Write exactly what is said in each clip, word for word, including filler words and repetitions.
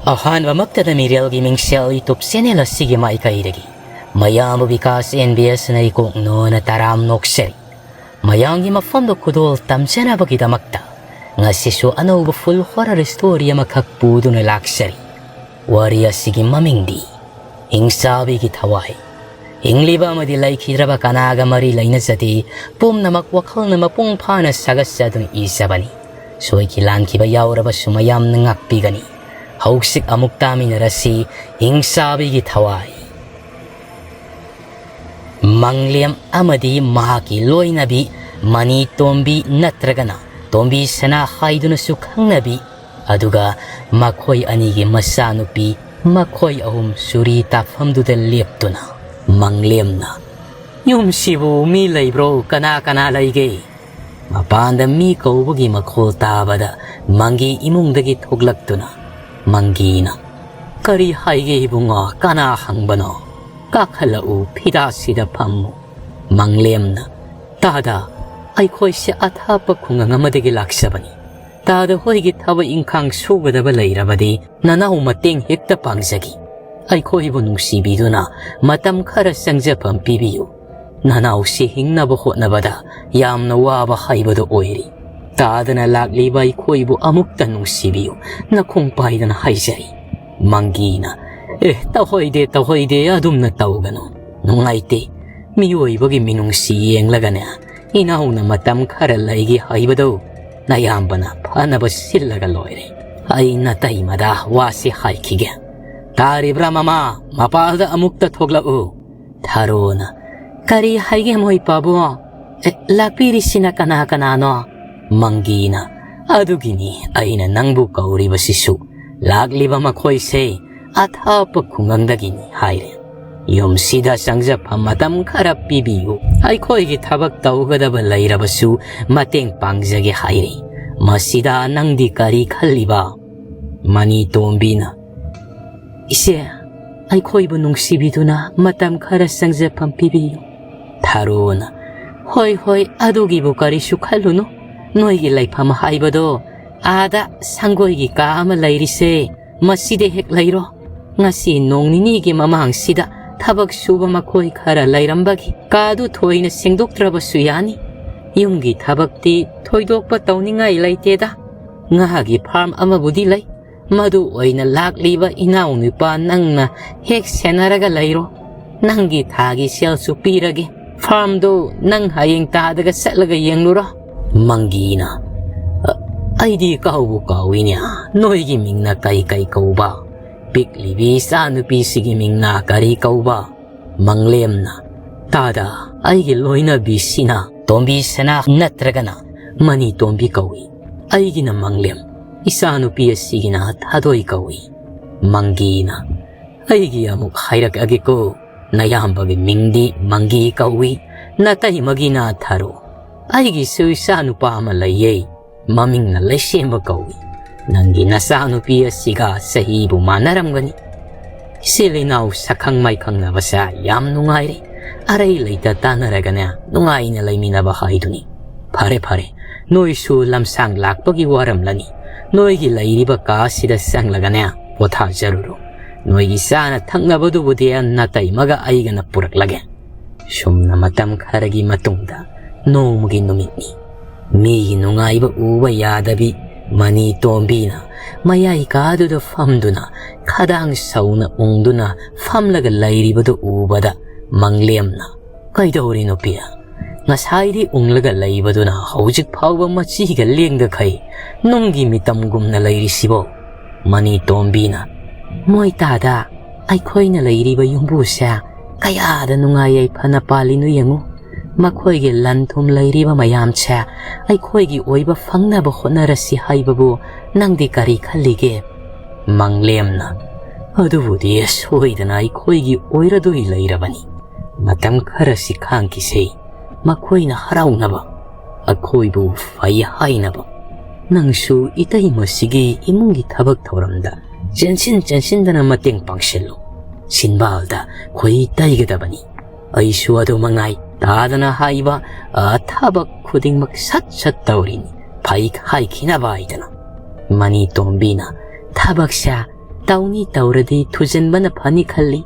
ꯑꯍꯥꯟꯕꯃꯛꯇꯗ ꯃꯤꯔꯦꯜꯒꯤ ꯃꯤꯡꯁꯦꯜ YouTube channel ꯑꯁꯤꯒꯤ ꯃꯥꯏꯀꯩꯗꯒꯤ ꯃꯌꯥꯝꯕꯨ ꯕꯤꯀꯥꯁ ꯑꯦꯟ ꯕꯤ ꯑꯦꯁꯅ ꯏꯀꯣꯛꯅꯣꯅ ꯇꯔꯥꯝ ꯅꯣꯛꯆꯔꯤ꯫ ꯃꯌꯥꯝꯒꯤ ꯃꯐꯝꯗ ꯈꯨꯗꯣꯜ ꯇꯝꯖꯅꯕꯒꯤꯗꯃꯛꯇ ꯉꯁꯤꯁꯨ ꯑꯅꯧꯕ full horror story ꯑꯃꯈꯛ ꯄꯨꯗꯨꯅ ꯂꯥꯛꯆꯔꯤ꯫ ꯋꯥꯔꯤ ꯑꯁꯤꯒꯤ ꯃꯃꯤꯡꯗꯤ ꯍꯤꯡꯆꯥꯕꯤꯒꯤ ꯊꯋꯥꯏ꯫ ꯍꯤꯡꯂꯤꯕ ꯑꯃꯗꯤ ꯂꯩꯈꯤꯗ꯭ꯔꯕ ꯀꯅꯥꯒ ꯃꯔꯤ ꯂꯩꯅꯖꯗꯦ, ꯄꯨꯝꯅꯃꯛ ꯋꯥꯈꯜꯅ ꯃꯄꯨꯡ ꯐꯥꯅ ꯁꯥꯒꯠꯆꯗꯨꯅ ꯏꯖꯕꯅꯤ꯫ ꯁꯣꯏꯈꯤ ꯂꯥꯟꯈꯤꯕ ꯌꯥꯎꯔꯕꯁꯨ ꯃꯌꯥꯝꯅ ꯉꯥꯛꯄꯤꯒꯅꯤ꯫ ꯍꯧꯖꯤꯛ ꯑꯃꯨꯛ ꯇꯥꯃꯤꯟꯅꯔꯁꯤ ꯍꯤꯡꯆꯥꯕꯤꯒꯤ ꯊꯋꯥꯏ꯫ ꯃꯪꯂꯦꯝ ꯑꯃꯗꯤ ꯃꯍꯥꯛꯀꯤ ꯂꯣꯏꯅꯕꯤ ꯃꯅꯤ ꯇꯣꯝꯕꯤ ꯅꯠꯇ꯭ꯔꯒꯅ ꯇꯣꯝꯕꯤ ꯁꯅꯥ ꯍꯥꯏꯗꯨꯅꯁꯨ ꯈꯪꯅꯕꯤ, ꯑꯗꯨꯒ ꯃꯈꯣꯏ ꯑꯅꯤꯒꯤ ꯃꯆꯥꯅꯨꯄꯤ, ꯃꯈꯣꯏ ꯑꯍꯨꯝ ꯆꯨꯔꯤ ꯇꯥꯐꯝꯗꯨꯗ ꯂꯦꯞꯇꯨꯅ ꯃꯪꯂꯦꯝꯅ, "ꯌꯨꯝꯁꯤꯕꯨ ꯃꯤ ꯂꯩꯕ꯭ꯔꯣ? ꯀꯅꯥ ꯀꯅꯥ ꯂꯩꯒꯦ?" ꯃꯄꯥꯟꯗ ꯃꯤ ꯀꯧꯕꯒꯤ ꯃꯈꯣꯜ ꯇꯥꯕꯗ ꯃꯪꯒꯤ ꯏꯃꯨꯡꯗꯒꯤ ꯊꯣꯛꯂꯛꯇꯨꯅ ꯃꯪꯒꯤꯅ, "ꯀꯔꯤ ꯍꯥꯏꯒꯦ ꯏꯕꯨꯡꯉꯣ? ꯀꯅꯥ ꯍꯪꯕꯅꯣ? ꯀꯥꯈꯠꯂꯛꯎ, ꯐꯤꯗꯥꯁꯤꯗ ꯐꯝꯃꯨ꯫" ꯃꯪꯂꯦꯝꯅ, "ꯇꯥꯗ, ꯑꯩꯈꯣꯏꯁꯦ ꯑꯊꯥꯞꯄ ꯈꯨꯡꯒꯪ ꯑꯃꯗꯒꯤ ꯂꯥꯛꯆꯕꯅꯤ꯫ ꯇꯥꯗ ꯍꯣꯏꯒꯤ ꯊꯕꯛ ꯏꯪꯈꯥꯡ ꯁꯨꯒꯗꯕ ꯂꯩꯔꯕꯗꯤ ꯅꯅꯥꯎ ꯃꯇꯦꯡ ꯍꯦꯛꯇ ꯄꯥꯡꯖꯒꯦ꯫ ꯑꯩꯈꯣꯏꯕꯨ ꯅꯨꯡꯁꯤꯕꯤꯗꯨꯅ ꯃꯇꯝ ꯈꯔ ꯆꯪꯖꯐꯝ ꯄꯤꯕꯤꯌꯨ꯫ ꯅꯅꯥꯎꯁꯤ ꯍꯤꯡꯅꯕ ꯍꯣꯠꯅꯕꯗ ꯌꯥꯝꯅ ꯋꯥꯕ ꯍꯥꯏꯕꯗꯨ ꯑꯣꯏꯔꯤ꯫ ꯇꯥꯗꯅ ꯂꯥꯛꯂꯤꯕ ꯑꯩꯈꯣꯏꯕꯨ ꯑꯃꯨꯛꯇ ꯅꯨꯡꯁꯤꯕꯤꯌꯨ, ꯅꯈꯣꯡ ꯄꯥꯏꯗꯅ ꯍꯥꯏꯖꯔꯤ꯫" ꯃꯪꯒꯤꯅ, "ꯑꯦ, ꯇꯧꯍꯣꯏꯗꯦ, ꯇꯧꯍꯣꯏꯗꯦ, ꯑꯗꯨꯝꯅ ꯇꯧꯒꯅꯨ꯫ ꯅꯨꯡꯉꯥꯏꯇꯦ꯫ ꯃꯤꯑꯣꯏꯕꯒꯤ ꯃꯤꯅꯨꯡꯁꯤ ꯌꯦꯡꯂꯒꯅꯦ, ꯏꯅꯥꯎꯅ ꯃꯇꯝ ꯈꯔ ꯂꯩꯒꯦ ꯍꯥꯏꯕꯗꯨ ꯅꯌꯥꯝꯕꯅ ꯐꯅꯕ ꯁꯤꯜꯂꯒ ꯂꯣꯏꯔꯦ꯫ ꯑꯩ ꯅꯇꯩꯃꯗ ꯋꯥꯁꯤ ꯍꯥꯏꯈꯤꯒꯦ꯫ ꯇꯥꯔꯤꯕ꯭ꯔꯥ ꯃꯃꯥ? ꯃꯄꯥꯜꯗ ꯑꯃꯨꯛꯇ ꯊꯣꯛꯂꯛꯎ꯫" ꯊꯥꯔꯣꯅ, "ꯀꯔꯤ ꯍꯥꯏꯒꯦ ꯃꯣꯏ ꯄꯥꯕꯨꯡ? ꯑꯦ, ꯂꯥꯛꯄꯤꯔꯤꯁꯤꯅ ꯀꯅꯥ ꯀꯅꯥꯅꯣ?" ꯃꯪꯒꯤꯅ, "ꯑꯗꯨꯒꯤꯅꯤ ꯑꯩꯅ ꯅꯪꯕꯨ ꯀꯧꯔꯤꯕꯁꯤꯁꯨ꯫ ꯂꯥꯛꯂꯤꯕ ꯃꯈꯣꯏꯁꯦ ꯑꯊꯥꯞꯄ ꯈꯨꯡꯒꯪꯗꯒꯤꯅꯤ ꯍꯥꯏꯔꯦ꯫ ꯌꯨꯝꯁꯤꯗ ꯆꯪꯖꯐꯝ ꯃꯇꯝ ꯈꯔ ꯄꯤꯕꯤꯌꯨ꯫ ꯑꯩꯈꯣꯏꯒꯤ ꯊꯕꯛ ꯇꯧꯒꯗꯕ ꯂꯩꯔꯕꯁꯨ ꯃꯇꯦꯡ ꯄꯥꯡꯖꯒꯦ ꯍꯥꯏꯔꯦ꯫ ꯃꯁꯤꯗ ꯅꯪꯗꯤ ꯀꯔꯤ ꯈꯜꯂꯤꯕ?" ꯃꯅꯤ ꯇꯣꯝꯕꯤꯅ, "ꯏꯆꯦ, ꯑꯩꯈꯣꯏꯕꯨ ꯅꯨꯡꯁꯤꯕꯤꯗꯨꯅ ꯃꯇꯝ ꯈꯔ ꯆꯪꯖꯐꯝ ꯄꯤꯕꯤꯌꯨ꯫" ꯊꯥꯔꯣꯅ, "ꯍꯣꯏ, ꯍꯣꯏ, ꯑꯗꯨꯒꯤꯕꯨ ꯀꯔꯤꯁꯨ ꯈꯜꯂꯨꯅꯨ꯫ ꯅꯣꯏꯒꯤ ꯂꯩꯐꯝ ꯍꯥꯏꯕꯗꯣ ꯑꯥꯗ ꯁꯪꯒꯣꯏꯒꯤ ꯀꯥ ꯑꯃ ꯂꯩꯔꯤꯁꯦ, ꯃꯁꯤꯗ ꯍꯦꯛ ꯂꯩꯔꯣ꯫ ꯉꯁꯤ ꯅꯣꯡ ꯅꯤꯅꯤꯒꯤ ꯃꯃꯥꯡꯁꯤꯗ ꯊꯕꯛ ꯁꯨꯕ ꯃꯈꯣꯏ ꯈꯔ ꯂꯩꯔꯝꯕꯒꯤ ꯀꯥꯗꯨ ꯊꯣꯏꯅ ꯁꯦꯡꯗꯣꯛꯇ꯭ꯔꯕꯁꯨ ꯌꯥꯅꯤ꯫ ꯌꯨꯝꯒꯤ ꯊꯕꯛꯇꯤ ꯊꯣꯏꯗꯣꯛꯄ ꯇꯧꯅꯤꯡꯉꯥꯏ ꯂꯩꯇꯦꯗ꯫ ꯉꯥꯒꯤ ꯐꯥꯔꯝ ꯑꯃꯕꯨꯗꯤ ꯂꯩ꯫ ꯃꯗꯨ ꯑꯣꯏꯅ ꯂꯥꯛꯂꯤꯕ ꯏꯅꯥꯎꯅꯨꯄꯥ ꯅꯪꯅ ꯍꯦꯛ ꯁꯦꯟꯅꯔꯒ ꯂꯩꯔꯣ꯫ ꯅꯪꯒꯤ ꯊꯥꯒꯤ ꯁꯦꯜꯁꯨ ꯄꯤꯔꯒꯦ꯫ ꯐꯥꯔꯝꯗꯨ ꯅꯪ ꯍꯌꯦꯡ ꯇꯥꯗꯒ ꯆꯠꯂꯒ ꯌꯦꯡꯂꯨꯔꯣ꯫ ꯃꯪꯒꯤꯅ, "ꯑ, ꯑꯩꯗꯤ ꯀꯥꯎꯕꯨ ꯀꯥꯎꯏꯅꯦ꯫ ꯅꯣꯏꯒꯤ ꯃꯤꯡꯅ ꯀꯩ ꯀꯩ ꯀꯧꯕ? ꯄꯤꯛꯂꯤꯕꯤ ꯏꯆꯥꯅꯨꯄꯤꯁꯤꯒꯤ ꯃꯤꯡꯅ ꯀꯔꯤ ꯀꯧꯕ?" ꯃꯪꯂꯦꯝꯅ, "ꯇꯥꯗ, ꯑꯩꯒꯤ ꯂꯣꯏꯅꯕꯤꯁꯤꯅ ꯇꯣꯝꯕꯤ ꯁꯅꯥ ꯅꯠꯇ꯭ꯔꯒꯅ ꯃꯅꯤ ꯇꯣꯝꯕꯤ ꯀꯧꯏ꯫ ꯑꯩꯒꯤꯅ ꯃꯪꯂꯦꯝ, ꯏꯆꯥꯅꯨꯄꯤ ꯑꯁꯤꯒꯤꯅ ꯊꯥꯗꯣꯏ ꯀꯧꯏ꯫" ꯃꯪꯒꯤꯅ, "ꯑꯩꯒꯤ ꯑꯃꯨꯛ ꯍꯥꯏꯔꯛꯑꯒꯦꯀꯣ, ꯅꯌꯥꯝꯕꯒꯤ ꯃꯤꯡꯗꯤ ꯃꯪꯒꯤ ꯀꯧꯏ, ꯅꯇꯩꯃꯒꯤꯅ ꯊꯔꯣ꯫ ꯑꯩꯒꯤꯁꯨ ꯏꯆꯥꯅꯨꯄꯥ ꯑꯃ ꯂꯩꯌꯦ, ꯃꯃꯤꯡꯅ ꯂꯩꯁꯦꯝꯕ ꯀꯧꯏ꯫ ꯅꯪꯒꯤ ꯅꯆꯥꯅꯨꯄꯤ ꯑꯁꯤꯒ ꯆꯍꯤꯕꯨ ꯃꯥꯟꯅꯔꯝꯒꯅꯤ꯫ ꯏꯆꯤꯜ ꯏꯅꯥꯎ ꯁꯛꯈꯪ ꯃꯥꯏꯈꯪꯅꯕꯁꯦ ꯌꯥꯝ ꯅꯨꯡꯉꯥꯏꯔꯦ꯫ ꯑꯔꯩ ꯂꯩꯇ ꯇꯥꯟꯅꯔꯒꯅꯦ ꯅꯨꯡꯉꯥꯏꯅ ꯂꯩꯃꯤꯟꯅꯕ ꯍꯥꯏꯗꯨꯅꯤ꯫ ꯐꯔꯦ ꯐꯔꯦ, ꯅꯣꯏꯁꯨ ꯂꯝꯁꯥꯡ ꯂꯥꯛꯄꯒꯤ ꯋꯥꯔꯝꯂꯅꯤ꯫ ꯅꯣꯏꯒꯤ ꯂꯩꯔꯤꯕ ꯀꯥ ꯑꯁꯤꯗ ꯆꯪꯂꯒꯅꯦ ꯄꯣꯊꯥꯖꯔꯨꯔꯣ꯫ ꯅꯣꯏꯒꯤ ꯆꯥꯅ ꯊꯛꯅꯕꯗꯨꯕꯨꯗꯤ ꯅꯇꯩꯃꯒ ꯑꯩꯒꯅ ꯄꯨꯔꯛꯂꯒꯦ꯫" ꯁꯨꯝꯅ ꯃꯇꯝ ꯈꯔꯒꯤ ꯃꯇꯨꯡꯗ ꯅꯣꯡꯃꯒꯤ ꯅꯨꯃꯤꯠꯅꯤ꯫ ꯃꯤꯒꯤ ꯅꯨꯡꯉꯥꯏꯕ ꯎꯕ ꯌꯥꯗꯕꯤ ꯃꯅꯤ ꯇꯣꯝꯕꯤꯅ ꯃꯌꯥꯏ ꯀꯥꯗꯨꯗ ꯐꯝꯗꯨꯅ ꯈꯗꯥꯡ ꯁꯧꯅ ꯎꯪꯗꯨꯅ ꯐꯝꯂꯒ ꯂꯩꯔꯤꯕꯗꯨ ꯎꯕꯗ ꯃꯪꯂꯦꯝꯅ, "ꯀꯩꯗꯧꯔꯤ ꯅꯨꯄꯤ? ꯉꯁꯥꯏꯗꯤ ꯎꯪꯂꯒ ꯂꯩꯕꯗꯨꯅ ꯍꯧꯖꯤꯛ ꯐꯥꯎꯕ ꯃꯆꯤꯒ ꯂꯦꯡꯗꯈꯩ ꯅꯨꯡꯒꯤ ꯃꯤꯇꯝꯒꯨꯝꯅ ꯂꯩꯔꯤꯁꯤꯕꯣ?" ꯃꯅꯤ ꯇꯣꯝꯕꯤꯅ, "ꯃꯣꯏ ꯇꯥꯗ, ꯑꯩꯈꯣꯏꯅ ꯂꯩꯔꯤꯕ ꯌꯨꯝꯕꯨꯁꯦ ꯀꯌꯥꯗ ꯅꯨꯡꯉꯥꯏ ꯌꯥꯏꯐꯅ ꯄꯥꯜꯂꯤꯅꯣ ꯌꯦꯡꯉꯨ꯫ ꯃꯈꯣꯏꯒꯤ ꯂꯟ ꯊꯨꯝ ꯂꯩꯔꯤꯕ ꯃꯌꯥꯝꯁꯦ ꯑꯩꯈꯣꯏꯒꯤ ꯑꯣꯏꯕ ꯐꯪꯅꯕ ꯍꯣꯠꯅꯔꯁꯤ ꯍꯥꯏꯕꯕꯨ ꯅꯪꯗꯤ ꯀꯔꯤ ꯈꯜꯂꯤꯒꯦ?" ꯃꯪꯂꯦꯝꯅ, "ꯑꯗꯨꯕꯨꯗꯤ ꯁꯣꯏꯗꯅ ꯑꯩꯈꯣꯏꯒꯤ ꯑꯣꯏꯔꯗꯣꯏ ꯂꯩꯔꯕꯅꯤ꯫ ꯃꯇꯝ ꯈꯔꯁꯤ ꯈꯥꯡꯈꯤꯁꯦ꯫ ꯃꯈꯣꯏꯅ ꯍꯔꯥꯎꯅꯕ, ꯑꯩꯈꯣꯏꯕꯨ ꯐꯩ ꯍꯥꯏꯅꯕ꯫ ꯅꯪꯁꯨ ꯏꯇꯩꯃꯁꯤꯒꯤ ꯏꯃꯨꯡꯒꯤ ꯊꯕꯛ ꯊꯧꯔꯝꯗ ꯆꯦꯟꯁꯤꯟ ꯆꯦꯟꯁꯤꯟꯗꯅ ꯃꯇꯦꯡ ꯄꯥꯡꯁꯤꯜꯂꯨ꯫ ꯁꯤꯟꯕꯥꯜꯗ ꯈꯣꯏ ꯇꯩꯒꯗꯕꯅꯤ꯫ ꯑꯩꯁꯨ ꯑꯗꯨ ꯃꯉꯥꯏ ꯇꯥꯗꯅ ꯍꯥꯏꯕ, ꯑ, ꯊꯕꯛ ꯈꯨꯗꯤꯡꯃꯛ ꯁꯠ ꯁꯠ ꯇꯧꯔꯤꯅꯤ, ꯐꯩ ꯍꯥꯏꯈꯤꯅꯕ ꯍꯥꯏꯗꯅ꯫" ꯃꯅꯤ ꯇꯣꯝꯕꯤꯅ ꯊꯕꯛꯁꯦ ꯇꯧꯅꯤ ꯇꯧꯔꯗꯤ ꯊꯨꯖꯟꯕꯅ ꯐꯅꯤ ꯈꯜꯂꯤ꯫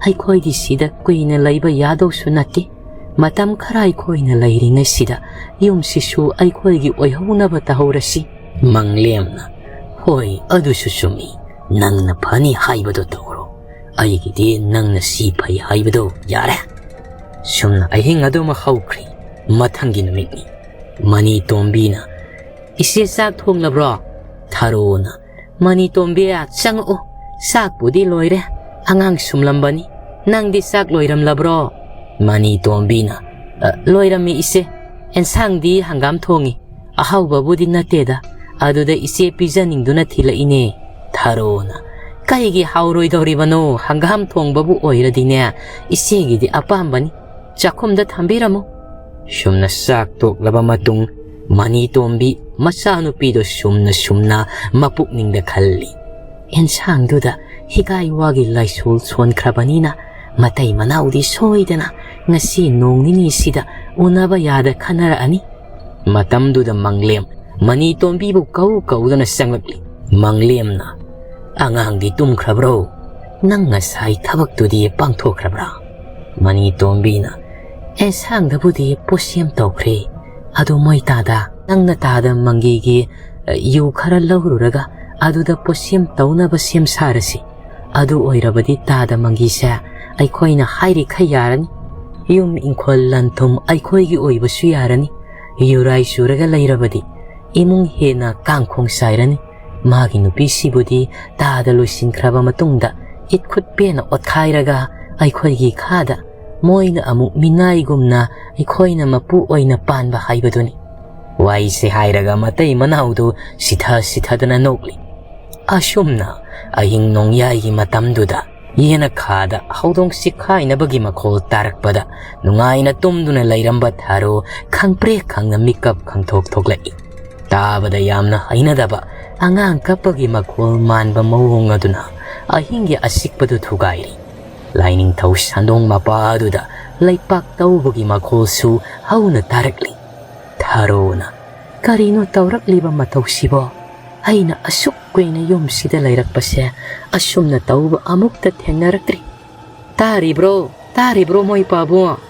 ꯑꯩꯈꯣꯏꯗꯤ ꯁꯤꯗ ꯀꯨꯏꯅ ꯂꯩꯕ ꯌꯥꯗꯧꯁꯨ ꯅꯠꯇꯦ꯫ ꯃꯇꯝ ꯈꯔ ꯑꯩꯈꯣꯏꯅ ꯂꯩꯔꯤꯉꯩꯁꯤꯗ ꯌꯨꯝꯁꯤꯁꯨ ꯑꯩꯈꯣꯏꯒꯤ ꯑꯣꯏꯍꯧꯅꯕ ꯇꯧꯍꯧꯔꯁꯤ꯫ ꯃꯪꯂꯦꯝꯅ, "ꯍꯣꯏ, ꯑꯗꯨꯁꯨ ꯆꯨꯝꯃꯤ꯫ ꯅꯪꯅ ꯐꯅꯤ ꯍꯥꯏꯕꯗꯣ ꯇꯧꯔꯣ꯫ ꯑꯩꯒꯤꯗꯤ ꯅꯪꯅ ꯁꯤ ꯐꯩ ꯍꯥꯏꯕꯗꯣ ꯌꯥꯔꯦ꯫" ꯁꯨꯝꯅ ꯑꯍꯤꯡ ꯑꯗꯨꯃ ꯍꯧꯈ꯭ꯔꯦ꯫ ꯃꯊꯪꯒꯤ ꯅꯨꯃꯤꯠꯅꯤ꯫ ꯃꯅꯤ ꯇꯣꯝꯕꯤꯅ, "ꯏꯆꯦ, ꯆꯥꯛ ꯊꯣꯡꯂꯕ꯭ꯔꯣ?" ꯊꯥꯔꯣꯅ, "ꯃꯅꯤ ꯇꯣꯝꯕꯤ, ꯆꯪꯉꯛꯎ꯫ ꯆꯥꯛꯄꯨꯗꯤ ꯂꯣꯏꯔꯦ꯫ ꯑꯉꯥꯡ ꯁꯨꯝꯂꯝꯕꯅꯤ꯫ ꯅꯪꯗꯤ ꯆꯥꯛ ꯂꯣꯏꯔꯝꯂꯕ꯭ꯔꯣ?" ꯃꯅꯤ ꯇꯣꯝꯕꯤꯅ, "ꯑ, ꯂꯣꯏꯔꯝꯃꯤ ꯏꯆꯦ꯫ ꯑꯦꯟꯁꯥꯡꯗꯤ ꯍꯪꯒꯥꯝ ꯊꯣꯡꯉꯤ꯫ ꯑꯍꯥꯎꯕꯕꯨꯗꯤ ꯅꯠꯇꯦꯗ꯫ ꯑꯗꯨꯗ ꯏꯆꯦ ꯄꯤꯖꯅꯤꯡꯗꯨꯅ ꯊꯤꯜꯂꯛꯏꯅꯦ꯫" ꯊꯥꯔꯣꯅ, "ꯀꯩꯒꯤ ꯍꯥꯎꯔꯣꯏꯗꯧꯔꯤꯕꯅꯣ? ꯍꯪꯒꯥꯝ ꯊꯣꯡꯕꯕꯨ ꯑꯣꯏꯔꯗꯤꯅꯦ, ꯏꯆꯦꯒꯤꯗꯤ ꯑꯄꯥꯝꯕꯅꯤ꯫ ꯆꯥꯛꯈꯨꯝꯗ ꯊꯝꯕꯤꯔꯝꯃꯨ꯫" ꯁꯨꯝꯅ ꯆꯥꯛ ꯇꯣꯛꯂꯕ ꯃꯇꯨꯡ, ꯃꯅꯤ ꯇꯣꯝꯕꯤ ꯃꯆꯥꯅꯨꯄꯤꯗꯣ ꯁꯨꯝꯅ ꯁꯨꯝꯅ ꯃꯄꯨꯛꯅꯤꯡꯗ ꯈꯜꯂꯤ꯫ "ꯑꯦꯟꯁꯥꯡꯗꯨꯗ ꯍꯤꯒꯥꯏ ꯋꯥꯒꯤ ꯂꯥꯏꯁꯣꯜ ꯁꯣꯟꯈ꯭ꯔꯕꯅꯤꯅ, ꯃꯇꯩ ꯃꯅꯥꯎꯗꯤ ꯁꯣꯏꯗꯅ ꯉꯁꯤ ꯅꯣꯡ ꯅꯤꯅꯤꯁꯤꯗ ꯎꯅꯕ ꯌꯥꯗ ꯈꯟꯅꯔꯛꯑꯅꯤ꯫" ꯃꯇꯝꯗꯨꯗ ꯃꯪꯂꯦꯝ ꯃꯅꯤ ꯇꯣꯝꯕꯤꯕꯨ ꯀꯧ ꯀꯧꯗꯨꯅ ꯆꯪꯂꯛꯂꯤ꯫ ꯃꯪꯂꯦꯝꯅ, "ꯑꯉꯥꯡꯗꯤ ꯇꯨꯝꯈ꯭ꯔꯕ꯭ꯔꯣ? ꯅꯪ ꯉꯁꯥꯏ ꯊꯕꯛꯇꯨꯗꯤ ꯄꯥꯡꯊꯣꯛꯈ꯭ꯔꯕ꯭ꯔꯥ?" ꯃꯅꯤ ꯇꯣꯝꯕꯤꯅ, "ꯑꯦꯟꯁꯥꯡꯗꯕꯨꯗꯤ ꯄꯣꯠꯁꯦꯝ ꯇꯧꯈ꯭ꯔꯦ꯫ ꯑꯗꯨ ꯃꯣꯏ ꯇꯥꯗ, ꯅꯪꯅ ꯇꯥꯗ ꯃꯪꯒꯤꯒꯤ, ꯑ, ꯌꯨ ꯈꯔ ꯂꯧꯔꯨꯔꯒ ꯑꯗꯨꯗ ꯄꯣꯠꯁꯦꯝ ꯇꯧꯅꯕ ꯁꯦꯝ ꯁꯥꯔꯁꯤ꯫ ꯑꯗꯨ ꯑꯣꯏꯔꯕꯗꯤ ꯇꯥꯗ ꯃꯪꯒꯤꯁꯦ ꯑꯩꯈꯣꯏꯅ ꯍꯥꯏꯔꯤꯈꯩ ꯌꯥꯔꯅꯤ꯫ ꯌꯨꯝ ꯏꯪꯈꯣꯜ ꯂꯟ ꯊꯨꯝ ꯑꯩꯈꯣꯏꯒꯤ ꯑꯣꯏꯕꯁꯨ ꯌꯥꯔꯅꯤ꯫ ꯌꯨꯔꯥꯏ ꯆꯨꯔꯒ ꯂꯩꯔꯕꯗꯤ ꯏꯃꯨꯡ ꯍꯦꯟꯅ ꯀꯥꯡꯈꯣꯡ ꯆꯥꯏꯔꯅꯤ꯫ ꯃꯥꯒꯤ ꯅꯨꯄꯤꯁꯤꯕꯨꯗꯤ ꯇꯥꯗ ꯂꯣꯏꯁꯤꯟꯈ꯭ꯔꯕ ꯃꯇꯨꯡꯗ ꯏꯠ ꯈꯨꯠ ꯄꯦꯟꯅ ꯑꯣꯠꯈꯥꯏꯔꯒ ꯑꯩꯈꯣꯏꯒꯤ ꯈꯥꯗ ꯃꯣꯏꯅ ꯑꯃꯨꯛ ꯃꯤꯅꯥꯏꯒꯨꯝꯅ ꯑꯩꯈꯣꯏꯅ ꯃꯄꯨ ꯑꯣꯏꯅ ꯄꯥꯟꯕ ꯍꯥꯏꯕꯗꯨꯅꯤ꯫" ꯋꯥꯔꯤꯁꯦ ꯍꯥꯏꯔꯒ ꯃꯇꯩ ꯃꯅꯥꯎꯗꯨ ꯁꯤꯊ ꯁꯤꯊꯗꯅ ꯅꯣꯛꯂꯤ꯫ ꯑꯁꯨꯝꯅ ꯑꯍꯤꯡ ꯅꯣꯡꯌꯥꯏꯒꯤ ꯃꯇꯝꯗꯨꯗ ꯌꯦꯅꯈꯥꯗ ꯍꯧꯗꯣꯡ ꯆꯤꯛꯈꯥꯏꯅꯕꯒꯤ ꯃꯈꯣꯜ ꯇꯥꯔꯛꯄꯗ ꯅꯨꯡꯉꯥꯏꯅ ꯇꯨꯝꯗꯨꯅ ꯂꯩꯔꯝꯕ ꯊꯥꯔꯣ ꯈꯪꯄ꯭ꯔꯦꯛ ꯈꯪꯅ ꯃꯤꯀꯞ ꯈꯪꯊꯣꯛ ꯊꯣꯛꯂꯛꯏ꯫ ꯇꯥꯕꯗ ꯌꯥꯝꯅ ꯍꯩꯅꯗꯕ ꯑꯉꯥꯡ ꯀꯞꯄꯒꯤ ꯃꯈꯣꯜ ꯃꯥꯟꯕ ꯃꯑꯣꯡ ꯑꯗꯨꯅ ꯑꯍꯤꯡꯒꯤ ꯑꯆꯤꯛꯄꯗꯨ ꯊꯨꯒꯥꯏꯔꯤ꯫ ꯂꯥꯏꯅꯤꯡꯊꯧ ꯁꯟꯗꯣꯡ ꯃꯄꯥ ꯑꯗꯨꯗ ꯂꯩꯄꯥꯛ ꯇꯧꯕꯒꯤ ꯃꯈꯣꯜꯁꯨ ꯍꯧꯅ ꯇꯥꯔꯛꯂꯤ꯫ ꯊꯥꯔꯣꯅ, "ꯀꯔꯤꯅꯣ ꯇꯧꯔꯛꯂꯤꯕ ꯃꯇꯧꯁꯤꯕꯣ? ꯑꯩꯅ ꯑꯁꯨꯛ ꯀꯨꯏꯅ ꯌꯨꯝꯁꯤꯗ ꯂꯩꯔꯛꯄꯁꯦ ꯑꯁꯨꯝꯅ ꯇꯧꯕ ꯑꯃꯨꯛꯇ ꯊꯦꯡꯅꯔꯛꯇ꯭ꯔꯤ꯫ "ꯇꯥꯔꯤꯕ꯭ꯔꯣ? ꯇꯥꯔꯤꯕ꯭ꯔꯣ ꯃꯣꯏ ꯄꯥꯕꯨꯡ?"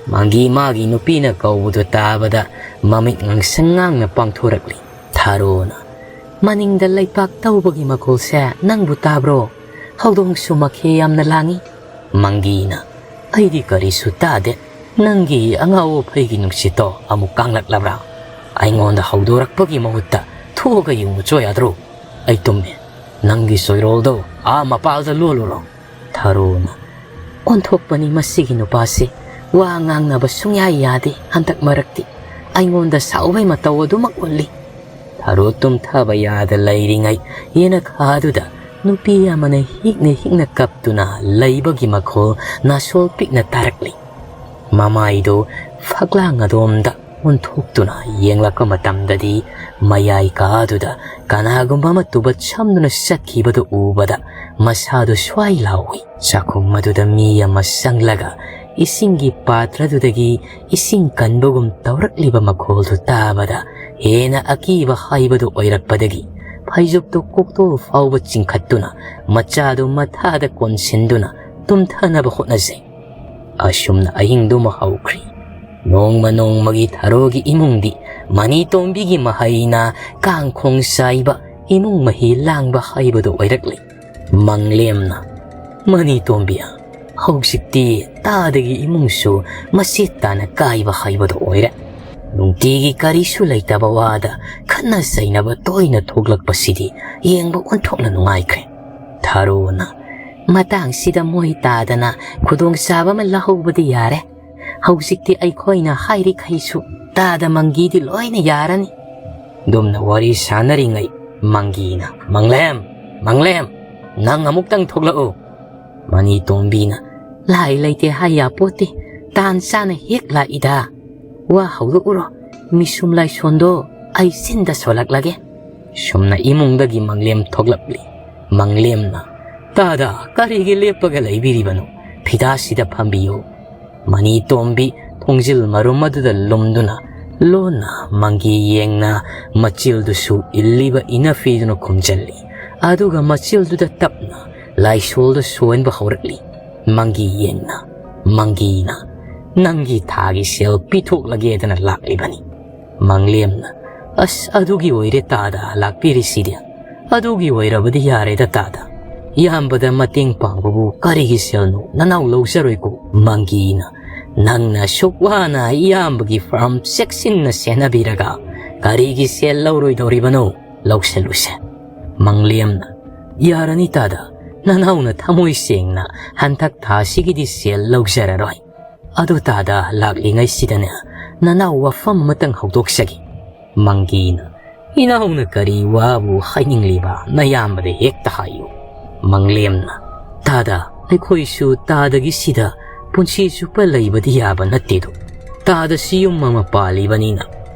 ꯃꯪꯒꯤ ꯃꯥꯒꯤ ꯅꯨꯄꯤꯅ ꯀꯧꯕꯗꯨ ꯇꯥꯕꯗ ꯃꯃꯤꯠ ꯉꯥꯡꯁꯪ ꯉꯥꯡꯅ ꯄꯥꯡꯊꯣꯔꯛꯂꯤ꯫ ꯊꯥꯔꯣꯅ, "ꯃꯅꯤꯡꯗ ꯂꯩꯄꯥꯛ ꯇꯧꯕꯒꯤ ꯃꯈꯣꯜꯁꯦ ꯅꯪꯕꯨ ꯇꯥꯕ꯭ꯔꯣ? ꯍꯧꯗꯣꯡꯁꯨ ꯃꯈꯦ ꯌꯥꯝꯅ ꯂꯥꯡꯏ꯫" ꯃꯪꯒꯤꯅ, "ꯑꯩꯗꯤ ꯀꯔꯤꯁꯨ ꯇꯥꯗꯦ꯫ ꯅꯪꯒꯤ ꯑꯉꯥꯎ ꯑꯐꯩꯒꯤ ꯅꯨꯡꯁꯤꯠꯇꯣ ꯑꯃꯨꯛ ꯀꯥꯡꯂꯛꯂꯕ꯭ꯔꯥ? ꯑꯩꯉꯣꯟꯗ ꯍꯧꯗꯣꯔꯛꯄꯒꯤ ꯃꯍꯨꯠꯇ ꯊꯣꯛꯑꯒ ꯌꯦꯡꯉꯨꯆꯣ ꯌꯥꯗ꯭ꯔꯣ? ꯑꯩ ꯇꯨꯝꯃꯦ꯫ ꯅꯪꯒꯤ ꯆꯣꯏꯔꯣꯜꯗꯣ ꯑꯥ ꯃꯄꯥꯜꯗ ꯂꯣꯜꯂꯨꯔꯣ꯫" ꯊꯥꯔꯣꯅ, "ꯑꯣꯟꯊꯣꯛꯄꯅꯤ ꯃꯁꯤꯒꯤ ꯅꯨꯄꯥꯁꯤ꯫ ꯋꯥ ꯉꯥꯡꯅꯕ ꯁꯨꯡꯌꯥ ꯌꯥꯗꯦ ꯍꯟꯗꯛ ꯃꯔꯛꯇꯤ꯫ ꯑꯩꯉꯣꯟꯗ ꯁꯥꯎꯕꯩ ꯃꯇꯧ ꯑꯗꯨꯃꯛ ꯎꯠꯂꯤ꯫" ꯊꯥꯔꯣ ꯇꯨꯝꯊꯕ ꯌꯥꯗ ꯂꯩꯔꯤꯉꯩ ꯌꯦꯅꯈꯥꯗꯨꯗ ꯅꯨꯄꯤ ꯑꯃꯅ ꯍꯤꯛꯅ ꯍꯤꯛꯅ ꯀꯞꯇꯨꯅ ꯂꯩꯕꯒꯤ ꯃꯈꯣꯜ ꯅꯥꯁꯣꯜ ꯄꯤꯛꯅ ꯇꯥꯔꯛꯂꯤ꯫ ꯃꯃꯥꯏꯗꯨ ꯐꯛꯂꯥꯡ ꯑꯗꯣꯝꯗ ꯑꯣꯟꯊꯣꯛꯇꯨꯅ ꯌꯦꯡꯂꯛꯄ ꯃꯇꯝꯗꯗꯤ ꯃꯌꯥꯏ ꯀꯥꯗꯨꯗ ꯀꯅꯥꯒꯨꯝꯕ ꯑꯃ ꯇꯨꯕꯠ ꯁꯝꯗꯨꯅ ꯆꯠꯈꯤꯕꯗꯨ ꯎꯕꯗ ꯃꯁꯥꯗꯨ ꯁ꯭ꯋꯥꯏ ꯂꯥꯎꯏ꯫ ꯆꯥꯛꯈꯨꯝ ꯑꯗꯨꯗ ꯃꯤ ꯑꯃ ꯆꯪꯂꯒ ꯏꯁꯤꯡꯒꯤ ꯄꯥꯇ꯭ꯔꯗꯨꯗꯒꯤ ꯏꯁꯤꯡ ꯀꯟꯕꯒꯨꯝ ꯇꯧꯔꯛꯂꯤꯕ ꯃꯈꯣꯜꯗꯨ ꯇꯥꯕꯗ ꯍꯦꯟꯅ ꯑꯀꯤꯕ ꯍꯥꯏꯕꯗꯨ ꯑꯣꯏꯔꯛꯄꯗꯒꯤ ꯐꯩꯖꯨꯞꯇꯨ ꯀꯣꯛꯇꯣꯜ ꯐꯥꯎꯕ ꯆꯤꯡꯈꯠꯇꯨꯅ ꯃꯆꯥꯗꯨ ꯃꯊꯥꯗ ꯀꯣꯟꯁꯤꯟꯗꯨꯅ ꯇꯨꯝꯊꯅꯕ ꯍꯣꯠꯅꯖꯩ꯫ ꯑꯁꯨꯝꯅ ꯑꯍꯤꯡꯗꯨꯃ ꯍꯧꯈ꯭ꯔꯤ꯫ ꯅꯣꯡꯃ ꯅꯣꯡꯃꯒꯤ ꯊꯥꯔꯣꯒꯤ ꯏꯃꯨꯡꯗꯤ ꯃꯅꯤ ꯇꯣꯝꯕꯤꯒꯤ ꯃꯍꯩꯅ ꯀꯥꯡꯈꯣꯡ ꯆꯥꯏꯕ, ꯏꯃꯨꯡ ꯃꯍꯤ ꯂꯥꯡꯕ ꯍꯥꯏꯕꯗꯨ ꯑꯣꯏꯔꯛꯂꯤ꯫ ꯃꯪꯂꯦꯝꯅ, "ꯃꯅꯤ ꯇꯣꯝꯕꯤ, ꯍꯧꯖꯤꯛꯇꯤ ꯇꯥꯗꯒꯤ ꯏꯃꯨꯡꯁꯨ ꯃꯆꯦꯠ ꯇꯥꯅ ꯀꯥꯏꯕ ꯍꯥꯏꯕꯗꯨ ꯑꯣꯏꯔꯦ꯫ ꯅꯨꯡꯇꯤꯒꯤ ꯀꯔꯤꯁꯨ ꯂꯩꯇꯕ ꯋꯥꯗ ꯈꯠꯅ ꯆꯩꯅꯕ ꯇꯣꯏꯅ ꯊꯣꯛꯂꯛꯄꯁꯤꯗꯤ ꯌꯦꯡꯕ ꯑꯣꯟꯊꯣꯛꯅ ꯅꯨꯡꯉꯥꯏꯈ꯭ꯔꯦ꯫" ꯊꯥꯔꯣꯅ, "ꯃꯇꯥꯡꯁꯤꯗ ꯃꯣꯏ ꯇꯥꯗꯅ ꯈꯨꯗꯣꯡꯆꯥꯕ ꯑꯃ ꯂꯧꯍꯧꯕꯗꯤ ꯌꯥꯔꯦ꯫ ꯍꯧꯖꯤꯛꯇꯤ ꯑꯩꯈꯣꯏꯅ ꯍꯥꯏꯔꯤꯈꯩꯁꯨ ꯇꯥꯗ ꯃꯪꯒꯤꯗꯤ ꯂꯣꯏꯅ ꯌꯥꯔꯅꯤ꯫" ꯑꯗꯨꯝꯅ ꯋꯥꯔꯤ ꯁꯥꯟꯅꯔꯤꯉꯩ ꯃꯪꯒꯤꯅ, "ꯃꯪꯂꯦꯝ, ꯃꯪꯂꯦꯝ, ꯅꯪ ꯑꯃꯨꯛꯇꯪ ꯊꯣꯛꯂꯛꯎ꯫" ꯃꯅꯤ ꯇꯣꯝꯕꯤꯅ, "ꯂꯥꯏ ꯂꯩꯇꯦ ꯍꯥꯏ ꯌꯥꯄꯣꯠꯇꯦ, ꯇꯥꯟ ꯆꯥꯅ ꯍꯦꯛ ꯂꯥꯛꯏꯗ꯫ ꯋꯥ ꯍꯧꯗꯣꯛꯎꯔꯣ, ꯃꯤꯁꯨꯝ ꯂꯥꯏꯁꯣꯟꯗꯣ ꯑꯩ ꯆꯤꯟꯗ ꯁꯣꯜꯂꯛꯂꯒꯦ꯫" ꯁꯨꯝꯅ ꯏꯃꯨꯡꯗꯒꯤ ꯃꯪꯂꯦꯝ ꯊꯣꯛꯂꯛꯂꯤ꯫ ꯃꯪꯂꯦꯝꯅ, "ꯇꯥꯗ, ꯀꯔꯤꯒꯤ ꯂꯦꯞꯄꯒ ꯂꯩꯕꯤꯔꯤꯕꯅꯣ? ꯐꯤꯗꯥꯁꯤꯗ ꯐꯝꯕꯤꯌꯨ꯫" ꯃꯅꯤ ꯇꯣꯝꯕꯤ ꯊꯣꯡꯖꯤꯜ ꯃꯔꯨꯝ ꯑꯗꯨꯗ ꯂꯨꯝꯗꯨꯅ ꯂꯣꯟꯅ ꯃꯪꯒꯤ ꯌꯦꯡꯅ ꯃꯆꯤꯜꯗꯨꯁꯨ ꯏꯜꯂꯤꯕ ꯏꯅꯐꯤꯗꯨꯅ ꯈꯨꯝꯖꯤꯜꯂꯤ꯫ ꯑꯗꯨꯒ ꯃꯆꯤꯜꯗꯨꯗ ꯇꯞꯅ ꯂꯥꯏꯁꯣꯜꯗ ꯁꯣꯟꯕ ꯍꯧꯔꯛꯂꯤ꯫ ꯃꯪꯒꯤ ꯌꯦꯡꯅ, ꯃꯪꯒꯤꯅ, "ꯅꯪꯒꯤ ꯊꯥꯒꯤ ꯁꯦꯜ ꯄꯤꯊꯣꯛꯂꯒꯦꯗꯅ ꯂꯥꯛꯂꯤꯕꯅꯤ꯫" ꯃꯪꯂꯦꯝꯅ, "ꯑꯁ, ꯑꯗꯨꯒꯤ ꯑꯣꯏꯔꯦ ꯇꯥꯗ ꯂꯥꯛꯄꯤꯔꯤꯁꯤꯗꯤ꯫ ꯑꯗꯨꯒꯤ ꯑꯣꯏꯔꯕꯗꯤ ꯌꯥꯔꯦꯗ ꯇꯥꯗ꯫ ꯏꯌꯥꯝꯕꯗ ꯃꯇꯦꯡ ꯄꯥꯡꯕꯕꯨ ꯀꯔꯤꯒꯤ ꯁꯦꯜꯅꯣ? ꯅꯅꯥꯎ ꯂꯧꯖꯔꯣꯏꯀꯣ꯫" ꯃꯪꯒꯤꯅ, "ꯅꯪꯅ ꯑꯁꯨꯛ ꯋꯥꯅ ꯏꯌꯥꯝꯕꯒꯤ ꯐꯥꯔꯝ ꯆꯦꯛꯁꯤꯟꯅ ꯁꯦꯟꯅꯕꯤꯔꯒ ꯀꯔꯤꯒꯤ ꯁꯦꯜ ꯂꯧꯔꯣꯏꯗꯧꯔꯤꯕꯅꯣ? ꯂꯧꯁꯤꯜꯂꯨꯁꯦ꯫" ꯃꯪꯂꯦꯝꯅ, "ꯌꯥꯔꯅꯤ ꯇꯥꯗ, ꯅꯅꯥꯎꯅ ꯊꯃꯣꯏ ꯁꯦꯡꯅ ꯍꯟꯗꯛ ꯊꯥꯁꯤꯒꯤꯗꯤ ꯁꯦꯜ ꯂꯧꯖꯔꯔꯣꯏ꯫ ꯑꯗꯨ ꯇꯥꯗ, ꯂꯥꯛꯂꯤꯉꯩꯁꯤꯗꯅꯦ, ꯅꯅꯥꯎ ꯋꯥꯐꯝ ꯑꯃꯇꯪ ꯍꯧꯗꯣꯛꯆꯒꯦ꯫" ꯃꯪꯒꯤꯅ, "ꯏꯅꯥꯎꯅ ꯀꯔꯤ ꯋꯥꯕꯨ ꯍꯥꯏꯅꯤꯡꯂꯤꯕ, ꯅꯌꯥꯝꯕꯗ ꯍꯦꯛꯇ ꯍꯥꯏꯌꯨ꯫" ꯃꯪꯂꯦꯝꯅ, "ꯇꯥꯗ, ꯑꯩꯈꯣꯏꯁꯨ ꯇꯥꯗꯒꯤ ꯁꯤꯗ ꯄꯨꯟꯁꯤ ꯆꯨꯞꯄ ꯂꯩꯕꯗꯤ ꯌꯥꯕ ꯅꯠꯇꯦꯗꯣ꯫ ꯇꯥꯗꯁꯤ ꯌꯨꯝ ꯑꯃ ꯄꯥꯜꯂꯤꯕꯅꯤꯅ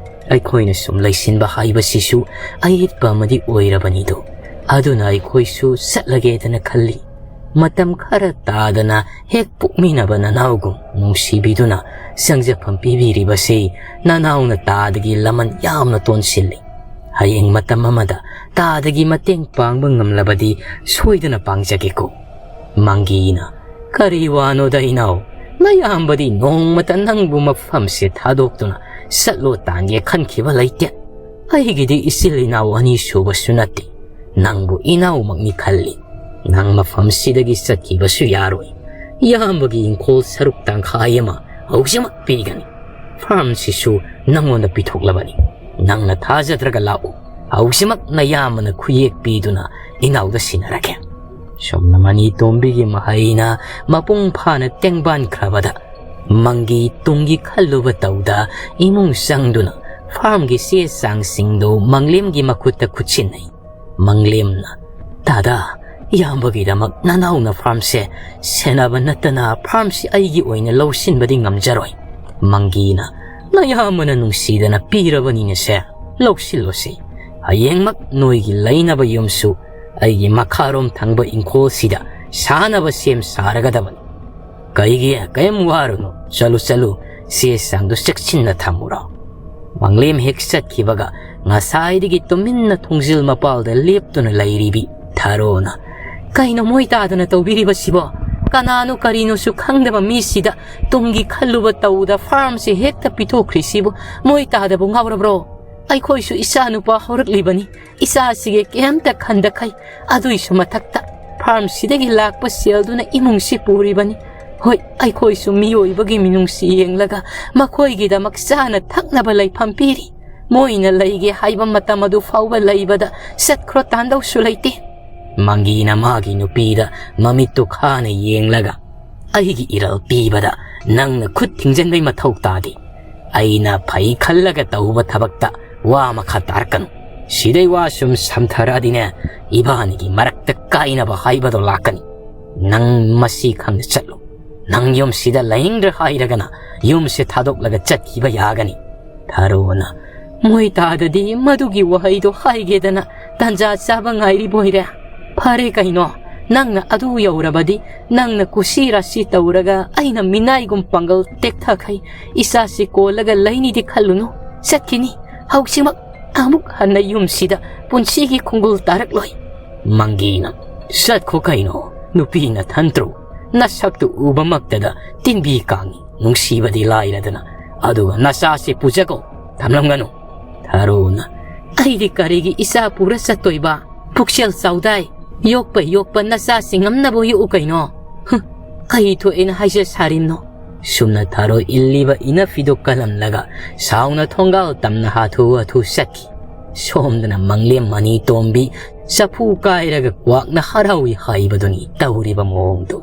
ꯑꯩꯈꯣꯏꯅ ꯁꯨꯝ ꯂꯩꯁꯤꯟꯕ ꯍꯥꯏꯕꯁꯤꯁꯨ ꯑꯌꯦꯠꯄ ꯑꯃꯗꯤ ꯑꯣꯏꯔꯕꯅꯤꯗꯣ꯫ ꯑꯗꯨꯅ ꯑꯩꯈꯣꯏꯁꯨ ꯆꯠꯂꯒꯦꯗꯅ ꯈꯜꯂꯤ꯫ ꯃꯇꯝ ꯈꯔ ꯇꯥꯗꯅ ꯍꯦꯛ ꯄꯣꯛꯃꯤꯟꯅꯕ ꯅꯅꯥꯎꯒꯨꯝ ꯅꯨꯡꯁꯤꯕꯤꯗꯨꯅ ꯆꯪꯖꯐꯝ ꯄꯤꯕꯤꯔꯤꯕꯁꯤ ꯅꯅꯥꯎꯅ ꯇꯥꯗꯒꯤ ꯂꯃꯟ ꯌꯥꯝꯅ ꯇꯣꯟꯁꯤꯜꯂꯤ꯫ ꯍꯌꯦꯡ ꯃꯇꯝ ꯑꯃꯗ ꯇꯥꯗꯒꯤ ꯃꯇꯦꯡ ꯄꯥꯡꯕ ꯉꯝꯂꯕꯗꯤ ꯁꯣꯏꯗꯅ ꯄꯥꯡꯖꯒꯦꯀꯣ꯫" ꯃꯪꯒꯤꯅ, "ꯀꯔꯤ ꯋꯥꯅꯣꯗ ꯏꯅꯥꯎ? ꯅꯌꯥꯝꯕꯗꯤ ꯅꯣꯡꯃꯇ ꯅꯪꯕꯨ ꯃꯐꯝꯁꯦ ꯊꯥꯗꯣꯛꯇꯨꯅ ꯆꯠꯂꯣ ꯇꯥꯟꯒꯦ ꯈꯟꯈꯤꯕ ꯂꯩꯇꯦ꯫ ꯑꯩꯒꯤꯗꯤ ꯏꯆꯤꯜ ꯏꯅꯥꯎ ꯑꯅꯤ ꯁꯨꯕꯁꯨ ꯅꯠꯇꯦ꯫ ꯅꯪꯕꯨ ꯏꯅꯥꯎꯃꯛꯅꯤ ꯈꯜꯂꯤ꯫ ꯅꯪ ꯃꯐꯝꯁꯤꯗꯒꯤ ꯆꯠꯈꯤꯕꯁꯨ ꯌꯥꯔꯣꯏ꯫ ꯏꯌꯥꯝꯕꯒꯤ ꯏꯪꯈꯣꯜ ꯁꯔꯨꯛ ꯇꯪꯈꯥꯏ ꯑꯃ ꯍꯧꯖꯤꯛꯃꯛ ꯄꯤꯒꯅꯤ꯫ ꯐꯥꯔꯝꯁꯤꯁꯨ ꯅꯪꯉꯣꯟꯗ ꯄꯤꯊꯣꯛꯂꯕꯅꯤ꯫ ꯅꯪꯅ ꯊꯥꯖꯗ꯭ꯔꯒ ꯂꯥꯛꯎ꯫ ꯍꯧꯖꯤꯛꯃꯛ ꯅꯌꯥꯝꯕꯅ ꯈꯨꯌꯦꯛ ꯄꯤꯗꯨꯅ ꯏꯅꯥꯎꯗ ꯁꯤꯟꯅꯔꯒꯦ꯫" ꯁꯣꯝꯅ ꯃꯅꯤ ꯇꯣꯝꯕꯤꯒꯤ ꯃꯍꯩꯅ ꯃꯄꯨꯡ ꯐꯥꯅ ꯇꯦꯡꯕꯥꯟꯈ꯭ꯔꯕꯗ ꯃꯪꯒꯤ ꯇꯨꯡꯒꯤ ꯈꯜꯂꯨꯕ ꯇꯧꯗ ꯏꯃꯨꯡ ꯆꯪꯗꯨꯅ ꯐꯥꯔꯝꯒꯤ ꯆꯦ ꯆꯥꯡꯁꯤꯡꯗꯨ ꯃꯪꯂꯦꯝꯒꯤ ꯃꯈꯨꯠꯇ ꯈꯨꯠꯁꯤꯟꯅꯩ꯫ ꯃꯪꯂꯦꯝꯅ, "ꯇꯥꯗ, ꯏꯌꯥꯝꯕꯒꯤꯗꯃꯛ ꯅꯅꯥꯎꯅ ꯐꯥꯔꯝꯁꯦ ꯁꯦꯟꯅꯕ ꯅꯠꯇꯅ ꯐꯥꯔꯝꯁꯤ ꯑꯩꯒꯤ ꯑꯣꯏꯅ ꯂꯧꯁꯤꯟꯕꯗꯤ ꯉꯝꯖꯔꯣꯏ꯫" ꯃꯪꯒꯤꯅ, "ꯅꯌꯥꯝꯕꯅ ꯅꯨꯡꯁꯤꯗꯅ ꯄꯤꯔꯕꯅꯤꯅꯁꯦ, ꯂꯧꯁꯤꯜꯂꯣꯁꯤ꯫ ꯍꯌꯦꯡꯃꯛ ꯅꯣꯏꯒꯤ ꯂꯩꯅꯕ ꯌꯨꯝꯁꯨ ꯑꯩꯒꯤ ꯃꯈꯥꯔꯣꯝ ꯊꯪꯕ ꯏꯪꯈꯣꯜꯁꯤꯗ ꯁꯥꯅꯕ ꯁꯦꯝ ꯁꯥꯔꯒꯗꯕꯅꯤ꯫ ꯀꯩꯒꯤ ꯀꯩꯝ ꯋꯥꯔꯨꯅꯨ, ꯆꯠꯂꯨ ꯆꯠꯂꯨ, ꯆꯦ ꯆꯥꯡꯗꯨ ꯆꯦꯛꯁꯤꯟꯅ ꯊꯝꯃꯨꯔꯣ꯫" ꯃꯪꯂꯦꯝ ꯍꯦꯛ ꯆꯠꯈꯤꯕꯒ ꯉꯁꯥꯏꯗꯒꯤ ꯇꯨꯃꯤꯟꯅ ꯊꯣꯡꯖꯤꯜ ꯃꯄꯥꯜꯗ ꯂꯦꯞꯇꯨꯅ ꯂꯩꯔꯤꯕꯤ ꯊꯥꯔꯣꯅ, "ꯀꯩꯅꯣ ꯃꯣꯏ ꯇꯥꯗꯅ ꯇꯧꯕꯤꯔꯤꯕꯁꯤꯕꯣ? ꯀꯅꯥꯅꯣ ꯀꯔꯤꯅꯣꯁꯨ ꯈꯪꯗꯕ ꯃꯤꯁꯤꯗ ꯇꯨꯡꯒꯤ ꯈꯜꯂꯨꯕ ꯇꯧꯗ ꯐꯥꯔꯝꯁꯤ ꯍꯦꯛꯇ ꯄꯤꯊꯣꯛꯈ꯭ꯔꯤꯁꯤꯕꯨ? ꯃꯣꯏ ꯇꯥꯗꯕꯨ ꯉꯥꯎꯔꯕ꯭ꯔꯣ? ꯑꯩꯈꯣꯏꯁꯨ ꯏꯆꯥ ꯅꯨꯄꯥ ꯍꯧꯔꯛꯂꯤꯕꯅꯤ꯫ ꯏꯆꯥꯁꯤꯒꯤ ꯀꯩꯝꯇ ꯈꯟꯗꯈꯩ, ꯑꯗꯨꯏꯁꯨ ꯃꯊꯛꯇ ꯐꯥꯔꯝꯁꯤꯗꯒꯤ ꯂꯥꯛꯄ ꯁꯦꯜꯗꯨꯅ ꯏꯃꯨꯡꯁꯤ ꯄꯨꯔꯤꯕꯅꯤ꯫ ꯍꯣꯏ, ꯑꯩꯈꯣꯏꯁꯨ ꯃꯤꯑꯣꯏꯕꯒꯤ ꯃꯤꯅꯨꯡꯁꯤ ꯌꯦꯡꯂꯒ ꯃꯈꯣꯏꯒꯤꯗꯃꯛ ꯆꯥꯅ ꯊꯛꯅꯕ ꯂꯩꯐꯝ ꯄꯤꯔꯤ꯫ ꯃꯣꯏꯅ ꯂꯩꯒꯦ ꯍꯥꯏꯕ ꯃꯇꯝ ꯑꯗꯨ ꯐꯥꯎꯕ ꯂꯩꯕꯗ ꯆꯠꯈ꯭ꯔꯣ ꯇꯥꯟꯗꯧꯁꯨ ꯂꯩꯇꯦ꯫" ꯃꯪꯒꯤꯅ ꯃꯥꯒꯤ ꯅꯨꯄꯤꯗ ꯃꯃꯤꯠꯇꯨ ꯈꯥꯅ ꯌꯦꯡꯂꯒ, "ꯑꯩꯒꯤ ꯏꯔꯜ ꯄꯤꯕꯗ ꯅꯪꯅ ꯈꯨꯠ ꯊꯤꯡꯖꯤꯟꯕꯩ ꯃꯊꯧ ꯇꯥꯗꯦ꯫ ꯑꯩꯅ ꯐꯩ ꯈꯜꯂꯒ ꯇꯧꯕ ꯊꯕꯛꯇ ꯋꯥ ꯃꯈꯥ ꯇꯥꯔꯛꯀꯅꯨ꯫ ꯁꯤꯗꯩ ꯋꯥ ꯁꯨꯝ ꯁꯝꯊꯔꯛꯑꯗꯤꯅꯦ, ꯏꯕꯥꯅꯤꯒꯤ ꯃꯔꯛꯇ ꯀꯥꯏꯅꯕ ꯍꯥꯏꯕꯗꯣ ꯂꯥꯛꯀꯅꯤ꯫ ꯅꯪ ꯃꯁꯤ ꯈꯪꯅ ꯆꯠꯂꯨ꯫ ꯅꯪ ꯌꯨꯝꯁꯤꯗ ꯂꯩꯅꯤꯡꯗ꯭ꯔꯦ ꯍꯥꯏꯔꯒꯅ ꯌꯨꯝꯁꯦ ꯊꯥꯗꯣꯛꯂꯒ ꯆꯠꯈꯤꯕ ꯌꯥꯒꯅꯤ꯫" ꯊꯥꯔꯣꯅ, "ꯃꯣꯏ ꯇꯥꯗꯗꯤ ꯃꯗꯨꯒꯤ ꯋꯥꯍꯩꯗꯣ ꯍꯥꯏꯒꯦꯗꯅ ꯇꯥꯟꯖꯥ ꯆꯥꯕ ꯉꯥꯏꯔꯤꯕꯣꯏꯔꯦ꯫ ꯐꯔꯦ ꯀꯩꯅꯣ, ꯅꯪꯅ ꯑꯗꯨ ꯌꯧꯔꯕꯗꯤ ꯅꯪꯅ ꯀꯨꯁꯤ ꯔꯥꯁꯤ ꯇꯧꯔꯒ ꯑꯩꯅ ꯃꯤꯅꯥꯏꯒꯨꯝ ꯄꯥꯡꯒꯜ ꯇꯦꯛꯊꯈꯩ ꯏꯆꯥꯁꯤ ꯀꯣꯜꯂꯒ ꯂꯩꯅꯤꯗꯤ ꯈꯜꯂꯨꯅꯨ꯫ ꯆꯠꯈꯤꯅꯤ꯫ ꯍꯧꯖꯤꯛꯃꯛ ꯑꯃꯨꯛ ꯍꯟꯅ ꯌꯨꯝꯁꯤꯗ ꯄꯨꯟꯁꯤꯒꯤ ꯈꯣꯡꯒꯨꯜ ꯇꯥꯔꯛꯂꯣꯏ꯫" ꯃꯪꯒꯤꯅ, "ꯆꯠꯈꯣ ꯀꯩꯅꯣ, ꯅꯨꯄꯤ ꯅꯊꯟꯇ꯭ꯔꯣ? ꯅꯁꯛꯇꯨ ꯎꯕꯃꯛꯇꯗ ꯇꯤꯟꯕꯤ ꯀꯥꯡꯉꯤ꯫ ꯅꯨꯡꯁꯤꯕꯗꯤ ꯂꯥꯏꯔꯗꯅ꯫ ꯑꯗꯨꯒ ꯅꯆꯥꯁꯤ ꯄꯨꯖꯒꯣ, ꯊꯝꯂꯝꯒꯅꯨ꯫" ꯊꯥꯔꯣꯅ, "ꯑꯩꯗꯤ ꯀꯔꯤꯒꯤ ꯏꯆꯥ ꯄꯨꯔ ꯆꯠꯇꯣꯏꯕ? ꯄꯨꯛꯆꯦꯜ ꯆꯥꯎꯗꯥꯏ꯫ ꯌꯣꯛꯄ ꯌꯣꯛꯄ ꯅꯆꯥꯁꯤ ꯉꯝꯅꯕ ꯌꯣꯛꯎ ꯀꯩꯅꯣ꯫ ꯍꯨꯝ, ꯑꯩ ꯊꯣꯛꯑꯦꯅ ꯍꯥꯏꯖ ꯁꯥꯔꯤꯝꯅꯣ꯫" ꯁꯨꯝꯅ ꯊꯥꯔꯣ ꯏꯜꯂꯤꯕ ꯏꯅꯐꯤꯗꯨ ꯀꯜꯂꯝꯂꯒ ꯁꯥꯎꯅ ꯊꯣꯡꯒꯥꯜ ꯇꯝꯅ ꯍꯥꯊꯨ ꯍꯥꯊꯨ ꯆꯠꯈꯤ꯫ ꯁꯣꯝꯗꯅ ꯃꯪꯂꯦꯝ ꯃꯅꯤ ꯇꯣꯝꯕꯤ ꯆꯐꯨ ꯀꯥꯏꯔꯒ ꯀ꯭ꯋꯥꯛꯅ ꯍꯔꯥꯎꯏ ꯍꯥꯏꯕꯗꯨꯅꯤ ꯇꯧꯔꯤꯕ ꯃꯑꯣꯡꯗꯨ꯫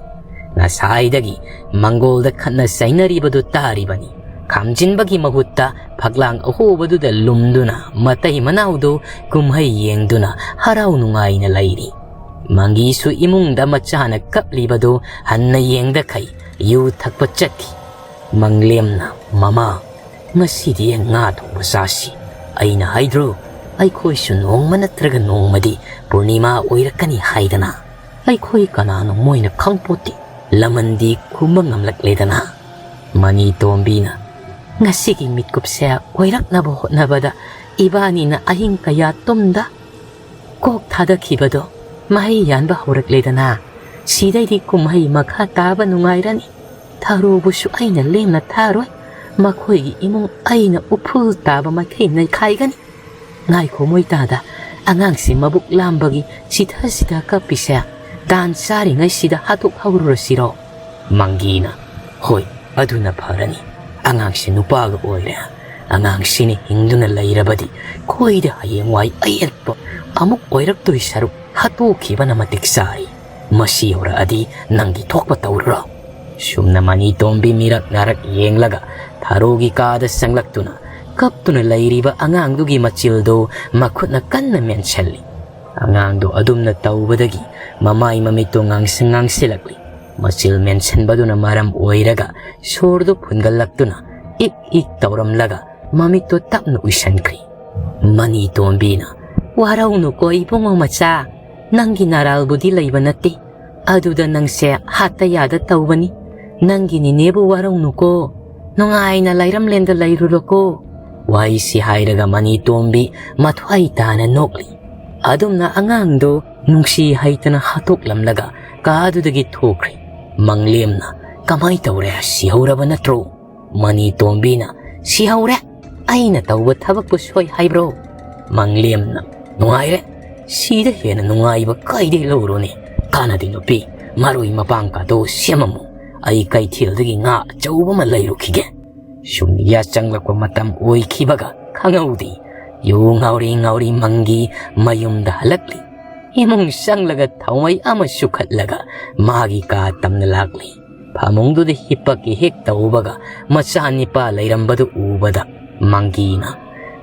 ꯉꯁꯥꯏꯗꯒꯤ ꯃꯪꯒꯣꯜꯗ ꯈꯠꯅ ꯆꯩꯅꯔꯤꯕꯗꯨ ꯇꯥꯔꯤꯕꯅꯤ꯫ ꯈꯥꯝꯖꯤꯟꯕꯒꯤ ꯃꯍꯨꯠꯇ ꯐꯛꯂꯥꯡ ꯑꯍꯣꯕꯗꯨꯗ ꯂꯨꯝꯗꯨꯅ ꯃꯇꯩ ꯃꯅꯥꯎꯗꯨ ꯀꯨꯝꯍꯩ ꯌꯦꯡꯗꯨꯅ ꯍꯔꯥꯎ ꯅꯨꯡꯉꯥꯏꯅ ꯂꯩꯔꯤ꯫ ꯃꯪꯒꯤꯁꯨ ꯏꯃꯨꯡꯗ ꯃꯆꯥꯅ ꯀꯞꯂꯤꯕꯗꯨ ꯍꯟꯅ ꯌꯦꯡꯗꯈꯩ ꯌꯨ ꯊꯛꯄ ꯆꯠꯈꯤ꯫ ꯃꯪꯂꯦꯝꯅ, "ꯃꯃꯥ, ꯉꯁꯤꯗꯤ ꯉꯥ ꯊꯣꯡꯕ ꯆꯥꯁꯤ꯫ ꯑꯩꯅ ꯍꯥꯏꯗ꯭ꯔꯣ, ꯑꯩꯈꯣꯏꯁꯨ ꯅꯣꯡꯃ ꯅꯠꯇ꯭ꯔꯒ ꯅꯣꯡꯃꯗꯤ ꯄꯨꯔꯅꯤꯃꯥ ꯑꯣꯏꯔꯛꯀꯅꯤ ꯍꯥꯏꯗꯅ꯫ ꯑꯩꯈꯣꯏ ꯀꯅꯥꯅꯣ ꯃꯣꯏꯅ ꯈꯪꯄꯣꯠꯇꯦ꯫ ꯂꯃꯟꯗꯤ ꯈꯨꯝꯕ ꯉꯝꯂꯛꯂꯦꯗꯅ꯫" ꯃꯅꯤ ꯇꯣꯝꯕꯤꯅ, ꯉꯁꯤꯒꯤ ꯃꯤꯠꯀꯨꯞꯁꯦ ꯑꯣꯏꯔꯛꯅꯕ ꯍꯣꯠꯅꯕꯗ ꯏꯕꯥꯅꯤꯅ ꯑꯍꯤꯡ ꯀꯌꯥ ꯇꯨꯝꯗ ꯀꯣꯛ ꯊꯥꯗꯈꯤꯕꯗꯣ ꯃꯍꯩ ꯌꯥꯟꯕ ꯍꯧꯔꯛꯂꯦꯗꯅ꯫ ꯁꯤꯗꯩꯗꯤ ꯀꯨꯝꯍꯩ ꯃꯈꯥ ꯇꯥꯕ ꯅꯨꯡꯉꯥꯏꯔꯅꯤ꯫ ꯊꯔꯣꯕꯨꯁꯨ ꯑꯩꯅ ꯂꯦꯝꯅ ꯊꯥꯔꯣꯏ꯫ ꯃꯈꯣꯏꯒꯤ ꯏꯃꯨꯡ ꯑꯩꯅ ꯎꯐꯨꯜ ꯇꯥꯕ ꯃꯥꯏꯀꯩ ꯅꯩꯈꯥꯏꯒꯅꯤ꯫ ꯉꯥꯏꯈꯣ ꯃꯣꯏꯇꯥꯗ, ꯑꯉꯥꯡꯁꯤ ꯃꯕꯨꯛ ꯂꯥꯝꯕꯒꯤ ꯁꯤꯊ ꯁꯤꯊ ꯀꯞꯄꯤꯁꯦ ꯇꯥꯟ ꯆꯥꯔꯤꯉꯩꯁꯤꯗ ꯍꯥꯠꯇꯣꯛꯍꯧꯔꯨꯔꯁꯤꯔꯣ? ꯃꯪꯒꯤꯅ, ꯍꯣꯏ, ꯑꯗꯨꯅ ꯐꯔꯅꯤ꯫ ꯑꯉꯥꯡꯁꯤ ꯅꯨꯄꯥꯒ ꯑꯣꯏꯔꯦ꯫ ꯑꯉꯥꯡꯁꯤꯅ ꯍꯤꯡꯗꯨꯅ ꯂꯩꯔꯕꯗꯤ ꯈꯣꯏꯗ ꯍꯌꯦꯡꯋꯥꯏ ꯑꯌꯦꯠꯄ ꯑꯃꯨꯛ ꯑꯣꯏꯔꯛꯇꯣꯏ ꯁꯔꯨꯛ ꯍꯥꯠꯇꯣꯛꯈꯤꯕꯅ ꯃꯇꯤꯛ ꯆꯥꯔꯤ꯫ ꯃꯁꯤ ꯌꯧꯔꯛꯑꯗꯤ ꯅꯪꯒꯤ ꯊꯣꯛꯄ ꯇꯧꯔꯨꯔꯣ꯫ ꯁꯨꯝꯅ ꯃꯅꯤꯇꯣꯝꯕꯤ ꯃꯤꯔꯛ ꯅꯥꯔꯛ ꯌꯦꯡꯂꯒ ꯊꯔꯣꯒꯤ ꯀꯥꯗ ꯆꯪꯂꯛꯇꯨꯅ ꯀꯞꯇꯨꯅ ꯂꯩꯔꯤꯕ ꯑꯉꯥꯡꯗꯨꯒꯤ ꯃꯆꯤꯜꯗꯨ ꯃꯈꯨꯠꯅ ꯀꯟꯅ ꯃꯦꯟꯁꯤꯜꯂꯤ꯫ ꯑꯉꯥꯡꯗꯨ ꯑꯗꯨꯝꯅ ꯇꯧꯕꯗꯒꯤ ꯃꯃꯥꯏ ꯃꯃꯤꯠꯇꯨ ꯉꯥꯡꯁꯪ ꯉꯥꯡꯁꯤꯜꯂꯛꯂꯤ꯫ ꯃꯆꯤꯜ ꯃꯦꯟꯁꯤꯟꯕꯗꯨꯅ ꯃꯔꯝ ꯑꯣꯏꯔꯒ ꯁꯣꯔꯗꯨ ꯐꯨꯟꯒꯠꯂꯛꯇꯨꯅ ꯏꯛ ꯏꯛ ꯇꯧꯔꯝꯂꯒ ꯃꯃꯤꯠꯇꯨ ꯇꯞꯅ ꯎꯏꯁꯟꯈ꯭ꯔꯤ꯫ ꯃꯅꯤꯇꯣꯝꯕꯤꯅ, ꯋꯥꯔꯧꯅꯨꯀꯣ ꯏꯕꯨꯡꯉꯣ ꯃꯆꯥ, ꯅꯪꯒꯤ ꯅꯔꯥꯜꯕꯨꯗꯤ ꯂꯩꯕ ꯅꯠꯇꯦ꯫ ꯑꯗꯨꯗ ꯅꯪꯁꯦ ꯍꯥꯠꯇ ꯌꯥꯗ ꯇꯧꯕꯅꯤ꯫ ꯅꯪꯒꯤ ꯅꯤꯅꯦꯕꯨ ꯋꯥꯔꯧꯅꯨꯀꯣ꯫ ꯅꯨꯡꯉꯥꯏꯅ ꯂꯩꯔꯝꯂꯦꯟꯗ ꯂꯩꯔꯨꯔꯣꯀꯣ꯫ ꯋꯥꯍꯩꯁꯤ ꯍꯥꯏꯔꯒ ꯃꯅꯤꯇꯣꯝꯕꯤ ꯃꯊ꯭ꯋꯥꯏ ꯇꯥꯅ ꯅꯣꯛꯂꯤ꯫ ꯑꯗꯨꯝꯅ ꯑꯉꯥꯡꯗꯨ ꯅꯨꯡꯁꯤ ꯍꯩꯇꯅ ꯍꯥꯠꯇꯣꯛꯂꯝꯂꯒ ꯀꯥꯗꯨꯗꯒꯤ ꯊꯣꯛꯈ꯭ꯔꯦ꯫ ꯃꯪꯂꯦꯝꯅ, ꯀꯃꯥꯏ ꯇꯧꯔꯦ? ꯁꯤꯍꯧꯔꯕ ꯅꯠꯇ꯭ꯔꯣ? ꯃꯅꯤꯇꯣꯝꯕꯤꯅ, ꯁꯤꯍꯧꯔꯦ꯫ ꯑꯩꯅ ꯇꯧꯕ ꯊꯕꯛꯄꯨ ꯁꯣꯏ ꯍꯥꯏꯕ꯭ꯔꯣ? ꯃꯪꯂꯦꯝꯅ, ꯅꯨꯡꯉꯥꯏꯔꯦ꯫ ꯁꯤꯗ ꯍꯦꯟꯅ ꯅꯨꯡꯉꯥꯏꯕ ꯀꯥꯏꯗꯩ ꯂꯧꯔꯨꯅꯤ? ꯀꯥꯟꯅꯗꯦ ꯅꯨꯄꯤ, ꯃꯔꯣꯏ ꯃꯄꯥꯡ ꯀꯥꯗꯣ ꯁꯦꯝꯃꯝꯃꯨ꯫ ꯑꯩ ꯀꯩꯊꯦꯜꯗꯒꯤ ꯉꯥ ꯑꯆꯧꯕ ꯑꯃ ꯂꯩꯔꯨꯈꯤꯒꯦ꯫ ꯁꯨꯝ ꯌꯥꯆꯪꯂꯛꯄ ꯃꯇꯝ ꯑꯣꯏꯈꯤꯕꯒ ꯈꯪꯍꯧꯗꯦ꯫ ꯌꯨ ꯉꯥꯎꯔꯤ ꯉꯥꯎꯔꯤ ꯃꯪꯒꯤ ꯃꯌꯨꯝꯗ ꯍꯜꯂꯛꯂꯤ꯫ ꯏꯃꯨꯡ ꯆꯪꯂꯒ ꯊꯥꯎꯃꯩ ꯑꯃ ꯆꯨꯈꯠꯂꯒ ꯃꯥꯒꯤ ꯀꯥ ꯇꯝꯅ ꯂꯥꯛꯂꯤ꯫ ꯐꯃꯨꯡꯗꯨꯗ ꯍꯤꯞꯄꯛꯀꯦ ꯍꯦꯛ ꯇꯧꯕꯒ ꯃꯆꯥꯅꯤꯄꯥ ꯂꯩꯔꯝꯕꯗꯨ ꯎꯕꯗ ꯃꯪꯒꯤꯅ,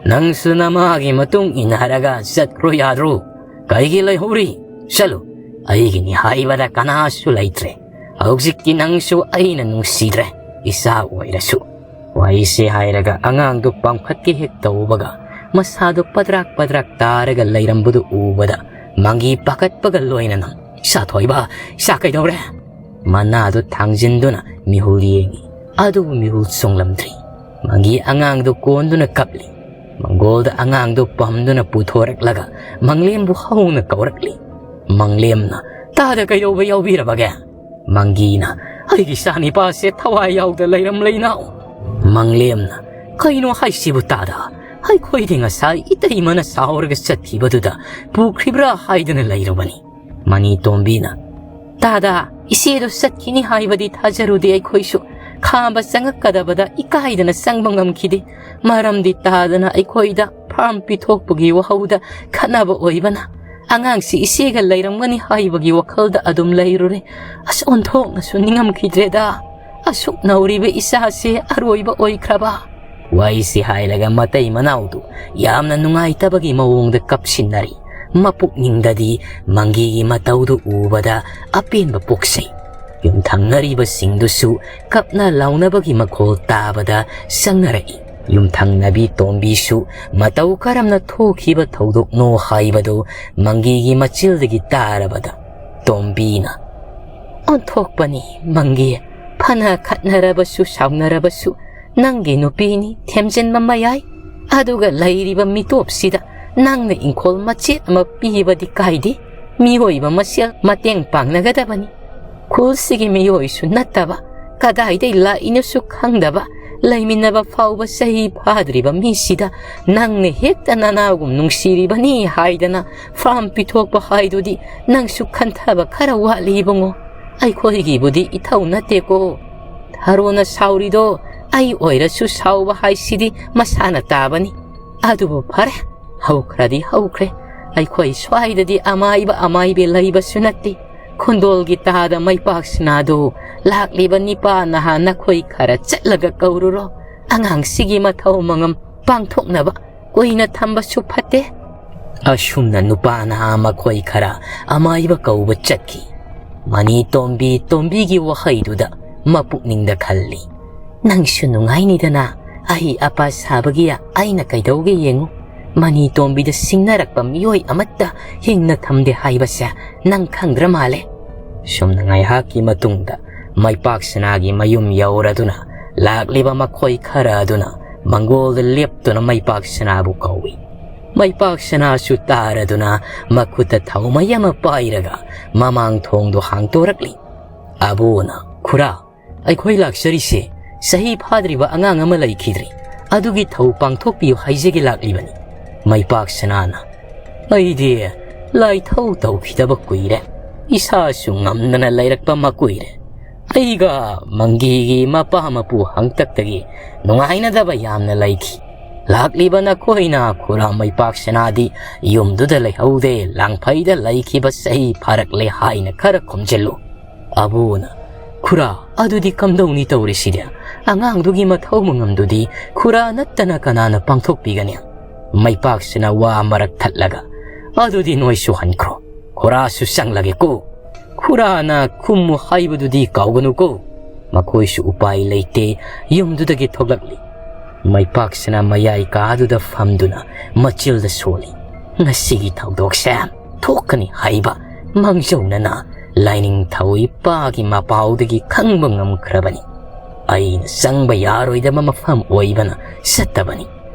ꯅꯪꯁꯨ ꯅꯃꯥꯒꯤ ꯃꯇꯨꯡ ꯏꯟꯅꯔꯒ ꯆꯠꯈ꯭ꯔꯣ ꯌꯥꯗ꯭ꯔꯣ? ꯀꯩꯒꯤ ꯂꯩꯍꯧꯔꯤ? ꯆꯠꯂꯨ꯫ ꯑꯩꯒꯤꯅꯤ ꯍꯥꯏꯕꯗ ꯀꯅꯥꯁꯨ ꯂꯩꯇ꯭ꯔꯦ꯫ ꯍꯧꯖꯤꯛꯇꯤ ꯅꯪꯁꯨ ꯑꯩꯅ ꯅꯨꯡꯁꯤꯗ꯭ꯔꯦ, ꯏꯆꯥ ꯑꯣꯏꯔꯁꯨ꯫ ꯋꯥꯍꯩꯁꯦ ꯍꯥꯏꯔꯒ ꯑꯉꯥꯡꯗꯨ ꯄꯥꯡꯈꯠꯀꯦ ꯍꯦꯛ ꯇꯧꯕꯒ ꯃꯁꯥꯗꯣ ꯄꯗ꯭ꯔꯥꯛ ꯄꯗ꯭ꯔꯥꯛ ꯇꯥꯔꯒ ꯂꯩꯔꯝꯕꯗꯨ ꯎꯕꯗ ꯃꯪꯒꯤ ꯄꯥꯈꯠꯄꯒ ꯂꯣꯏꯅꯅ, ꯏꯆꯥ ꯊꯣꯏꯕ, ꯏꯆꯥ ꯀꯩꯗꯧꯔꯦ? ꯃꯅꯥꯗꯨ ꯊꯥꯡꯖꯤꯟꯗꯨꯅ ꯃꯤꯍꯨꯜ ꯌꯦꯡꯉꯤ꯫ ꯑꯗꯨꯕꯨ ꯃꯤꯍꯨꯜ ꯆꯣꯡꯂꯝꯗ꯭ꯔꯤ꯫ ꯃꯪꯒꯤ ꯑꯉꯥꯡꯗꯨ ꯀꯣꯟꯗꯨꯅ ꯀꯞꯂꯤ꯫ ꯃꯪꯒꯣꯜꯗ ꯑꯉꯥꯡꯗꯨ ꯄꯝꯗꯨꯅ ꯄꯨꯊꯣꯔꯛꯂꯒ ꯃꯪꯂꯦꯝꯕꯨ ꯍꯧꯅ ꯀꯧꯔꯛꯂꯤ꯫ ꯃꯪꯂꯦꯝꯅ, "ꯇꯥꯗ ꯀꯩꯗꯧꯕ ꯌꯥꯎꯕꯤꯔꯕꯒꯦ?" ꯃꯪꯒꯤꯅ, "ꯑꯩꯒꯤ ꯏꯆꯥꯅꯤꯄꯥꯁꯦ ꯊꯋꯥꯏ ꯌꯥꯎꯗ ꯂꯩꯔꯝꯂꯦ ꯏꯅꯥꯎ꯫" ꯃꯪꯂꯦꯝꯅ, "ꯀꯩꯅꯣ ꯍꯥꯏꯁꯤꯕꯨ ꯇꯥꯗ? ꯑꯩꯈꯣꯏꯗꯤ ꯉꯁꯥꯏ ꯏꯇꯩꯃꯅ ꯁꯥꯎꯔꯒ ꯆꯠꯈꯤꯕꯗꯨꯗ ꯄꯨꯈ꯭ꯔꯤꯕ꯭ꯔꯥ ꯍꯥꯏꯗꯅ ꯂꯩꯔꯕꯅꯤ꯫" ꯃꯅꯤꯇꯣꯝꯕꯤꯅ, "ꯇꯥꯗ, ꯏꯆꯦꯗꯣ ꯆꯠꯈꯤꯅꯤ ꯍꯥꯏꯕꯗꯤ ꯊꯥꯖꯔꯨꯗꯦ ꯑꯩꯈꯣꯏꯁꯨ꯫ ꯈꯥꯝꯕ ꯆꯪꯉꯛꯀꯗꯕꯗ ꯏꯀꯥꯏꯗꯅ ꯆꯪꯕ ꯉꯝꯈꯤꯗꯦ꯫ ꯃꯔꯝꯗꯤ ꯇꯥꯗꯅ ꯑꯩꯈꯣꯏꯗ ꯐꯥꯔꯝ ꯄꯤꯊꯣꯛꯄꯒꯤ ꯋꯥꯍꯧꯗ ꯈꯠꯅꯕ ꯑꯣꯏꯕꯅ ꯑꯉꯥꯡꯁꯤ ꯏꯆꯦꯒ ꯂꯩꯔꯝꯒꯅꯤ ꯍꯥꯏꯕꯒꯤ ꯋꯥꯈꯜꯗ ꯑꯗꯨꯝ ꯂꯩꯔꯨꯔꯦ꯫ ꯑꯁ, ꯑꯣꯟꯊꯣꯛꯅꯁꯨ ꯅꯤꯡꯉꯝꯈꯤꯗ꯭ꯔꯦꯗ꯫ ꯑꯁꯨꯛ ꯅꯧꯔꯤꯕ ꯏꯆꯥꯁꯦ ꯑꯔꯣꯏꯕ ꯑꯣꯏꯈ꯭ꯔꯕ꯫" ꯋꯥꯔꯤꯁꯤ ꯍꯥꯏꯔꯒ ꯃꯇꯩ ꯃꯅꯥꯎꯗꯨ ꯌꯥꯝꯅ ꯅꯨꯡꯉꯥꯏꯇꯕꯒꯤ ꯃꯑꯣꯡꯗ ꯀꯞꯁꯤꯟꯅꯔꯤ꯫ ꯃꯄꯨꯛꯅꯤꯡꯗꯗꯤ ꯃꯪꯒꯤꯒꯤ ꯃꯇꯧꯗꯨ ꯎꯕꯗ ꯑꯄꯦꯟꯕ ꯄꯣꯛꯆꯩ꯫ ꯌꯨꯝꯊꯪꯅꯔꯤꯕꯁꯤꯡꯗꯨꯁꯨ ꯀꯞꯅ ꯂꯥꯎꯅꯕꯒꯤ ꯃꯈꯣꯜ ꯇꯥꯕꯗ ꯆꯪꯅꯔꯛꯏ꯫ ꯌꯨꯝꯊꯪꯅꯕꯤ ꯇꯣꯝꯕꯤꯁꯨ ꯃꯇꯧ ꯀꯔꯝꯅ ꯊꯣꯛꯈꯤꯕ ꯊꯧꯗꯣꯛꯅꯣ ꯍꯥꯏꯕꯗꯨ ꯃꯪꯒꯤꯒꯤ ꯃꯆꯤꯜꯗꯒꯤ ꯇꯥꯔꯕꯗ ꯇꯣꯝꯕꯤꯅ, "ꯑꯣꯟꯊꯣꯛꯄꯅꯤ ꯃꯪꯒꯤ, ꯐꯅ ꯈꯠꯅꯔꯕꯁꯨ ꯁꯥꯎꯅꯔꯕꯁꯨ ꯅꯪꯒꯤ ꯅꯨꯄꯤꯅꯤ ꯊꯦꯝꯖꯤꯟꯕ ꯃꯌꯥꯏ꯫ ꯑꯗꯨꯒ ꯂꯩꯔꯤꯕ ꯃꯤꯇꯣꯞꯁꯤꯗ ꯅꯪꯅ ꯏꯪꯈꯣꯜ ꯃꯆꯦꯠ ꯑꯃ ꯄꯤꯕꯗꯤ ꯀꯥꯏꯗꯦ꯫ ꯃꯤꯑꯣꯏꯕ ꯃꯁꯦꯜ ꯃꯇꯦꯡ ꯄꯥꯡꯅꯒꯗꯕꯅꯤ꯫ ꯈꯨꯜꯁꯤꯒꯤ ꯃꯤꯑꯣꯏꯁꯨ ꯅꯠꯇꯕ, ꯀꯗꯥꯏꯗꯩ ꯂꯥꯛꯏꯅꯣꯁꯨ ꯈꯪꯗꯕ, ꯂꯩꯃꯤꯟꯅꯕ ꯐꯥꯎꯕ ꯆꯍꯤ ꯐꯥꯗ꯭ꯔꯤꯕ ꯃꯤꯁꯤꯗ ꯅꯪꯅ ꯍꯦꯛꯇ ꯅꯅꯥꯒꯨꯝ ꯅꯨꯡꯁꯤꯔꯤꯕꯅꯤ ꯍꯥꯏꯗꯅ ꯐꯥꯔꯝ ꯄꯤꯊꯣꯛꯄ ꯍꯥꯏꯗꯨꯗꯤ ꯅꯪꯁꯨ ꯈꯟꯊꯕ ꯈꯔ ꯋꯥꯠꯂꯤ ꯏꯕꯨꯡꯉꯣ꯫ ꯑꯩꯈꯣꯏꯒꯤꯕꯨꯗꯤ ꯏꯊꯧ ꯅꯠꯇꯦꯀꯣ꯫ ꯊꯔꯣꯅ ꯁꯥꯎꯔꯤꯗꯣ ꯑꯩ ꯑꯣꯏꯔꯁꯨ ꯁꯥꯎꯕ ꯍꯥꯏꯁꯤꯗꯤ ꯃꯁꯥꯅ ꯇꯥꯕꯅꯤ꯫ ꯑꯗꯨꯕꯨ ꯐꯔꯦ, ꯍꯧꯈ꯭ꯔꯗꯤ ꯍꯧꯈ꯭ꯔꯦ꯫ ꯑꯩꯈꯣꯏ ꯁ꯭ꯋꯥꯏꯗꯗꯤ ꯑꯃꯥꯏꯕ ꯑꯃꯥꯏꯕꯤ ꯂꯩꯕꯁꯨ ꯅꯠꯇꯦ꯫ ꯈꯨꯟꯗꯣꯜꯒꯤ ꯇꯥꯗ ꯃꯩꯄꯥꯛ ꯁꯅꯥꯗꯨ ꯂꯥꯛꯂꯤꯕ ꯅꯤꯄꯥ ꯅꯍꯥ ꯅꯈꯣꯏ ꯈꯔ ꯆꯠꯂꯒ ꯀꯧꯔꯨꯔꯣ꯫ ꯑꯉꯥꯡꯁꯤꯒꯤ ꯃꯊꯧ ꯃꯉꯝ ꯄꯥꯡꯊꯣꯛꯅꯕ ꯀꯨꯏꯅ ꯊꯝꯕꯁꯨ ꯐꯠꯇꯦ꯫" ꯑꯁꯨꯝꯅ ꯅꯨꯄꯥ ꯅꯍꯥ ꯃꯈꯣꯏ ꯈꯔ ꯑꯃꯥꯏꯕ ꯀꯧꯕ ꯆꯠꯈꯤ꯫ ꯃꯅꯤꯇꯣꯝꯕꯤ ꯇꯣꯝꯕꯤꯒꯤ ꯋꯥꯍꯩꯗꯨꯗ ꯃꯄꯨꯛꯅꯤꯡꯗ ꯈꯜꯂꯤ, "ꯅꯪꯁꯨ ꯅꯨꯡꯉꯥꯏꯅꯤꯗꯅ ꯑꯍꯩ ꯑꯄꯥ ꯁꯥꯕꯒꯤ ꯑꯩꯅ ꯀꯩꯗꯧꯒꯦ ꯌꯦꯡꯉꯨ꯫ ꯃꯅꯤꯇꯣꯝꯕꯤꯗ ꯁꯤꯡꯅꯔꯛꯄ ꯃꯤꯑꯣꯏ ꯑꯃꯠꯇ ꯍꯤꯡꯅ ꯊꯝꯗꯦ ꯍꯥꯏꯕꯁꯦ ꯅꯪ ꯈꯪꯗ꯭ꯔ ꯃꯥꯜꯂꯦ꯫" ꯁꯨꯝꯅ ꯉꯥꯏꯍꯥꯛꯀꯤ ꯃꯇꯨꯡꯗ ꯃꯩꯄꯥꯛ ꯁꯅꯥꯒꯤ ꯃꯌꯨꯝ ꯌꯧꯔꯗꯨꯅ ꯂꯥꯛꯂꯤꯕ ꯃꯈꯣꯏ ꯈꯔ ꯑꯗꯨꯅ ꯃꯪꯒꯣꯜꯗ ꯂꯦꯞꯇꯨꯅ ꯃꯩꯄꯥꯛ ꯁꯅꯥꯕꯨ ꯀꯧꯏ꯫ ꯃꯩꯄꯥꯛ ꯁꯅꯥꯁꯨ ꯇꯥꯔꯗꯨꯅ ꯃꯈꯨꯠꯇ ꯊꯧꯃꯩ ꯑꯃ ꯄꯥꯏꯔꯒ ꯃꯃꯥꯡ ꯊꯣꯡꯗꯨ ꯍꯥꯡꯗꯣꯔꯛꯂꯤ꯫ ꯑꯕꯣꯅ, "ꯈꯨꯔꯥ, ꯑꯩꯈꯣꯏ ꯂꯥꯛꯆꯔꯤꯁꯦ ꯆꯍꯤ ꯐꯥꯗ꯭ꯔꯤꯕ ꯑꯉꯥꯡ ꯑꯃ ꯂꯩꯈꯤꯗ꯭ꯔꯤ, ꯑꯗꯨꯒꯤ ꯊꯧ ꯄꯥꯡꯊꯣꯛꯄꯤꯌꯨ ꯍꯥꯏꯖꯒꯦ ꯂꯥꯛꯂꯤꯕꯅꯤ꯫" ꯃꯩꯄꯥꯛ ꯁꯅꯥꯅ, "ꯑꯩꯗꯤ ꯂꯥꯏꯊꯧ ꯇꯧꯈꯤꯗꯕ ꯀꯨꯏꯔꯦ, ꯏꯁꯥꯁꯨ ꯉꯝꯗꯅ ꯂꯩꯔꯛꯄ ꯃꯀꯨꯏꯔꯦ꯫ ꯑꯩꯒ ꯃꯪꯒꯤꯒꯤ ꯃꯄꯥ ꯃꯄꯨ ꯍꯥꯛꯇꯛꯇꯒꯤ ꯅꯨꯡꯉꯥꯏꯅꯗꯕ ꯌꯥꯝꯅ ꯂꯩꯈꯤ꯫ ꯂꯥꯛꯂꯤꯕ ꯅꯈꯣꯏꯅ ꯈꯨꯔꯥ ꯃꯩꯄꯥꯛ ꯁꯅꯥꯗꯤ ꯌꯨꯝꯗꯨꯗ ꯂꯩꯍꯧꯗꯦ, ꯂꯥꯡꯐꯩꯗ ꯂꯩꯈꯤꯕ ꯆꯍꯤ ꯐꯥꯔꯛꯂꯦ ꯍꯥꯏꯅ ꯈꯔ ꯈꯣꯝꯖꯤꯜꯂꯨ꯫" ꯑꯕꯣꯅ, "ꯈꯨꯔꯥ, ꯑꯗꯨꯗꯤ ꯀꯝꯗꯧꯅꯤ ꯇꯧꯔꯤꯁꯤꯗꯤ? ꯑꯉꯥꯡꯗꯨꯒꯤ ꯃꯊꯧ ꯃꯉꯝꯗꯨꯗꯤ ꯈꯨꯔꯥ ꯅꯠꯇꯅ ꯀꯅꯥꯅ ꯄꯥꯡꯊꯣꯛꯄꯤꯒꯅꯤ?" ꯃꯩꯄꯥꯛꯁꯤꯅ ꯋꯥ ꯃꯔꯛ ꯊꯠꯂꯒ, "ꯑꯗꯨꯗꯤ ꯅꯣꯏꯁꯨ ꯍꯟꯈ꯭ꯔꯣ, ꯈꯨꯔꯥꯁꯨ ꯆꯪꯂꯒꯦꯀꯣ꯫ ꯈꯨꯔꯥꯅ ꯈꯨꯝꯃꯨ ꯍꯥꯏꯕꯗꯨꯗꯤ ꯀꯥꯎꯒꯅꯨꯀꯣ꯫" ꯃꯈꯣꯏꯁꯨ ꯎꯄꯥꯏ ꯂꯩꯇꯦ, ꯌꯨꯝꯗꯨꯗꯒꯤ ꯊꯣꯛꯂꯛꯂꯤ꯫ ꯃꯩꯄꯥꯛꯁꯤꯅ ꯃꯌꯥꯏ ꯀꯥꯗꯨꯗ ꯐꯝꯗꯨꯅ ꯃꯆꯤꯜꯗ ꯁꯣꯜꯂꯤ꯫ ꯉꯁꯤꯒꯤ ꯊꯧꯗꯣꯛꯁꯦ ꯊꯣꯛꯀꯅꯤ ꯍꯥꯏꯕ ꯃꯥꯡꯖꯧꯅꯅ ꯂꯥꯏꯅꯤꯡꯊꯧ ꯏꯄꯥꯒꯤ ꯃꯄꯥꯎꯗꯒꯤ ꯈꯪꯕ ꯉꯝꯈ꯭ꯔꯕꯅꯤ꯫ ꯑꯩꯅ ꯆꯪꯕ ꯌꯥꯔꯣꯏꯗꯕ ꯃꯐꯝ ꯑꯣꯏꯕꯅ ꯆꯠꯇꯕꯅꯤ꯫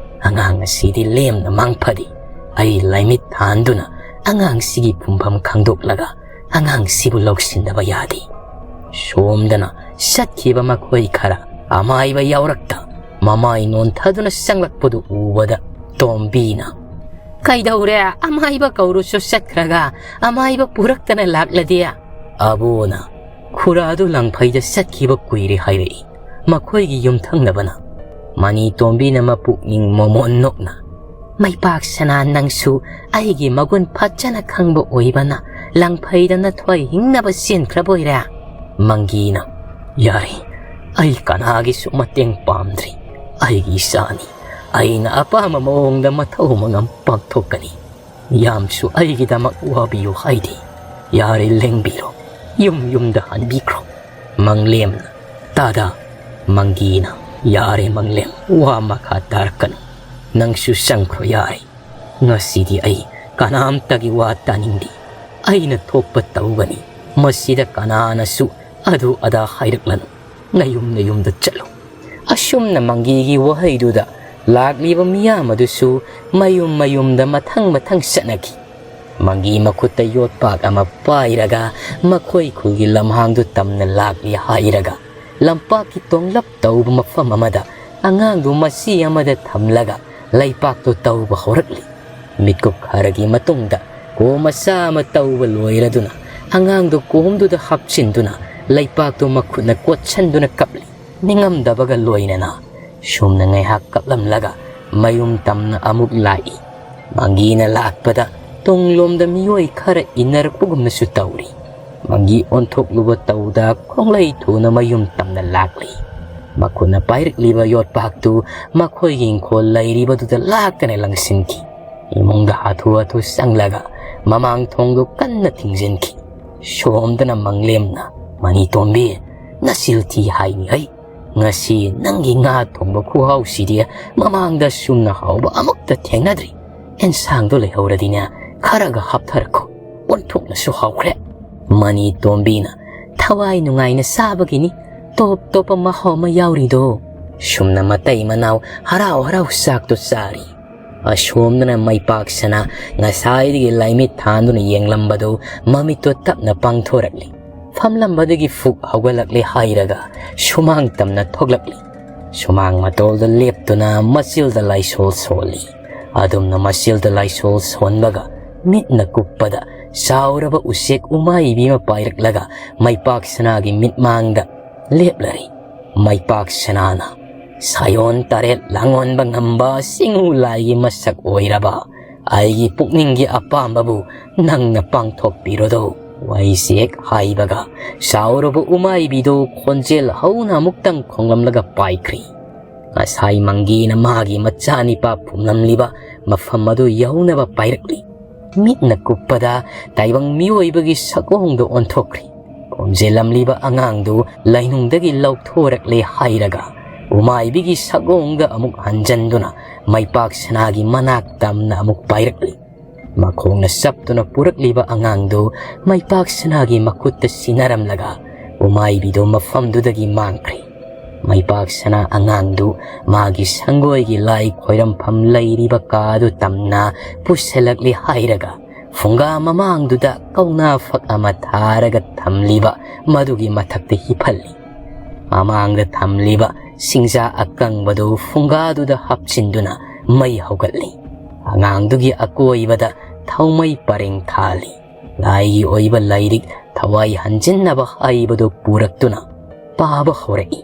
ꯑꯉꯥꯡ ꯑꯁꯤꯗꯤ ꯂꯦꯝꯅ ꯃꯥꯡꯐꯗꯦ꯫ ꯑꯩ ꯂꯥꯏꯃꯤꯠ ꯊꯥꯟꯗꯨꯅ ꯑꯉꯥꯡꯁꯤꯒꯤ ꯄꯨꯡꯐꯝ ꯈꯪꯗꯣꯛꯂꯒ ꯑꯉꯥꯡꯁꯤꯕꯨ ꯂꯧꯁꯤꯟꯗꯕ ꯌꯥꯗꯦ꯫ ꯁꯣꯝꯗꯅ ꯆꯠꯈꯤꯕ ꯃꯈꯣꯏ ꯈꯔ ꯑꯃꯥꯏꯕ ꯌꯥꯎꯔꯛꯇ ꯃꯃꯥꯏ ꯅꯣꯟꯊꯗꯨꯅ ꯆꯪꯂꯛꯄꯗꯨ ꯎꯕꯗ ꯇꯣꯝꯕꯤꯅ, "ꯀꯩꯗꯧꯔꯦ? ꯑꯃꯥꯏꯕ ꯀꯧꯔꯨꯁꯨ ꯆꯠꯈ꯭ꯔꯒ ꯑꯃꯥꯏꯕ ꯄꯨꯔꯛꯇꯅ ꯂꯥꯛꯂꯗꯤ?" ꯑꯕꯣꯅ, "ꯈꯨꯔꯥꯗꯨ ꯂꯥꯡꯐꯩꯗ ꯆꯠꯈꯤꯕ ꯀꯨꯏꯔꯦ ꯍꯥꯏꯔꯛꯏ, ꯃꯈꯣꯏꯒꯤ ꯌꯨꯝꯊꯪꯅꯕꯅ꯫" ꯃꯅꯤ ꯇꯣꯝꯕꯤꯅ ꯃꯄꯨꯛꯅꯤꯡ ꯃꯣꯃꯣꯟ ꯅꯣꯛꯅ, "ꯃꯩꯄꯥꯛ ꯁꯅꯥ, ꯅꯪꯁꯨ ꯑꯩꯒꯤ ꯃꯒꯨꯟ ꯐꯖꯅ ꯈꯪꯕ ꯑꯣꯏꯕꯅ ꯂꯥꯡꯐꯩꯗ ꯅꯊ꯭ꯋꯥꯏ ꯍꯤꯡꯅꯕ ꯆꯦꯟꯈ꯭ꯔꯕ ꯑꯣꯏꯔꯦ?" ꯃꯪꯒꯤꯅ, "ꯌꯥꯔꯦ, ꯑꯩ ꯀꯅꯥꯒꯤꯁꯨ ꯃꯇꯦꯡ ꯄꯥꯝꯗ꯭ꯔꯤ꯫ ꯑꯩꯒꯤ ꯏꯆꯥꯅꯤ, ꯑꯩꯅ ꯑꯄꯥꯝꯕ ꯃꯑꯣꯡꯗ ꯃꯊꯧ ꯃꯉꯝ ꯄꯥꯡꯊꯣꯛꯀꯅꯤ꯫ ꯌꯥꯝꯁꯨ ꯑꯩꯒꯤꯗꯃꯛ ꯋꯥꯕꯤꯌꯨ ꯍꯥꯏꯗꯦ꯫ ꯌꯥꯔꯦ, ꯂꯦꯡꯕꯤꯔꯣ, ꯌꯨꯝ ꯌꯨꯝꯗ ꯍꯟꯕꯤꯈ꯭ꯔꯣ꯫" ꯃꯪꯂꯦꯝꯅ, "ꯇꯥꯗ꯫" ꯃꯪꯒꯤꯅ, "ꯌꯥꯔꯦ ꯃꯪꯂꯦꯝ, ꯋꯥ ꯃꯈꯥ ꯇꯥꯔꯛꯀꯅꯨ꯫ ꯅꯪꯁꯨ ꯆꯪꯈ꯭ꯔꯣ ꯌꯥꯔꯦ꯫ ꯉꯁꯤꯗꯤ ꯑꯩ ꯀꯅꯥꯝꯇꯒꯤ ꯋꯥ ꯇꯥꯅꯤꯡꯗꯦ꯫ ꯑꯩꯅ ꯊꯣꯛꯄ ꯇꯧꯒꯅꯤ꯫ ꯃꯁꯤꯗ ꯀꯅꯥꯅꯁꯨ ꯑꯗꯨ ꯑꯗꯥ ꯍꯥꯏꯔꯛꯂꯅꯨ꯫ ꯅꯌꯨꯝ ꯅꯌꯨꯝꯗ ꯆꯠꯂꯨ꯫ ꯑꯁꯨꯝꯅ ꯃꯪꯒꯤꯒꯤ ꯋꯥꯍꯩꯗꯨꯗ ꯂꯥꯛꯂꯤꯕ ꯃꯤꯌꯥꯝ ꯑꯗꯨꯁꯨ ꯃꯌꯨꯝ ꯃꯌꯨꯝꯗ ꯃꯊꯪ ꯃꯊꯪ ꯆꯠꯅꯈꯤ꯫ ꯃꯪꯒꯤ ꯃꯈꯨꯠꯇ ꯌꯣꯠꯄꯥꯛ ꯑꯃ ꯄꯥꯏꯔꯒ ꯃꯈꯣꯏ ꯈꯨꯜꯒꯤ ꯂꯝꯍꯥꯡꯗꯨ ꯇꯝꯅ ꯂꯥꯛꯂꯤ ꯍꯥꯏꯔꯒ ꯂꯝꯄꯥꯛꯀꯤ ꯇꯣꯡꯂꯞ ꯇꯧꯕ ꯃꯐꯝ ꯑꯃꯗ ꯑꯉꯥꯡꯗꯨ ꯃꯆꯤ ꯑꯃꯗ ꯊꯝꯂꯒ ꯂꯩꯄꯥꯛꯇꯨ ꯇꯧꯕ ꯍꯧꯔꯛꯂꯤ꯫ ꯃꯤꯠꯀꯨꯞ ꯈꯔꯒꯤ ꯃꯇꯨꯡꯗ ꯀꯣꯝ ꯃꯆꯥ ꯑꯃ ꯇꯧꯕ ꯂꯣꯏꯔꯗꯨꯅ ꯑꯉꯥꯡꯗꯨ ꯀꯣꯝꯗꯨꯗ ꯍꯥꯞꯆꯤꯟꯗꯨꯅ ꯂꯩꯄꯥꯛꯇꯨ ꯃꯈꯨꯠꯅ ꯀꯣꯠꯁꯟꯗꯨꯅ ꯀꯞꯂꯤ꯫ ꯅꯤꯡꯉꯝꯗꯕꯒ ꯂꯣꯏꯅꯅ ꯁꯨꯝꯅ ꯉꯥꯏꯍꯥꯛ ꯀꯞꯂꯝꯂꯒ ꯃꯌꯨꯝ ꯇꯝꯅ ꯑꯃꯨꯛ ꯂꯥꯛꯏ꯫ ꯃꯪꯒꯤꯅ ꯂꯥꯛꯄꯗ ꯇꯨꯡꯂꯣꯝꯗ ꯃꯤꯑꯣꯏ ꯈꯔ ꯏꯟꯅꯔꯛꯄꯒꯨꯝꯅꯁꯨ ꯇꯧꯔꯤ꯫ ꯃꯪꯒꯤ ꯑꯣꯟꯊꯣꯛꯂꯨꯕ ꯇꯧꯗ ꯈꯣꯡꯂꯩ ꯊꯨꯅ ꯃꯌꯨꯝ ꯇꯝꯅ ꯂꯥꯛꯂꯤ꯫ ꯃꯈꯨꯠꯅ ꯄꯥꯏꯔꯛꯂꯤꯕ ꯌꯣꯠꯄꯥꯛꯇꯨ ꯃꯈꯣꯏꯒꯤ ꯏꯪꯈꯣꯜ ꯂꯩꯔꯤꯕꯗꯨꯗ ꯂꯥꯛꯇꯅ ꯂꯪꯁꯤꯟꯈꯤ꯫ ꯏꯃꯨꯡꯗ ꯍꯥꯊꯨ ꯍꯥꯊꯨ ꯆꯪꯂꯒ ꯃꯃꯥꯡ ꯊꯣꯡꯗꯨ ꯀꯟꯅ ꯊꯤꯡꯖꯤꯟꯈꯤ꯫ ꯁꯣꯝꯗꯅ ꯃꯪꯂꯦꯝꯅ, "ꯃꯅꯤ ꯇꯣꯝꯕꯤ, ꯅꯆꯤꯜ ꯊꯤ ꯍꯥꯏꯅꯤ ꯍꯩ꯫ ꯉꯁꯤ ꯅꯪꯒꯤ ꯉꯥ ꯊꯣꯡꯕ ꯈꯨꯍꯥꯎꯁꯤꯗꯤ ꯃꯃꯥꯡꯗ ꯁꯨꯝꯅ ꯍꯥꯎꯕ ꯑꯃꯨꯛꯇ ꯊꯦꯡꯅꯗ꯭ꯔꯤ꯫ ꯑꯦꯟꯁꯥꯡꯗꯣ ꯂꯩꯍꯧꯔꯗꯤꯅꯦ, ꯈꯔꯒ ꯍꯥꯞꯊꯔꯛꯈꯣ꯫ ꯑꯣꯟꯊꯣꯛꯅꯁꯨ ꯍꯥꯎꯈ꯭ꯔꯦ꯫" ꯃꯅꯤ ꯇꯣꯝꯕꯤꯅ, "ꯊꯋꯥꯏ ꯅꯨꯡꯉꯥꯏꯅ ꯆꯥꯕꯒꯤꯅꯤ, ꯇꯣꯞ ꯇꯣꯞꯄ ꯃꯍꯥꯎ ꯑꯃ ꯌꯥꯎꯔꯤꯗꯣ꯫" ꯁꯨꯝꯅ ꯃꯇꯩ ꯃꯅꯥꯎ ꯍꯔꯥꯎ ꯍꯔꯥꯎ ꯆꯥꯛꯇꯣ ꯆꯥꯔꯤ꯫ ꯑꯁꯣꯝꯗꯅ ꯃꯩꯄꯥꯛꯁꯅ ꯉꯁꯥꯏꯗꯒꯤ ꯂꯥꯏꯃꯤꯠ ꯊꯥꯟꯗꯨꯅ ꯌꯦꯡꯂꯝꯕꯗꯨ ꯃꯃꯤꯠꯇꯣ ꯇꯞꯅ ꯄꯥꯡꯊꯣꯔꯛꯂꯤ꯫ ꯐꯝꯂꯝꯕꯗꯒꯤ ꯐꯨꯛ ꯍꯧꯒꯠꯂꯛꯂꯦ ꯍꯥꯏꯔꯒ ꯁꯨꯃꯥꯡ ꯇꯝꯅ ꯊꯣꯛꯂꯛꯂꯤ꯫ ꯁꯨꯃꯥꯡ ꯃꯇꯣꯜꯗ ꯂꯦꯞꯇꯨꯅ ꯃꯆꯤꯜꯗ ꯂꯥꯏꯁꯣꯜ ꯁꯣꯜꯂꯤ꯫ ꯑꯗꯨꯝꯅ ꯃꯆꯤꯜꯗ ꯂꯥꯏꯁꯣꯜ ꯁꯣꯟꯕꯒ ꯃꯤꯠꯅ ꯀꯨꯞꯄꯗ ꯆꯥꯎꯔꯕ ꯎꯆꯦꯛ ꯎꯃꯥꯏꯕꯤ ꯑꯃ ꯄꯥꯏꯔꯛꯂꯒ ꯃꯩꯄꯥꯛ ꯁꯅꯥꯒꯤ ꯃꯤꯠꯃꯥꯡꯗ ꯂꯦꯞꯂꯔꯤ꯫ ꯃꯩꯄꯥꯛ ꯁꯅꯥꯅ, "ꯁꯥꯌꯣꯟ ꯇꯔꯦꯠ ꯂꯥꯡꯑꯣꯟꯕ ꯉꯝꯕ ꯆꯤꯡꯉꯨ ꯂꯥꯏꯒꯤ ꯃꯁꯛ ꯑꯣꯏꯔꯕ ꯑꯩꯒꯤ ꯄꯨꯛꯅꯤꯡꯒꯤ ꯑꯄꯥꯝꯕꯕꯨ ꯅꯪꯅ ꯄꯥꯡꯊꯣꯛꯄꯤꯔꯣꯗꯣ꯫" ꯋꯥꯏꯖꯦꯛ ꯍꯥꯏꯕꯒ ꯆꯥꯎꯔꯕ ꯎꯃꯥꯏꯕꯤꯗꯨ ꯈꯣꯟꯖꯦꯜ ꯍꯧꯅ ꯑꯃꯨꯛꯇꯪ ꯈꯣꯡꯂꯝꯂꯒ ꯄꯥꯏꯈ꯭ꯔꯤ꯫ ꯉꯁꯥꯏ ꯃꯪꯒꯤꯅ ꯃꯥꯒꯤ ꯃꯆꯥꯅꯤꯄꯥ ꯐꯨꯝꯂꯝꯂꯤꯕ ꯃꯐꯝ ꯑꯗꯨ ꯌꯧꯅꯕ ꯄꯥꯏꯔꯛꯂꯤ꯫ ꯃꯤꯠꯅ ꯀꯨꯞꯄꯗ ꯇꯥꯏꯕꯪ ꯃꯤꯑꯣꯏꯕꯒꯤ ꯁꯛꯑꯣꯡꯗ ꯑꯣꯟꯊꯣꯛꯈ꯭ꯔꯤ꯫ ꯈꯣꯝꯖꯤꯜꯂꯝꯂꯤꯕ ꯑꯉꯥꯡꯗꯨ ꯂꯩꯅꯨꯡꯗꯒꯤ ꯂꯧꯊꯣꯔꯛꯂꯦ ꯍꯥꯏꯔꯒ ꯎꯃꯥꯏꯕꯤꯒꯤ ꯁꯛꯑꯣꯡꯗ ꯑꯃꯨꯛ ꯍꯟꯖꯟꯗꯨꯅ ꯃꯩꯄꯥꯛ ꯁꯅꯥꯒꯤ ꯃꯅꯥꯛ ꯇꯝꯅ ꯑꯃꯨꯛ ꯄꯥꯏꯔꯛꯂꯤ꯫ ꯃꯈꯣꯡꯅ ꯆꯞꯇꯨꯅ ꯄꯨꯔꯛꯂꯤꯕ ꯑꯉꯥꯡꯗꯨ ꯃꯩꯄꯥꯛ ꯁꯅꯥꯒꯤ ꯃꯈꯨꯠꯇ ꯁꯤꯟꯅꯔꯝꯂꯒ ꯎꯃꯥꯏꯕꯤꯗꯨ ꯃꯐꯝꯗꯨꯗꯒꯤ ꯃꯥꯡꯈ꯭ꯔꯦ꯫ ꯃꯩꯄꯥꯛꯁꯅꯥ ꯑꯉꯥꯡꯗꯨ ꯃꯥꯒꯤ ꯁꯪꯒꯣꯏꯒꯤ ꯂꯥꯏ ꯈꯣꯏꯔꯝꯐꯝ ꯂꯩꯔꯤꯕ ꯀꯥꯗꯨ ꯇꯝꯅ ꯄꯨꯁꯤꯜꯂꯛꯂꯤ ꯍꯥꯏꯔꯒ ꯐꯨꯡꯒꯥ ꯃꯃꯥꯡꯗꯨꯗ ꯀꯧꯅꯥ ꯐꯛ ꯑꯃ ꯊꯥꯔꯒ ꯊꯝꯂꯤꯕ ꯃꯗꯨꯒꯤ ꯃꯊꯛꯇ ꯍꯤꯞꯍꯜꯂꯤ꯫ ꯃꯃꯥꯡꯗ ꯊꯝꯂꯤꯕ ꯁꯤꯡꯖꯥ ꯑꯀꯪꯕꯗꯨ ꯐꯨꯡꯒꯥꯗꯨꯗ ꯍꯥꯞꯆꯤꯟꯗꯨꯅ ꯃꯩ ꯍꯧꯒꯠꯂꯤ꯫ ꯑꯉꯥꯡꯗꯨꯒꯤ ꯑꯀꯣꯏꯕꯗ ꯊꯥꯎꯃꯩ ꯄꯔꯦꯡ ꯊꯥꯜꯂꯤ꯫ ꯂꯥꯏꯒꯤ ꯑꯣꯏꯕ ꯂꯥꯏꯔꯤꯛ ꯊꯋꯥꯏ ꯍꯟꯖꯤꯟꯅꯕ ꯍꯥꯏꯕꯗꯨ ꯄꯨꯔꯛꯇꯨꯅ ꯄꯥꯕ ꯍꯧꯔꯛꯏ꯫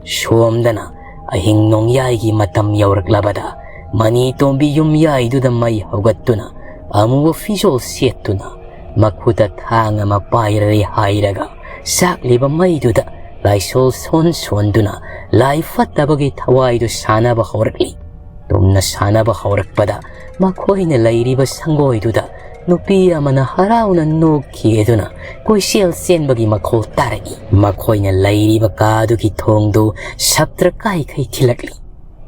ꯁꯣꯝꯗꯅ ꯑꯍꯤꯡ ꯅꯣꯡꯌꯥꯏꯒꯤ ꯃꯇꯝ ꯌꯧꯔꯛꯂꯕꯗ ꯃꯅꯤ ꯇꯣꯝꯕꯤ ꯌꯨꯝꯌꯥꯏꯗꯨꯗ ꯃꯩ ꯍꯧꯒꯠꯇꯨꯅ ꯑꯃꯨꯕ ꯐꯤꯖꯣꯜ ꯁꯦꯠꯇꯨꯅ ꯃꯈꯨꯠꯇ ꯊꯥꯡ ꯑꯃ ꯄꯥꯏꯔꯦ ꯍꯥꯏꯔꯒ ꯆꯥꯛꯂꯤꯕ ꯃꯩꯗꯨꯗ ꯂꯥꯏꯁꯣꯜ ꯁꯣꯟ ꯁꯣꯟꯗꯨꯅ ꯂꯥꯏ ꯐꯠꯇꯕꯒꯤ ꯊꯋꯥꯏꯗꯨ ꯁꯥꯟꯅꯕ ꯍꯧꯔꯛꯂꯤ꯫ ꯇꯨꯝꯅ ꯁꯥꯟꯅꯕ ꯍꯧꯔꯛꯄꯗ ꯃꯈꯣꯏꯅ ꯂꯩꯔꯤꯕ ꯁꯪꯒꯣꯏꯗꯨꯗ ꯅꯨꯄꯤ ꯑꯃꯅ ꯍꯔꯥꯎꯅ ꯅꯣꯛꯈꯤ ꯑꯗꯨꯅ ꯀꯣꯏꯆꯦꯜ ꯆꯦꯟꯕꯒꯤ ꯃꯈꯣꯜ ꯇꯥꯔꯛꯏ꯫ ꯃꯈꯣꯏꯅ ꯂꯩꯔꯤꯕ ꯀꯥꯗꯨꯒꯤ ꯊꯣꯡꯗꯨ ꯁꯞꯇ꯭ꯔ ꯀꯥꯏꯈꯩ ꯊꯤꯜꯂꯛꯂꯤ꯫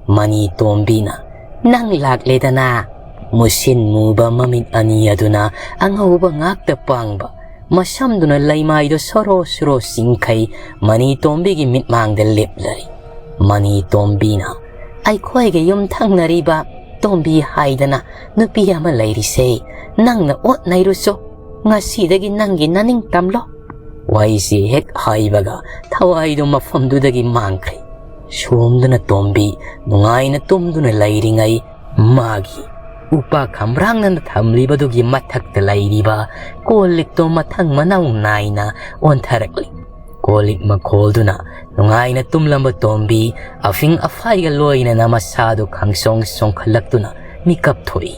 ꯃꯅꯤ ꯇꯣꯝꯕꯤꯅ, "ꯅꯪ ꯂꯥꯛꯂꯦꯗꯅ?" ꯃꯨꯁꯤꯟ ꯃꯨꯕ ꯃꯃꯤꯠ ꯑꯅꯤ ꯑꯗꯨꯅ ꯑꯉꯧꯕ ꯉꯥꯛꯇ ꯄꯥꯡꯕ, ꯃꯁꯝꯗꯨꯅ ꯂꯩꯃꯥꯏꯗ ꯁꯣꯔꯣ ꯁꯣꯔꯣ ꯆꯤꯡꯈꯩ ꯃꯅꯤ ꯇꯣꯝꯕꯤꯒꯤ ꯃꯤꯠꯃꯥꯡꯗ ꯂꯦꯞꯂꯔꯤ꯫ ꯃꯅꯤ ꯇꯣꯝꯕꯤꯅ, "ꯑꯩꯈꯣꯏꯒ ꯌꯨꯝ ꯊꯪꯅꯔꯤꯕ ꯇꯣꯝꯕꯤ ꯍꯥꯏꯗꯅ ꯅꯨꯄꯤ ꯑꯃ ꯂꯩꯔꯤꯁꯦ, ꯅꯪꯅ ꯑꯣꯠ ꯅꯩꯔꯨꯆꯣ꯫ ꯉꯁꯤꯗꯒꯤ ꯅꯪꯒꯤ ꯅꯅꯤꯡ ꯇꯝꯂꯣ꯫" ꯋꯥꯍꯩꯁꯤ ꯍꯦꯛ ꯍꯥꯏꯕꯒ ꯊꯋꯥꯏꯗꯨ ꯃꯐꯝꯗꯨꯗꯒꯤ ꯃꯥꯡꯈ꯭ꯔꯦ꯫ ꯁꯣꯝꯗꯅ ꯇꯣꯝꯕꯤ ꯅꯨꯡꯉꯥꯏꯅ ꯇꯨꯝꯗꯨꯅ ꯂꯩꯔꯤꯉꯩ ꯃꯥꯒꯤ ꯎꯄꯥ ꯈꯝꯕ꯭ꯔꯥꯡꯅꯅ ꯊꯝꯂꯤꯕꯗꯨꯒꯤ ꯃꯊꯛꯇ ꯂꯩꯔꯤꯕ ꯀꯣꯜ ꯂꯤꯛꯇꯣ ꯃꯊꯪ ꯃꯅꯥꯎ ꯅꯥꯏꯅ ꯑꯣꯟꯊꯔꯛꯂꯤ꯫ ꯀꯣꯜ ꯂꯤꯛ ꯃꯈꯣꯜꯗꯨꯅ ꯅꯨꯡꯉꯥꯏꯅ ꯇꯨꯝꯂꯝꯕ ꯇꯣꯝꯕꯤ ꯑꯐꯤꯡ ꯑꯐꯥꯏꯒ ꯂꯣꯏꯅꯅ ꯃꯁꯥꯗꯨ ꯈꯪꯆꯣꯡ ꯆꯣꯡꯈꯠꯂꯛꯇꯨꯅ ꯃꯤꯀꯞ ꯊꯣꯛꯏ꯫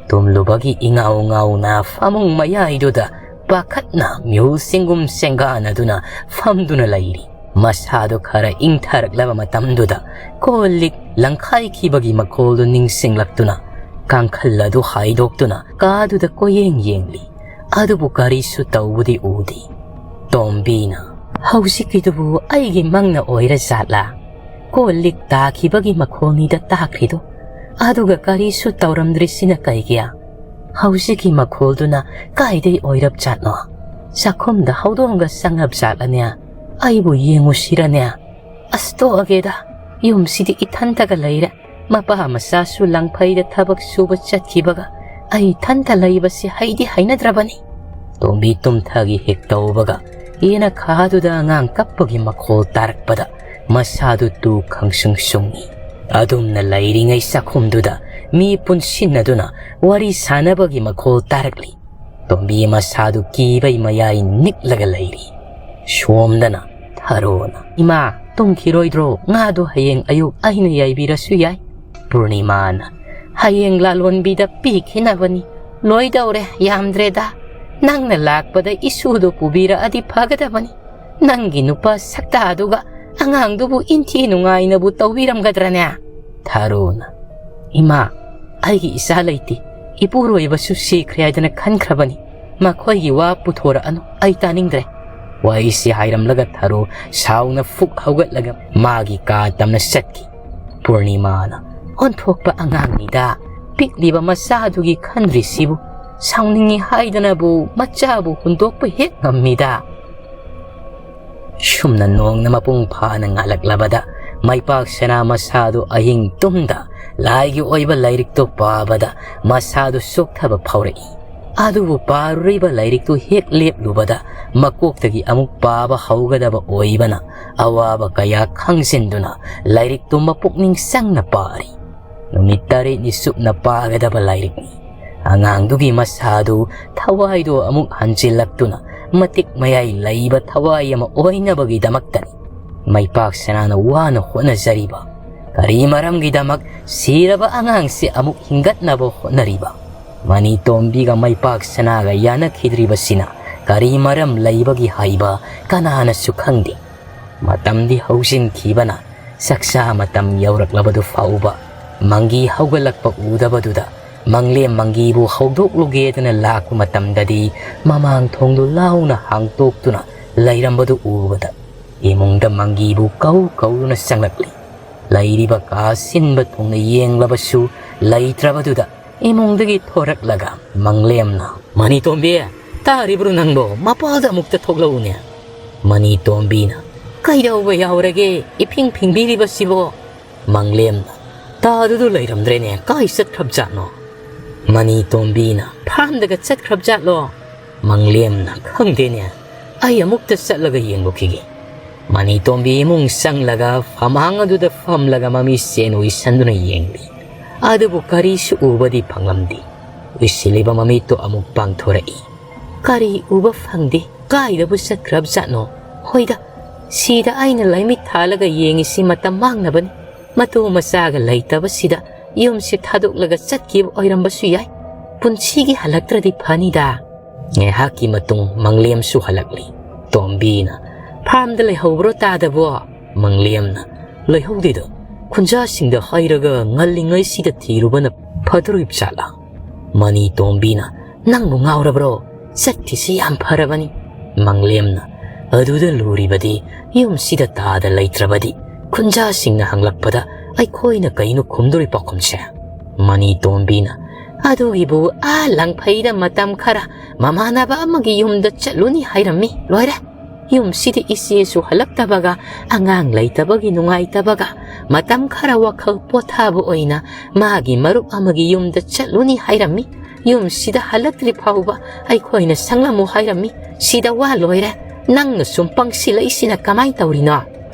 ꯇꯨꯝꯂꯨꯕꯒꯤ ꯏꯉꯥꯎ ꯉꯥꯎꯅ ꯐꯃꯨꯡ ꯃꯌꯥꯏꯗꯨꯗ ꯄꯥꯈꯠꯅ ꯃꯤꯍꯨꯜ ꯁꯤꯡꯒꯨꯝ ꯁꯦꯡꯒꯥꯅꯗꯨꯅ ꯐꯝꯗꯨꯅ ꯂꯩꯔꯤ꯫ ꯃꯁꯥꯗꯨ ꯈꯔ ꯏꯪꯊꯔꯛꯂꯕ ꯃꯇꯝꯗꯨꯗ ꯀꯣꯜ ꯂꯤꯛ ꯂꯪꯈꯥꯏꯈꯤꯕꯒꯤ ꯃꯈꯣꯜꯗꯨ ꯅꯤꯡꯁꯤꯡꯂꯛꯇꯨꯅ ꯀꯥꯡꯈꯜ ꯑꯗꯨ ꯍꯥꯏꯗꯣꯛꯇꯨꯅ ꯀꯥꯗꯨꯗ ꯀꯣꯌꯦꯡ ꯌꯦꯡꯂꯤ꯫ ꯑꯗꯨꯕꯨ ꯀꯔꯤꯁꯨ ꯇꯧꯕꯗꯤ ꯎꯗꯦ꯫ ꯇꯣꯝꯕꯤꯅ, "ꯍꯧꯖꯤꯛꯀꯤꯗꯨꯕꯨ ꯑꯩꯒꯤ ꯃꯪꯅ ꯑꯣꯏꯔ ꯖꯥꯠꯂꯥ? ꯀꯣꯜ ꯂꯤꯛ ꯇꯥꯈꯤꯕꯒꯤ ꯃꯈꯣꯜꯅꯤꯗ ꯇꯥꯈ꯭ꯔꯤꯗꯣ, ꯑꯗꯨꯒ ꯀꯔꯤꯁꯨ ꯇꯧꯔꯝꯗ꯭ꯔꯤꯁꯤꯅ ꯀꯩꯒꯤ? ꯍꯧꯖꯤꯛꯀꯤ ꯃꯈꯣꯜꯗꯨꯅ ꯀꯥꯏꯗꯩ ꯑꯣꯏꯔꯞ ꯖꯥꯠꯅꯣ? ꯆꯥꯛꯈꯨꯝꯗ ꯍꯧꯗꯣꯡꯒ ꯆꯪꯉꯞ ꯖꯥꯠꯂꯅꯦ? ꯑꯩꯕꯨ ꯌꯦꯡꯉꯨꯁꯤꯔꯅꯦ?" "ꯑꯁ, ꯇꯣꯛꯑꯒꯦꯗ, ꯌꯨꯝꯁꯤꯗꯤ ꯏꯊꯟꯇꯒ ꯂꯩꯔꯦ꯫ ꯃꯄꯥ ꯃꯆꯥꯁꯨ ꯂꯪꯐꯩꯗ ꯊꯕꯛ ꯁꯨꯕ ꯆꯠꯈꯤꯕꯒ ꯑꯩ ꯏꯊꯟꯇ ꯂꯩꯕꯁꯤ ꯍꯩꯗꯤ ꯍꯩꯅꯗ꯭ꯔꯕꯅꯤ꯫" ꯇꯣꯝꯕꯤ ꯇꯨꯝꯊꯒꯦ ꯍꯦꯛ ꯇꯧꯕꯒ, ꯌꯦꯅꯈꯥꯗꯨꯗ ꯑꯉꯥꯡ ꯀꯞꯄꯒꯤ ꯃꯈꯣꯜ ꯇꯥꯔꯛꯄꯗ ꯃꯁꯥꯗꯨ ꯇꯨ ꯈꯪꯁꯨꯡ ꯁꯨꯡꯏ꯫ ꯑꯗꯨꯝꯅ ꯂꯩꯔꯤꯉꯩ ꯆꯥꯛꯈꯨꯝꯗꯨꯗ ꯃꯤ ꯄꯨꯟꯁꯤꯟꯅꯗꯨꯅ ꯋꯥꯔꯤ ꯁꯥꯟꯅꯕꯒꯤ ꯃꯈꯣꯜ ꯇꯥꯔꯛꯂꯤ꯫ ꯇꯣꯝꯕꯤ ꯃꯁꯥꯗꯨ ꯀꯤꯕꯩ ꯃꯌꯥꯏ ꯅꯤꯛꯂꯒ ꯂꯩꯔꯤ꯫ ꯁꯣꯝꯗꯅ ꯊꯔꯣꯅ, "ꯏꯃꯥ, ꯇꯨꯝꯈꯤꯔꯣꯏꯗ꯭ꯔꯣ? ꯉꯥꯗꯣ ꯍꯌꯦꯡ ꯑꯌꯨꯛ ꯑꯩꯅ ꯌꯥꯏꯕꯤꯔꯁꯨ ꯌꯥꯏ꯫" ꯄꯨꯔꯅꯤꯃꯥꯅ, "ꯍꯌꯦꯡ ꯂꯥꯂꯣꯟꯕꯤꯗ ꯄꯤꯈꯤꯅꯕꯅꯤ꯫ ꯂꯣꯏꯗꯧꯔꯦ, ꯌꯥꯝꯗ꯭ꯔꯦꯗ꯫ ꯅꯪꯅ ꯂꯥꯛꯄꯗ ꯏꯁꯨꯗꯣ ꯄꯨꯕꯤꯔꯛꯑꯗꯤ ꯐꯒꯗꯕꯅꯤ꯫ ꯅꯪꯒꯤ ꯅꯨꯄꯥ ꯁꯛꯇꯥꯗꯨꯒ ꯑꯉꯥꯡꯗꯨꯕꯨ ꯏꯟꯊꯤ ꯅꯨꯡꯉꯥꯏꯅꯕꯨ ꯇꯧꯕꯤꯔꯝꯒꯗ꯭ꯔꯅꯦ?" ꯊꯔꯣꯅ, "ꯏꯃꯥ, ꯑꯩꯒꯤ ꯏꯆꯥ ꯂꯩꯇꯦ꯫ ꯏꯄꯨꯔꯣꯏꯕꯁꯨ ꯁꯤꯈ꯭ꯔꯦ ꯍꯥꯏꯗꯅ ꯈꯟꯈ꯭ꯔꯕꯅꯤ꯫ ꯃꯈꯣꯏꯒꯤ ꯋꯥ ꯄꯨꯊꯣꯔꯛꯑꯅꯨ, ꯑꯩ ꯇꯥꯅꯤꯡꯗ꯭ꯔꯦ꯫" ꯋꯥꯍꯩꯁꯤ ꯍꯥꯏꯔꯝꯂꯒ ꯊꯔꯣ ꯁꯥꯎꯅ ꯐꯨꯛ ꯍꯧꯒꯠꯂꯒ ꯃꯥꯒꯤ ꯀꯥ ꯇꯝꯅ ꯆꯠꯈꯤ꯫ ꯄꯨꯔꯅꯤꯃꯥꯅ, "ꯑꯣꯟꯊꯣꯛꯄ ꯑꯉꯥꯡꯅꯤꯗ, ꯄꯤꯛꯂꯤꯕ ꯃꯆꯥꯗꯨꯒꯤ ꯈꯟꯗ꯭ꯔꯤꯁꯤꯕꯨ꯫ ꯁꯥꯎꯅꯤꯡꯉꯤ ꯍꯥꯏꯗꯅꯕꯨ ꯃꯆꯥꯕꯨ ꯍꯨꯟꯗꯣꯛꯄ ꯍꯦꯛ ꯉꯝꯃꯤꯗ꯫" ꯁꯨꯝꯅ ꯅꯣꯡꯅ ꯃꯄꯨꯡ ꯐꯥꯅ ꯉꯥꯜꯂꯛꯂꯕꯗ, ꯃꯩꯄꯥꯛ ꯁꯅꯥ ꯃꯁꯥꯗꯨ ꯑꯍꯤꯡ ꯇꯨꯝꯗ ꯂꯥꯏꯒꯤ ꯑꯣꯏꯕ ꯂꯥꯏꯔꯤꯛꯇꯨ ꯄꯥꯕꯗ ꯃꯁꯥꯗꯨ ꯆꯣꯛꯊꯕ ꯐꯥꯎꯔꯛꯏ꯫ ꯑꯗꯨꯕꯨ ꯄꯥꯔꯨꯔꯤꯕ ꯂꯥꯏꯔꯤꯛꯇꯨ ꯍꯦꯛ ꯂꯦꯞꯂꯨꯕꯗ, ꯃꯀꯣꯛꯇꯒꯤ ꯑꯃꯨꯛ ꯄꯥꯕ ꯍꯧꯒꯗꯕ ꯑꯣꯏꯕꯅ, ꯑꯋꯥꯕ ꯀꯌꯥ ꯈꯪꯖꯤꯟꯗꯨꯅ ꯂꯥꯏꯔꯤꯛꯇꯨ ꯃꯄꯨꯛꯅꯤꯡ ꯆꯪꯅ ꯄꯥꯔꯤ꯫ ꯅꯨꯃꯤꯠ ꯇꯔꯦꯠꯅꯤ ꯆꯨꯞꯅ ꯄꯥꯒꯗꯕ ꯂꯥꯏꯔꯤꯛꯅꯤ꯫ ꯑꯉꯥꯡꯗꯨꯒꯤ ꯃꯁꯥꯗꯨ ꯊꯋꯥꯏꯗꯣ ꯑꯃꯨꯛ ꯍꯟꯖꯤꯜꯂꯛꯇꯨꯅ, ꯃꯇꯤꯛ ꯃꯌꯥꯏ ꯂꯩꯕ ꯊꯋꯥꯏ ꯑꯃ ꯑꯣꯏꯅꯕꯒꯤꯗꯃꯛꯇꯅꯤ ꯃꯩꯄꯥꯛ ꯁꯅꯥꯅ ꯋꯥꯅ ꯍꯣꯠꯅꯖꯔꯤꯕ꯫ ꯀꯔꯤ ꯃꯔꯝꯒꯤꯗꯃꯛ ꯁꯤꯔꯕ ꯑꯉꯥꯡꯁꯤ ꯑꯃꯨꯛ ꯍꯤꯡꯒꯠꯅꯕ ꯍꯣꯠꯅꯔꯤꯕ? ꯃꯅꯤ ꯇꯣꯝꯕꯤꯒ ꯃꯩꯄꯥꯛ ꯁꯅꯥꯒ ꯌꯥꯅꯈꯤꯗ꯭ꯔꯤꯕꯁꯤꯅ ꯀꯔꯤ ꯃꯔꯝ ꯂꯩꯕꯒꯤ ꯍꯥꯏꯕ ꯀꯅꯥꯅꯁꯨ ꯈꯪꯗꯦ꯫ ꯃꯇꯝꯗꯤ ꯍꯧꯖꯤꯟꯈꯤꯕꯅ ꯆꯥꯛꯆꯥ ꯃꯇꯝ ꯌꯧꯔꯛꯂꯕꯗꯨ ꯐꯥꯎꯕ ꯃꯪꯒꯤ ꯍꯧꯒꯠꯂꯛꯄ ꯎꯗꯕꯗꯨꯗ, ꯃꯪꯂꯦꯝ ꯃꯪꯒꯤꯕꯨ ꯍꯧꯗꯣꯛꯂꯨꯒꯦꯗꯅ ꯂꯥꯛꯄ ꯃꯇꯝꯗꯗꯤ, ꯃꯃꯥꯡ ꯊꯣꯡꯗꯨ ꯂꯥꯎꯅ ꯍꯥꯡꯇꯣꯛꯇꯨꯅ ꯂꯩꯔꯝꯕꯗꯨ ꯎꯕꯗ, ꯏꯃꯨꯡꯗ ꯃꯪꯒꯤꯕꯨ ꯀꯧ ꯀꯧꯗꯨꯅ ꯆꯪꯂꯛꯂꯤ꯫ ꯂꯩꯔꯤꯕ ꯀꯥ ꯁꯤꯟꯕ ꯊꯨꯡꯅ ꯌꯦꯡꯂꯕꯁꯨ ꯂꯩꯇ꯭ꯔꯕꯗꯨꯗ, ꯏꯃꯨꯡꯗꯒꯤ ꯊꯣꯔꯛꯂꯒ ꯃꯪꯂꯦꯝꯅ, "ꯃꯅꯤꯇꯣꯝꯕꯤ, ꯇꯥꯔꯤꯕ꯭ꯔꯣ ꯅꯪꯕꯣ? ꯃꯄꯥꯜꯗ ꯑꯃꯨꯛꯇ ꯊꯣꯛꯂꯛꯎꯅꯦ꯫" ꯃꯅꯤꯇꯣꯝꯕꯤꯅ, "ꯀꯩꯗꯧꯕ ꯌꯥꯎꯔꯒꯦ ꯏꯐꯤꯡ ꯐꯤꯡꯕꯤꯔꯤꯕꯁꯤꯕꯣ?" ꯃꯪꯂꯦꯝꯅ, "ꯇꯥꯗꯨꯗꯨ ꯂꯩꯔꯝꯗ꯭ꯔꯦꯅꯦ, ꯀꯥꯏ ꯆꯠꯈ꯭ꯔꯕꯖꯥꯠꯅꯣ?" ꯃꯅꯤꯇꯣꯝꯕꯤꯅ, "ꯐꯥꯔꯝꯗꯒ ꯆꯠꯈ꯭ꯔꯕꯖꯥꯠꯂꯣ?" ꯃꯪꯂꯦꯝꯅ, "ꯈꯪꯗꯦꯅꯦ, ꯑꯩ ꯑꯃꯨꯛꯇ ꯆꯠꯂꯒ ꯌꯦꯡꯂꯨꯈꯤꯒꯦ꯫" ꯃꯅꯤꯇꯣꯝꯕꯤ ꯏꯃꯨꯡ ꯆꯪꯂꯒ ꯐꯝꯍꯥꯡ ꯑꯗꯨꯗ ꯐꯝꯂꯒ ꯃꯃꯤꯠꯁꯦꯟ ꯎꯏꯁꯟꯗꯨꯅ ꯌꯦꯡꯂꯤ꯫ ꯑꯗꯨꯕꯨ ꯀꯔꯤꯁꯨ ꯎꯕꯗꯤ ꯐꯪꯂꯝꯗꯦ꯫ ꯎꯏꯁꯤꯜꯂꯤꯕ ꯃꯃꯤꯠꯇꯨ ꯑꯃꯨꯛ ꯄꯥꯡꯊꯣꯔꯛꯏ꯫ "ꯀꯔꯤ ꯎꯕ ꯐꯪꯗꯦ? ꯀꯥꯏꯗꯕꯨ ꯆꯠꯈ꯭ꯔꯕꯖꯥꯠꯅꯣ? ꯍꯣꯏꯗ, ꯁꯤꯗ ꯑꯩꯅ ꯂꯥꯏꯃꯤꯠ ꯊꯥꯜꯂꯒ ꯌꯦꯡꯉꯤꯁꯤ ꯃꯇꯝ ꯃꯥꯡꯅꯕꯅꯤ꯫ ꯃꯇꯨ ꯃꯆꯥꯒ ꯂꯩꯇꯕꯁꯤꯗ ꯌꯨꯝꯁꯤ ꯊꯥꯗꯣꯛꯂꯒ ꯆꯠꯈꯤꯕ ꯑꯣꯏꯔꯝꯕꯁꯨ ꯌꯥꯏ꯫ ꯄꯨꯟꯁꯤꯒꯤ ꯍꯜꯂꯛꯇ꯭ꯔꯗꯤ ꯐꯅꯤꯗ꯫" ꯉꯥꯏꯍꯥꯛꯀꯤ ꯃꯇꯨꯡ ꯃꯪꯂꯦꯝꯁꯨ ꯍꯜꯂꯛꯂꯤ꯫ ꯇꯣꯝꯕꯤꯅ, "ꯐꯥꯔꯝꯗ ꯂꯩꯍꯧꯕ꯭ꯔꯣ ꯇꯥꯗꯕꯣ?" ꯃꯪꯂꯦꯝꯅ, "ꯂꯩꯍꯧꯗꯦꯗ, ꯈꯨꯟꯖꯥꯁꯤꯡꯗ ꯍꯥꯏꯔꯒ ꯉꯜꯂꯤꯉꯩꯁꯤꯗ ꯊꯤꯔꯨꯕꯅ ꯐꯗꯣꯔꯤꯕ ꯖꯥꯠꯂꯥ?" ꯃꯅꯤꯇꯣꯝꯕꯤꯅ, "ꯅꯪꯕꯨ ꯉꯥꯎꯔꯕ꯭ꯔꯣ? ꯆꯠꯈꯤꯁꯤ ꯌꯥꯝ ꯐꯔꯕꯅꯤ꯫" ꯃꯪꯂꯦꯝꯅ, "ꯑꯗꯨꯗ ꯂꯨꯔꯤꯕꯗꯤ ꯌꯨꯝꯁꯤꯗ ꯇꯥꯗ ꯂꯩꯇ꯭ꯔꯕꯗꯤ ꯈꯨꯟꯖꯥꯁꯤꯡꯅ ꯍꯪꯂꯛꯄꯗ ꯑꯩꯈꯣꯏꯅ ꯀꯩꯅꯣ ꯈꯨꯝꯗꯣꯔꯤ ꯄꯥꯎꯈꯨꯝꯁꯦ?" ꯃꯅꯤꯇꯣꯝꯕꯤꯅ, "ꯑꯗꯨꯒꯤꯕꯨ ꯑꯥ ꯂꯪꯐꯩꯗ ꯃꯇꯝ ꯈꯔ ꯃꯃꯥꯟꯅꯕ ꯑꯃꯒꯤ ꯌꯨꯝꯗ ꯆꯠꯂꯨꯅꯤ ꯍꯥꯏꯔꯝꯃꯤ, ꯂꯣꯏꯔꯦ꯫ ꯌꯨꯝꯁꯤꯗ ꯏꯆꯦꯁꯨ ꯍꯜꯂꯛꯇꯕꯒ, ꯑꯉꯥꯡ ꯂꯩꯇꯕꯒꯤ ꯅꯨꯡꯉꯥꯏꯇꯕꯒ, ꯃꯇꯝ ꯈꯔ ꯋꯥꯈꯜ ꯄꯣꯊꯥꯕ ꯑꯣꯏꯅ ꯃꯥꯒꯤ ꯃꯔꯨꯞ ꯑꯃꯒꯤ ꯌꯨꯝꯗ ꯆꯠꯂꯨꯅꯤ ꯍꯥꯏꯔꯝꯃꯤ꯫ ꯌꯨꯝꯁꯤꯗ ꯍꯜꯂꯛꯇ꯭ꯔꯤ ꯐꯥꯎꯕ ꯑꯩꯈꯣꯏꯅ ꯁꯪꯂꯝꯃꯨ ꯍꯥꯏꯔꯝꯃꯤ꯫ ꯁꯤꯗ ꯋꯥ ꯂꯣꯏꯔꯦ꯫ ꯅꯪꯅ ꯁꯨꯝ ꯄꯪꯁꯤꯜꯂꯛꯏꯁꯤꯅ ꯀꯃꯥꯏ ꯇꯧꯔꯤꯅꯣ?"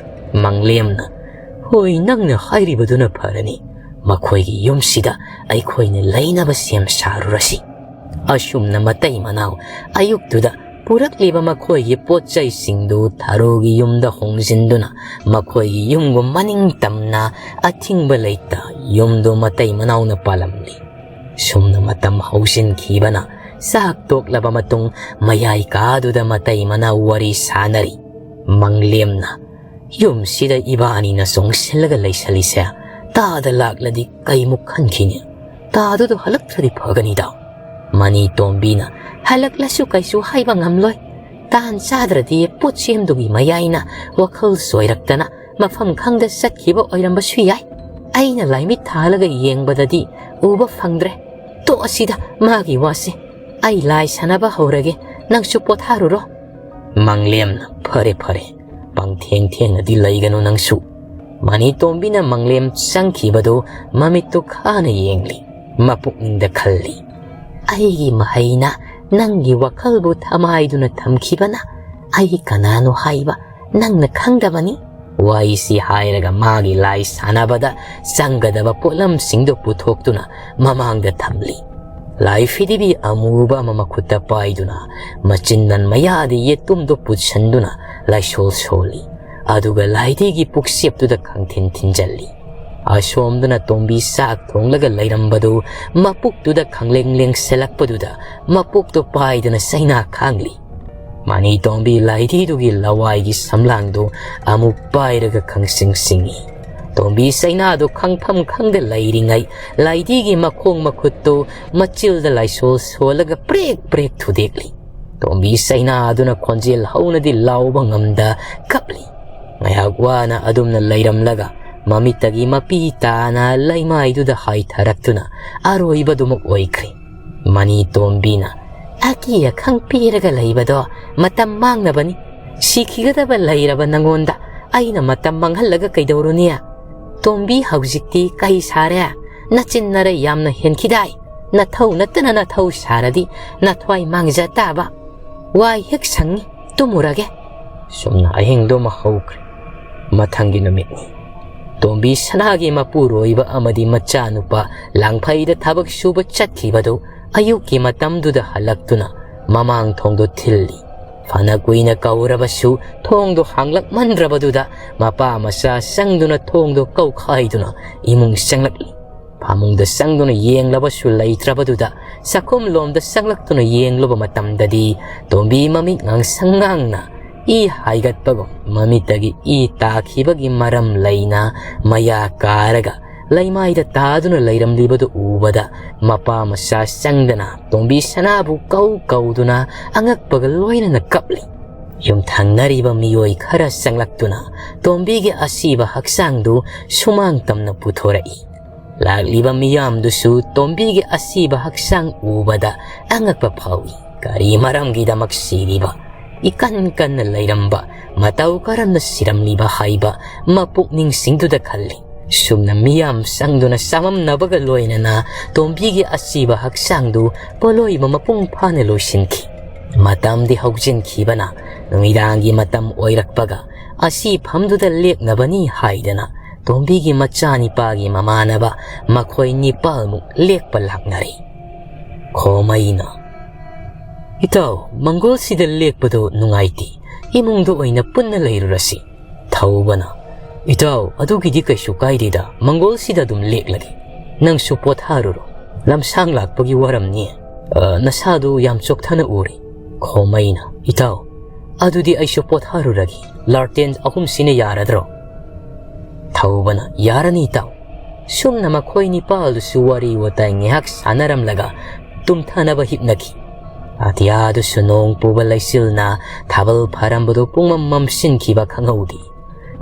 ꯃꯪꯂꯦꯝꯅ, "ꯍꯣꯏ, ꯅꯪꯅ ꯍꯥꯏꯔꯤꯕꯗꯨꯅ ꯐꯔꯅꯤ꯫ ꯃꯈꯣꯏꯒꯤ ꯌꯨꯝꯁꯤꯗ ꯑꯩꯈꯣꯏꯅ ꯂꯩꯅꯕ ꯁꯦꯝ ꯁꯥꯔꯨꯔꯁꯤ꯫" ꯑꯁꯨꯝꯅ ꯃꯇꯩ ꯃꯅꯥꯎ ꯑꯌꯨꯛꯇꯨꯗ ꯄꯨꯔꯛꯂꯤꯕ ꯃꯈꯣꯏꯒꯤ ꯄꯣꯠ ꯆꯩꯁꯤꯡꯗꯨ ꯊꯔꯣꯒꯤ ꯌꯨꯝꯗ ꯍꯣꯡꯖꯤꯟꯗꯨꯅ ꯃꯈꯣꯏꯒꯤ ꯌꯨꯝꯒ ꯃꯅꯤꯡ ꯇꯝꯅ ꯑꯊꯤꯡꯕ ꯂꯩꯇ ꯌꯨꯝꯗꯨ ꯃꯇꯩ ꯃꯅꯥꯎꯅ ꯄꯥꯜꯂꯝꯂꯤ꯫ ꯁꯨꯝꯅ ꯃꯇꯝ ꯍꯧꯖꯤꯟꯈꯤꯕꯅ ꯆꯥꯛ ꯇꯣꯛꯂꯕ ꯃꯇꯨꯡ ꯃꯌꯥꯏ ꯀꯥꯗꯨꯗ ꯃꯇꯩ ꯃꯅꯥꯎ ꯋꯥꯔꯤ ꯁꯥꯅꯔꯤ꯫ ꯃꯪꯂꯦꯝꯅ, "ꯌꯨꯝꯁꯤꯗ ꯏꯕꯥꯅꯤꯅ ꯆꯣꯡꯁꯤꯜꯂꯒ ꯂꯩꯁꯜꯂꯤꯁꯦ ꯇꯥꯗ ꯂꯥꯛꯂꯗꯤ ꯀꯩꯃꯨꯛ ꯈꯟꯈꯤꯅꯤ? ꯇꯥꯗꯨꯗꯣ ꯍꯜꯂꯛꯇ꯭ꯔꯗꯤ ꯐꯒꯅꯤꯗ꯫" ꯃꯅꯤꯇꯣꯝꯕꯤꯅ, "ꯍꯜꯂꯛꯂꯁꯨ ꯀꯩꯁꯨ ꯍꯥꯏꯕ ꯉꯝꯂꯣꯏ꯫ ꯇꯥꯟ ꯆꯥꯗ꯭ꯔꯗꯤ ꯄꯣꯠꯁꯦꯝꯗꯨꯒꯤ ꯃꯌꯥꯏꯅ ꯋꯥꯈꯜ ꯆꯣꯏꯔꯛꯇꯅ ꯃꯐꯝ ꯈꯪꯗ ꯆꯠꯈꯤꯕ ꯑꯣꯏꯔꯝꯕꯁꯨ ꯌꯥꯏ꯫ ꯑꯩꯅ ꯂꯥꯏꯃꯤꯠ ꯊꯥꯜꯂꯒ ꯌꯦꯡꯕꯗꯗꯤ ꯎꯕ ꯐꯪꯗ꯭ꯔꯦ꯫ ꯇꯣꯛꯑꯁꯤꯗ ꯃꯥꯒꯤ ꯋꯥꯁꯦ꯫ ꯑꯩ ꯂꯥꯏ ꯁꯥꯟꯅꯕ ꯍꯧꯔꯒꯦ, ꯅꯪꯁꯨ ꯄꯣꯊꯥꯔꯨꯔꯣ꯫" ꯃꯪꯂꯦꯝꯅ, "ꯐꯔꯦ, ꯐꯔꯦ, ꯄꯪꯊꯦꯡ ꯊꯦꯡꯅꯗꯤ ꯂꯩꯒꯅꯨ ꯅꯪꯁꯨ꯫ ꯃꯅꯤꯇꯣꯝꯕꯤꯅ ꯃꯪꯂꯦꯝ ꯆꯪꯈꯤꯕꯗꯨ ꯃꯃꯤꯠꯇꯨ ꯈꯥꯅ ꯌꯦꯡꯂꯤ꯫ ꯃꯄꯨꯛꯅꯤꯡꯗ ꯈꯜꯂꯤ, "ꯑꯩꯒꯤ ꯃꯍꯩꯅ ꯅꯪꯒꯤ ꯋꯥꯈꯜꯕꯨ ꯊꯃꯥꯏꯗꯨꯅ ꯊꯝꯈꯤꯕꯅ ꯑꯩ ꯀꯅꯥꯅꯣ ꯍꯥꯏꯕ ꯅꯪꯅ ꯈꯪꯗꯕꯅꯤ"꯫ ꯋꯥꯔꯤꯁꯤ ꯍꯥꯏꯔꯒ ꯃꯥꯒꯤ ꯂꯥꯏ ꯁꯥꯟꯅꯕꯗ ꯆꯪꯒꯗꯕ ꯄꯣꯠꯂꯝꯁꯤꯡꯗꯨ ꯄꯨꯊꯣꯛꯇꯨꯅ ꯃꯃꯥꯡꯗ ꯊꯝꯂꯤ꯫ ꯂꯥꯏ ꯐꯤꯗꯤꯕꯤ ꯑꯃꯨꯕ ꯑꯃ ꯃꯈꯨꯠꯇ ꯄꯥꯏꯗꯨꯅ ꯃꯆꯤꯟꯗꯟ ꯃꯌꯥꯗ ꯌꯦꯇꯨꯝꯗꯨ ꯄꯨꯠꯁꯟꯗꯨꯅ ꯂꯥꯏꯁꯣꯜ ꯁꯣꯜꯂꯤ꯫ ꯑꯗꯨꯒ ꯂꯥꯏꯙꯤꯒꯤ ꯄꯨꯛꯁꯦꯞꯇꯨꯗ ꯈꯪꯊꯤꯟ ꯊꯤꯟꯖꯜꯂꯤ꯫ ꯑꯁꯣꯝꯗꯅ ꯇꯣꯝꯕꯤ ꯆꯥꯛ ꯊꯣꯡꯂꯒ ꯂꯩꯔꯝꯕꯗꯨ ꯃꯄꯨꯛꯇꯨꯗ ꯈꯪꯂꯦꯡ ꯂꯦꯡꯁꯤꯜꯂꯛꯄꯗꯨꯗ ꯃꯄꯣꯛꯇꯣ ꯄꯥꯏꯗꯅ ꯆꯩꯅꯥ ꯈꯥꯡꯂꯤ꯫ ꯃꯅꯤꯇꯣꯝꯕꯤ ꯂꯥꯏꯙꯤꯗꯨꯒꯤ ꯂꯋꯥꯏꯒꯤ ꯁꯝꯂꯥꯡꯗꯨ ꯑꯃꯨꯛ ꯄꯥꯏꯔꯒ ꯈꯪꯁꯤꯡ ꯁꯤꯡꯏ꯫ ꯇꯣꯝꯕꯤ ꯆꯩꯅꯥꯗꯨ ꯈꯪꯐꯝ ꯈꯪꯗ ꯂꯩꯔꯤꯉꯩ ꯂꯥꯏꯙꯤꯒꯤ ꯃꯈꯣꯡ ꯃꯈꯨꯠꯇꯨ ꯃꯆꯤꯜꯗ ꯂꯥꯏꯁꯣꯜ ꯁꯣꯜꯂꯒ ꯄ꯭ꯔꯦꯛ ꯄ꯭ꯔꯦꯛ ꯊꯨꯗꯦꯛꯂꯤ꯫ ꯇꯣꯝꯕꯤ ꯆꯩꯅꯥ ꯑꯗꯨꯅ ꯈꯣꯟꯖꯦꯜ ꯍꯧꯅꯗꯤ ꯂꯥꯎꯕ ꯉꯝꯗ ꯀꯞꯂꯤ꯫ ꯉꯥꯏꯍꯥꯛ ꯋꯥꯅ ꯑꯗꯨꯝꯅ ꯂꯩꯔꯝꯂꯒ ꯃꯃꯤꯠꯇꯒꯤ ꯃꯄꯤ ꯇꯥꯅ ꯂꯩꯃꯥꯏꯗꯨꯗ ꯍꯥꯏꯊꯔꯛꯇꯨꯅ ꯑꯔꯣꯏꯕꯗꯨꯃꯛ ꯑꯣꯏꯈ꯭ꯔꯦ꯫ ꯃꯅꯤꯇꯣꯝꯕꯤꯅ, "ꯑꯀꯤ ꯑꯈꯪ ꯄꯤꯔꯒ ꯂꯩꯕꯗꯣ ꯃꯇꯝ ꯃꯥꯡꯅꯕꯅꯤ꯫ ꯁꯤꯈꯤꯒꯗꯕ ꯂꯩꯔꯕ ꯅꯉꯣꯟꯗ ꯑꯩꯅ ꯃꯇꯝ ꯃꯥꯡꯍꯜꯂꯒ ꯀꯩꯗꯧꯔꯨꯅꯤ? ꯇꯣꯝꯕꯤ, ꯍꯧꯖꯤꯛꯇꯤ ꯀꯩ ꯁꯥꯔꯦ? ꯅꯆꯤꯟ ꯅꯔꯩ ꯌꯥꯝꯅ ꯍꯦꯟꯈꯤꯗꯥꯏ? ꯅꯊꯧ ꯅꯠꯇꯅ ꯅꯊꯧ ꯁꯥꯔꯗꯤ ꯅꯊ꯭ꯋꯥꯏ ꯃꯥꯡꯖ ꯇꯥꯕ꯫ ꯋꯥꯏ ꯍꯦꯛ ꯁꯪꯉꯤ, ꯇꯨꯝꯃꯨꯔꯒꯦ"꯫ ꯁꯨꯝꯅ ꯑꯍꯤꯡꯗꯨꯃ ꯍꯧꯈ꯭ꯔꯦ꯫ ꯃꯊꯪꯒꯤ ꯅꯨꯃꯤꯠꯅꯤ꯫ ꯇꯣꯝꯕꯤ ꯁꯅꯥꯒꯤ ꯃꯄꯨꯔꯣꯏꯕ ꯑꯃꯗꯤ ꯃꯆꯥꯅꯨꯄꯥ ꯂꯥꯡꯐꯩꯗ ꯊꯕꯛ ꯁꯨꯕ ꯆꯠꯈꯤꯕꯗꯨ ꯑꯌꯨꯛꯀꯤ ꯃꯇꯝꯗꯨꯗ ꯍꯜꯂꯛꯇꯨꯅ ꯃꯃꯥꯡ ꯊꯣꯡꯗꯣ ꯊꯤꯜꯂꯤ꯫ ꯐꯅ ꯀꯨꯏꯅ ꯀꯧꯔꯕꯁꯨ ꯊꯣꯡꯗꯣ ꯍꯥꯡꯂꯛꯃꯟꯗ꯭ꯔꯕꯗꯨꯗ ꯃꯄꯥ ꯃꯆꯥ ꯆꯪꯗꯨꯅ ꯊꯣꯡꯗꯣ ꯀꯧꯈꯥꯏꯗꯨꯅ ꯏꯃꯨꯡ ꯆꯪꯂꯛꯂꯤ꯫ ꯐꯃꯨꯡꯗ ꯆꯪꯗꯨꯅ ꯌꯦꯡꯂꯕꯁꯨ ꯂꯩꯇ꯭ꯔꯕꯗꯨꯗ ꯆꯥꯛꯈꯨꯝ ꯂꯣꯝꯗ ꯆꯪꯂꯛꯇꯨꯅ ꯌꯦꯡꯂꯨꯕ ꯃꯇꯝꯗꯗꯤ ꯇꯣꯝꯕꯤ ꯃꯃꯤꯠ ꯉꯥꯡꯁꯪ ꯉꯥꯡꯅ ꯏ ꯍꯥꯏꯒꯠꯄꯒꯨꯝ ꯃꯃꯤꯠꯇꯒꯤ ꯏ ꯇꯥꯈꯤꯕꯒꯤ ꯃꯔꯝ ꯂꯩꯅ ꯃꯌꯥ ꯀꯥꯔꯒ ꯂꯩꯃꯥꯏꯗ ꯇꯥꯗꯨꯅ ꯂꯩꯔꯝꯂꯤꯕꯗꯨ ꯎꯕꯗ ꯃꯄꯥ ꯃꯆꯥ ꯆꯪꯗꯅ ꯇꯣꯝꯕꯤ ꯁꯅꯥꯕꯨ ꯀꯧ ꯀꯧꯗꯨꯅ ꯑꯉꯛꯄꯒ ꯂꯣꯏꯅꯅ ꯀꯞꯂꯤ꯫ ꯌꯨꯝꯊꯪꯅꯔꯤꯕ ꯃꯤꯑꯣꯏ ꯈꯔ ꯆꯪꯂꯛꯇꯨꯅ ꯇꯣꯝꯕꯤꯒꯤ ꯑꯁꯤꯕ ꯍꯛꯆꯥꯡꯗꯨ ꯁꯨꯃꯥꯡ ꯇꯝꯅ ꯄꯨꯊꯣꯔꯛꯏ꯫ ꯂꯥꯛꯂꯤꯕ ꯃꯤꯌꯥꯝꯗꯨꯁꯨ ꯇꯣꯝꯕꯤꯒꯤ ꯑꯁꯤꯕ ꯍꯛꯆꯥꯡ ꯎꯕꯗ ꯑꯉꯛꯄ ꯐꯥꯎꯏ꯫ ꯀꯔꯤ ꯃꯔꯝꯒꯤꯗꯃꯛ ꯁꯤꯔꯤꯕ? ꯏꯀꯟ ꯀꯟꯅ ꯂꯩꯔꯝꯕ, ꯃꯇꯧ ꯀꯔꯝꯅ ꯁꯤꯔꯝꯂꯤꯕ ꯍꯥꯏꯕ ꯃꯄꯨꯛꯅꯤꯡꯁꯤꯡꯗꯨꯗ ꯈꯜꯂꯤ꯫ ꯁꯨꯝꯅ ꯃꯤꯌꯥꯝ ꯆꯪꯗꯨꯅ ꯆꯃꯝꯅꯕꯒ ꯂꯣꯏꯅꯅ ꯇꯣꯝꯕꯤꯒꯤ ꯑꯁꯤꯕ ꯍꯛꯆꯥꯡꯗꯨ ꯄꯣꯠꯂꯣꯏꯕ ꯃꯄꯨꯡ ꯐꯥꯅ ꯂꯣꯏꯁꯤꯟꯈꯤ꯫ ꯃꯇꯝꯗꯤ ꯍꯧꯖꯤꯟꯈꯤꯕꯅ ꯅꯨꯃꯤꯗꯥꯡꯒꯤ ꯃꯇꯝ ꯑꯣꯏꯔꯛꯄꯒ ꯑꯁꯤꯐꯝꯗꯨꯗ ꯂꯦꯛꯅꯕꯅꯤ ꯍꯥꯏꯗꯅ ꯇꯣꯝꯕꯤꯒꯤ ꯃꯆꯥꯅꯤꯄꯥꯒꯤ ꯃꯃꯥꯟꯅꯕ ꯃꯈꯣꯏ ꯅꯤꯄꯥꯜꯃꯨꯛ ꯂꯦꯛꯄ ꯂꯥꯛꯅꯔꯤ꯫ ꯈꯣꯃꯩꯅ, "ꯏꯇꯥꯎ, ꯃꯪꯒꯣꯜꯁꯤꯗ ꯂꯦꯛꯄꯗꯣ ꯅꯨꯡꯉꯥꯏꯇꯦ, ꯏꯃꯨꯡꯗ ꯑꯣꯏꯅ ꯄꯨꯟꯅ ꯂꯩꯔꯨꯔꯁꯤ꯫" ꯊꯧꯕꯅ, "ꯏꯇꯥꯎ, ꯑꯗꯨꯒꯤꯗꯤ ꯀꯩꯁꯨ ꯀꯥꯏꯗꯦꯗ, ꯃꯪꯒꯣꯜꯁꯤꯗ ꯑꯗꯨꯝ ꯂꯦꯛꯂꯒꯦ꯫ ꯅꯪꯁꯨ ꯄꯣꯊꯥꯔꯨꯔꯣ, ꯂꯝꯁꯥꯡ ꯂꯥꯛꯄꯒꯤ ꯋꯥꯔꯝꯅꯤ꯫ ꯑ, ꯅꯁꯥꯗꯨ ꯌꯥꯝ ꯆꯣꯛꯊꯅ ꯎꯔꯤ꯫" ꯈꯣꯃꯩꯅ, "ꯏꯇꯥꯎ, ꯑꯗꯨꯗꯤ ꯑꯩꯁꯨ ꯄꯣꯊꯥꯔꯨꯔꯒꯦ, ꯂꯥꯔꯇꯦꯟ ꯑꯍꯨꯝꯁꯤꯅ ꯌꯥꯔꯗ꯭ꯔꯣ?" ꯊꯧꯕꯅ, "ꯌꯥꯔꯅꯤ ꯏꯇꯥꯎ꯫" ꯁꯨꯝꯅ ꯃꯈꯣꯏ ꯅꯤꯄꯥꯜꯗꯨꯁꯨ ꯋꯥꯔꯤ ꯋꯥꯇꯥꯏ ꯉꯥꯏꯍꯥꯛ ꯁꯥꯟꯅꯔꯝꯂꯒ ꯇꯨꯝꯊꯅꯕ ꯍꯤꯞꯅꯈꯤ꯫ ꯑꯇꯤꯌꯥꯗꯨꯁꯨ ꯅꯣꯡ ꯄꯨꯕ ꯂꯩꯆꯤꯜꯅ ꯊꯥꯕꯜ ꯐꯥꯔꯝꯕꯗꯨ ꯄꯨꯡꯃꯝ ꯃꯝꯁꯤꯟꯈꯤꯕ ꯈꯪꯍꯧꯗꯦ꯫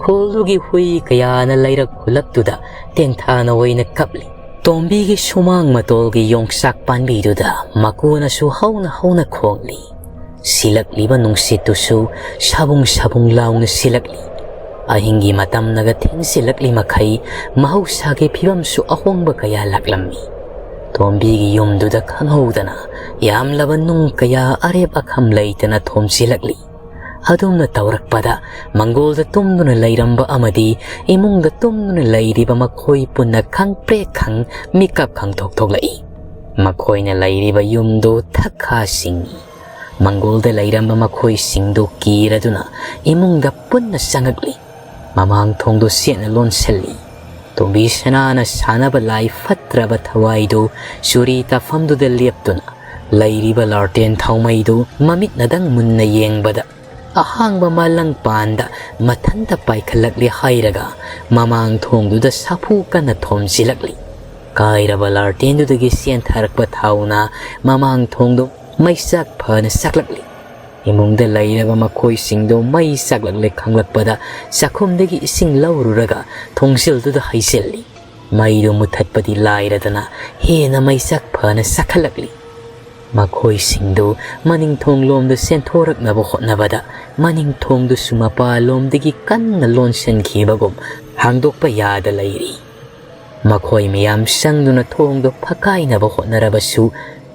ꯈꯨꯜꯗꯨꯒꯤ ꯍꯨꯏ ꯀꯌꯥꯅ ꯂꯩꯔꯛ ꯈꯨꯂꯛꯇꯨꯗ ꯇꯦꯡꯊꯥꯅ ꯑꯣꯏꯅ ꯀꯞꯂꯤ꯫ ꯇꯣꯝꯕꯤꯒꯤ ꯁꯨꯃꯥꯡ ꯃꯇꯣꯜꯒꯤ ꯌꯣꯡꯆꯥꯛ ꯄꯥꯟꯕꯤꯗꯨꯗ ꯃꯀꯨꯅꯁꯨ ꯍꯧꯅ ꯍꯧꯅ ꯈꯣꯡꯂꯤ꯫ ꯁꯤꯜꯂꯛꯂꯤꯕ ꯅꯨꯡꯁꯤꯠꯇꯨꯁꯨ ꯁꯥꯕꯨꯡ ꯁꯥꯕꯨꯡ ꯂꯥꯎꯅ ꯁꯤꯜꯂꯛꯂꯤ꯫ ꯑꯍꯤꯡꯒꯤ ꯃꯇꯝꯅꯒ ꯊꯦꯡꯖꯤꯜꯂꯛꯂꯤ ꯃꯈꯩ ꯃꯍꯧꯁꯥꯒꯤ ꯐꯤꯕꯝꯁꯨ ꯑꯍꯣꯡꯕ ꯀꯌꯥ ꯂꯥꯛꯂꯝꯃꯤ꯫ ꯇꯣꯝꯕꯤꯒꯤ ꯌꯨꯝꯗꯨꯗ ꯈꯪꯍꯧꯗꯅ ꯌꯥꯝꯂꯕ ꯅꯨꯡ ꯀꯌꯥ ꯑꯔꯦꯞ ꯑꯈꯝ ꯂꯩꯇꯅ ꯊꯣꯝꯖꯤꯜꯂꯛꯂꯤ꯫ ꯑꯗꯨꯝꯅ ꯇꯧꯔꯛꯄꯗ ꯃꯪꯒꯣꯜꯗ ꯇꯨꯝꯗꯨꯅ ꯂꯩꯔꯝꯕ ꯑꯃꯗꯤ ꯏꯃꯨꯡꯗ ꯇꯨꯝꯗꯨꯅ ꯂꯩꯔꯤꯕ ꯃꯈꯣꯏ ꯄꯨꯟꯅ ꯈꯪꯄ꯭ꯔꯦꯛ ꯈꯪ ꯃꯤꯀꯞ ꯈꯪꯊꯣꯛ ꯊꯣꯛꯂꯛꯏ꯫ ꯃꯈꯣꯏꯅ ꯂꯩꯔꯤꯕ ꯌꯨꯝꯗꯨ ꯊꯛꯈꯥ ꯁꯤꯡꯏ꯫ ꯃꯪꯒꯣꯜꯗ ꯂꯩꯔꯝꯕ ꯃꯈꯣꯏꯁꯤꯡꯗꯨ ꯀꯤꯔꯗꯨꯅ ꯏꯃꯨꯡꯗ ꯄꯨꯟꯅ ꯆꯪꯉꯛꯂꯤ꯫ ꯃꯃꯥꯡ ꯊꯣꯡꯗꯨ ꯁꯦꯠꯅ ꯂꯣꯟꯁꯤꯜꯂꯤ꯫ ꯇꯣꯝꯕꯤ ꯁꯅꯥꯅ ꯁꯥꯟꯅꯕ ꯂꯥꯏ ꯐꯠꯇ꯭ꯔꯕ ꯊꯋꯥꯏꯗꯨ ꯆꯨꯔꯤ ꯇꯥꯐꯝꯗꯨꯗ ꯂꯦꯞꯇꯨꯅ ꯂꯩꯔꯤꯕ ꯂꯥꯔꯇꯦꯟ ꯊꯥꯎꯃꯩꯗꯨ ꯃꯃꯤꯠꯅꯗꯪ ꯃꯨꯟꯅ ꯌꯦꯡꯕꯗ ꯑꯍꯥꯡꯕ ꯃꯥꯂꯪ ꯄꯥꯟꯗ ꯃꯊꯟꯇ ꯄꯥꯏꯈꯠꯂꯛꯂꯦ ꯍꯥꯏꯔꯒ ꯃꯃꯥꯡ ꯊꯣꯡꯗꯨꯗ ꯁꯥꯐꯨ ꯀꯟꯅ ꯊꯣꯝꯖꯤꯜꯂꯛꯂꯤ꯫ ꯀꯥꯏꯔꯕ ꯂꯥꯔꯇꯦꯟꯗꯨꯗꯒꯤ ꯆꯦꯟꯊꯔꯛꯄ ꯊꯥꯎꯅ ꯃꯃꯥꯡ ꯊꯣꯡꯗꯨ ꯃꯩꯆꯥꯛ ꯐꯅ ꯁꯥꯛꯂꯛꯂꯤ꯫ ꯏꯃꯨꯡꯗ ꯂꯩꯔꯕ ꯃꯈꯣꯏꯁꯤꯡꯗꯨ ꯃꯩ ꯆꯥꯛꯂꯛꯂꯦ ꯈꯪꯂꯛꯄꯗ ꯆꯥꯛꯈꯨꯝꯗꯒꯤ ꯏꯁꯤꯡ ꯂꯧꯔꯨꯔꯒ ꯊꯣꯡꯖꯤꯜꯗꯨꯗ ꯍꯩꯖꯤꯜꯂꯤ꯫ ꯃꯩꯗꯨ ꯃꯨꯊꯠꯄꯗꯤ ꯂꯥꯏꯔꯗꯅ ꯍꯦꯟꯅ ꯃꯩꯆꯥꯛ ꯐꯅ ꯁꯥꯛꯍꯜꯂꯛꯂꯤ꯫ ꯃꯈꯣꯏꯁꯤꯡꯗꯨ ꯃꯅꯤꯡ ꯊꯣꯡꯂꯣꯝꯗ ꯆꯦꯟꯊꯣꯔꯛꯅꯕ ꯍꯣꯠꯅꯕꯗ, ꯃꯅꯤꯡ ꯊꯣꯡꯗꯨꯁꯨ ꯃꯄꯥꯟꯂꯣꯝꯗꯒꯤ ꯀꯟꯅ ꯂꯣꯟꯁꯤꯟꯈꯤꯕꯒꯨꯝ ꯍꯥꯡꯗꯣꯛꯄ ꯌꯥꯗ ꯂꯩꯔꯤ꯫ ꯃꯈꯣꯏ ꯃꯌꯥꯝ ꯆꯪꯗꯨꯅ ꯊꯣꯡꯗꯨ ꯐꯛꯀꯥꯏꯅꯕ ꯍꯣꯠꯅꯔꯕꯁꯨ,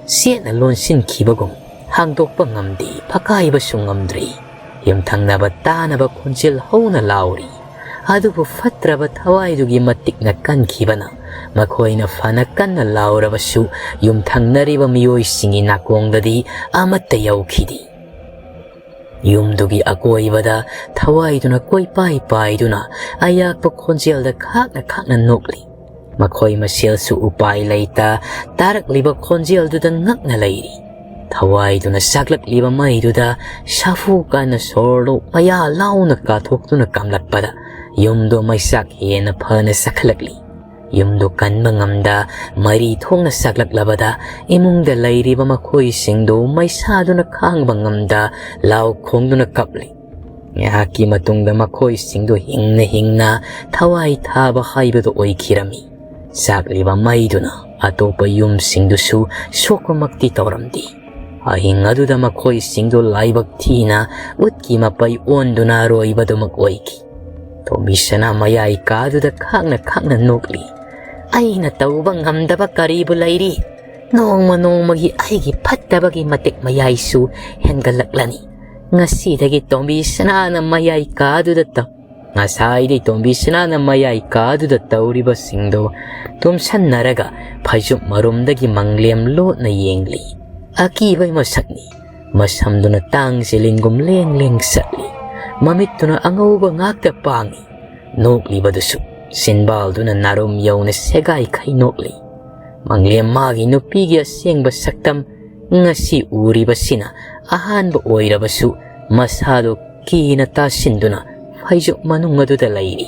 ꯆꯦꯠꯅ ꯂꯣꯟꯁꯤꯟꯈꯤꯕꯒꯨꯝ ꯍꯥꯡꯗꯣꯛꯄ ꯉꯝꯗꯦ, ꯐꯛꯀꯥꯏꯕꯁꯨ ꯉꯝꯗ꯭ꯔꯤ꯫ ꯌꯨꯝꯊꯪꯅꯕ ꯇꯥꯅꯕ ꯈꯣꯟꯖꯦꯜ ꯍꯧꯅ ꯂꯥꯎꯔꯤ꯫ ꯑꯗꯨꯕꯨ ꯐꯠꯇ꯭ꯔꯕ ꯊꯋꯥꯏꯗꯨꯒꯤ ꯃꯇꯤꯛꯅ ꯀꯟꯈꯤꯕꯅ, ꯃꯈꯣꯏꯅ ꯐꯅ ꯀꯟꯅ ꯂꯥꯎꯔꯕꯁꯨ, ꯌꯨꯝꯊꯪꯅꯔꯤꯕ ꯃꯤꯑꯣꯏꯁꯤꯡꯒꯤ ꯅꯥꯀꯣꯡꯗꯗꯤ ꯑꯃꯠꯇ ꯌꯧꯈꯤꯗꯦ꯫ ꯌꯨꯝꯗꯨꯒꯤ ꯑꯀꯣꯏꯕꯗ ꯊꯋꯥꯏꯗꯨꯅ ꯀꯣꯏꯄꯥꯏ ꯄꯥꯏꯗꯨꯅ, ꯑꯌꯥꯛꯄ ꯈꯣꯟꯖꯦꯜꯗ ꯈꯥꯛꯅ ꯈꯥꯛꯅ ꯅꯣꯛꯂꯤ꯫ ꯃꯈꯣꯏ ꯃꯁꯦꯜꯁꯨ ꯎꯄꯥꯏ ꯂꯩꯇ, ꯇꯥꯔꯛꯂꯤꯕ ꯈꯣꯟꯖꯦꯜꯗꯨꯗ ꯉꯛꯅ ꯂꯩꯔꯤ꯫ ꯊꯋꯥꯏꯗꯨꯅ ꯆꯥꯛꯂꯛꯂꯤꯕ ꯃꯩꯗꯨꯗ ꯁꯥꯐꯨ ꯀꯥꯟꯅ ꯁꯣꯔꯗꯨ ꯃꯌꯥ ꯂꯥꯎꯅ ꯀꯥꯊꯣꯛꯇꯨꯅ ꯀꯥꯝꯂꯛꯄꯗ, ꯌꯨꯝꯗꯣ ꯃꯩꯆꯥꯛ ꯍꯦꯟꯅ ꯐꯅ ꯆꯥꯛꯈꯠꯂꯛꯂꯤ꯫ ꯌꯨꯝꯗꯨ ꯀꯟꯕ ꯉꯝꯗ, ꯃꯔꯤ ꯊꯣꯛꯅ ꯆꯥꯛꯂꯛꯂꯕꯗ, ꯏꯃꯨꯡꯗ ꯂꯩꯔꯤꯕ ꯃꯈꯣꯏꯁꯤꯡꯗꯨ ꯃꯩꯁꯥꯗꯨꯅ ꯈꯥꯡꯕ ꯉꯝꯗ, ꯂꯥꯎ ꯈꯣꯡꯗꯨꯅ ꯀꯞꯂꯤ꯫ ꯉꯥꯏꯍꯥꯛꯀꯤ ꯃꯇꯨꯡꯗ ꯃꯈꯣꯏꯁꯤꯡꯗꯨ ꯍꯤꯡꯅ ꯍꯤꯡꯅ ꯊꯋꯥꯏ ꯊꯥꯕ ꯍꯥꯏꯕꯗꯨ ꯑꯣꯏꯈꯤꯔꯝꯃꯤ꯫ ꯆꯥꯛꯂꯤꯕ ꯃꯩꯗꯨꯅ ꯑꯇꯣꯞꯄ ꯌꯨꯝꯁꯤꯡꯗꯨꯁꯨ ꯁꯣꯛꯄꯃꯛꯇꯤ ꯇꯧꯔꯝꯗꯦ꯫ ꯑꯍꯤꯡ ꯑꯗꯨꯗ ꯃꯈꯣꯏꯁꯤꯡꯗꯨ ꯂꯥꯏꯕꯛ ꯊꯤꯅ ꯎꯠꯀꯤ ꯃꯄꯩ ꯑꯣꯟꯗꯨꯅ ꯑꯔꯣꯏꯕꯗꯨꯃꯛ ꯑꯣꯏꯈꯤ꯫ ꯇꯣꯝꯕꯤ ꯁꯅꯥ ꯃꯌꯥꯏ ꯀꯥꯗꯨꯗ ꯈꯥꯛꯅ ꯈꯥꯛꯅ ꯅꯣꯛꯂꯤ꯫ "ꯑꯩꯅ ꯇꯧꯕ ꯉꯝꯗꯕ ꯀꯔꯤꯕꯨ ꯂꯩꯔꯤ? ꯅꯣꯡꯃ ꯅꯣꯡꯃꯒꯤ ꯑꯩꯒꯤ ꯐꯠꯇꯕꯒꯤ ꯃꯇꯤꯛ ꯃꯌꯥꯏꯁꯨ ꯍꯦꯟꯒꯠꯂꯛꯂꯅꯤ꯫ ꯉꯁꯤꯗꯒꯤ ꯇꯣꯝꯕꯤ ꯁꯅꯥꯅ ꯃꯌꯥꯏ ꯀꯥꯗꯨꯗ ꯇꯧ-" ꯉꯁꯥꯏꯗꯤ ꯇꯣꯝꯕꯤ ꯁꯅꯥꯅ ꯃꯌꯥꯏ ꯀꯥꯗꯨꯗ ꯇꯧꯔꯤꯕꯁꯤꯡꯗꯣ ꯇꯨꯝꯁꯟꯅꯔꯒ ꯐꯩꯖꯨꯞ ꯃꯔꯨꯝꯗꯒꯤ ꯃꯪꯂꯦꯝ ꯂꯣꯠꯅ ꯌꯦꯡꯂꯤ꯫ ꯑꯀꯤꯕꯩ ꯃꯁꯛꯅꯤ꯫ ꯃꯁꯝꯗꯨꯅ ꯇꯥꯡ ꯖꯤꯂꯤꯡꯒꯨꯝ ꯂꯦꯡ ꯂꯦꯡ ꯆꯠꯂꯤ꯫ ꯃꯃꯤꯠꯇꯨꯅ ꯑꯉꯧꯕ ꯉꯥꯛꯇ ꯄꯥꯡꯉꯤ꯫ ꯅꯣꯛꯂꯤꯕꯗꯨꯁꯨ ꯆꯤꯟꯕꯥꯜꯗꯨꯅ ꯅꯥꯔꯨꯝ ꯌꯧꯅ ꯁꯦꯒꯥꯏꯈꯩ ꯅꯣꯛꯂꯤ꯫ ꯃꯪꯂꯦꯝ ꯃꯥꯒꯤ ꯅꯨꯄꯤꯒꯤ ꯑꯁꯦꯡꯕ ꯁꯛꯇꯝ ꯉꯁꯤ ꯎꯔꯤꯕꯁꯤꯅ ꯑꯍꯥꯟꯕ ꯑꯣꯏꯔꯕꯁꯨ, ꯃꯁꯥꯗꯨ ꯀꯤꯅ ꯇꯥꯁꯤꯟꯗꯨꯅ ꯐꯩꯖꯨꯞ ꯃꯅꯨꯡ ꯑꯗꯨꯗ ꯂꯩꯔꯤ꯫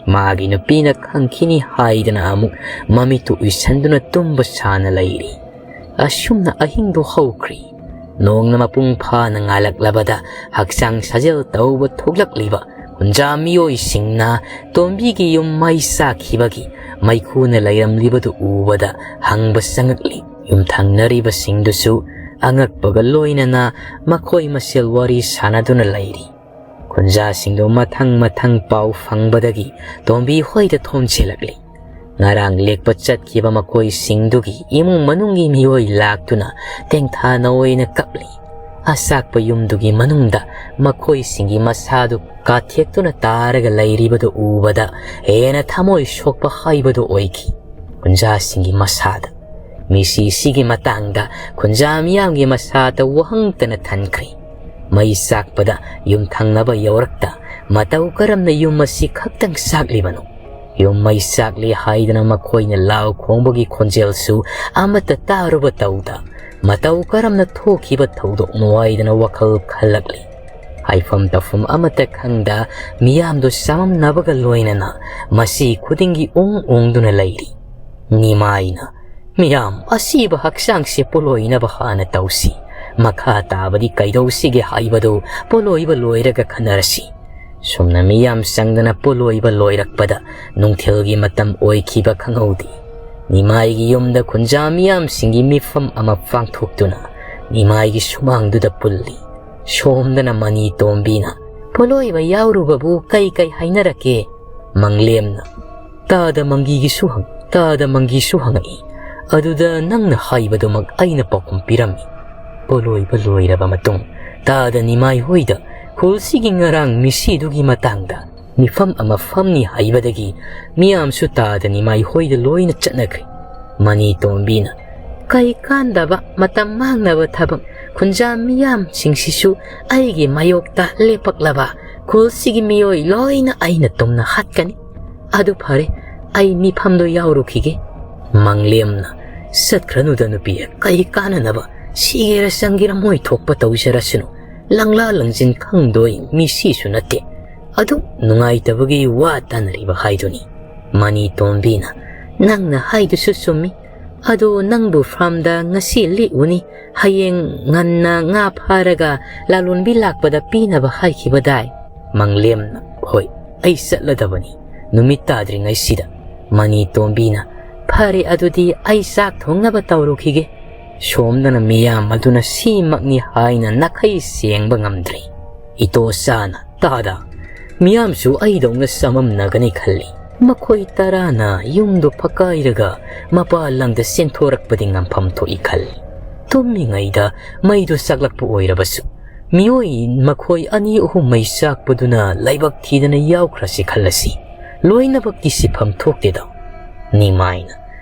ꯃꯥꯒꯤ ꯅꯨꯄꯤꯅ ꯈꯪꯈꯤꯅꯤ ꯍꯥꯏꯗꯅ ꯑꯃꯨꯛ ꯃꯃꯤꯠꯇꯨ ꯎꯏꯁꯟꯗꯨꯅ ꯇꯨꯝꯕ ꯁꯥꯅ ꯂꯩꯔꯤ꯫ ꯑꯁꯨꯝꯅ ꯑꯍꯤꯡꯗꯨ ꯍꯧꯈ꯭ꯔꯤ꯫ ꯅꯣꯡꯅ ꯃꯄꯨꯡ ꯐꯥꯅ ꯉꯥꯜꯂꯛꯂꯕꯗ ꯍꯛꯆꯥꯡ ꯁꯥꯖꯦꯜ ꯇꯧꯕ ꯊꯣꯛꯂꯛꯂꯤꯕ ꯍꯨꯟꯖꯥ ꯃꯤꯑꯣꯏꯁꯤꯡꯅ ꯇꯣꯝꯕꯤꯒꯤ ꯌꯨꯝ ꯃꯩ ꯆꯥꯛꯈꯤꯕꯒꯤ ꯃꯩꯈꯨꯅ ꯂꯩꯔꯝꯂꯤꯕꯗꯨ ꯎꯕꯗ ꯍꯪꯕ ꯆꯪꯉꯛꯂꯤ꯫ ꯌꯨꯝꯊꯪꯅꯔꯤꯕꯁꯤꯡꯗꯨꯁꯨ ꯑꯉꯛꯄꯒ ꯂꯣꯏꯅꯅ ꯃꯈꯣꯏ ꯃꯁꯦꯜ ꯋꯥꯔꯤ ꯁꯥꯟꯅꯗꯨꯅ ꯂꯩꯔꯤ꯫ ꯈꯨꯟꯖꯥꯁꯤꯡꯗꯨ ꯃꯊꯪ ꯃꯊꯪ ꯄꯥꯎ ꯐꯪꯕꯗꯒꯤ ꯇꯣꯝꯕꯤ ꯍꯣꯏꯗ ꯊꯣꯝꯖꯤꯜꯂꯛꯂꯤ꯫ ꯉꯔꯥꯡ ꯂꯦꯛꯄ ꯆꯠꯈꯤꯕ ꯃꯈꯣꯏꯁꯤꯡꯗꯨꯒꯤ ꯏꯃꯨꯡ ꯃꯅꯨꯡꯒꯤ ꯃꯤꯑꯣꯏ ꯂꯥꯛꯇꯨꯅ ꯇꯦꯡꯊꯥ ꯅꯥꯑꯣꯏꯅ ꯀꯞꯂꯤ꯫ ꯑꯆꯥꯛꯄ ꯌꯨꯝꯗꯨꯒꯤ ꯃꯅꯨꯡꯗ ꯃꯈꯣꯏꯁꯤꯡꯒꯤ ꯃꯁꯥꯗꯨ ꯀꯥꯊꯦꯛꯇꯨꯅ ꯇꯥꯔꯒ ꯂꯩꯔꯤꯕꯗꯨ ꯎꯕꯗ ꯍꯦꯟꯅ ꯊꯃꯣꯏ ꯁꯣꯛꯄ ꯍꯥꯏꯕꯗꯨ ꯑꯣꯏꯈꯤ ꯈꯨꯟꯖꯥꯁꯤꯡꯒꯤ ꯃꯁꯥꯗ꯫ ꯃꯤꯁꯤꯁꯤꯒꯤ ꯃꯇꯥꯡꯗ ꯈꯨꯟꯖꯥ ꯃꯤꯌꯥꯝꯒꯤ ꯃꯁꯥꯗ ꯋꯥꯍꯪꯇꯅ ꯊꯟꯈ꯭ꯔꯦ꯫ ꯃꯩ ꯆꯥꯛꯄꯗ ꯌꯨꯝꯊꯪꯅꯕ ꯌꯧꯔꯛꯇ ꯃꯇꯧ ꯀꯔꯝꯅ ꯌꯨꯝ ꯑꯁꯤ ꯈꯛꯇꯪ ꯆꯥꯛꯂꯤꯕꯅꯣ? ꯌꯨꯝ ꯃꯩ ꯆꯥꯛꯂꯤ ꯍꯥꯏꯗꯅ ꯃꯈꯣꯏꯅ ꯂꯥꯎ ꯈꯣꯡꯕꯒꯤ ꯈꯣꯟꯖꯦꯜꯁꯨ ꯑꯃꯠꯇ ꯇꯥꯔꯨꯕ ꯇꯧꯗ ꯃꯇꯧ ꯀꯔꯝꯅ ꯊꯣꯛꯈꯤꯕ ꯊꯧꯗꯣꯛꯅꯣ ꯍꯥꯏꯗꯅ ꯋꯥꯈꯜ ꯈꯜꯂꯛꯂꯤ꯫ ꯍꯥꯏꯐꯝ ꯇꯧꯐꯝ ꯑꯃꯠꯇ ꯈꯪꯗ ꯃꯤꯌꯥꯝꯗꯨ ꯆꯃꯝꯅꯕꯒ ꯂꯣꯏꯅꯅ ꯃꯁꯤ ꯈꯨꯗꯤꯡꯒꯤ ꯎꯪ ꯎꯪꯗꯨꯅ ꯂꯩꯔꯤ꯫ ꯅꯤꯃꯥꯏꯅ, "ꯃꯤꯌꯥꯝ, ꯑꯁꯤꯕ ꯍꯛꯆꯥꯡꯁꯦ ꯄꯣꯂꯣꯏꯅꯕ ꯍꯥꯟꯅ ꯇꯧꯁꯤ꯫ ꯃꯈꯥ ꯇꯥꯕꯗꯤ ꯀꯩꯗꯧꯁꯤꯒꯦ ꯍꯥꯏꯕꯗꯨ ꯄꯣꯂꯣꯏꯕ ꯂꯣꯏꯔꯒ ꯈꯟꯅꯔꯁꯤ꯫" ꯁꯨꯝꯅ ꯃꯤꯌꯥꯝ ꯆꯪꯗꯅ ꯄꯣꯂꯣꯏꯕ ꯂꯣꯏꯔꯛꯄꯗ ꯅꯨꯡꯊꯤꯜꯒꯤ ꯃꯇꯝ ꯑꯣꯏꯈꯤꯕ ꯈꯪꯍꯧꯗꯦ꯫ ꯅꯤꯃꯥꯏꯒꯤ ꯌꯨꯝꯗ ꯈꯨꯟꯖꯥ ꯃꯤꯌꯥꯝꯁꯤꯡꯒꯤ ꯃꯤꯐꯝ ꯑꯃ ꯄꯥꯡꯊꯣꯛꯇꯨꯅ ꯅꯤꯃꯥꯏꯒꯤ ꯁꯨꯃꯥꯡꯗꯨꯗ ꯄꯨꯜꯂꯤ꯫ ꯁꯣꯝꯗꯅ ꯃꯅꯤ ꯇꯣꯝꯕꯤꯅ, "ꯄꯣꯂꯣꯏꯕ ꯌꯥꯎꯔꯨꯕꯕꯨ ꯀꯩ ꯀꯩ ꯍꯥꯏꯅꯔꯛꯀꯦ?" ꯃꯪꯂꯦꯝꯅ, "ꯇꯥꯗ ꯃꯪꯒꯤꯒꯤꯁꯨ ꯍꯪ-, ꯇꯥꯗ ꯃꯪꯒꯤꯁꯨ ꯍꯪꯉꯛꯏ꯫ ꯑꯗꯨꯗ ꯅꯪꯅ ꯍꯥꯏꯕꯗꯨꯃꯛ ꯑꯩꯅ ꯄꯥꯎꯈꯨꯝ ꯄꯤꯔꯝꯃꯤ꯫" ꯄꯣꯂꯣꯏꯕ ꯂꯣꯏꯔꯕ ꯃꯇꯨꯡ ꯇꯥꯗ ꯅꯤꯃꯥꯏ ꯍꯣꯏꯗ ꯈꯨꯜꯁꯤꯒꯤ ꯉꯔꯥꯡ ꯃꯤꯁꯤꯗꯨꯒꯤ ꯃꯇꯥꯡꯗ ꯃꯤꯐꯝ ꯑꯃ ꯐꯝꯅꯤ ꯍꯥꯏꯕꯗꯒꯤ ꯃꯤꯌꯥꯝꯁꯨ ꯇꯥꯗ ꯅꯤꯃꯥꯏ ꯍꯣꯏꯗ ꯂꯣꯏꯅ ꯆꯠꯅꯈ꯭ꯔꯦ꯫ ꯃꯅꯤ ꯇꯣꯝꯕꯤꯅ, "ꯀꯩ ꯀꯥꯟꯗꯕ ꯃꯇꯝ ꯃꯥꯡꯅꯕ ꯊꯕꯛ, ꯈꯨꯟꯖꯥ ꯃꯤꯌꯥꯝꯁꯤꯡꯁꯤꯁꯨ ꯑꯩꯒꯤ ꯃꯥꯌꯣꯛꯇ ꯂꯦꯞꯄꯛꯂꯕ ꯈꯨꯜꯁꯤꯒꯤ ꯃꯤꯑꯣꯏ ꯂꯣꯏꯅ ꯑꯩꯅ ꯇꯨꯝꯅ ꯍꯥꯠꯀꯅꯤ꯫ ꯑꯗꯨ ꯐꯔꯦ, ꯑꯩ ꯃꯤꯐꯝꯗꯣ ꯌꯥꯎꯔꯨꯈꯤꯒꯦ꯫" ꯃꯪꯂꯦꯝꯅ, "ꯆꯠꯈ꯭ꯔꯅꯨꯗ ꯅꯨꯄꯤ, ꯀꯩ ꯀꯥꯟꯅꯅꯕ? ꯁꯤꯒꯦꯔ ꯆꯪꯒꯦꯔ ꯃꯣꯏ ꯊꯣꯛꯄ ꯇꯧꯖꯔꯁꯅꯨ꯫ ꯂꯪꯂꯥ ꯂꯪꯖꯤꯟ ꯈꯪꯗꯣꯏ ꯃꯤꯁꯤꯁꯨ ꯅꯠꯇꯦ꯫ ꯑꯗꯨ ꯅꯨꯡꯉꯥꯏꯇꯕꯒꯤ ꯋꯥ ꯇꯥꯅꯔꯤꯕ ꯍꯥꯏꯗꯨꯅꯤ꯫" ꯃꯅꯤ ꯇꯣꯝꯕꯤꯅ, "ꯅꯪꯅ ꯍꯥꯏꯗꯨꯁꯨ ꯆꯨꯝꯃꯤ꯫ ꯑꯗꯣ ꯅꯪꯕꯨ ꯐꯥꯔꯝꯗ ꯉꯁꯤ ꯂꯦꯛꯎꯅꯤ, ꯍꯌꯦꯡ ꯉꯟꯅ ꯉꯥ ꯐꯥꯔꯒ ꯂꯥꯂꯣꯟꯕꯤ ꯂꯥꯛꯄꯗ ꯄꯤꯅꯕ ꯍꯥꯏꯈꯤꯕꯗꯥꯏ?" ꯃꯪꯂꯦꯝꯅ, "ꯍꯣꯏ, ꯑꯩ ꯆꯠꯂꯗꯕꯅꯤ ꯅꯨꯃꯤꯠ ꯇꯥꯗ꯭ꯔꯤꯉꯩꯁꯤꯗ꯫" ꯃꯅꯤ ꯇꯣꯝꯕꯤꯅ, "ꯐꯔꯦ, ꯑꯗꯨꯗꯤ ꯑꯩ ꯆꯥꯛ ꯊꯣꯡꯅꯕ ꯇꯧꯔꯨꯈꯤꯒꯦ"꯫ ꯁꯣꯝꯗꯅ ꯃꯤꯌꯥꯝ ꯑꯗꯨꯅ ꯁꯤꯃꯛꯅꯤ ꯍꯥꯏꯅ ꯅꯥꯈꯩ ꯁꯦꯡꯕ ꯉꯝꯗ꯭ꯔꯤ꯫ ꯏꯇꯣꯆꯥꯅ, "ꯇꯥꯗ, ꯃꯤꯌꯥꯝꯁꯨ ꯑꯩꯗꯧꯅ ꯆꯃꯝꯅꯒꯅꯤ" ꯈꯜꯂꯤ꯫ ꯃꯈꯣꯏ ꯇꯔꯥꯅ ꯌꯨꯝꯗꯨ ꯐꯛꯀꯥꯏꯔꯒ ꯃꯄꯥꯟ ꯂꯝꯗ ꯆꯦꯟꯊꯣꯔꯛꯄꯗꯤ ꯉꯝꯐꯝ ꯊꯣꯛꯏ ꯈꯜꯂꯤ꯫ ꯇꯨꯝꯃꯤꯉꯩꯗ ꯃꯩꯗꯨ ꯆꯥꯛꯂꯛꯄ ꯑꯣꯏꯔꯕꯁꯨ, ꯃꯤꯑꯣꯏ ꯃꯈꯣꯏ ꯑꯅꯤ ꯑꯍꯨꯝ ꯃꯩ ꯆꯥꯛꯄꯗꯨꯅ ꯂꯥꯏꯕꯛ ꯊꯤꯗꯅ ꯌꯥꯎꯈ꯭ꯔꯁꯤ ꯈꯜꯂꯁꯤ, ꯂꯣꯏꯅꯃꯛꯀꯤ ꯁꯤꯐꯝ ꯊꯣꯛꯇꯦꯗꯣ꯫ ꯅꯤꯃꯥꯏꯅ,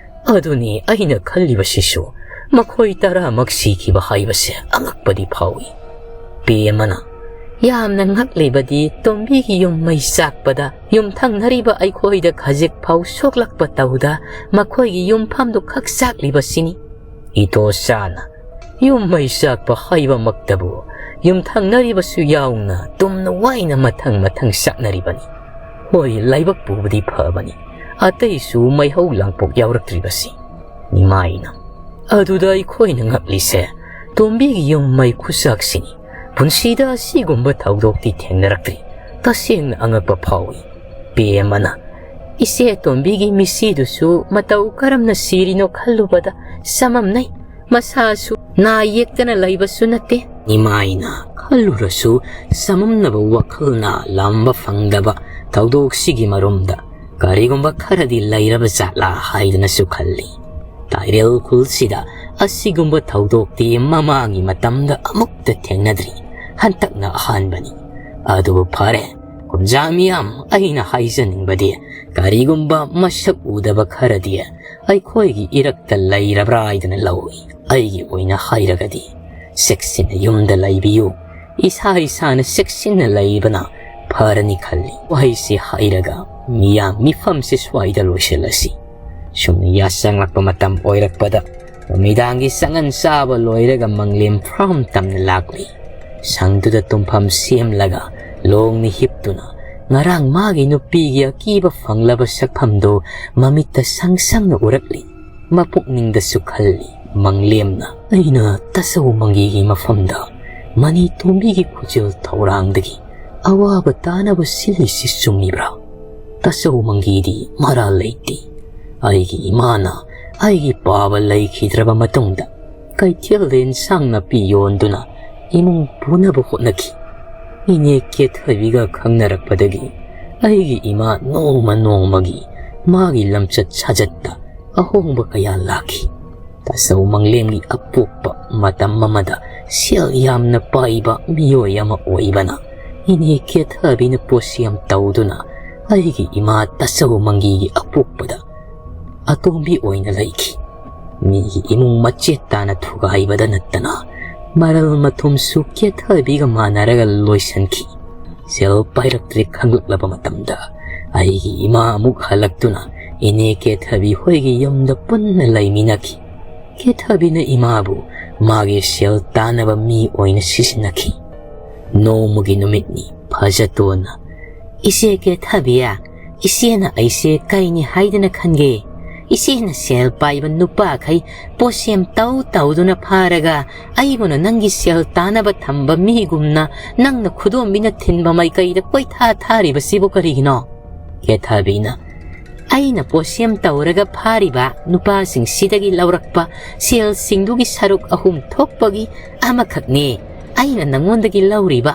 "ꯑꯗꯨꯅꯤ ꯑꯩꯅ ꯈꯜꯂꯤꯕꯁꯤꯁꯨ, ꯃꯈꯣꯏ ꯇꯔꯥꯃꯛ ꯁꯤꯈꯤꯕ ꯍꯥꯏꯕꯁꯦ ꯑꯉꯛꯄꯗꯤ ꯐꯥꯎꯏ"꯫ ꯄꯦꯃꯅ, "ꯌꯥꯝꯅ ꯉꯛꯂꯤꯕꯗꯤ ꯇꯣꯝꯕꯤꯒꯤ ꯌꯨꯝ ꯃꯩ ꯆꯥꯛꯄꯗ ꯌꯨꯝꯊꯪꯅꯔꯤꯕ ꯑꯩꯈꯣꯏꯗ ꯈꯖꯤꯛ ꯐꯥꯎ ꯁꯣꯛꯂꯛꯄ ꯇꯧꯗ ꯃꯈꯣꯏꯒꯤ ꯌꯨꯝꯐꯝꯗꯨ ꯈꯛ ꯆꯥꯛꯂꯤꯕꯁꯤꯅꯤ"꯫ ꯏꯇꯣꯆꯥꯅ, "ꯌꯨꯝ ꯃꯩ ꯆꯥꯛꯄ ꯍꯥꯏꯕꯃꯛꯇꯕꯨ ꯌꯨꯝꯊꯪꯅꯔꯤꯕꯁꯨ ꯌꯥꯎꯅ ꯇꯨꯝꯅ ꯋꯥꯏꯅ ꯃꯊꯪ ꯃꯊꯪ ꯆꯥꯛꯅꯔꯤꯕꯅꯤ꯫ ꯍꯣꯏ, ꯂꯥꯏꯕꯛ ꯄꯨꯕꯗꯤ ꯐꯕꯅꯤ, ꯑꯇꯩꯁꯨ ꯃꯩꯍꯧ ꯂꯥꯡꯄꯣꯛ ꯌꯥꯎꯔꯛꯇ꯭ꯔꯤꯕꯁꯤ"꯫ ꯅꯤꯃꯥꯏꯅ, "ꯑꯗꯨꯗ ꯑꯩꯈꯣꯏꯅ ꯉꯛꯂꯤꯁꯦ ꯇꯣꯝꯕꯤꯒꯤ ꯌꯨꯝ ꯃꯩ ꯈꯨꯆꯥꯛꯁꯤꯅꯤ꯫ ꯄꯨꯟꯁꯤꯗ ꯑꯁꯤꯒꯨꯝꯕ ꯊꯧꯗꯣꯛꯇꯤ ꯊꯦꯡꯅꯔꯛꯇ꯭ꯔꯤ꯫ ꯇꯁꯦꯡꯅ ꯑꯉꯛꯄ ꯐꯥꯎꯏ"꯫ ꯄꯦꯃꯅ, "ꯏꯆꯦ ꯇꯣꯝꯕꯤꯒꯤ ꯃꯤꯁꯤꯗꯨꯁꯨ ꯃꯇꯧ ꯀꯔꯝꯅ ꯁꯤꯔꯤꯅꯣ ꯈꯜꯂꯨꯕꯗ ꯆꯃꯝꯅꯩ꯫ ꯃꯁꯥꯁꯨ ꯅꯥ ꯌꯦꯛꯇꯅ ꯂꯩꯕꯁꯨ ꯅꯠꯇꯦ"꯫ ꯅꯤꯃꯥꯏꯅ, "ꯈꯜꯂꯨꯔꯁꯨ ꯆꯃꯝꯅꯕ ꯋꯥꯈꯜꯅ ꯂꯥꯝꯕ ꯐꯪꯗꯕ ꯊꯧꯗꯣꯛꯁꯤꯒꯤ ꯃꯔꯨꯝꯗ ꯀꯔꯤꯒꯨꯝꯕ ꯈꯔꯗꯤ ꯂꯩꯔꯕ ꯖꯥꯠꯂꯥ ꯍꯥꯏꯗꯅꯁꯨ ꯈꯜꯂꯤ꯫ ꯇꯥꯏꯔꯦꯜ ꯈꯨꯜꯁꯤꯗ ꯑꯁꯤꯒꯨꯝꯕ ꯊꯧꯗꯣꯛꯇꯤ ꯃꯃꯥꯡꯒꯤ ꯃꯇꯝꯗ ꯑꯃꯨꯛꯇ ꯊꯦꯡꯅꯗ꯭ꯔꯤ꯫ ꯍꯟꯇꯛꯅ ꯑꯍꯥꯟꯕꯅꯤ꯫ ꯑꯗꯨꯕꯨ ꯐꯔꯦ, ꯀꯨꯝꯖꯥ ꯃꯤꯌꯥꯝ, ꯑꯩꯅ ꯍꯥꯏꯖꯅꯤꯡꯕꯗꯤ ꯀꯔꯤꯒꯨꯝꯕ ꯃꯁꯛ ꯎꯗꯕ ꯈꯔꯗꯤ ꯑꯩꯈꯣꯏꯒꯤ ꯏꯔꯛꯇ ꯂꯩꯔꯕ꯭ꯔꯥ ꯍꯥꯏꯗꯅ ꯂꯧꯏ꯫ ꯑꯩꯒꯤ ꯑꯣꯏꯅ ꯍꯥꯏꯔꯒꯗꯤ ꯆꯦꯛꯁꯤꯟꯅ ꯌꯨꯝꯗ ꯂꯩꯕꯤꯌꯨ꯫ ꯏꯁꯥ ꯏꯁꯥꯅ ꯆꯦꯛꯁꯤꯟꯅ ꯂꯩꯕꯅ ꯐꯔꯅꯤ ꯈꯜꯂꯤ"꯫ ꯋꯥꯍꯩꯁꯤ ꯍꯥꯏꯔꯒ ꯃꯤꯌꯥꯝ ꯃꯤꯐꯝꯁꯤ ꯁ꯭ꯋꯥꯏꯗ ꯂꯣꯏꯁꯤꯜꯂꯁꯤ꯫ ꯁꯨꯝ ꯌꯥꯆꯪꯂꯛꯄ ꯃꯇꯝ ꯑꯣꯏꯔꯛꯄꯗ ꯅꯨꯃꯤꯗꯥꯡꯒꯤ ꯆꯉꯟ ꯆꯥꯕ ꯂꯣꯏꯔꯒ ꯃꯪꯂꯦꯝ ꯐ꯭ꯔꯥꯝ ꯇꯝꯅ ꯂꯥꯛꯂꯤ꯫ ꯁꯪꯗꯨꯗ ꯇꯨꯝꯐꯝ ꯁꯦꯝꯂꯒ ꯂꯣꯡꯅ ꯍꯤꯞꯇꯨꯅ ꯉꯔꯥꯡ ꯃꯥꯒꯤ ꯅꯨꯄꯤꯒꯤ ꯑꯀꯤꯕ ꯐꯪꯂꯕ ꯁꯛꯐꯝꯗꯨ ꯃꯃꯤꯠꯇ ꯁꯪ ꯁꯪꯅ ꯎꯔꯛꯂꯤ꯫ ꯃꯄꯨꯛꯅꯤꯡꯗꯁꯨ ꯈꯜꯂꯤ, ꯃꯪꯂꯦꯝꯅ ꯑꯩꯅ ꯇꯥꯆꯧ ꯃꯪꯒꯤꯒꯤ ꯃꯐꯝꯗ ꯃꯅꯤ ꯇꯣꯝꯕꯤꯒꯤ ꯈꯨꯖꯦꯜ ꯊꯧꯔꯥꯡꯗꯒꯤ ꯑꯋꯥꯕ ꯇꯥꯅꯕ ꯁꯤꯜꯂꯤꯁꯤ ꯆꯨꯝꯃꯤꯕ꯭ꯔꯥ? ꯇꯥꯆꯧ ꯃꯪꯒꯤꯗꯤ ꯃꯔꯥꯜ ꯂꯩꯇꯦ꯫ ꯑꯩꯒꯤ ꯏꯃꯥꯅ ꯑꯩꯒꯤ ꯄꯥꯕ ꯂꯩꯈꯤꯗ꯭ꯔꯕ ꯃꯇꯨꯡꯗ ꯀꯩꯊꯦꯜꯗ ꯏꯟꯁꯥꯡ ꯅꯥꯄꯤ ꯌꯣꯟꯗꯨꯅ ꯏꯃꯨꯡ ꯄꯨꯅꯕ ꯍꯣꯠꯅꯈꯤ꯫ ꯏꯅꯦ ꯀꯦꯊꯕꯤꯒ ꯈꯪꯅꯔꯛꯄꯗꯒꯤ ꯑꯩꯒꯤ ꯏꯃꯥ ꯅꯣꯡꯃ ꯅꯣꯡꯃꯒꯤ ꯃꯥꯒꯤ ꯂꯝꯆꯠ ꯁꯥꯖꯠꯇ ꯑꯍꯣꯡꯕ ꯀꯌꯥ ꯂꯥꯛꯈꯤ꯫ ꯇꯥꯆꯧ ꯃꯪꯂꯦꯝꯒꯤ ꯑꯄꯣꯛꯄ ꯃꯇꯝ ꯑꯃꯗ ꯁꯦꯜ ꯌꯥꯝꯅ ꯄꯥꯏꯕ ꯃꯤꯑꯣꯏ ꯑꯃ ꯑꯣꯏꯕꯅ ꯏꯅꯦ ꯀꯦꯊꯕꯤꯅ ꯄꯣꯠꯁꯦꯝ ꯇꯧꯗꯨꯅ ꯑꯩꯒꯤ ꯏꯃꯥ ꯇꯥꯆꯧ ꯃꯪꯒꯤꯒꯤ ꯑꯄꯣꯛꯄꯗ ꯑꯇꯣꯝꯕꯤ ꯑꯣꯏꯅ ꯂꯩꯈꯤ꯫ ꯃꯤꯒꯤ ꯏꯃꯨꯡ ꯃꯆꯦꯠ ꯇꯥꯅ ꯊꯨꯒꯥꯏꯕꯗ ꯅꯠꯇꯅ ꯃꯔꯜ ꯃꯊꯨꯝꯁꯨ ꯀꯦꯊꯕꯤꯒ ꯃꯥꯟꯅꯔꯒ ꯂꯣꯏꯁꯤꯟꯈꯤ꯫ ꯁꯦꯜ ꯄꯥꯏꯔꯛꯇ꯭ꯔꯦ ꯈꯪꯂꯛꯂꯕ ꯃꯇꯝꯗ ꯑꯩꯒꯤ ꯏꯃꯥ ꯑꯃꯨꯛ ꯍꯜꯂꯛꯇꯨꯅ ꯏꯅꯦ ꯀꯦꯊꯕꯤ ꯍꯣꯏꯒꯤ ꯌꯨꯝꯗ ꯄꯨꯟꯅ ꯂꯩꯃꯤꯟꯅꯈꯤ꯫ ꯀꯦꯊꯕꯤꯅ ꯏꯃꯥꯕꯨ ꯃꯥꯒꯤ ꯁꯦꯜ ꯇꯥꯅꯕ ꯃꯤ ꯑꯣꯏꯅ ꯁꯤꯖꯤꯟꯅꯈꯤ꯫ ꯅꯣꯡꯃꯒꯤ ꯅꯨꯃꯤꯠꯅꯤ꯫ ꯐꯖꯇꯣꯟꯅ, "ꯏꯆꯦ ꯀꯦꯊꯕꯤ, ꯏꯆꯦꯅ ꯑꯩꯁꯦ ꯀꯩꯅꯤ ꯍꯥꯏꯗꯅ ꯈꯟꯒꯦ? ꯏꯆꯦꯅ ꯁꯦꯜ ꯄꯥꯏꯕ ꯅꯨꯄꯥꯈꯩ ꯄꯣꯠꯁꯦꯝ ꯇꯧ ꯇꯧꯗꯨꯅ ꯐꯥꯔꯒ ꯑꯩꯕꯨꯅ ꯅꯪꯒꯤ ꯁꯦꯜ ꯇꯥꯅꯕ ꯊꯝꯕ ꯃꯤꯒꯨꯝꯅ ꯅꯪꯅ ꯈꯨꯗꯣꯝꯕꯤꯅ ꯊꯤꯟꯕ ꯃꯥꯏꯀꯩꯗ ꯀꯣꯏꯊꯥ ꯊꯥꯔꯤꯕꯁꯤꯕꯨ ꯀꯔꯤꯒꯤꯅꯣ?" ꯀꯦꯊꯕꯤꯅ, "ꯑꯩꯅ ꯄꯣꯠꯁꯦꯝ ꯇꯧꯔꯒ ꯐꯥꯔꯤꯕ ꯅꯨꯄꯥꯁꯤꯡꯁꯤꯗꯒꯤ ꯂꯧꯔꯛꯄ ꯁꯦꯜꯁꯤꯡꯗꯨꯒꯤ ꯁꯔꯨꯛ ꯑꯍꯨꯝ ꯊꯣꯛꯄꯒꯤ ꯑꯃꯈꯛꯅꯦ ꯑꯩꯅ ꯅꯪꯉꯣꯟꯗꯒꯤ ꯂꯧꯔꯤꯕ꯫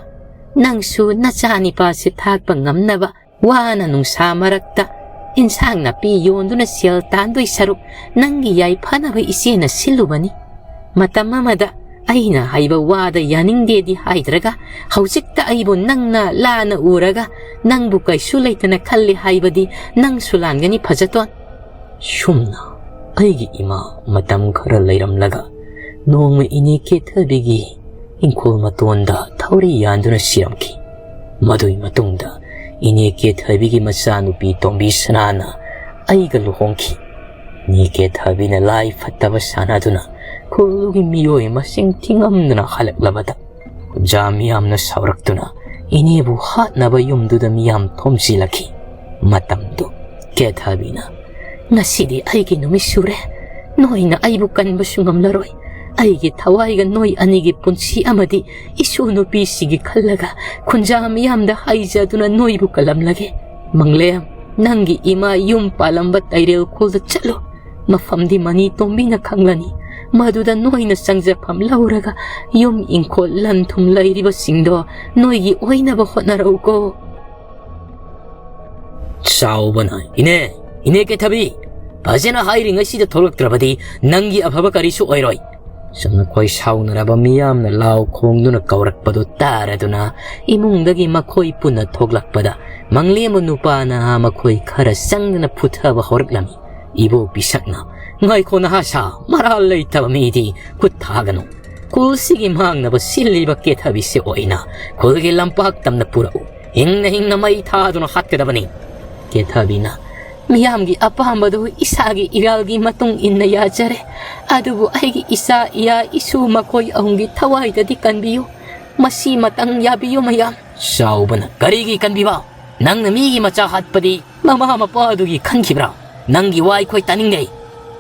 ꯅꯪꯁꯨ ꯅꯆꯥ ꯅꯤꯄꯥꯁꯦ ꯊꯥꯛꯄ ꯉꯝꯅꯕ ꯋꯥꯅ ꯅꯨꯡꯁꯥ ꯃꯔꯛꯇ ꯏꯟꯁꯥꯡ ꯅꯥꯄꯤ ꯌꯣꯟꯗꯨꯅ ꯁꯦꯜ ꯇꯥꯟꯗꯣꯏ ꯁꯔꯨꯛ ꯅꯪꯒꯤ ꯌꯥꯏꯐꯅꯕ ꯏꯆꯦꯅ ꯁꯤꯜꯂꯨꯕꯅꯤ꯫ ꯃꯇꯝ ꯑꯃꯗ ꯑꯩꯅ ꯍꯥꯏꯕ ꯋꯥꯗ ꯌꯥꯅꯤꯡꯗꯦꯗꯤ ꯍꯥꯏꯗ꯭ꯔꯒ ꯍꯧꯖꯤꯛꯇ ꯑꯩꯕꯨ ꯅꯪꯅ ꯂꯥꯟꯅ ꯎꯔꯒ ꯅꯪꯕꯨ ꯀꯩꯁꯨ ꯂꯩꯇꯅ ꯈꯜꯂꯤ ꯍꯥꯏꯕꯗꯤ ꯅꯪꯁꯨ ꯂꯥꯟꯒꯅꯤ ꯐꯖꯇꯣꯟ꯫" ꯁꯨꯝꯅ ꯑꯩꯒꯤ ꯏꯃꯥ ꯃꯇꯝ ꯈꯔ ꯂꯩꯔꯝꯂꯒ ꯅꯣꯡꯃ ꯏꯅꯦ ꯀꯦꯊꯕꯤꯒꯤ ꯏꯪꯈꯣꯜ ꯃꯇꯣꯟꯗ ꯊꯧꯔꯤ ꯌꯥꯟꯗꯨꯅ ꯁꯤꯔꯝꯈꯤ꯫ ꯃꯗꯨꯒꯤ ꯃꯇꯨꯡꯗ ꯏꯅꯦ ꯀꯦꯊꯕꯤꯒꯤ ꯃꯆꯥꯅꯨꯄꯤ ꯇꯣꯝꯕꯤ ꯁꯅꯥꯅ ꯑꯩꯒ ꯂꯨꯍꯣꯡꯈꯤ꯫ ꯏꯅꯦ ꯀꯦꯊꯕꯤꯅ ꯂꯥꯏ ꯐꯠꯇꯕ ꯁꯥꯟꯅꯗꯨꯅ ꯈꯨꯜꯗꯨꯒꯤ ꯃꯤꯑꯣꯏ ꯃꯁꯤꯡ ꯊꯤꯉꯝꯗꯅ ꯍꯜꯂꯛꯂꯕꯗ ꯈꯨꯟꯖꯥ ꯃꯤꯌꯥꯝꯅ ꯁꯥꯎꯔꯛꯇꯨꯅ ꯏꯅꯦꯕꯨ ꯍꯥꯠꯅꯕ ꯌꯨꯝꯗꯨꯗ ꯃꯤꯌꯥꯝ ꯊꯣꯝꯖꯤꯜꯂꯛꯈꯤ꯫ ꯃꯇꯝꯗꯨ ꯀꯦꯊꯕꯤꯅ, "ꯉꯁꯤꯗꯤ ꯑꯩꯒꯤ ꯅꯨꯃꯤꯠ ꯁꯨꯔꯦ꯫ ꯅꯣꯏꯅ ꯑꯩꯕꯨ ꯀꯟꯕꯁꯨ ꯉꯝꯂꯔꯣꯏ꯫ ꯑꯩꯒꯤ ꯊꯋꯥꯏꯒ ꯅꯣꯏ ꯑꯅꯤꯒꯤ ꯄꯨꯟꯁꯤ ꯑꯃꯗꯤ ꯏꯁꯨ ꯅꯨꯄꯤꯁꯤꯒꯤ ꯈꯜꯂꯒ ꯈꯨꯟꯖꯥ ꯃꯤꯌꯥꯝꯗ ꯍꯥꯏꯖꯗꯨꯅ ꯅꯣꯏꯕꯨ ꯀꯜꯂꯝꯂꯒꯦ꯫ ꯃꯪꯂꯦꯝ, ꯅꯪꯒꯤ ꯏꯃꯥ ꯌꯨꯝ ꯄꯥꯜꯂꯝꯕ ꯇꯩꯔꯦꯜ ꯈꯨꯜꯗ ꯆꯠꯂꯨ꯫ ꯃꯐꯝꯗꯤ ꯃꯅꯤ ꯇꯣꯝꯕꯤꯅ ꯈꯪꯂꯅꯤ꯫ ꯃꯗꯨꯗ ꯅꯣꯏꯅ ꯆꯪꯖꯐꯝ ꯂꯧꯔꯒ ꯌꯨꯝ ꯏꯪꯈꯣꯜ ꯂꯟ ꯊꯨꯝ ꯂꯩꯔꯤꯕꯁꯤꯡꯗꯣ ꯅꯣꯏꯒꯤ ꯑꯣꯏꯅꯕ ꯍꯣꯠꯅꯔꯛꯎꯀꯣ꯫ ꯆꯥꯎꯕꯅ, "ꯏꯅꯦ, ꯏꯅꯦ ꯀꯦꯊꯕꯤ, ꯐꯖꯅ ꯍꯥꯏꯔꯤꯉꯩꯁꯤꯗ ꯊꯣꯛꯂꯛꯇ꯭ꯔꯕꯗꯤ ꯅꯪꯒꯤ ꯑꯐꯕ ꯀꯔꯤꯁꯨ ꯑꯣꯏꯔꯣꯏ"꯫ ꯁꯨꯝ ꯃꯈꯣꯏ ꯁꯥꯎꯅꯔꯕ ꯃꯤꯌꯥꯝꯅ ꯂꯥꯎ ꯈꯣꯡꯗꯨꯅ ꯀꯧꯔꯛꯄꯗꯨ ꯇꯥꯔꯗꯨꯅ ꯏꯃꯨꯡꯗꯒꯤ ꯃꯈꯣꯏ ꯄꯨꯟꯅ ꯊꯣꯛꯂꯛꯄꯗ ꯃꯪꯂꯦꯝꯕ ꯅꯨꯄꯥ ꯅꯍꯥ ꯃꯈꯣꯏ ꯈꯔ ꯆꯪꯗꯅ ꯐꯨꯊꯕ ꯍꯧꯔꯛꯂꯝꯃꯤ꯫ ꯏꯕꯣ ꯄꯤꯁꯛꯅ, "ꯉꯥꯏꯈꯣ ꯅꯍꯥ ꯁꯥ, ꯃꯔꯥꯜ ꯂꯩꯇꯕ ꯃꯤꯗꯤ ꯈꯨꯠ ꯊꯥꯒꯅꯨ꯫ ꯈꯨꯜꯁꯤꯒꯤ ꯃꯥꯡꯅꯕ ꯁꯤꯜꯂꯤꯕ ꯀꯦꯊꯕꯤꯁꯦ ꯑꯣꯏꯅ ꯈꯨꯜꯒꯤ ꯂꯝꯄꯥꯛ ꯇꯝꯅ ꯄꯨꯔꯛꯎ꯫ ꯍꯤꯡꯅ ꯍꯤꯡꯅ ꯃꯩ ꯊꯥꯗꯨꯅ ꯍꯥꯠꯀꯗꯕꯅꯤ"꯫ ꯀꯦꯊꯕꯤꯅ, "ꯃꯤꯌꯥꯝꯒꯤ ꯑꯄꯥꯝꯕꯗꯨ ꯏꯁꯥꯒꯤ ꯏꯔꯥꯜꯒꯤ ꯃꯇꯨꯡ ꯏꯟꯅ ꯌꯥꯖꯔꯦ꯫ ꯑꯗꯨꯕꯨ ꯑꯩꯒꯤ ꯏꯆꯥ, ꯏꯌꯥ, ꯏꯁꯨ ꯃꯈꯣꯏ ꯑꯍꯨꯝꯒꯤ ꯊꯋꯥꯏꯗꯗꯤ ꯀꯟꯕꯤꯌꯨ꯫ ꯃꯁꯤꯃꯇꯪ ꯌꯥꯕꯤꯌꯨ ꯃꯌꯥꯝ"꯫ ꯆꯥꯎꯕꯅ, "ꯀꯔꯤꯒꯤ ꯀꯟꯕꯤꯕ? ꯅꯪꯅ ꯃꯤꯒꯤ ꯃꯆꯥ ꯍꯥꯠꯄꯗꯤ ꯃꯃꯥ ꯃꯄꯥ ꯑꯗꯨꯒꯤ ꯈꯟꯈꯤꯕ꯭ꯔꯥ? ꯅꯪꯒꯤ ꯋꯥ ꯑꯩꯈꯣꯏ ꯇꯥꯅꯤꯡꯗꯦ"꯫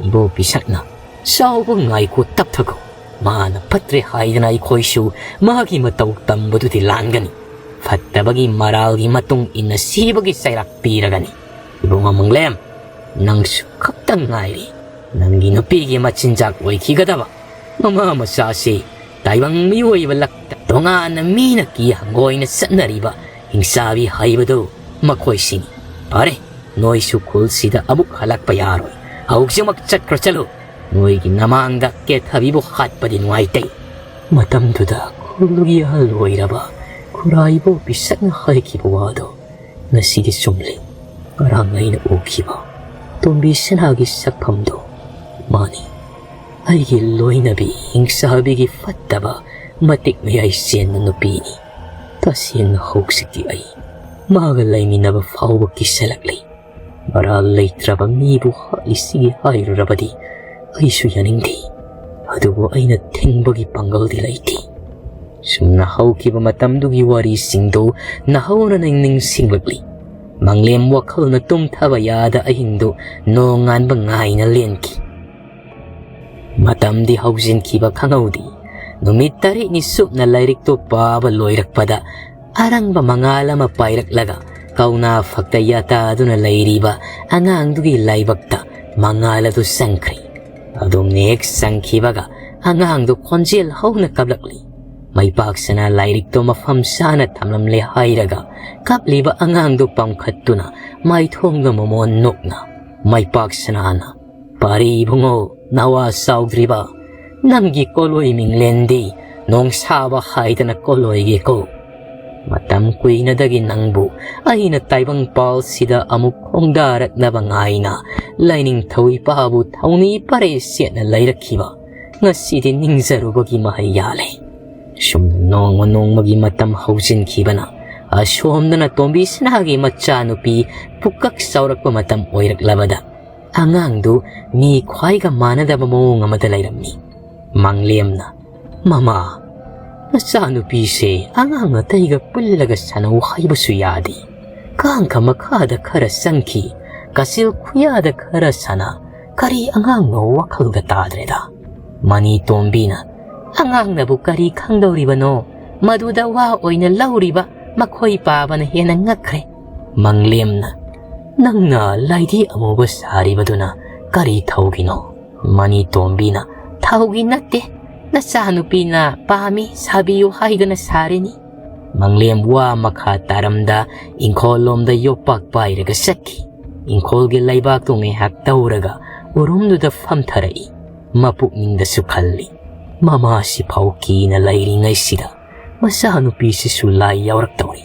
ꯏꯕꯣ ꯄꯤꯁꯛꯅ, "ꯆꯥꯎꯕ ꯉꯥꯏꯈꯣ, ꯇꯞꯊꯈꯣ꯫ ꯃꯥꯅ ꯐꯠꯇ꯭ꯔꯦ ꯍꯥꯏꯗꯅ ꯑꯩꯈꯣꯏꯁꯨ ꯃꯥꯒꯤ ꯃꯇꯧ ꯇꯝꯕꯗꯨꯗꯤ ꯂꯥꯟꯒꯅꯤ꯫ ꯐꯠꯇꯕꯒꯤ ꯃꯔꯥꯜꯒꯤ ꯃꯇꯨꯡ ꯏꯟꯅ ꯁꯤꯕꯒꯤ ꯆꯩꯔꯥꯛ ꯄꯤꯔꯒꯅꯤ꯫ ꯏꯕꯨꯡꯉꯣ ꯃꯪꯂꯦꯝ, ꯅꯪꯁꯨ ꯈꯛꯇꯪ ꯉꯥꯏꯔꯤ꯫ ꯅꯪꯒꯤ ꯅꯨꯄꯤꯒꯤ ꯃꯆꯤꯟꯖꯥꯛ ꯑꯣꯏꯈꯤꯒꯗꯕ ꯃꯃꯥ ꯃꯆꯥꯁꯤ ꯇꯥꯏꯕꯪ ꯃꯤꯑꯣꯏꯕ ꯂꯛꯇ ꯇꯣꯉꯥꯟꯅ ꯃꯤꯅ ꯀꯤ ꯍꯪꯒꯣꯏꯅ ꯆꯠꯅꯔꯤꯕ ꯍꯤꯡꯆꯥꯕꯤ ꯍꯥꯏꯕꯗꯨ ꯃꯈꯣꯏꯁꯤꯅꯤ꯫ ꯐꯔꯦ, ꯅꯣꯏꯁꯨ ꯈꯨꯜꯁꯤꯗ ꯑꯃꯨꯛ ꯍꯜꯂꯛꯄ ꯌꯥꯔꯣꯏ꯫ ꯍꯧꯖꯤꯛꯃꯛ ꯆꯠꯈ꯭ꯔꯣ, ꯆꯠꯂꯨ꯫ ꯅꯣꯏꯒꯤ ꯅꯃꯥꯡꯗ ꯀꯦꯊꯕꯤꯕꯨ ꯍꯥꯠꯄꯗꯤ ꯅꯨꯡꯉꯥꯏꯇꯦ"꯫ ꯃꯇꯝꯗꯨꯗ ꯈꯨꯜꯒꯤ ꯑꯍꯜ ꯑꯣꯏꯔꯕ ꯈꯨꯔꯥꯏꯕꯧ ꯄꯤꯁꯛꯅ ꯍꯥꯏꯈꯤꯕ ꯋꯥꯗꯣ ꯉꯁꯤꯗꯤ ꯆꯨꯝꯂꯦ꯫ ꯉꯔꯥꯡ ꯑꯩꯅ ꯎꯈꯤꯕ ꯇꯣꯝꯕꯤ ꯁꯅꯥꯒꯤ ꯁꯛꯐꯝꯗꯣ ꯃꯥꯅꯤ꯫ ꯑꯩꯒꯤ ꯂꯣꯏꯅꯕꯤ ꯍꯤꯡꯆꯥꯕꯤꯒꯤ ꯐꯠꯇꯕ ꯃꯇꯤꯛ ꯃꯌꯥꯏ ꯆꯦꯟꯕ ꯅꯨꯄꯤꯅꯤ꯫ ꯇꯁꯦꯡꯅ ꯍꯧꯖꯤꯛꯇꯤ ꯑꯩ ꯃꯥꯒ ꯂꯩꯃꯤꯟꯅꯕ ꯐꯥꯎꯕ ꯀꯤꯁꯜꯂꯛꯂꯦ꯫ ꯃꯔꯥꯜ ꯂꯩꯇ꯭ꯔꯕ ꯃꯤꯕꯨ ꯍꯥꯠꯂꯤꯁꯤꯒꯤ ꯍꯥꯏꯔꯨꯔꯕꯗꯤ ꯑꯩꯁꯨ ꯌꯥꯅꯤꯡꯗꯦ꯫ ꯑꯗꯨꯕꯨ ꯑꯩꯅ ꯊꯤꯡꯕꯒꯤ ꯄꯥꯡꯒꯜꯗꯤ ꯂꯩꯇꯦ꯫ ꯁꯨꯝꯅ ꯍꯧꯈꯤꯕ ꯃꯇꯝꯗꯨꯒꯤ ꯋꯥꯔꯤꯁꯤꯡꯗꯨ ꯅꯍꯧꯅꯅ ꯅꯤꯡꯁꯤꯡꯂꯛꯂꯤ꯫ ꯃꯪꯂꯦꯝ ꯋꯥꯈꯜꯅ ꯇꯨꯝꯊꯕ ꯌꯥꯗ ꯑꯍꯤꯡꯗꯨ ꯅꯣꯡꯉꯥꯟꯕ ꯉꯥꯏꯅ ꯂꯦꯟꯈꯤ꯫ ꯃꯇꯝꯗꯤ ꯍꯧꯖꯤꯟꯈꯤꯕ ꯈꯪꯍꯧꯗꯦ꯫ ꯅꯨꯃꯤꯠ ꯇꯔꯦꯠꯅꯤ ꯁꯨꯞꯅ ꯂꯥꯏꯔꯤꯛꯇꯨ ꯄꯥꯕ ꯂꯣꯏꯔꯛꯄꯗ ꯑꯔꯪꯕ ꯃꯉꯥꯜ ꯑꯃ ꯄꯥꯏꯔꯛꯂꯒ ꯀꯧꯅꯥ ꯐꯛꯇ ꯌꯥꯇꯥꯗꯨꯅ ꯂꯩꯔꯤꯕ ꯑꯉꯥꯡꯗꯨꯒꯤ ꯂꯥꯏꯕꯛꯇ ꯃꯉꯥꯜ ꯑꯗꯨ ꯆꯪꯈ꯭ꯔꯦ꯫ ꯑꯗꯨꯝꯅ ꯍꯦꯛ ꯆꯪꯈꯤꯕꯒ ꯑꯉꯥꯡꯗꯨ ꯈꯣꯟꯖꯦꯜ ꯍꯧꯅ ꯀꯞꯂꯛꯂꯤ꯫ ꯃꯩꯄꯥꯛꯁꯅꯥ ꯂꯥꯏꯔꯤꯛꯇꯣ ꯃꯐꯝ ꯆꯥꯅ ꯊꯝꯂꯝꯂꯦ ꯍꯥꯏꯔꯒ ꯀꯞꯂꯤꯕ ꯑꯉꯥꯡꯗꯨ ꯄꯥꯝꯈꯠꯇꯨꯅ ꯃꯥꯏꯊꯣꯡꯗ ꯃꯃꯣꯟ ꯅꯣꯛꯅ ꯃꯩꯄꯥꯛꯁꯅꯥꯅ, "ꯄꯥꯔꯤ ꯏꯕꯨꯡꯉꯣ, ꯅꯋꯥ ꯆꯥꯎꯗ꯭ꯔꯤꯕ, ꯅꯪꯒꯤ ꯀꯣꯂꯣꯏ ꯃꯤꯡꯂꯦꯟꯗꯤ ꯅꯣꯡꯁꯥꯕ ꯍꯥꯏꯗꯅ ꯀꯣꯂꯣꯏꯒꯦꯀꯣ꯫ ꯃꯇꯝ ꯀꯨꯏꯅꯗꯒꯤ ꯅꯪꯕꯨ ꯑꯩꯅ ꯇꯥꯏꯕꯪ ꯄꯥꯜꯁꯤꯗ ꯑꯃꯨꯛ ꯈꯣꯡꯗꯥꯔꯛꯅꯕ ꯉꯥꯏꯅ ꯂꯥꯏꯅꯤꯡꯊꯧ ꯏꯄꯥꯕꯨ ꯊꯧꯅꯤ ꯄꯔꯦ ꯁꯦꯠꯅ ꯂꯩꯔꯛꯈꯤꯕ ꯉꯁꯤꯗꯤ ꯅꯤꯡꯖꯔꯨꯕꯒꯤ ꯃꯍꯩ ꯌꯥꯜꯂꯦ꯫" ꯁꯨꯝ ꯅꯣꯡꯃ ꯅꯣꯡꯃꯒꯤ ꯃꯇꯝ ꯍꯧꯖꯤꯟꯈꯤꯕꯅ ꯑꯁꯣꯝꯗꯅ ꯇꯣꯝꯕꯤ ꯁꯅꯥꯒꯤ ꯃꯆꯥꯅꯨꯄꯤ ꯄꯨꯀꯛ ꯆꯥꯎꯔꯛꯄ ꯃꯇꯝ ꯑꯣꯏꯔꯛꯂꯕꯗ ꯑꯉꯥꯡꯗꯨ ꯃꯤ ꯈ꯭ꯋꯥꯏꯒ ꯃꯥꯟꯅꯗꯕ ꯃꯑꯣꯡ ꯑꯃꯗ ꯂꯩꯔꯝꯃꯤ꯫ ꯃꯪꯂꯦꯝꯅ, "ꯃꯃꯥ, ꯅꯆꯥꯅꯨꯄꯤꯁꯦ ꯑꯉꯥꯡ ꯑꯇꯩꯒ ꯄꯨꯜꯂꯒ ꯁꯥꯟꯅꯧ ꯍꯥꯏꯕꯁꯨ ꯌꯥꯗꯦ꯫ ꯀꯥꯡꯈ ꯃꯈꯥꯗ ꯈꯔ ꯆꯪꯈꯤ, ꯀꯥꯆꯤꯜ ꯈꯨꯌꯥꯗ ꯈꯔ ꯁꯥꯟꯅ, ꯀꯔꯤ ꯑꯉꯥꯡꯅꯣ ꯋꯥꯈꯜꯒ ꯇꯥꯗ꯭ꯔꯦꯗ꯫" ꯃꯅꯤ ꯇꯣꯝꯕꯤꯅ, "ꯑꯉꯥꯡꯅꯕꯨ ꯀꯔꯤ ꯈꯪꯗꯧꯔꯤꯕꯅꯣ? ꯃꯗꯨꯗ ꯋꯥ ꯑꯣꯏꯅ ꯂꯧꯔꯤꯕ ꯃꯈꯣꯏ ꯄꯥꯕꯅ ꯍꯦꯟꯅ ꯉꯛꯈ꯭ꯔꯦ꯫" ꯃꯪꯂꯦꯝꯅ, "ꯅꯪꯅ ꯂꯥꯏꯙꯤ ꯑꯃꯨꯕ ꯁꯥꯔꯤꯕꯗꯨꯅ ꯀꯔꯤ ꯊꯧꯒꯤꯅꯣ?" ꯃꯅꯤ ꯇꯣꯝꯕꯤꯅ, "ꯊꯧꯒꯤ ꯅꯠꯇꯦ, ꯅꯆꯥꯅꯨꯄꯤꯅ ꯄꯥꯝꯃꯤ ꯁꯥꯕꯤꯌꯨ ꯍꯥꯏꯗꯅ ꯁꯥꯔꯤꯅꯤ꯫" ꯃꯪꯂꯦꯝ ꯋꯥ ꯃꯈꯥ ꯇꯥꯔꯝꯗ ꯏꯪꯈꯣꯜ ꯂꯣꯝꯗ ꯌꯣꯄꯥꯛ ꯄꯥꯏꯔꯒ ꯆꯠꯈꯤ꯫ ꯏꯪꯈꯣꯜꯒꯤ ꯂꯩꯕꯥꯛꯇꯨ ꯉꯥꯏꯍꯥꯛ ꯇꯧꯔꯒ ꯎꯔꯨꯝꯗꯨꯗ ꯐꯝꯊꯔꯛꯏ꯫ ꯃꯄꯨꯛꯅꯤꯡꯗꯁꯨ ꯈꯜꯂꯤ, "ꯃꯃꯥꯁꯤ ꯐꯥꯎ ꯀꯤꯅ ꯂꯩꯔꯤꯉꯩꯁꯤꯗ ꯃꯆꯥꯅꯨꯄꯤꯁꯤꯁꯨ ꯂꯥꯏ ꯌꯥꯎꯔꯛꯇꯧꯔꯤ꯫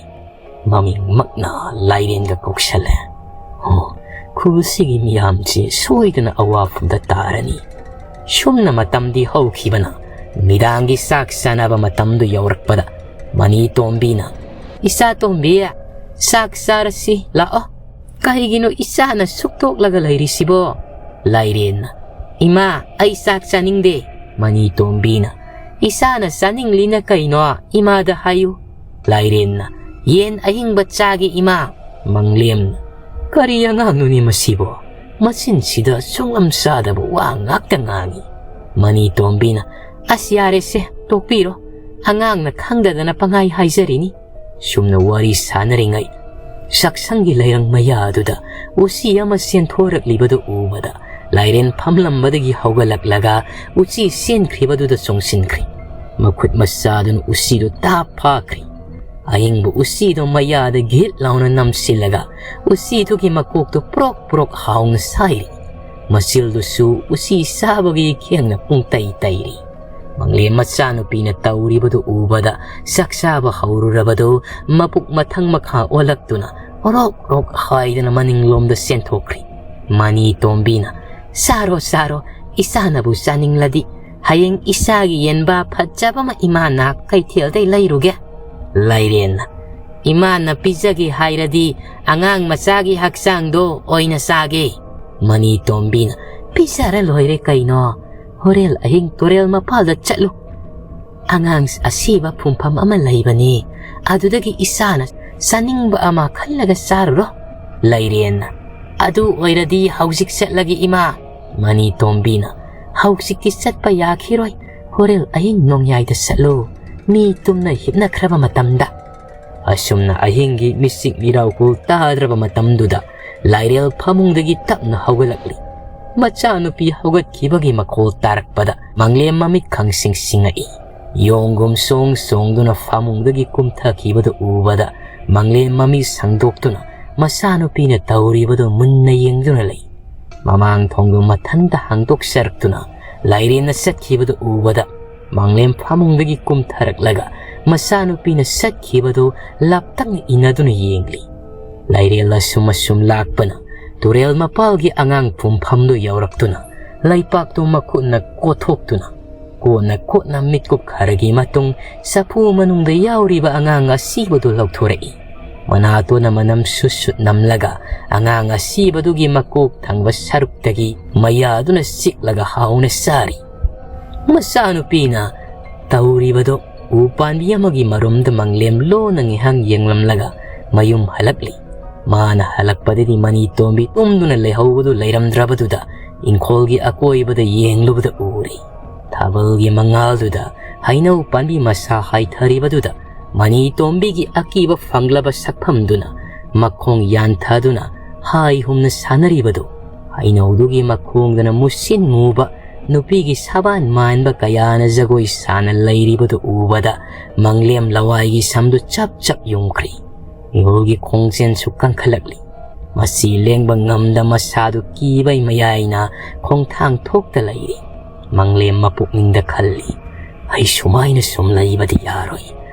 ꯃꯃꯤꯡꯃꯛꯅ ꯂꯥꯏꯔꯦꯟꯒ ꯀꯧꯁꯜꯂꯦ꯫ ꯑꯣ, ꯈꯨꯜꯁꯤꯒꯤ ꯃꯤꯌꯥꯝꯁꯤ ꯁꯣꯏꯗꯅ ꯑꯋꯥꯐꯝꯗ ꯇꯥꯔꯅꯤ꯫" ꯁꯨꯝꯅ ꯃꯇꯝꯗꯤ ꯍꯧꯈꯤꯕꯅ ꯃꯤꯗꯥꯡꯒꯤ ꯆꯥꯛ ꯆꯥꯅꯕ ꯃꯇꯝꯗꯨ ꯌꯧꯔꯛꯄꯗ ꯃꯅꯤ ꯇꯣꯝꯕꯤꯅ, "ꯏꯆꯥ ꯇꯣꯝꯕꯤ, ꯆꯥꯛ ꯆꯥꯔꯁꯤ ꯂꯥꯛꯑꯣ꯫ ꯀꯩꯒꯤꯅꯣ ꯏꯆꯥꯅ ꯁꯨꯛꯇꯣꯛꯂꯒ ꯂꯩꯔꯤꯁꯤꯕꯣ?" ꯂꯥꯏꯔꯦꯟꯅ, "ꯏꯃꯥ, ꯑꯩ ꯆꯥꯛ ꯆꯥꯅꯤꯡꯗꯦ꯫" ꯃꯅꯤ ꯇꯣꯝꯕꯤꯅ, "ꯏꯆꯥꯅ ꯆꯥꯅꯤꯡꯂꯤꯅ ꯀꯩꯅꯣ ꯏꯃꯥꯗ ꯍꯥꯏꯌꯨ꯫" ꯂꯥꯏꯔꯦꯟꯅ, "ꯌꯦꯟ ꯑꯍꯤꯡꯕ ꯆꯥꯒꯦ ꯏꯃꯥ꯫" ꯃꯪꯂꯦꯝꯅ, "ꯀꯔꯤ ꯑꯉꯥꯡꯅꯣꯅꯦ ꯃꯁꯤꯕꯣ? ꯃꯆꯤꯟꯁꯤꯗ ꯁꯨꯡꯂꯝ ꯆꯥꯗꯕ ꯋꯥ ꯉꯥꯛꯇ ꯉꯥꯡꯏ꯫" ꯃꯅꯤ ꯇꯣꯝꯕꯤꯅ, "ꯑꯁ, ꯌꯥꯔꯦꯁꯦ, ꯇꯣꯛꯄꯤꯔꯣ꯫ ꯑꯉꯥꯡꯅ ꯈꯪꯗꯗꯅ ꯄꯪꯍꯥꯏ ꯍꯥꯏꯖꯔꯤꯅꯤ꯫" ꯁꯨꯝꯅ ꯋꯥꯔꯤ ꯁꯥꯟꯅꯔꯤꯉꯩ ꯆꯥꯛꯁꯪꯒꯤ ꯂꯩꯔꯪ ꯃꯌꯥꯗꯨꯗ ꯎꯆꯤ ꯑꯃ ꯆꯦꯟꯊꯣꯔꯛꯂꯤꯕꯗꯨ ꯎꯕꯗ ꯂꯥꯏꯔꯦꯟ ꯐꯝꯂꯝꯕꯗꯒꯤ ꯍꯧꯒꯠꯂꯛꯂꯒ ꯎꯆꯤ ꯆꯦꯟꯈ꯭ꯔꯤꯕꯗꯨꯗ ꯆꯣꯡꯁꯤꯟꯈ꯭ꯔꯤ꯫ ꯃꯈꯨꯠ ꯃꯆꯥꯗꯨꯅ ꯎꯆꯤꯗꯨ ꯇꯥꯞ ꯐꯥꯈ꯭ꯔꯤ꯫ ꯑꯌꯤꯡꯕ ꯎꯆꯤꯗꯨ ꯃꯌꯥꯗ ꯒꯤꯠ ꯂꯥꯎꯅ ꯅꯝꯁꯤꯜꯂꯒ ꯎꯆꯤꯗꯨꯒꯤ ꯃꯀꯣꯛꯇꯨ ꯄ꯭ꯔꯣꯛ ꯄ꯭ꯔꯣꯛ ꯍꯥꯎꯅ ꯁꯥꯏꯔꯤ꯫ ꯃꯆꯤꯜꯗꯨꯁꯨ ꯎꯆꯤ ꯆꯥꯕꯒꯤ ꯈꯦꯡꯅ ꯄꯨꯡꯇꯩ ꯇꯩꯔꯤ꯫ ꯃꯪꯂꯦꯝ ꯃꯆꯥꯅꯨꯄꯤꯅ ꯇꯧꯔꯤꯕꯗꯨ ꯎꯕꯗ ꯆꯥꯛ ꯆꯥꯕ ꯍꯧꯔꯨꯔꯕꯗꯨ ꯃꯄꯨꯛ ꯃꯊꯪ ꯃꯈꯥ ꯑꯣꯜꯂꯛꯇꯨꯅ ꯑꯣꯔꯣꯛ ꯑꯣꯔꯣꯛ ꯍꯥꯏꯗꯨꯅ ꯃꯅꯤꯡꯂꯣꯝꯗ ꯆꯦꯟꯊꯣꯛꯈ꯭ꯔꯤ꯫ ꯃꯅꯤ ꯇꯣꯝꯕꯤꯅ, "ꯆꯥꯔꯣ, ꯆꯥꯔꯣ, ꯏꯆꯥꯅꯕꯨ ꯆꯥꯅꯤꯡꯂꯗꯤ꯫ ꯍꯌꯦꯡ ꯏꯆꯥꯒꯤ ꯌꯦꯟꯕꯥ ꯐꯖꯕ ꯑꯃ ꯏꯃꯥꯅ ꯀꯩꯊꯦꯜꯗꯩ ꯂꯩꯔꯨꯒꯦ"꯫ ꯂꯥꯏꯔꯦꯟꯅ, "ꯏꯃꯥꯅ ꯄꯤꯖꯒꯦ ꯍꯥꯏꯔꯗꯤ ꯑꯉꯥꯡ ꯃꯆꯥꯒꯤ ꯍꯛꯆꯥꯡꯗꯣ ꯑꯣꯏꯅ ꯆꯥꯒꯦ"꯫ ꯃꯅꯤ ꯇꯣꯝꯕꯤꯅ, "ꯄꯤꯖꯔ ꯂꯣꯏꯔꯦ ꯀꯩꯅꯣ꯫ ꯍꯣꯔꯦꯟ ꯑꯍꯤꯡ ꯇꯨꯔꯦꯜ ꯃꯄꯥꯜꯗ ꯆꯠꯂꯨ꯫ ꯑꯉꯥꯡ ꯑꯁꯤꯕ ꯐꯨꯝꯐꯝ ꯑꯃ ꯂꯩꯕꯅꯤ꯫ ꯑꯗꯨꯗꯒꯤ ꯏꯆꯥꯅ ꯆꯥꯅꯤꯡꯕ ꯑꯃ ꯈꯜꯂꯒ ꯆꯥꯔꯨꯔꯣ"꯫ ꯂꯥꯏꯔꯦꯟꯅ, "ꯑꯗꯨ ꯑꯣꯏꯔꯗꯤ ꯍꯧꯖꯤꯛ ꯆꯠꯂꯒꯦ ꯏꯃꯥ"꯫ ꯃꯅꯤ ꯇꯣꯝꯕꯤꯅ, "ꯍꯧꯖꯤꯛꯇꯤ ꯆꯠꯄ ꯌꯥꯈꯤꯔꯣꯏ꯫ ꯍꯣꯔꯦꯟ ꯑꯍꯤꯡ ꯅꯣꯡꯌꯥꯏꯗ ꯆꯠꯂꯨ, ꯃꯤ ꯇꯨꯝꯅ ꯍꯤꯞꯅꯈ꯭ꯔꯕ ꯃꯇꯝꯗ"꯫ ꯑꯁꯨꯝꯅ ꯑꯍꯤꯡꯒꯤ ꯃꯤꯆꯤꯛ ꯃꯤꯔꯥꯎꯀꯨ ꯇꯥꯗ꯭ꯔꯕ ꯃꯇꯝꯗꯨꯗ ꯂꯥꯏꯔꯦꯜ ꯐꯃꯨꯡꯗꯒꯤ ꯇꯞꯅ ꯍꯧꯒꯠꯂꯛꯂꯤ꯫ ꯃꯆꯥꯅꯨꯄꯤ ꯍꯧꯒꯠꯈꯤꯕꯒꯤ ꯃꯈꯣꯜ ꯇꯥꯔꯛꯄꯗ ꯃꯪꯂꯦꯝ ꯃꯃꯤꯠ ꯈꯪꯁꯤꯡ ꯁꯤꯡꯉꯛꯏ꯫ ꯌꯣꯡꯒꯨꯝ ꯆꯣꯡ ꯆꯣꯡꯗꯨꯅ ꯐꯃꯨꯡꯗꯒꯤ ꯀꯨꯝꯊꯈꯤꯕꯗꯨ ꯎꯕꯗ ꯃꯪꯂꯦꯝ ꯃꯃꯤꯠ ꯁꯪꯗꯣꯛꯇꯨꯅ ꯃꯆꯥꯅꯨꯄꯤꯅ ꯇꯧꯔꯤꯕꯗꯨ ꯃꯨꯟꯅ ꯌꯦꯡꯗꯨꯅ ꯂꯩ꯫ ꯃꯃꯥꯡ ꯊꯣꯡꯗꯨ ꯃꯊꯟꯇ ꯍꯥꯡꯗꯣꯛꯆꯔꯛꯇꯨꯅ ꯂꯥꯏꯔꯦꯟꯅ ꯆꯠꯈꯤꯕꯗꯨ ꯎꯕꯗ ꯃꯪꯂꯦꯝ ꯐꯃꯨꯡꯗꯒꯤ ꯀꯨꯝꯊꯔꯛꯂꯒ ꯃꯆꯥꯅꯨꯄꯤꯅ ꯆꯠꯈꯤꯕꯗꯨ ꯂꯥꯞꯇꯛꯅ ꯏꯟꯅꯗꯨꯅ ꯌꯦꯡꯂꯤ꯫ ꯂꯥꯏꯔꯦꯜ ꯑꯁꯨꯝ ꯑꯁꯨꯝ ꯂꯥꯛꯄꯅ ꯇꯨꯔꯦꯜ ꯃꯄꯥꯜꯒꯤ ꯑꯉꯥꯡ ꯄꯨꯝꯐꯝꯗꯨ ꯌꯧꯔꯛꯇꯨꯅ ꯂꯩꯄꯥꯛꯇꯨ ꯃꯈꯨꯠꯅ ꯀꯣꯊꯣꯛꯇꯨꯅ ꯀꯣꯟꯅ ꯀꯣꯟꯅ ꯃꯤꯠꯀꯨꯞ ꯈꯔꯒꯤ ꯃꯇꯨꯡ ꯆꯐꯨ ꯃꯅꯨꯡꯗ ꯌꯥꯎꯔꯤꯕ ꯑꯉꯥꯡ ꯑꯁꯤꯕꯗꯨ ꯂꯧꯊꯣꯔꯛꯏ꯫ ꯃꯅꯥꯇꯣꯟꯅ ꯃꯅꯝ ꯁꯨꯠ ꯁꯨꯠ ꯅꯝꯂꯒ ꯑꯉꯥꯡ ꯑꯁꯤꯕꯗꯨꯒꯤ ꯃꯀꯣꯛ ꯊꯪꯕ ꯁꯔꯨꯛꯇꯒꯤ ꯃꯌꯥꯗꯨꯅ ꯆꯤꯛꯂꯒ ꯍꯥꯎꯅ ꯆꯥꯔꯤ꯫ ꯃꯆꯥꯅꯨꯄꯤꯅ ꯇꯧꯔꯤꯕꯗꯨ ꯎ ꯄꯥꯟꯕꯤ ꯑꯃꯒꯤ ꯃꯔꯨꯝꯗ ꯃꯪꯂꯦꯝ ꯂꯣꯟꯅ ꯉꯥꯏꯍꯥꯛ ꯌꯦꯡꯂꯝꯂꯒ ꯃꯌꯨꯝ ꯍꯜꯂꯛꯂꯤ꯫ ꯃꯥꯅ ꯍꯜꯂꯛꯄꯗꯗꯤ ꯃꯅꯤ ꯇꯣꯝꯕꯤ ꯇꯨꯝꯗꯨꯅ ꯂꯩꯍꯧꯕꯗꯨ ꯂꯩꯔꯝꯗ꯭ꯔꯕꯗꯨꯗ ꯏꯪꯈꯣꯜꯒꯤ ꯑꯀꯣꯏꯕꯗ ꯌꯦꯡꯂꯨꯕꯗ ꯎꯔꯦ꯫ ꯊꯥꯕꯜꯒꯤ ꯃꯉꯥꯜꯗꯨꯗ ꯍꯩꯅꯧ ꯄꯥꯟꯕꯤ ꯃꯁꯥ ꯍꯥꯏꯊꯔꯤꯕꯗꯨꯗ ꯃꯅꯤ ꯇꯣꯝꯕꯤꯒꯤ ꯑꯀꯤꯕ ꯐꯪꯂꯕ ꯁꯛꯐꯝꯗꯨꯅ ꯃꯈꯣꯡ ꯌꯥꯟꯊꯗꯨꯅ ꯍꯥꯏ ꯍꯨꯝꯅ ꯁꯥꯟꯅꯔꯤꯕꯗꯨ, ꯍꯩꯅꯧꯗꯨꯒꯤ ꯃꯈꯣꯡꯗꯅ ꯃꯨꯁꯤꯟ ꯃꯨꯕ ꯅꯨꯄꯤꯒꯤ ꯁꯕꯥꯟ ꯃꯥꯟꯕ ꯀꯌꯥꯅ ꯖꯒꯣꯏ ꯁꯥꯅ ꯂꯩꯔꯤꯕꯗꯨ ꯎꯕꯗ ꯃꯪꯂꯦꯝ ꯂꯋꯥꯏꯒꯤ ꯁꯝꯗꯨ ꯆꯞ ꯆꯞ ꯌꯨꯡꯈ꯭ꯔꯤ꯫ ꯃꯤꯍꯨꯜꯒꯤ ꯈꯣꯡꯖꯦꯜꯁꯨ ꯀꯟꯈꯠꯂꯛꯂꯤ꯫ ꯃꯁꯤ ꯂꯦꯡꯕ ꯉꯝꯗ ꯃꯁꯥꯗꯨ ꯀꯤꯕꯩ ꯃꯌꯥꯏꯅ ꯈꯣꯡꯊꯥꯡ ꯊꯣꯛꯇ ꯂꯩꯔꯤ꯫ ꯃꯪꯂꯦꯝ ꯃꯄꯨꯛꯅꯤꯡꯗ ꯈꯜꯂꯤ, "ꯑꯩ ꯁꯨꯃꯥꯏꯅ ꯁꯨꯝ ꯂꯩꯕꯗꯤ ꯌꯥꯔꯣꯏ꯫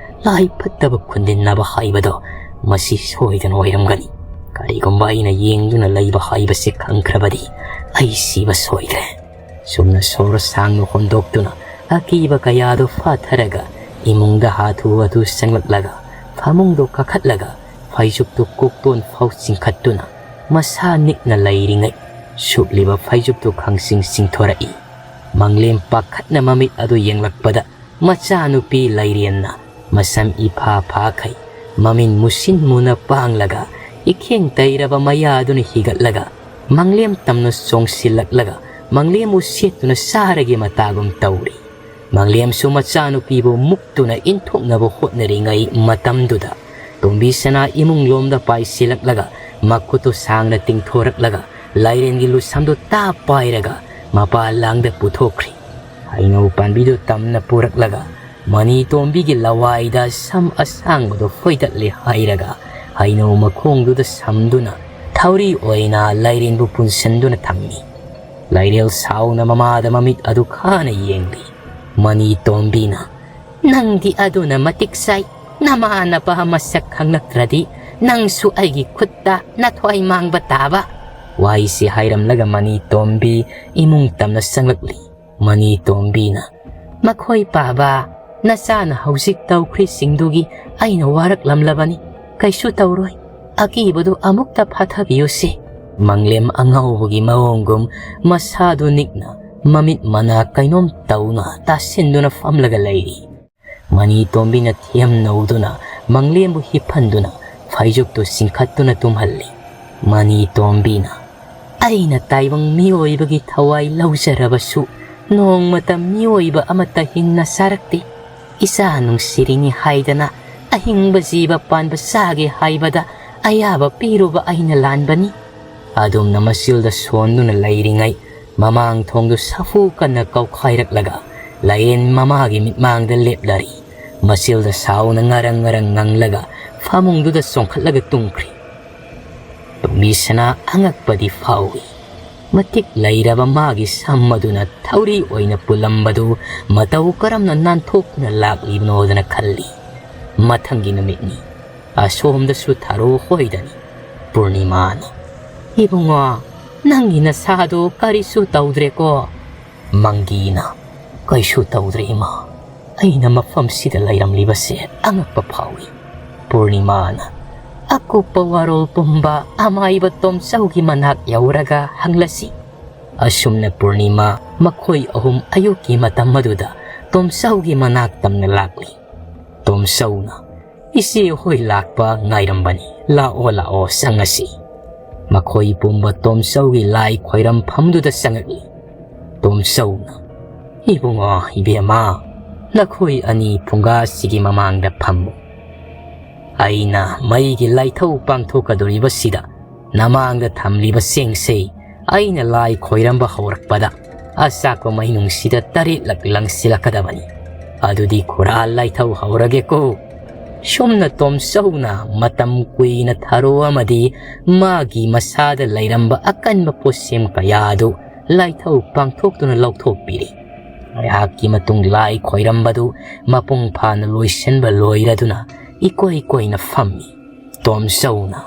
ꯂꯥꯏ ꯐꯠꯇꯕ ꯈꯨꯟꯗꯤꯟꯅꯕ ꯍꯥꯏꯕꯗꯣ ꯃꯁꯤ ꯁꯣꯏꯗꯅ ꯑꯣꯏꯔꯝꯒꯅꯤ꯫ ꯀꯔꯤꯒꯨꯝꯕ ꯑꯩꯅ ꯌꯦꯡꯗꯨꯅ ꯂꯩꯕ ꯍꯥꯏꯕꯁꯤ ꯈꯪꯈ꯭ꯔꯕꯗꯤ ꯑꯩ ꯁꯤꯕ ꯁꯣꯏꯗ꯭ꯔꯦ꯫" ꯁꯨꯝꯅ ꯁꯣꯔ ꯁꯥꯡꯅ ꯍꯣꯟꯗꯣꯛꯇꯨꯅ ꯑꯀꯤꯕ ꯀꯌꯥꯗꯨ ꯐꯥꯊꯔꯒ ꯏꯃꯨꯡꯗ ꯍꯥꯊꯨ ꯍꯥꯊꯨ ꯆꯪꯂꯛꯂꯒ ꯐꯃꯨꯡꯗꯨ ꯀꯥꯈꯠꯂꯒ ꯐꯩꯖꯨꯞꯇꯨ ꯀꯣꯛꯇꯣꯟ ꯐꯥꯎ ꯆꯤꯡꯈꯠꯇꯨꯅ ꯃꯁꯥ ꯅꯤꯛꯅ ꯂꯩꯔꯤꯉꯩ ꯁꯨꯞꯂꯤꯕ ꯐꯩꯖꯨꯞꯇꯨ ꯈꯪꯆꯤꯡ ꯆꯤꯡꯊꯣꯔꯛꯏ꯫ ꯃꯪꯂꯦꯝ ꯄꯥꯈꯠꯅ ꯃꯃꯤꯠ ꯑꯗꯨ ꯌꯦꯡꯂꯛꯄꯗ ꯃꯆꯥꯅꯨꯄꯤ ꯂꯩꯔꯦꯟꯅ ꯃꯁꯝ ꯏꯐꯥ ꯐꯥꯈꯩ, ꯃꯃꯤꯟ ꯃꯨꯁꯤꯟ ꯃꯨꯅ ꯄꯥꯡꯂꯒ ꯏꯈꯦꯡ ꯇꯩꯔꯕ ꯃꯌꯥꯗꯨꯅ ꯍꯤꯒꯠꯂꯒ ꯃꯪꯂꯦꯝ ꯇꯝꯅ ꯆꯣꯡꯁꯤꯜꯂꯛꯂꯒ ꯃꯪꯂꯦꯝꯕꯨ ꯁꯦꯠꯇꯨꯅ ꯁꯥꯔꯒꯤ ꯃꯇꯥꯒꯨꯝ ꯇꯧꯔꯤ꯫ ꯃꯪꯂꯦꯝꯁꯨ ꯃꯆꯥꯅꯨꯄꯤꯕꯨ ꯃꯨꯛꯇꯨꯅ ꯏꯟꯊꯣꯛꯅꯕ ꯍꯣꯠꯅꯔꯤꯉꯩ ꯃꯇꯝꯗꯨꯗ ꯇꯣꯝꯕꯤ ꯁꯅꯥ ꯏꯃꯨꯡ ꯂꯣꯝꯗ ꯄꯥꯏꯁꯤꯜꯂꯛꯂꯒ ꯃꯈꯨꯠꯇꯨ ꯁꯥꯡꯅ ꯇꯤꯡꯊꯣꯔꯛꯂꯒ ꯂꯥꯏꯔꯦꯟꯒꯤ ꯂꯨꯁꯝꯗꯨ ꯇꯥꯞ ꯄꯥꯏꯔꯒ ꯃꯄꯥ ꯂꯥꯡꯗ ꯄꯨꯊꯣꯛꯈ꯭ꯔꯤ꯫ ꯍꯩꯅꯧ ꯄꯥꯝꯕꯤꯗꯨ ꯇꯝꯅ ꯄꯨꯔꯛꯂꯒ ꯃꯅꯤ ꯇꯣꯝꯕꯤꯒꯤ ꯂꯋꯥꯏꯗ ꯁꯝ ꯑꯁꯥꯡꯕꯗꯨ ꯐꯣꯏꯗꯠꯂꯦ ꯍꯥꯏꯔꯒ ꯍꯩꯅꯧ ꯃꯈꯣꯡꯗꯨꯗ ꯁꯝꯗꯨꯅ ꯊꯧꯔꯤ ꯑꯣꯏꯅ ꯂꯥꯏꯔꯦꯟꯕꯨ ꯄꯨꯟꯁꯤꯟꯗꯨꯅ ꯊꯝꯃꯤ꯫ ꯂꯥꯏꯔꯦꯜ ꯁꯥꯎꯅ ꯃꯃꯥꯗ ꯃꯃꯤꯠ ꯑꯗꯨ ꯈꯥꯅ ꯌꯦꯡꯂꯤ꯫ ꯃꯅꯤ ꯇꯣꯝꯕꯤꯅ, "ꯅꯪꯗꯤ ꯑꯗꯨꯅ ꯃꯇꯤꯛ ꯆꯥꯏ꯫ ꯅꯃꯥꯟꯅꯕ ꯃꯁꯛ ꯈꯪꯂꯛꯇ꯭ꯔꯗꯤ ꯅꯪꯁꯨ ꯑꯩꯒꯤ ꯈꯨꯠꯇ ꯅꯊ꯭ꯋꯥꯏ ꯃꯥꯡꯕ ꯇꯥꯕ꯫" ꯋꯥꯍꯩꯁꯤ ꯍꯥꯏꯔꯝꯂꯒ ꯃꯅꯤ ꯇꯣꯝꯕꯤ ꯏꯃꯨꯡ ꯇꯝꯅ ꯆꯪꯂꯛꯂꯤ꯫ ꯃꯅꯤ ꯇꯣꯝꯕꯤꯅ, "ꯃꯈꯣꯏ ꯄꯥꯕ, ꯅꯆꯥꯅ ꯍꯧꯖꯤꯛ ꯇꯧꯈ꯭ꯔꯤꯁꯤꯡꯗꯨꯒꯤ ꯑꯩꯅ ꯋꯥꯔꯛꯂꯝꯂꯕꯅꯤ꯫ ꯀꯩꯁꯨ ꯇꯧꯔꯣꯏ꯫ ꯑꯀꯤꯕꯗꯨ ꯑꯃꯨꯛꯇ ꯐꯥꯊꯕꯤꯌꯨꯁꯦ꯫" ꯃꯪꯂꯦꯝ ꯑꯉꯥꯎꯕꯒꯤ ꯃꯑꯣꯡꯒꯨꯝ ꯃꯁꯥꯗꯨ ꯅꯤꯛꯅ ꯃꯃꯤꯠ ꯃꯅꯥ ꯀꯩꯅꯣꯝ ꯇꯧꯅ ꯇꯥꯁꯤꯟꯗꯨꯅ ꯐꯝꯂꯒ ꯂꯩꯔꯤ꯫ ꯃꯅꯤ ꯇꯣꯝꯕꯤꯅ ꯊꯦꯝ ꯅꯧꯗꯨꯅ ꯃꯪꯂꯦꯝꯕꯨ ꯍꯤꯞꯍꯟꯗꯨꯅ ꯐꯩꯖꯨꯞꯇꯨ ꯆꯤꯡꯈꯠꯇꯨꯅ ꯇꯨꯝꯍꯜꯂꯤ꯫ ꯃꯅꯤ ꯇꯣꯝꯕꯤꯅ, "ꯑꯩꯅ ꯇꯥꯏꯕꯪ ꯃꯤꯑꯣꯏꯕꯒꯤ ꯊꯋꯥꯏ ꯂꯧꯖꯔꯕꯁꯨ ꯅꯣꯡꯃꯇ ꯃꯤꯑꯣꯏꯕ ꯑꯃꯠꯇ ꯍꯤꯡꯅ ꯆꯥꯔꯛꯇꯦ꯫ ꯏꯆꯥ ꯅꯨꯡꯁꯤꯔꯤꯅꯤ ꯍꯥꯏꯗꯅ ꯑꯍꯤꯡꯕ ꯖꯤꯕ ꯄꯥꯟꯕ ꯆꯥꯒꯦ ꯍꯥꯏꯕꯗ ꯑꯌꯥꯕ ꯄꯤꯔꯨꯕ ꯑꯩꯅ ꯂꯥꯟꯕꯅꯤ꯫ ꯑꯗꯨꯝꯅ ꯃꯆꯤꯜꯗ ꯁꯣꯟꯗꯨꯅ ꯂꯩꯔꯤꯉꯩ ꯃꯃꯥꯡ ꯊꯣꯡꯗꯨ ꯁꯥꯐꯨ ꯀꯟꯅ ꯀꯧꯈꯥꯏꯔꯛꯂꯒ ꯂꯥꯏꯔꯦꯟ ꯃꯃꯥꯒꯤ ꯃꯤꯠꯃꯥꯡꯗ ꯂꯦꯞꯂꯔꯤ꯫ ꯃꯆꯤꯜꯗ ꯁꯥꯎꯅ ꯉꯔꯪ ꯉꯔꯪ ꯉꯪꯂꯒ ꯐꯃꯨꯡꯗꯨꯗ ꯆꯣꯡꯈꯠꯂꯒ ꯇꯨꯝꯈ꯭ꯔꯤ꯫ ꯇꯣꯝꯕꯤꯁꯅꯥ ꯑꯉꯛꯄꯗꯤ ꯐꯥꯎꯏ꯫ ꯃꯇꯤꯛ ꯂꯩꯔꯕ ꯃꯥꯒꯤ ꯁꯝ ꯑꯗꯨꯅ ꯊꯧꯔꯤ ꯑꯣꯏꯅ ꯄꯨꯜꯂꯝꯕꯗꯨ ꯃꯇꯧ ꯀꯔꯝꯅ ꯅꯥꯟꯊꯣꯛꯇꯨꯅ ꯂꯥꯛꯂꯤꯕꯅꯣꯗꯅ ꯈꯜꯂꯤ꯫ ꯃꯊꯪꯒꯤ ꯅꯨꯃꯤꯠꯅꯤ꯫ ꯑꯁꯣꯝꯗꯁꯨ ꯊꯥꯔꯣ ꯍꯣꯏꯗꯅꯤ꯫ ꯄꯨꯔꯅꯤꯃꯥꯅ, "ꯏꯕꯨꯡꯉꯣ, ꯅꯪꯒꯤ ꯅꯁꯥꯗꯣ ꯀꯔꯤꯁꯨ ꯇꯧꯗ꯭ꯔꯦꯀꯣ?" ꯃꯪꯒꯤꯅ, "ꯀꯩꯁꯨ ꯇꯧꯗ꯭ꯔꯦ ꯏꯃꯥ꯫ ꯑꯩꯅ ꯃꯐꯝꯁꯤꯗ ꯂꯩꯔꯝꯂꯤꯕꯁꯦ ꯑꯉꯛꯄ ꯐꯥꯎꯏ꯫" ꯄꯨꯔꯅꯤꯃꯥꯅ, "ꯑꯀꯨꯞꯄ ꯋꯥꯔꯣꯜ ꯄꯨꯝꯕ ꯑꯃꯥꯏꯕ ꯇꯣꯝꯆꯧꯒꯤ ꯃꯅꯥꯛ ꯌꯧꯔꯒ ꯍꯪꯂꯁꯤ꯫" ꯑꯁꯨꯝꯅ ꯄꯨꯔꯅꯤꯃꯥ ꯃꯈꯣꯏ ꯑꯍꯨꯝ ꯑꯌꯨꯛꯀꯤ ꯃꯇꯝ ꯑꯗꯨꯗ ꯇꯣꯝꯆꯧꯒꯤ ꯃꯅꯥꯛ ꯇꯝꯅ ꯂꯥꯛꯂꯤ꯫ ꯇꯣꯝꯆꯧꯅ, "ꯏꯆꯦ ꯍꯣꯏ ꯂꯥꯛꯄ ꯉꯥꯏꯔꯝꯕꯅꯤ, ꯂꯥꯛꯑꯣ ꯂꯥꯛꯑꯣ ꯆꯪꯉꯁꯤ꯫" ꯃꯈꯣꯏ ꯄꯨꯝꯕ ꯇꯣꯝꯆꯧꯒꯤ ꯂꯥꯏ ꯈꯣꯏꯔꯝꯐꯝꯗꯨꯗ ꯆꯪꯉꯛꯂꯤ꯫ ꯇꯣꯝꯆꯧꯅ, "ꯏꯕꯨꯡꯉꯣ, ꯏꯕꯦꯝꯃ, ꯅꯈꯣꯏ ꯑꯅꯤ ꯐꯨꯡꯒꯥꯁꯤꯒꯤ ꯃꯃꯥꯡꯗ ꯐꯝꯃꯨ꯫ ꯑꯩꯅ ꯃꯩꯒꯤ ꯂꯥꯏꯊꯧ ꯄꯥꯡꯊꯣꯛꯀꯗꯧꯔꯤꯕꯁꯤꯗ ꯅꯃꯥꯡꯗ ꯊꯝꯂꯤꯕ ꯆꯦꯡꯁꯦ ꯑꯩꯅ ꯂꯥꯏ ꯈꯣꯏꯔꯝꯕ ꯍꯧꯔꯛꯄꯗ ꯑꯆꯥꯛꯄ ꯃꯩꯅꯨꯡꯁꯤꯗ ꯇꯔꯦꯠꯂꯛ ꯂꯪꯁꯤꯜꯂꯛꯀꯗꯕꯅꯤ꯫ ꯑꯗꯨꯗꯤ ꯈꯨꯔꯥ ꯂꯥꯏꯊꯧ ꯍꯧꯔꯒꯦꯀꯣ꯫" ꯁꯨꯝꯅ ꯇꯣꯝꯆꯧꯅ ꯃꯇꯝ ꯀꯨꯏꯅ ꯊꯔꯣ ꯑꯃꯗꯤ ꯃꯥꯒꯤ ꯃꯁꯥꯗ ꯂꯩꯔꯝꯕ ꯑꯀꯟꯕ ꯄꯣꯠꯁꯦꯝ ꯀꯌꯥ ꯑꯗꯨ ꯂꯥꯏꯊꯧ ꯄꯥꯡꯊꯣꯛꯇꯨꯅ ꯂꯧꯊꯣꯛꯄꯤꯔꯤ꯫ ꯉꯥꯏꯍꯥꯛꯀꯤ ꯃꯇꯨꯡ ꯂꯥꯏ ꯈꯣꯏꯔꯝꯕꯗꯨ ꯃꯄꯨꯡ ꯐꯥꯅ ꯂꯣꯏꯁꯤꯟꯕ ꯂꯣꯏꯔꯗꯨꯅ ꯏꯀꯣꯏ ꯀꯣꯏꯅ ꯐꯝꯃꯤ꯫ ꯇꯣꯝꯆꯧꯅ,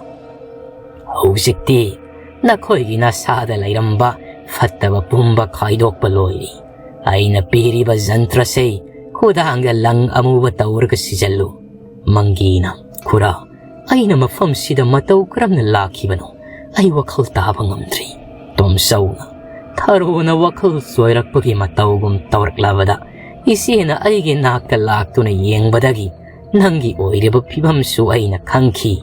"ꯍꯧꯖꯤꯛꯇꯤ ꯅꯈꯣꯏꯒꯤ ꯅꯁꯥꯗ ꯂꯩꯔꯝꯕ ꯐꯠꯇꯕ ꯄꯨꯝꯕ ꯈꯥꯏꯗꯣꯛꯄ ꯂꯣꯏꯔꯤ꯫ ꯑꯩꯅ ꯄꯤꯔꯤꯕ ꯖꯟꯇ꯭ꯔꯁꯦ ꯈꯨꯗꯥꯡꯗ ꯂꯪ ꯑꯃꯨꯕ ꯇꯧꯔꯒ ꯁꯤꯖꯜꯂꯨ꯫" ꯃꯪꯒꯤꯅ, "ꯈꯨꯔꯥ, ꯑꯩꯅ ꯃꯐꯝꯁꯤꯗ ꯃꯇꯧ ꯀꯔꯝꯅ ꯂꯥꯛꯈꯤꯕꯅꯣ? ꯑꯩ ꯋꯥꯈꯜ ꯇꯥꯕ ꯉꯝꯗ꯭ꯔꯤ꯫" ꯇꯣꯝꯆꯧꯅ, ꯊꯔꯣꯅ ꯋꯥꯈꯜ ꯆꯣꯏꯔꯛꯄꯒꯤ ꯃꯇꯧꯒꯨꯝ ꯇꯧꯔꯛꯂꯕꯗ, "ꯏꯆꯦꯅ ꯑꯩꯒꯤ ꯅꯥꯛꯇ ꯂꯥꯛꯇꯨꯅ ꯌꯦꯡꯕꯗꯒꯤ ꯅꯪꯒꯤ ꯑꯣꯏꯔꯤꯕ ꯐꯤꯕꯝꯁꯨ ꯑꯩꯅ ꯈꯪꯈꯤ꯫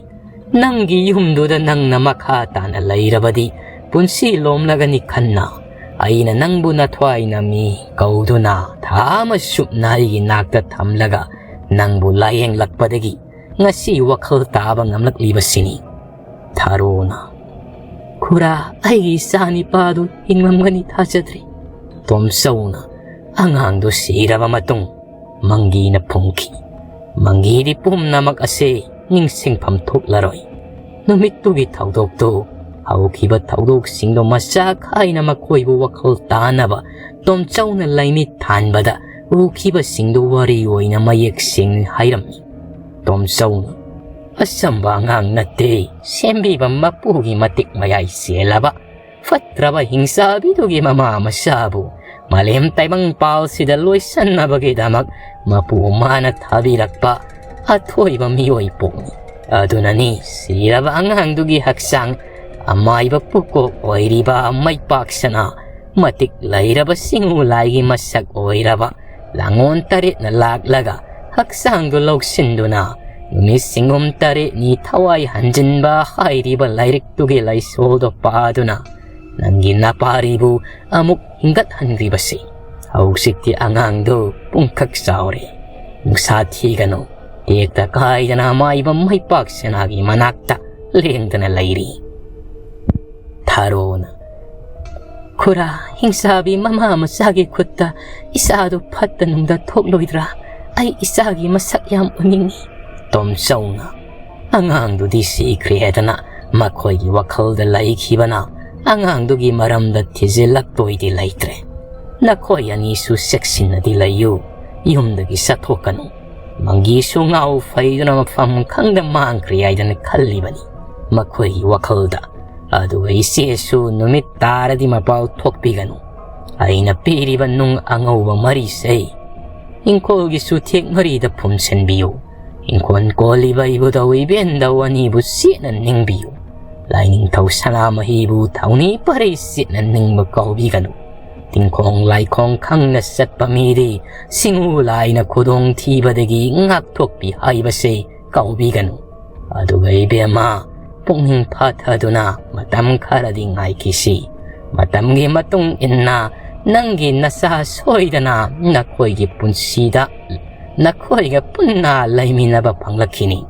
ꯅꯪꯒꯤ ꯌꯨꯝꯗꯨꯗ ꯅꯪꯅ ꯃꯈꯥ ꯇꯥꯅ ꯂꯩꯔꯕꯗꯤ ꯄꯨꯟꯁꯤ ꯂꯣꯝꯂꯒꯅꯤ ꯈꯟꯅ ꯑꯩꯅ ꯅꯪꯕꯨ ꯅꯊ꯭ꯋꯥꯏ ꯅꯝꯃꯤ ꯀꯧꯗꯨꯅ ꯊꯥ ꯑꯃ ꯆꯨꯞꯅ ꯑꯩꯒꯤ ꯅꯥꯛꯇ ꯊꯝꯂꯒ ꯅꯪꯕꯨ ꯂꯥꯌꯦꯡꯂꯛꯄꯗꯒꯤ ꯉꯁꯤ ꯋꯥꯈꯜ ꯇꯥꯕ ꯉꯝꯂꯛꯂꯤꯕꯁꯤꯅꯤ꯫ ꯊꯥꯔꯣꯅ, "ꯈꯨꯔꯥ, ꯑꯩꯒꯤ ꯏꯆꯥ ꯅꯤꯄꯥꯗꯨ ꯍꯤꯡꯂꯝꯒꯅꯤ ꯊꯥꯖꯗ꯭ꯔꯤ꯫" ꯇꯣꯝꯆꯧꯅ, "ꯑꯉꯥꯡꯗꯨ ꯁꯤꯔꯕ ꯃꯇꯨꯡ ꯃꯪꯒꯤꯅ ꯐꯨꯝꯈꯤ꯫ ꯃꯪꯒꯤꯗꯤ ꯄꯨꯝꯅꯃꯛ ꯑꯁꯦ ꯅꯤꯡꯁꯤꯡꯐꯝ ꯊꯣꯛꯂꯔꯣꯏ꯫ ꯅꯨꯃꯤꯠꯇꯨꯒꯤ ꯊꯧꯗꯣꯛꯇꯨ ꯍꯧꯈꯤꯕ ꯊꯧꯗꯣꯛꯁꯤꯡꯗꯣ ꯃꯆꯥ ꯈꯥꯏꯅ ꯃꯈꯣꯏꯕꯨ ꯋꯥꯈꯜ ꯇꯥꯅꯕ ꯇꯣꯝꯆꯧꯅ ꯂꯥꯏꯃꯤꯠ ꯊꯥꯟꯕꯗ ꯎꯈꯤꯕꯁꯤꯡꯗꯨ ꯋꯥꯔꯤ ꯑꯣꯏꯅ ꯃꯌꯦꯛ ꯁꯦꯡꯅ ꯍꯥꯏꯔꯝꯃꯤ꯫" ꯇꯣꯝꯆꯧꯅ, "ꯑꯆꯝꯕ ꯑꯉꯥꯡ ꯅꯠꯇꯦ, ꯁꯦꯝꯕꯤꯕ ꯃꯄꯨꯒꯤ ꯃꯇꯤꯛ ꯃꯌꯥꯏ ꯆꯦꯜꯂꯕ ꯐꯠꯇ꯭ꯔꯕ ꯍꯤꯡꯆꯥꯕꯤꯗꯨꯒꯤ ꯃꯃꯥ ꯃꯆꯥꯕꯨ ꯃꯥꯂꯦꯝ ꯇꯥꯏꯕꯪ ꯄꯥꯜꯁꯤꯗ ꯂꯣꯏꯁꯟꯅꯕꯒꯤꯗꯃꯛ ꯃꯄꯨ ꯃꯥꯅ ꯊꯥꯕꯤꯔꯛꯄ ꯑꯊꯣꯏꯕ ꯃꯤꯑꯣꯏ ꯄꯣꯛꯅꯤ꯫ ꯑꯗꯨꯅꯅꯤ ꯁꯤꯔꯕ ꯑꯉꯥꯡꯗꯨꯒꯤ ꯍꯛꯆꯥꯡ ꯑꯃꯥꯏꯕ ꯄꯨꯀꯣꯛ ꯑꯣꯏꯔꯤꯕ ꯃꯩꯄꯥꯛꯁꯅ ꯃꯇꯤꯛ ꯂꯩꯔꯕ ꯆꯤꯡꯎ ꯂꯥꯏꯒꯤ ꯃꯁꯛ ꯑꯣꯏꯔꯕ ꯂꯥꯡꯉꯣꯟ ꯇꯔꯦꯠꯅ ꯂꯥꯛꯂꯒ ꯍꯛꯆꯥꯡꯗꯨ ꯂꯧꯁꯤꯟꯗꯨꯅ ꯅꯨꯃꯤꯠ ꯁꯤꯡꯒꯨꯝ ꯇꯔꯦꯠꯅꯤ ꯊꯋꯥꯏ ꯍꯟꯖꯤꯟꯕ ꯍꯥꯏꯔꯤꯕ ꯂꯥꯏꯔꯤꯛꯇꯨꯒꯤ ꯂꯥꯏꯁꯣꯜꯗꯣ ꯄꯥꯗꯨꯅ ꯅꯪꯒꯤ ꯅꯄꯥꯔꯤꯕꯨ ꯑꯃꯨꯛ ꯍꯤꯡꯒꯠꯍꯟꯈ꯭ꯔꯤꯕꯁꯤ꯫ ꯍꯧꯖꯤꯛꯇꯤ ꯑꯉꯥꯡꯗꯨ ꯄꯨꯡꯈꯛ ꯆꯥꯎꯔꯦ꯫ ꯅꯨꯡꯁꯥ ꯊꯤꯒꯅꯨ, ꯇꯦꯛꯇ ꯀꯥꯏꯗꯅ ꯃꯥꯏꯕ ꯃꯩꯄꯥꯛ ꯁꯅꯥꯒꯤ ꯃꯅꯥꯛꯇ ꯂꯦꯡꯗꯅ ꯂꯩꯔꯤ꯫" ꯊꯥꯔꯣꯅ, "ꯈꯨꯔꯥ, ꯍꯤꯡꯆꯥꯕꯤ ꯃꯃꯥ ꯃꯆꯥꯒꯤ ꯈꯨꯠꯇ ꯏꯆꯥꯗꯨ ꯐꯠꯇ ꯅꯨꯡꯗ ꯊꯣꯛꯂꯣꯏꯗ꯭ꯔꯥ? ꯑꯩ ꯏꯆꯥꯒꯤ ꯃꯁꯛ ꯌꯥꯝ ꯎꯅꯤꯡꯏ꯫" ꯇꯣꯝꯆꯧꯅ, "ꯑꯉꯥꯡꯗꯨꯗꯤ ꯁꯤꯈ꯭ꯔꯦ ꯍꯥꯏꯗꯅ ꯃꯈꯣꯏꯒꯤ ꯋꯥꯈꯜꯗ ꯂꯩꯈꯤꯕꯅ ꯑꯉꯥꯡꯗꯨꯒꯤ ꯃꯔꯝꯗ ꯊꯤꯖꯤꯜꯂꯛꯇꯣꯏꯗꯤ ꯂꯩꯇ꯭ꯔꯦ꯫ ꯅꯈꯣꯏ ꯑꯅꯤꯁꯨ ꯆꯦꯛꯁꯤꯟꯅꯗꯤ ꯂꯩꯌꯨ, ꯌꯨꯝꯗꯒꯤ ꯆꯠꯊꯣꯛꯀꯅꯨ꯫ ꯃꯪꯒꯤꯁꯨ ꯉꯥꯎ ꯐꯩꯗꯨꯅ ꯃꯐꯝ ꯈꯪꯗ ꯃꯥꯡꯈ꯭ꯔꯦ ꯍꯥꯏꯗꯅ ꯈꯜꯂꯤꯕꯅꯤ ꯃꯈꯣꯏꯒꯤ ꯋꯥꯈꯜꯗ꯫ ꯑꯗꯨꯒ ꯏꯆꯦꯁꯨ ꯅꯨꯃꯤꯠ ꯇꯥꯔꯗꯤ ꯃꯄꯥꯜ ꯊꯣꯛꯄꯤꯒꯅꯨ꯫ ꯑꯩꯅ ꯄꯤꯔꯤꯕ ꯅꯨꯡ ꯑꯉꯧꯕ ꯃꯔꯤꯁꯦ ꯏꯪꯈꯣꯜꯒꯤ ꯆꯨꯊꯦꯛ ꯃꯔꯤꯗ ꯐꯨꯝꯁꯤꯟꯕꯤꯌꯨ꯫ ꯏꯪꯈꯣꯜ ꯀꯣꯜꯂꯤꯕ ꯏꯕꯨꯙꯧ ꯏꯕꯦꯟꯗꯧ ꯑꯅꯤꯕꯨ ꯆꯦꯠꯅ ꯅꯤꯡꯕꯤꯌꯨ꯫ ꯂꯥꯏꯅꯤꯡꯊꯧ ꯁꯅꯥꯃꯍꯤꯕꯨ ꯊꯧꯅꯤ ꯄꯔꯩ ꯆꯦꯠꯅ ꯅꯤꯡꯕ ꯀꯥꯎꯕꯤꯒꯅꯨ꯫ ꯇꯤꯡꯈꯣꯡ ꯂꯥꯏꯈꯣꯡ ꯈꯪꯅ ꯆꯠꯄ ꯃꯤꯗꯤ ꯁꯤꯡꯎ ꯂꯥꯏꯅ ꯈꯨꯗꯣꯡ ꯊꯤꯕꯗꯒꯤ ꯉꯥꯛꯊꯣꯛꯄꯤ ꯍꯥꯏꯕꯁꯦ ꯀꯥꯎꯕꯤꯒꯅꯨ꯫ ꯑꯗꯨꯒ ꯏꯕꯦꯝꯃ, ꯄꯨꯛꯅꯤꯡ ꯐꯥꯊꯗꯨꯅ ꯃꯇꯝ ꯈꯔꯗꯤ ꯉꯥꯏꯈꯤꯁꯤ꯫ ꯃꯇꯝꯒꯤ ꯃꯇꯨꯡ ꯏꯟꯅ ꯅꯪꯒꯤ ꯅꯆꯥ ꯁꯣꯏꯗꯅ ꯅꯈꯣꯏꯒꯤ ꯄꯨꯟꯁꯤꯗ ꯅꯈꯣꯏꯒ ꯄꯨꯟꯅ ꯂꯩꯃꯤꯟꯅꯕ ꯐꯪꯂꯛꯈꯤꯅꯤ꯫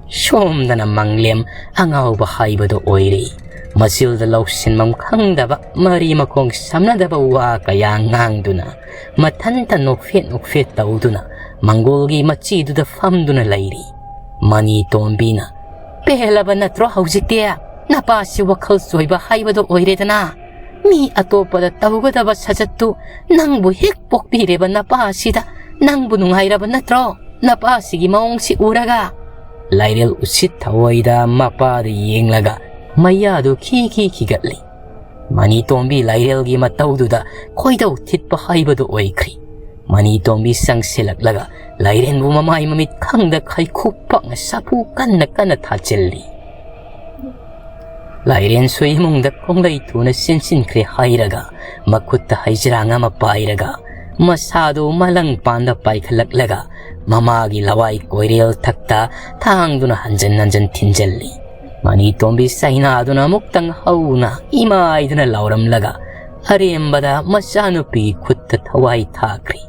ꯁꯣꯝꯗꯅ ꯃꯪꯂꯦꯝ ꯑꯉꯥꯎꯕ ꯍꯥꯏꯕꯗꯣ ꯑꯣꯏꯔꯦ꯫ ꯃꯆꯤꯜꯗ ꯂꯧꯁꯤꯟꯐꯝ ꯈꯪꯗꯕ, ꯃꯔꯤ ꯃꯈꯣꯡ ꯁꯝꯅꯗꯕ ꯋꯥ ꯀꯌꯥ ꯉꯥꯡꯗꯨꯅ, ꯃꯊꯟꯇ ꯅꯣꯛꯐꯦꯠ ꯅꯣꯛꯐꯦꯠ ꯇꯧꯗꯨꯅ ꯃꯪꯒꯣꯜꯒꯤ ꯃꯆꯤꯗꯨꯗ ꯐꯝꯗꯨꯅ ꯂꯩꯔꯤ꯫ ꯃꯅꯤ ꯇꯣꯝꯕꯤꯅ, "ꯄꯦꯜꯂꯕ ꯅꯠꯇ꯭ꯔꯣ ꯍꯧꯖꯤꯛꯇꯤ? ꯅꯄꯥꯁꯤ ꯋꯥꯈꯜ ꯆꯣꯏꯕ ꯍꯥꯏꯕꯗꯣ ꯑꯣꯏꯔꯦꯗꯅ꯫ ꯃꯤ ꯑꯇꯣꯞꯄꯗ ꯇꯧꯒꯗꯕ ꯁꯖꯠꯇꯨ ꯅꯪꯕꯨ ꯍꯦꯛ ꯄꯣꯛꯄꯤꯔꯦꯕ ꯅꯄꯥꯁꯤꯗ꯫ ꯅꯪꯕꯨ ꯅꯨꯡꯉꯥꯏꯔꯕ ꯅꯠꯇ꯭ꯔꯣ ꯅꯄꯥꯁꯤꯒꯤ ꯃꯑꯣꯡꯁꯤ ꯎꯔꯒ?" ꯂꯥꯏꯔꯦꯜ ꯎꯁꯤꯠ ꯊꯑꯣꯏꯗ ꯃꯄꯥꯗ ꯌꯦꯡꯂꯒ ꯃꯌꯥꯗꯨ ꯈꯤ ꯈꯤ ꯈꯤꯒꯠꯂꯤ꯫ ꯃꯅꯤ ꯇꯣꯝꯕꯤ ꯂꯥꯏꯔꯦꯜꯒꯤ ꯃꯇꯧꯗꯨꯗ ꯈꯣꯏꯗꯧ ꯊꯤꯠꯄ ꯍꯥꯏꯕꯗꯨ ꯑꯣꯏꯈ꯭ꯔꯤ꯫ ꯃꯅꯤ ꯇꯣꯝꯕꯤ ꯆꯪꯁꯤꯜꯂꯛꯂꯒ ꯂꯥꯏꯔꯦꯟꯕꯨ ꯃꯃꯥꯏ ꯃꯃꯤꯠ ꯈꯪꯗ ꯈꯩꯈꯨ ꯄꯛꯅ ꯁꯥꯐꯨ ꯀꯟꯅ ꯀꯟꯅ ꯊꯥꯖꯤꯜꯂꯤ꯫ ꯂꯥꯏꯔꯦꯟꯁꯨ ꯏꯃꯨꯡꯗ ꯈꯣꯡꯂꯩ ꯊꯨꯅ ꯆꯦꯟꯁꯤꯟꯈ꯭ꯔꯦ ꯍꯥꯏꯔꯒ, ꯃꯈꯨꯠꯇ ꯍꯩꯖꯤꯔꯥꯡ ꯑꯃ ꯄꯥꯏꯔꯒ, ꯃꯁꯥꯗꯨ ꯃꯂꯪ ꯄꯥꯟꯗ ꯄꯥꯏꯈꯠꯂꯛꯂꯒ, ꯃꯃꯥꯒꯤ ꯂꯋꯥꯏ ꯀꯣꯏꯔꯦꯜ ꯊꯛꯇ ꯊꯥꯡꯗꯨꯅ ꯍꯟꯖꯟ ꯍꯟꯖꯟ ꯊꯤꯟꯖꯜꯂꯤ꯫ ꯃꯅꯤ ꯇꯣꯝꯕꯤ ꯆꯩꯅꯥꯗꯨꯅ ꯑꯃꯨꯛꯇꯪ ꯍꯧꯅ ꯏꯃꯥꯏꯗꯨꯅ ꯂꯥꯎꯔꯝꯂꯒ, ꯑꯔꯦꯝꯕꯗ ꯃꯆꯥꯅꯨꯄꯤꯒꯤ ꯈꯨꯠꯇ ꯊꯋꯥꯏ ꯊꯥꯈ꯭ꯔꯤ꯫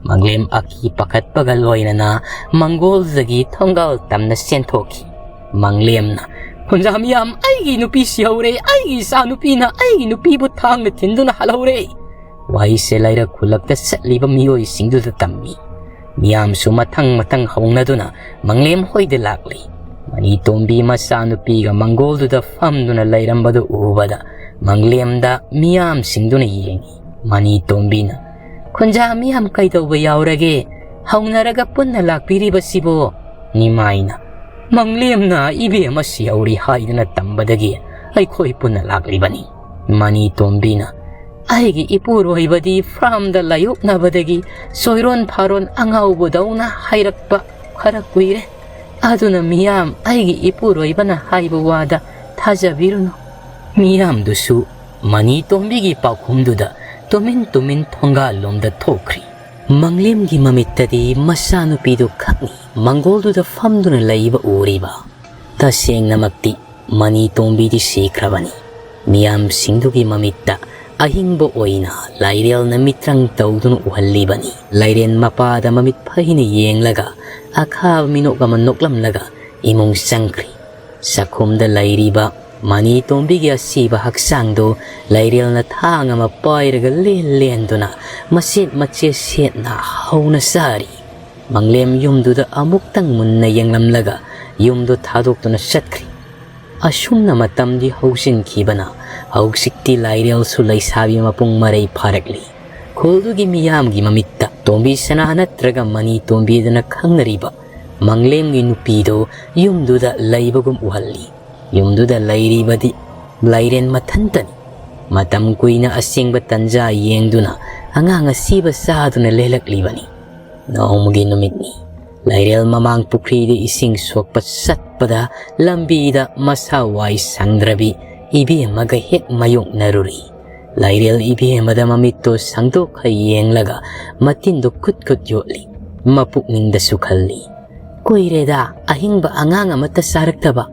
ꯃꯪꯂꯦꯝ ꯑꯀꯤ ꯄꯥꯈꯠꯄꯒ ꯂꯣꯏꯅꯅ ꯃꯪꯒꯣꯜꯗꯒꯤ ꯊꯣꯡꯒꯥꯜ ꯇꯝꯅ ꯆꯦꯟꯊꯣꯛꯈꯤ꯫ ꯃꯪꯂꯦꯝꯅ, "ꯈꯨꯟꯖꯥ ꯃꯤꯌꯥꯝ, ꯑꯩꯒꯤ ꯅꯨꯄꯤ ꯁꯤꯍꯧꯔꯦ, ꯑꯩꯒꯤ ꯏꯆꯥ ꯅꯨꯄꯤꯅ ꯑꯩꯒꯤ ꯅꯨꯄꯤꯕꯨ ꯊꯥꯡꯅ ꯊꯤꯟꯗꯨꯅ ꯍꯜꯍꯧꯔꯦ!" ꯋꯥꯍꯩꯁꯦ ꯂꯩꯔꯛ ꯈꯨꯜꯂꯛꯇ ꯆꯠꯂꯤꯕ ꯃꯤꯑꯣꯏꯁꯤꯡꯗꯨꯗ ꯇꯝꯃꯤ꯫ ꯃꯤꯌꯥꯝꯁꯨ ꯃꯊꯪ ꯃꯊꯪ ꯍꯧꯅꯗꯨꯅ ꯃꯪꯂꯦꯝ ꯍꯣꯏꯗ ꯂꯥꯛꯂꯤ꯫ ꯃꯅꯤ ꯇꯣꯝꯕꯤ ꯃꯆꯥꯅꯨꯄꯤꯒ ꯃꯪꯒꯣꯜꯗꯨꯗ ꯐꯝꯗꯨꯅ ꯂꯩꯔꯝꯕꯗꯨ ꯎꯕꯗ ꯃꯪꯂꯦꯝꯗ ꯃꯤꯌꯥꯝꯁꯤꯡꯗꯨꯅ ꯌꯦꯡꯉꯤ꯫ ꯃꯅꯤ ꯇꯣꯝꯕꯤꯅ, "ꯈꯨꯟꯖꯥ ꯃꯤꯌꯥꯝ ꯀꯩꯗꯧꯕ ꯌꯥꯎꯔꯒꯦ? ꯍꯧꯅꯔꯒ ꯄꯨꯟꯅ ꯂꯥꯛꯄꯤꯔꯤꯕꯁꯤꯕꯣ?" ꯅꯤꯃꯥꯏꯅ, "ꯃꯪꯂꯦꯝꯅ ꯏꯕꯦꯝꯃ ꯁꯤꯍꯧꯔꯤ ꯍꯥꯏꯗꯨꯅ ꯇꯝꯕꯗꯒꯤ ꯑꯩꯈꯣꯏ ꯄꯨꯟꯅ ꯂꯥꯛꯂꯤꯕꯅꯤ꯫" ꯃꯅꯤ ꯇꯣꯝꯕꯤꯅ, "ꯑꯩꯒꯤ ꯏꯄꯨꯔꯣꯏꯕꯗꯤ ꯐꯥꯔꯝꯗ ꯂꯥꯏꯌꯣꯛꯅꯕꯗꯒꯤ ꯆꯣꯏꯔꯣꯟ ꯐꯥꯔꯣꯟ ꯑꯉꯥꯎꯕꯗꯧꯅ ꯍꯥꯏꯔꯛꯄ ꯈꯔ ꯀꯨꯏꯔꯦ꯫ ꯑꯗꯨꯅ ꯃꯤꯌꯥꯝ, ꯑꯩꯒꯤ ꯏꯄꯨꯔꯣꯏꯕꯅ ꯍꯥꯏꯕ ꯋꯥꯗ ꯊꯥꯖꯕꯤꯔꯨꯅꯨ꯫" ꯃꯤꯌꯥꯝꯗꯨꯁꯨ ꯃꯅꯤ ꯇꯣꯝꯕꯤꯒꯤ ꯄꯥꯎꯈꯨꯝꯗꯨꯗ ꯇꯨꯃꯤꯟ ꯇꯨꯃꯤꯟ ꯊꯣꯡꯒꯥꯜꯂꯣꯝꯗ ꯊꯣꯛꯈ꯭ꯔꯤ꯫ ꯃꯪꯂꯦꯝꯒꯤ ꯃꯃꯤꯠꯇꯗꯤ ꯃꯆꯥꯅꯨꯄꯤꯗꯨ ꯈꯛꯅꯤ ꯃꯪꯒꯣꯜꯗꯨꯗ ꯐꯝꯗꯨꯅ ꯂꯩꯕ ꯎꯔꯤꯕ꯫ ꯇꯁꯦꯡꯅꯃꯛꯇꯤ ꯃꯅꯤ ꯇꯣꯝꯕꯤꯗꯤ ꯁꯤꯈ꯭ꯔꯕꯅꯤ꯫ ꯃꯤꯌꯥꯝꯁꯤꯡꯗꯨꯒꯤ ꯃꯃꯤꯠꯇ ꯑꯍꯤꯡꯕ ꯑꯣꯏꯅ ꯂꯥꯏꯔꯦꯜꯅ ꯃꯤꯇ꯭ꯔꯪ ꯇꯧꯗꯨꯅ ꯎꯍꯜꯂꯤꯕꯅꯤ꯫ ꯂꯥꯏꯔꯦꯟ ꯃꯄꯥꯗ ꯃꯃꯤꯠ ꯐꯩꯅ ꯌꯦꯡꯂꯒ ꯑꯈꯥꯕ ꯃꯤꯅꯣꯛ ꯑꯃ ꯅꯣꯛꯂꯝꯂꯒ ꯏꯃꯨꯡ ꯆꯪꯈ꯭ꯔꯤ꯫ ꯆꯥꯛꯈꯨꯝꯗ ꯂꯩꯔꯤꯕ ꯃꯅꯤ ꯇꯣꯝꯕꯤꯒꯤ ꯑꯁꯤꯕ ꯍꯛꯆꯥꯡꯗꯨ ꯂꯥꯏꯔꯦꯜꯅ ꯊꯥꯡ ꯑꯃ ꯄꯥꯏꯔꯒ ꯂꯦꯟ ꯂꯦꯟꯗꯨꯅ ꯃꯆꯦꯠ ꯃꯆꯦꯠ ꯁꯦꯠꯅ ꯍꯧꯅ ꯆꯥꯔꯤ꯫ ꯃꯪꯂꯦꯝ ꯌꯨꯝꯗꯨꯗ ꯑꯃꯨꯛꯇꯪ ꯃꯨꯟꯅ ꯌꯦꯡꯂꯝꯂꯒ ꯌꯨꯝꯗꯨ ꯊꯥꯗꯣꯛꯇꯨꯅ ꯆꯠꯈ꯭ꯔꯤ꯫ ꯑꯁꯨꯝꯅ ꯃꯇꯝꯗꯤ ꯍꯧꯖꯤꯟꯈꯤꯕꯅ ꯍꯧꯖꯤꯛꯇꯤ ꯂꯥꯏꯔꯦꯜꯁꯨ ꯂꯩꯁꯥꯕꯤ ꯃꯄꯨꯡ ꯃꯔꯩ ꯐꯥꯔꯛꯂꯤ꯫ ꯈꯨꯜꯗꯨꯒꯤ ꯃꯤꯌꯥꯝꯒꯤ ꯃꯃꯤꯠꯇ ꯇꯣꯝꯕꯤ ꯁꯅꯥ ꯅꯠꯇ꯭ꯔꯒ ꯃꯅꯤ ꯇꯣꯝꯕꯤꯗꯅ ꯈꯪꯅꯔꯤꯕ ꯃꯪꯂꯦꯝꯒꯤ ꯅꯨꯄꯤꯗꯨ ꯌꯨꯝꯗꯨꯗ ꯂꯩꯕꯒꯨꯝ ꯎꯍꯜꯂꯤ꯫ ꯌꯨꯝꯗꯨꯗ ꯂꯩꯔꯤꯕꯗꯤ ꯂꯥꯏꯔꯦꯟ ꯃꯊꯟꯇꯅꯤ꯫ ꯃꯇꯝ ꯀꯨꯏꯅ ꯑꯁꯦꯡꯕ ꯇꯟꯖꯥ ꯌꯦꯡꯗꯨꯅ ꯑꯉꯥꯡ ꯑꯁꯤꯕ ꯆꯥꯗꯨꯅ ꯂꯦꯜꯂꯛꯂꯤꯕꯅꯤ꯫ ꯅꯣꯡꯃꯒꯤ ꯅꯨꯃꯤꯠꯅꯤ꯫ ꯂꯥꯏꯔꯦꯜ ꯃꯃꯥꯡ ꯄꯨꯈ꯭ꯔꯤꯗ ꯏꯁꯤꯡ ꯁꯣꯛꯄ ꯆꯠꯄꯗ ꯂꯝꯕꯤꯗ ꯃꯁꯥ ꯋꯥꯏ ꯁꯪꯗ꯭ꯔꯕꯤ ꯏꯕꯦꯝꯃꯒ ꯍꯦꯛ ꯃꯥꯌꯣꯛꯅꯔꯨꯔꯤ꯫ ꯂꯥꯏꯔꯦꯜ ꯏꯕꯦꯝꯃꯗ ꯃꯃꯤꯠꯇꯣ ꯁꯪꯗꯣꯛꯈ ꯌꯦꯡꯂꯒ ꯃꯇꯤꯟꯗꯣ ꯈꯨꯠ ꯈꯨꯠ ꯌꯣꯠꯂꯤ꯫ ꯃꯄꯨꯛꯅꯤꯡꯗꯁꯨ ꯈꯜꯂꯤ, "ꯀꯨꯏꯔꯦꯗ ꯑꯍꯤꯡꯕ ꯑꯉꯥꯡ ꯑꯃꯠꯇ ꯆꯥꯔꯛꯇꯕ꯫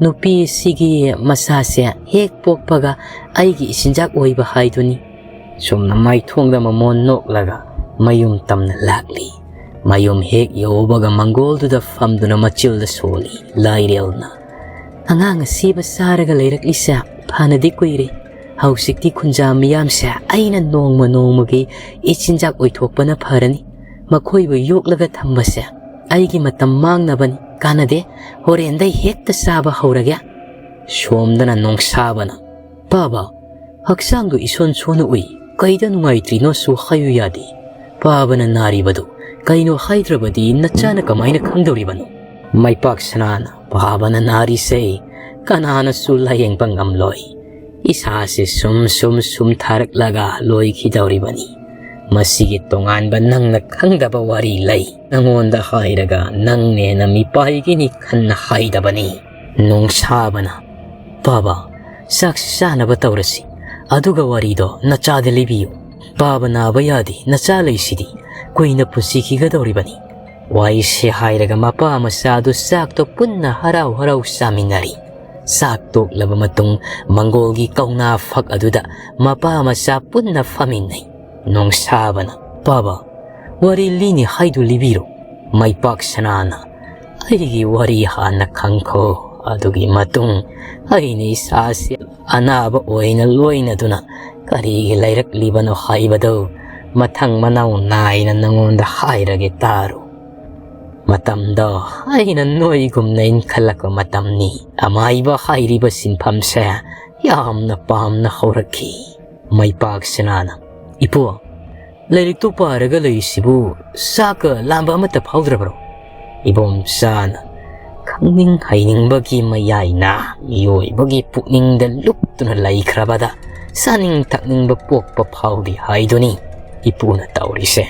ꯅꯨꯄꯤ ꯑꯁꯤꯒꯤ ꯃꯁꯥꯁꯦ ꯍꯦꯛ ꯄꯣꯛꯄꯒ ꯑꯩꯒꯤ ꯏꯆꯤꯟꯖꯥꯛ ꯑꯣꯏꯕ ꯍꯥꯏꯗꯨꯅꯤ"꯫ ꯁꯨꯝꯅ ꯃꯥꯏꯊꯣꯡꯗ ꯃꯃꯣꯟ ꯅꯣꯛꯂꯒ ꯃꯌꯨꯝ ꯇꯝꯅ ꯂꯥꯛꯂꯤ꯫ ꯃꯌꯨꯝ ꯍꯦꯛ ꯌꯧꯕꯒ ꯃꯪꯒꯣꯜꯗꯨꯗ ꯐꯝꯗꯨꯅ ꯃꯆꯤꯜꯗ ꯁꯣꯜꯂꯤ ꯂꯥꯏꯔꯦꯜꯅ꯫ "ꯑꯉꯥꯡ ꯑꯁꯤꯕ ꯆꯥꯔꯒ ꯂꯩꯔꯛꯂꯤꯁꯦ ꯐꯅꯗꯤ ꯀꯨꯏꯔꯦ꯫ ꯍꯧꯖꯤꯛꯇꯤ ꯈꯨꯟꯖꯥ ꯃꯤꯌꯥꯝꯁꯦ ꯑꯩꯅ ꯅꯣꯡꯃ ꯅꯣꯡꯃꯒꯤ ꯏꯆꯤꯟꯖꯥꯛ ꯑꯣꯏꯊꯣꯛꯄꯅ ꯐꯔꯅꯤ꯫ ꯃꯈꯣꯏꯕꯨ ꯌꯣꯛꯂꯒ ꯊꯝꯕꯁꯦ ꯑꯩꯒꯤ ꯃꯇꯝ ꯃꯥꯡꯅꯕꯅꯤ, ꯀꯥꯟꯅꯗꯦ꯫ ꯍꯣꯔꯦꯟꯗꯩ ꯍꯦꯛꯇ ꯆꯥꯕ ꯍꯧꯔꯒꯦ"꯫ ꯁꯣꯝꯗꯅ ꯅꯣꯡꯁꯥꯕꯅ, "ꯄꯥꯕ, ꯍꯛꯆꯥꯡꯗꯨ ꯏꯁꯣꯟ ꯁꯣꯟꯅ ꯎꯏ, ꯀꯩꯗ ꯅꯨꯡꯉꯥꯏꯇ꯭ꯔꯤꯅꯣꯁꯨ ꯍꯥꯏꯌꯨ ꯌꯥꯗꯦ꯫ ꯄꯥꯕꯅ ꯅꯥꯔꯤꯕꯗꯨ ꯀꯩꯅꯣ ꯍꯥꯏꯗ꯭ꯔꯕꯗꯤ ꯅꯆꯥꯅ ꯀꯃꯥꯏꯅ ꯈꯪꯗꯧꯔꯤꯕꯅꯣ?" ꯃꯩꯄꯥꯛ ꯁꯅꯥꯅ, "ꯄꯥꯕꯅ ꯅꯥꯔꯤꯁꯦ ꯀꯅꯥꯅꯁꯨ ꯂꯥꯌꯦꯡꯕ ꯉꯝꯂꯣꯏ꯫ ꯏꯁꯥꯁꯦ ꯁꯨꯝ ꯁꯨꯝ ꯁꯨꯝ ꯊꯥꯔꯛꯂꯒ ꯂꯣꯏꯈꯤꯗꯧꯔꯤꯕꯅꯤ꯫ ꯃꯁꯤꯒꯤ ꯇꯣꯉꯥꯟꯕ ꯅꯪꯅ ꯈꯪꯗꯕ ꯋꯥꯔꯤ ꯂꯩ꯫ ꯅꯪꯉꯣꯟꯗ ꯍꯥꯏꯔꯒ ꯅꯪꯅꯦꯅ ꯃꯤꯄꯥꯏꯒꯤꯅꯤ ꯈꯟꯅ ꯍꯥꯏꯗꯕꯅꯤ"꯫ ꯅꯣꯡꯁꯥꯕꯅ, "ꯄꯥꯕ, ꯆꯥꯛ ꯆꯥꯅꯕ ꯇꯧꯔꯁꯤ꯫ ꯑꯗꯨꯒ ꯋꯥꯔꯤꯗꯣ ꯅꯆꯥꯗ ꯂꯤꯕꯤꯌꯨ꯫ ꯄꯥꯕ ꯅꯥꯕ ꯌꯥꯗꯦ, ꯅꯆꯥ ꯂꯩꯁꯤꯗꯤ꯫ ꯀꯨꯏꯅ ꯄꯨꯟꯁꯤꯈꯤꯒꯗꯧꯔꯤꯕꯅꯤ"꯫ ꯋꯥꯔꯤꯁꯦ ꯍꯥꯏꯔꯒ ꯃꯄꯥ ꯃꯆꯥꯗꯨ ꯆꯥꯛꯇꯣ ꯄꯨꯟꯅ ꯍꯔꯥꯎ ꯍꯔꯥꯎ ꯆꯥꯃꯤꯟꯅꯔꯤ꯫ ꯆꯥꯛ ꯇꯣꯛꯂꯕ ꯃꯇꯨꯡ ꯃꯪꯒꯣꯜꯒꯤ ꯀꯧꯅꯥ ꯐꯛ ꯑꯗꯨꯗ ꯃꯄꯥ ꯃꯆꯥ ꯄꯨꯟꯅ ꯐꯝꯃꯤꯟꯅꯩ꯫ ꯅꯣꯡꯁꯥꯕꯅ, "ꯄꯥꯕ, ꯋꯥꯔꯤ ꯂꯤꯅꯤ ꯍꯥꯏꯗꯨ ꯂꯤꯕꯤꯔꯣ?" ꯃꯩꯄꯥꯛ ꯁꯅꯥꯅ, "ꯑꯩꯒꯤ ꯋꯥꯔꯤ ꯍꯥꯟꯅ ꯈꯪꯈꯣ, ꯑꯗꯨꯒꯤ ꯃꯇꯨꯡ ꯑꯩꯅ ꯏꯁꯥꯁꯤ ꯑꯅꯥꯕ ꯑꯣꯏꯅ ꯂꯣꯏꯅꯗꯨꯅ ꯀꯔꯤꯒꯤ ꯂꯩꯔꯛꯂꯤꯕꯅꯣ ꯍꯥꯏꯕꯗꯨ ꯃꯊꯪ ꯃꯅꯥꯎ ꯅꯥꯏꯅ ꯅꯉꯣꯟꯗ ꯍꯥꯏꯔꯒꯦ ꯇꯥꯔꯨ꯫ ꯃꯇꯝꯗꯣ ꯑꯩꯅ ꯅꯣꯏꯒꯨꯝꯅ ꯏꯟꯈꯠꯂꯛꯄ ꯃꯇꯝꯅꯤ꯫ ꯑꯃꯥꯏꯕ ꯍꯥꯏꯔꯤꯕ ꯁꯤꯟꯐꯝꯁꯦ ꯌꯥꯝꯅ ꯄꯥꯝꯅ ꯍꯧꯔꯛꯈꯤ꯫" ꯃꯩꯄꯥꯛ ꯁꯅꯥꯅ, "ꯏꯄꯨ, ꯂꯥꯏꯔꯤꯛꯇꯨ ꯄꯥꯔꯒ ꯂꯩꯔꯤꯁꯤꯕꯨ ꯆꯥꯛꯀ ꯂꯥꯝꯕ ꯑꯃꯠꯇ ꯐꯥꯎꯗ꯭ꯔꯕ꯭ꯔꯣ?" ꯏꯕꯣꯝꯆꯥꯅ, "ꯈꯪꯅꯤꯡ ꯍꯩꯅꯤꯡꯕꯒꯤ ꯃꯌꯥꯏꯅ ꯃꯤꯑꯣꯏꯕꯒꯤ ꯄꯨꯛꯅꯤꯡꯗ ꯂꯨꯞꯇꯨꯅ ꯂꯩꯈ꯭ꯔꯕꯗ ꯆꯥꯅꯤꯡ ꯊꯛꯅꯤꯡꯕ ꯄꯣꯛꯄ ꯐꯥꯎꯗꯦ ꯍꯥꯏꯗꯨꯅꯤ ꯏꯄꯨꯅ ꯇꯧꯔꯤꯁꯦ꯫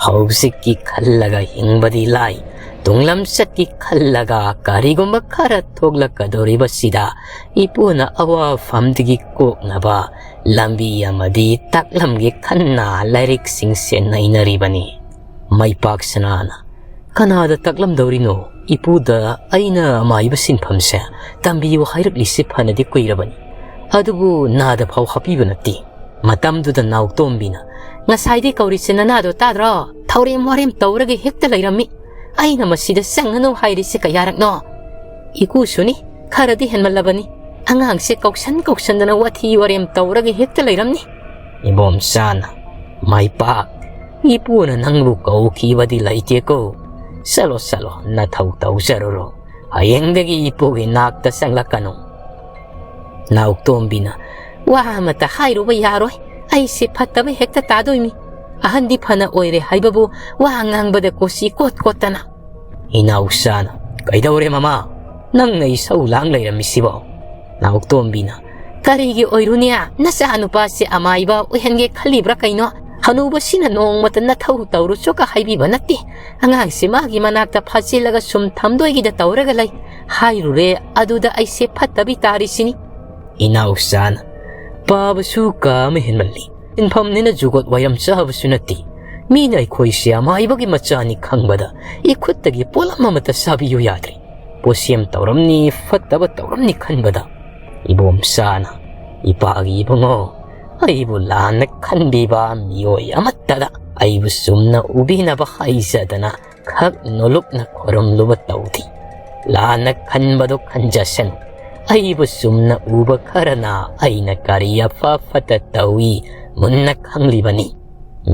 ꯍꯧꯖꯤꯛꯀꯤ ꯈꯜꯂꯒ ꯍꯤꯡꯕꯗꯤ ꯂꯥꯏ, ꯇꯨꯡꯂꯝꯆꯠꯀꯤ ꯈꯜꯂꯒ ꯀꯔꯤꯒꯨꯝꯕ ꯈꯔ ꯊꯣꯛꯂꯛꯀꯗꯧꯔꯤꯕꯁꯤꯗ ꯏꯄꯨꯅ ꯑꯋꯥꯐꯝꯗꯒꯤ ꯀꯣꯛꯅꯕ ꯂꯝꯕꯤ ꯑꯃꯗꯤ ꯇꯥꯛꯂꯝꯒꯦ ꯈꯟꯅ ꯂꯥꯏꯔꯤꯛꯁꯤꯡꯁꯦ ꯅꯩꯅꯔꯤꯕꯅꯤ꯫" ꯃꯩꯄꯥꯛ ꯁꯅꯥꯅ, "ꯀꯅꯥꯗ ꯇꯥꯛꯂꯝꯗꯧꯔꯤꯅꯣ? ꯏꯄꯨꯗ ꯑꯩꯅ ꯑꯃꯥꯏꯕ ꯁꯤꯟꯐꯝꯁꯦ ꯇꯝꯕꯤꯌꯨ ꯍꯥꯏꯔꯛꯂꯤꯁꯦ ꯐꯅꯗꯤ ꯀꯨꯏꯔꯕꯅꯤ, ꯑꯗꯨꯕꯨ ꯅꯥꯗ ꯐꯥꯎ ꯍꯥꯞꯄꯤꯕ ꯅꯠꯇꯦ꯫" ꯃꯇꯝꯗꯨꯗ ꯅꯥꯎꯇꯣꯝꯕꯤꯅ, "ꯉꯁꯥꯏꯗꯩ ꯀꯧꯔꯤꯁꯦ ꯅꯅꯥꯗꯣ ꯇꯥꯗ꯭ꯔꯣ? ꯊꯧꯔꯦꯝ ꯋꯥꯔꯦꯝ ꯇꯧꯔꯒ ꯍꯦꯛꯇ ꯂꯩꯔꯝꯃꯤ꯫ ꯑꯩꯅ ꯃꯁꯤꯗ ꯆꯪꯒꯅꯨ ꯍꯥꯏꯔꯤꯁꯦ ꯀꯌꯥꯔꯛꯅꯣ?" "ꯏꯀꯨꯁꯨꯅꯤ, ꯈꯔꯗꯤ ꯍꯦꯟꯃꯜꯂꯕꯅꯤ꯫ ꯑꯉꯥꯡꯁꯦ ꯀꯧꯁꯟ ꯀꯧꯁꯟꯗꯅ ꯋꯥꯊꯤ ꯋꯥꯔꯦꯝ ꯇꯧꯔꯒ ꯍꯦꯛꯇ ꯂꯩꯔꯝꯅꯤ꯫" ꯏꯕꯣꯝꯆꯥꯅ, "ꯃꯥꯏꯄꯥꯛ, ꯏꯄꯨꯅ ꯅꯪꯕꯨ ꯀꯧꯈꯤꯕꯗꯤ ꯂꯩꯇꯦꯀꯣ꯫ ꯆꯠꯂꯣ, ꯆꯠꯂꯣ, ꯅꯊꯧ ꯇꯧꯖꯔꯨꯔꯣ꯫ ꯍꯌꯦꯡꯗꯒꯤ ꯏꯄꯨꯒꯤ ꯅꯥꯛꯇ ꯆꯪꯂꯛꯀꯅꯨ꯫" ꯅꯥꯎꯇꯣꯝꯕꯤꯅ, "ꯋꯥ ꯑꯃꯇ ꯍꯥꯏꯔꯨꯕ ꯌꯥꯔꯣꯏ꯫ ꯑꯩꯁꯦ ꯐꯠꯇꯕ ꯍꯦꯛꯇ ꯇꯥꯗꯣꯏꯅꯤ꯫ ꯑꯍꯟꯗꯤ ꯐꯅ ꯑꯣꯏꯔꯦ ꯍꯥꯏꯕꯕꯨ ꯋꯥ ꯉꯥꯡꯕꯗ ꯀꯣꯆꯤ ꯀꯣꯠ ꯀꯣꯠꯇꯅ꯫" ꯏꯅꯥꯎꯆꯥꯅ, "ꯀꯩꯗꯧꯔꯦ ꯃꯃꯥ? ꯅꯪꯅ ꯏꯁꯧ ꯂꯥꯡ ꯂꯩꯔꯝꯃꯤꯁꯤꯕꯣ?" ꯅꯥꯎꯇꯣꯝꯕꯤꯅ, "ꯀꯔꯤꯒꯤ ꯑꯣꯏꯔꯨꯅꯤ? ꯅꯆꯥ ꯅꯨꯄꯥꯁꯦ ꯑꯃꯥꯏꯕ ꯑꯣꯏꯍꯟꯒꯦ ꯈꯜꯂꯤꯕ꯭ꯔꯥ ꯀꯩꯅꯣ? ꯍꯅꯨꯕꯁꯤꯅ ꯅꯣꯡꯃꯇ ꯅꯊꯧ ꯇꯧꯔꯨꯆꯣꯒ ꯍꯥꯏꯕꯤꯕ ꯅꯠꯇꯦ꯫ ꯑꯉꯥꯡꯁꯦ ꯃꯥꯒꯤ ꯃꯅꯥꯛꯇ ꯐꯥꯖꯤꯜꯂꯒ ꯁꯨꯝ ꯊꯝꯗꯣꯏꯒꯤꯗ ꯇꯧꯔꯒ ꯂꯩ꯫ ꯍꯥꯏꯔꯨꯔꯦ, ꯑꯗꯨꯗ ꯑꯩꯁꯦ ꯐꯠꯇꯕꯤ ꯇꯥꯔꯤꯁꯤꯅꯤ꯫" ꯏꯅꯥꯎꯆꯥꯅ, "ꯄꯥꯕꯁꯨ ꯀꯥ ꯑꯃ ꯍꯦꯟꯃꯜꯂꯤ꯫ ꯁꯤꯟꯐꯝꯅꯤꯅ ꯖꯨꯒꯣꯠ ꯋꯥꯏꯔꯝ ꯆꯥꯕꯁꯨ ꯅꯠꯇꯦ꯫ ꯃꯤꯅ ꯑꯩꯈꯣꯏꯁꯦ ꯑꯃꯥꯏꯕꯒꯤ ꯃꯆꯥꯅꯤ ꯈꯪꯕꯗ ꯏꯈꯨꯠꯇꯒꯤ ꯄꯣꯠꯂꯝ ꯑꯃꯠꯇ ꯆꯥꯕꯤꯌꯨ ꯌꯥꯗ꯭ꯔꯦ꯫ ꯄꯣꯠꯁꯦꯝ ꯇꯧꯔꯝꯅꯤ, ꯐꯠꯇꯕ ꯇꯧꯔꯝꯅꯤ ꯈꯟꯕꯗ ꯏꯕꯣꯝꯆꯥꯅ, "ꯏꯄꯥꯒꯤ ꯏꯕꯨꯡꯉꯣ, ꯑꯩꯕꯨ ꯂꯥꯟꯅ ꯈꯟꯕꯤꯕ ꯃꯤꯑꯣꯏ ꯑꯃꯠꯇꯗ ꯑꯩꯕꯨ ꯆꯨꯝꯅ ꯎꯕꯤꯅꯕ ꯍꯥꯏꯖꯗꯅ ꯈꯛ ꯅꯣꯂꯨꯛꯅ ꯈꯣꯏꯔꯝꯂꯨꯕ ꯇꯧꯗꯦ꯫ ꯂꯥꯟꯅ ꯈꯟꯕꯗꯨ ꯈꯟꯖꯁꯅꯨ꯫ ꯑꯩꯕꯨ ꯆꯨꯝꯅ ꯎꯕ ꯈꯔꯅ ꯑꯩꯅ ꯀꯔꯤ ꯑꯐ ꯐꯠꯇ ꯇꯧꯏ ꯃꯨꯟꯅ ꯈꯪꯂꯤꯕꯅꯤ꯫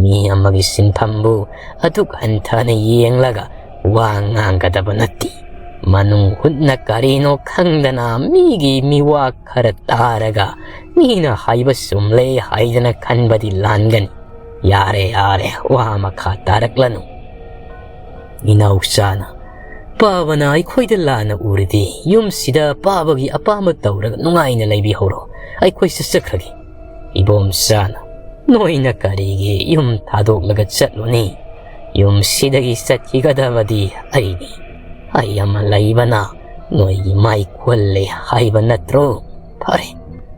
ꯃꯤ ꯑꯃꯒꯤ ꯁꯤꯟꯐꯝꯕꯨ ꯑꯗꯨꯛ ꯍꯟꯊꯅ ꯌꯦꯡꯂꯒ ꯋꯥ ꯉꯥꯡꯒꯗꯕ ꯅꯠꯇꯦ꯫ ꯃꯅꯨꯡ ꯍꯨꯠꯅ ꯀꯔꯤꯅꯣ ꯈꯪꯗꯅ ꯃꯤꯒꯤ ꯃꯤꯋꯥ ꯈꯔ ꯇꯥꯔꯒ ꯃꯤꯅ ꯍꯥꯏꯕ ꯆꯨꯝꯂꯦ ꯍꯥꯏꯗꯅ ꯈꯟꯕꯗꯤ ꯂꯥꯟꯒꯅꯤ꯫ ꯌꯥꯔꯦ, ꯌꯥꯔꯦ, ꯋꯥ ꯃꯈꯥ ꯇꯥꯔꯛꯂꯅꯨ꯫" ꯏꯅꯥꯎꯆꯥꯅ, "ꯄꯥꯕꯅ ꯑꯩꯈꯣꯏꯗ ꯂꯥꯟꯅ ꯎꯔꯗꯤ ꯌꯨꯝꯁꯤꯗ ꯄꯥꯕꯒꯤ ꯑꯄꯥꯝꯕ ꯇꯧꯔꯒ ꯅꯨꯡꯉꯥꯏꯅ ꯂꯩꯕꯤꯍꯧꯔꯣ꯫ ꯑꯩꯈꯣꯏ ꯆꯠꯆꯈ꯭ꯔꯒꯦ꯫" ꯏꯕꯣꯝꯆꯥꯅ, "ꯅꯣꯏꯅ ꯀꯔꯤꯒꯤ ꯌꯨꯝ ꯊꯥꯗꯣꯛꯂꯒ ꯆꯠꯂꯨꯅꯤ? ꯌꯨꯝꯁꯤꯗꯒꯤ ꯆꯠꯈꯤꯒꯗꯕꯗꯤ ꯑꯩꯅꯤ꯫ ꯑꯩ ꯑꯃ ꯂꯩꯕꯅ ꯅꯣꯏꯒꯤ ꯃꯥꯏ ꯀꯣꯜꯂꯦ ꯍꯥꯏꯕ ꯅꯠꯇ꯭ꯔꯣ? ꯐꯔꯦ,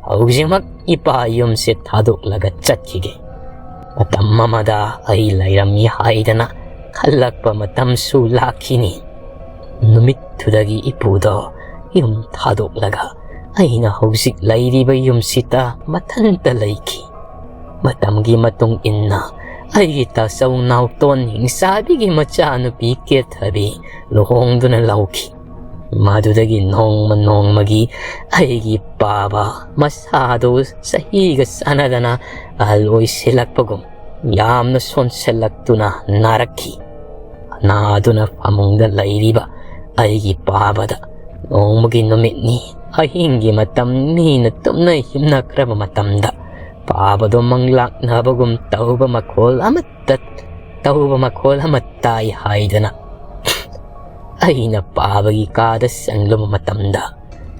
ꯍꯧꯖꯤꯛꯃꯛ ꯏꯄꯥ ꯌꯨꯝꯁꯦ ꯊꯥꯗꯣꯛꯂꯒ ꯆꯠꯈꯤꯒꯦ꯫ ꯃꯇꯝ ꯑꯃꯗ ꯑꯩ ꯂꯩꯔꯝꯃꯤ ꯍꯥꯏꯗꯅ ꯈꯜꯂꯛꯄ ꯃꯇꯝꯁꯨ ꯂꯥꯛꯈꯤꯅꯤ꯫ ꯅꯨꯃꯤꯠꯇꯨꯗꯒꯤ ꯏꯄꯨꯗꯣ ꯌꯨꯝ ꯊꯥꯗꯣꯛꯂꯒ ꯑꯩꯅ ꯍꯧꯖꯤꯛ ꯂꯩꯔꯤꯕ ꯌꯨꯝꯁꯤꯗ ꯃꯊꯟꯇ ꯂꯩꯈꯤ꯫ ꯃꯇꯝꯒꯤ ꯃꯇꯨꯡ ꯏꯟꯅ ꯑꯩꯒꯤ ꯇꯥꯆꯧ ꯅꯥꯎꯇꯣꯟ ꯍꯤꯡꯆꯥꯕꯤꯒꯤ ꯃꯆꯥꯅꯨꯄꯤ ꯀꯦꯊꯕꯤ ꯂꯨꯍꯣꯡꯗꯨꯅ ꯂꯧꯈꯤ꯫ ꯃꯗꯨꯗꯒꯤ ꯅꯣꯡꯃ ꯅꯣꯡꯃꯒꯤ ꯑꯩꯒꯤ ꯄꯥꯕ ꯃꯁꯥꯗꯨ ꯆꯍꯤꯒ ꯆꯥꯟꯅꯗꯅ ꯑꯍꯜ ꯑꯣꯏꯁꯤꯜꯂꯛꯄꯒꯨꯝ ꯌꯥꯝꯅ ꯁꯣꯟꯁꯤꯜꯂꯛꯇꯨꯅ ꯅꯥꯔꯛꯈꯤ꯫ ꯑꯅꯥꯗꯨꯅ ꯐꯃꯨꯡꯗ ꯂꯩꯔꯤꯕ ꯑꯩꯒꯤ ꯄꯥꯕꯗ ꯅꯣꯡꯃꯒꯤ ꯅꯨꯃꯤꯠꯅꯤ ꯑꯍꯤꯡꯒꯤ ꯃꯇꯝ ꯃꯤꯅ ꯇꯨꯝꯅ ꯍꯤꯞꯅꯈ꯭ꯔꯕ ꯃꯇꯝꯗ ꯄꯥꯕꯗꯣ ꯃꯪꯂꯥꯛꯅꯕꯒꯨꯝ ꯇꯧꯕ ꯃꯈꯣꯜ ꯑꯃꯠꯇ, ꯇꯧꯕ ꯃꯈꯣꯜ ꯑꯃ ꯇꯥꯏ ꯍꯥꯏꯗꯅ ꯑꯩꯅ ꯄꯥꯕꯒꯤ ꯀꯥꯗ ꯆꯪꯂꯨꯕ ꯃꯇꯝꯗ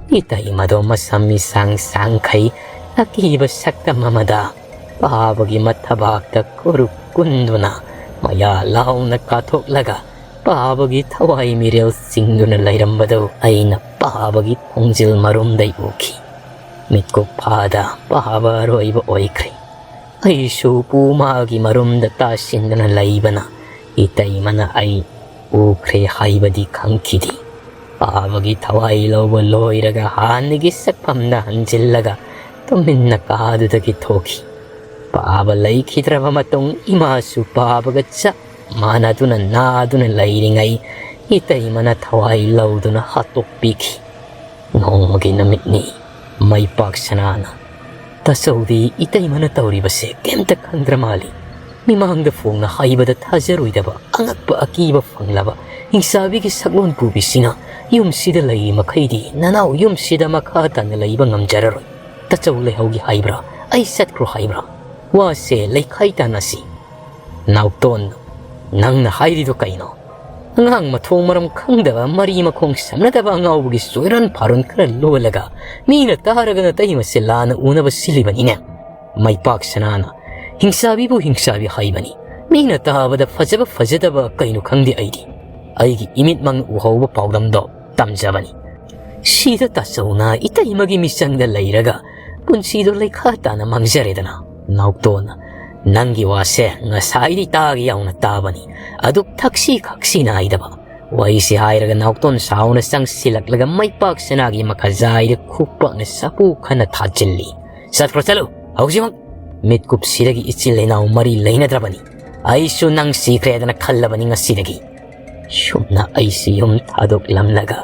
ꯏꯇꯩꯃꯗꯣ ꯃꯁꯝ ꯏꯁꯥꯡ ꯁꯥꯡꯈꯩ ꯑꯀꯤꯕ ꯁꯛꯇꯝ ꯑꯃꯗ ꯄꯥꯕꯒꯤ ꯃꯊꯕꯥꯛꯇ ꯈꯨꯔꯨ ꯀꯨꯟꯗꯨꯅ ꯃꯌꯥ ꯂꯥꯎꯅ ꯀꯥꯊꯣꯛꯂꯒ ꯄꯥꯕꯒꯤ ꯊꯋꯥꯏ ꯃꯤꯔꯦꯜ ꯆꯤꯡꯗꯨꯅ ꯂꯩꯔꯝꯕꯗꯨ ꯑꯩꯅ ꯄꯥꯕꯒꯤ ꯈꯣꯡꯖꯤꯜ ꯃꯔꯨꯝꯗꯩ ꯎꯈꯤ꯫ ꯃꯤꯠꯀꯨꯞ ꯐꯥꯗ ꯄꯥꯕ ꯑꯔꯣꯏꯕ ꯑꯣꯏꯈ꯭ꯔꯦ꯫ ꯑꯩꯁꯨ ꯄꯨ ꯃꯥꯒꯤ ꯃꯔꯨꯝꯗ ꯇꯥꯁꯤꯟꯗꯨꯅ ꯂꯩꯕꯅ ꯏꯇꯩꯃꯅ ꯑꯩ ꯎꯈ꯭ꯔꯦ ꯍꯥꯏꯕꯗꯤ ꯈꯪꯈꯤꯗꯦ꯫ ꯄꯥꯕꯒꯤ ꯊꯋꯥꯏ ꯂꯧꯕ ꯂꯣꯏꯔꯒ ꯍꯥꯟꯅꯒꯤ ꯁꯛꯐꯝꯗ ꯍꯟꯖꯤꯜꯂꯒ ꯇꯨꯃꯤꯟꯅ ꯀꯥꯗꯨꯗꯒꯤ ꯊꯣꯛꯈꯤ꯫ ꯄꯥꯕ ꯂꯩꯈꯤꯗ꯭ꯔꯕ ꯃꯇꯨꯡ ꯏꯃꯥꯁꯨ ꯄꯥꯕꯒ ꯆꯞ ꯃꯥꯟꯅꯗꯨꯅ ꯅꯥꯗꯨꯅ ꯂꯩꯔꯤꯉꯩ ꯏꯇꯩꯃꯅ ꯊꯋꯥꯏ ꯂꯧꯗꯨꯅ ꯍꯥꯠꯇꯣꯛꯄꯤꯈꯤ꯫ ꯅꯣꯡꯃꯒꯤ ꯅꯨꯃꯤꯠꯅꯤ꯫ ꯃꯩꯄꯥꯛ ꯁꯅꯥꯅ, "ꯇꯥꯆꯧꯗꯤ ꯏꯇꯩꯃꯅ ꯇꯧꯔꯤꯕꯁꯦ ꯀꯩꯝꯇ ꯈꯪꯗ꯭ꯔ ꯃꯥꯜꯂꯤ꯫ ꯃꯤꯃꯥꯡꯗ ꯐꯣꯡꯅ ꯍꯥꯏꯕꯗ ꯊꯥꯖꯔꯣꯏꯗꯕ ꯑꯉꯛꯄ ꯑꯀꯤꯕ ꯐꯪꯂꯕ ꯍꯤꯡꯆꯥꯕꯤꯒꯤ ꯁꯛꯂꯣꯟ ꯄꯨꯕꯤꯁꯤꯅ ꯌꯨꯝꯁꯤꯗ ꯂꯩꯔꯤ ꯃꯈꯩꯗꯤ ꯅꯅꯥꯎ ꯌꯨꯝꯁꯤꯗ ꯃꯈꯥ ꯇꯥꯅ ꯂꯩꯕ ꯉꯝꯖꯔꯔꯣꯏ꯫ ꯇꯥꯆꯧ ꯂꯩꯍꯧꯒꯦ ꯍꯥꯏꯕ꯭ꯔꯥ? ꯑꯩ ꯆꯠꯈ꯭ꯔꯣ ꯍꯥꯏꯕ꯭ꯔꯥ? ꯋꯥꯁꯦ ꯂꯩꯈꯥꯏ ꯇꯥꯅꯁꯤ꯫" ꯅꯥꯎꯇꯣꯟ, "ꯅꯪꯅ ꯍꯥꯏꯔꯤꯗꯣ ꯀꯩꯅꯣ? ꯑꯉꯥꯡ ꯃꯊꯣꯡ ꯃꯔꯝ ꯈꯪꯗꯕ, ꯃꯔꯤ ꯃꯈꯣꯡ ꯁꯝꯅꯗꯕ ꯑꯉꯥꯎꯕꯒꯤ ꯆꯣꯏꯔꯣꯟ ꯐꯥꯔꯣꯟ ꯈꯔ ꯂꯣꯜꯂꯒ ꯃꯤꯅ ꯇꯥꯔꯒ ꯅꯇꯩꯃꯁꯦ ꯂꯥꯟꯅ ꯎꯅꯕ ꯁꯤꯜꯂꯤꯕꯅꯤꯅꯦ꯫" ꯃꯩꯄꯥꯛ ꯁꯅꯥꯅ, "ꯍꯤꯡꯆꯥꯕꯤꯕꯨ ꯍꯤꯡꯆꯥꯕꯤ ꯍꯥꯏꯕꯅꯤ꯫ ꯃꯤꯅ ꯇꯥꯕꯗ ꯐꯖꯕ ꯐꯖꯗꯕ ꯀꯩꯅꯣ ꯈꯪꯗꯦ ꯑꯩꯗꯤ꯫ ꯑꯩꯒꯤ ꯏꯃꯤꯠꯃꯛꯅ ꯎꯍꯧꯕ ꯄꯥꯎꯗꯝꯗꯣ ꯇꯝꯖꯕꯅꯤ꯫ ꯁꯤꯗ ꯇꯥꯆꯧꯅ ꯏꯇꯩꯃꯒꯤ ꯃꯤꯆꯪꯗ ꯂꯩꯔꯒ ꯄꯨꯟꯁꯤꯗꯣ ꯂꯩꯈꯥ ꯇꯥꯅ ꯃꯥꯡꯖꯔꯦꯗꯅ꯫" ꯅꯥꯎꯇꯣꯟꯅ, "ꯅꯪꯒꯤ ꯋꯥꯁꯦ ꯉꯁꯥꯏꯗꯤ ꯇꯥꯒꯦ ꯌꯥꯎꯅ ꯇꯥꯕꯅꯤ, ꯑꯗꯨꯛ ꯊꯛꯁꯤ ꯈꯛꯁꯤ ꯅꯥꯏꯗꯕ꯫" ꯋꯥꯔꯤꯁꯤ ꯍꯥꯏꯔꯒ ꯅꯥꯎꯇꯣꯟ ꯁꯥꯎꯅ ꯆꯪꯁꯤꯜꯂꯛꯂꯒ ꯃꯩꯄꯥꯛ ꯁꯅꯥꯒꯤ ꯃꯈꯥꯖꯥꯏꯗ ꯈꯨꯄꯥꯛꯅ ꯁꯥꯐꯨ ꯈꯟꯅ ꯊꯥꯖꯤꯜꯂꯤ꯫ "ꯆꯠꯈ꯭ꯔꯣ, ꯆꯠꯂꯨ ꯍꯧꯖꯤꯛꯃꯛ꯫ ꯃꯤꯠꯀꯨꯞꯁꯤꯗꯒꯤ ꯏꯆꯤꯜ ꯏꯅꯥꯎ ꯃꯔꯤ ꯂꯩꯅꯗ꯭ꯔꯕꯅꯤ꯫ ꯑꯩꯁꯨ ꯅꯪ ꯁꯤꯈ꯭ꯔꯦꯗꯅ ꯈꯜꯂꯕꯅꯤ ꯉꯁꯤꯗꯒꯤ꯫" ꯁꯨꯝꯅ ꯑꯩꯁꯤ ꯌꯨꯝ ꯊꯥꯗꯣꯛꯂꯝꯂꯒ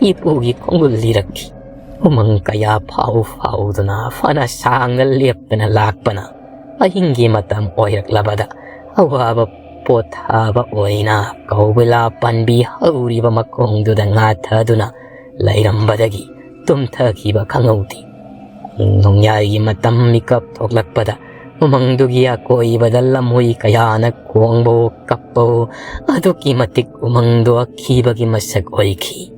ꯏꯄꯨꯒꯤ ꯈꯣꯡꯒꯨꯜ ꯂꯤꯔꯛꯈꯤ꯫ ꯎꯃꯪ ꯀꯌꯥ ꯐꯥꯎ ꯐꯥꯎꯗꯨꯅ ꯐꯅ ꯁꯥꯡꯅ ꯂꯦꯞꯇꯅ ꯂꯥꯛꯄꯅ ꯑꯍꯤꯡꯒꯤ ꯃꯇꯝ ꯑꯣꯏꯔꯛꯂꯕꯗ ꯑꯋꯥꯕ ꯄꯣꯊꯥꯕ ꯑꯣꯏꯅ ꯀꯧꯕꯤꯂꯥ ꯄꯥꯟꯕꯤ ꯍꯧꯔꯤꯕ ꯃꯈꯣꯡꯗꯨꯗ ꯉꯥꯊꯗꯨꯅ ꯂꯩꯔꯝꯕꯗꯒꯤ ꯇꯨꯝꯊꯈꯤꯕ ꯈꯪꯍꯧꯗꯦ꯫ ꯅꯣꯡꯌꯥꯏꯒꯤ ꯃꯇꯝ ꯃꯤꯀꯞ ꯊꯣꯛꯂꯛꯄꯗ ꯎꯃꯪꯗꯨꯒꯤ ꯑꯀꯣꯏꯕꯗ ꯂꯝꯍꯨꯏ ꯀꯌꯥꯅ ꯈꯣꯡꯕꯋꯣ ꯀꯞꯄꯋꯣ ꯑꯗꯨꯛꯀꯤ ꯃꯇꯤꯛ ꯎꯃꯪꯗꯣ ꯑꯀꯤꯕꯒꯤ ꯃꯁꯛ ꯑꯣꯏꯈꯤ꯫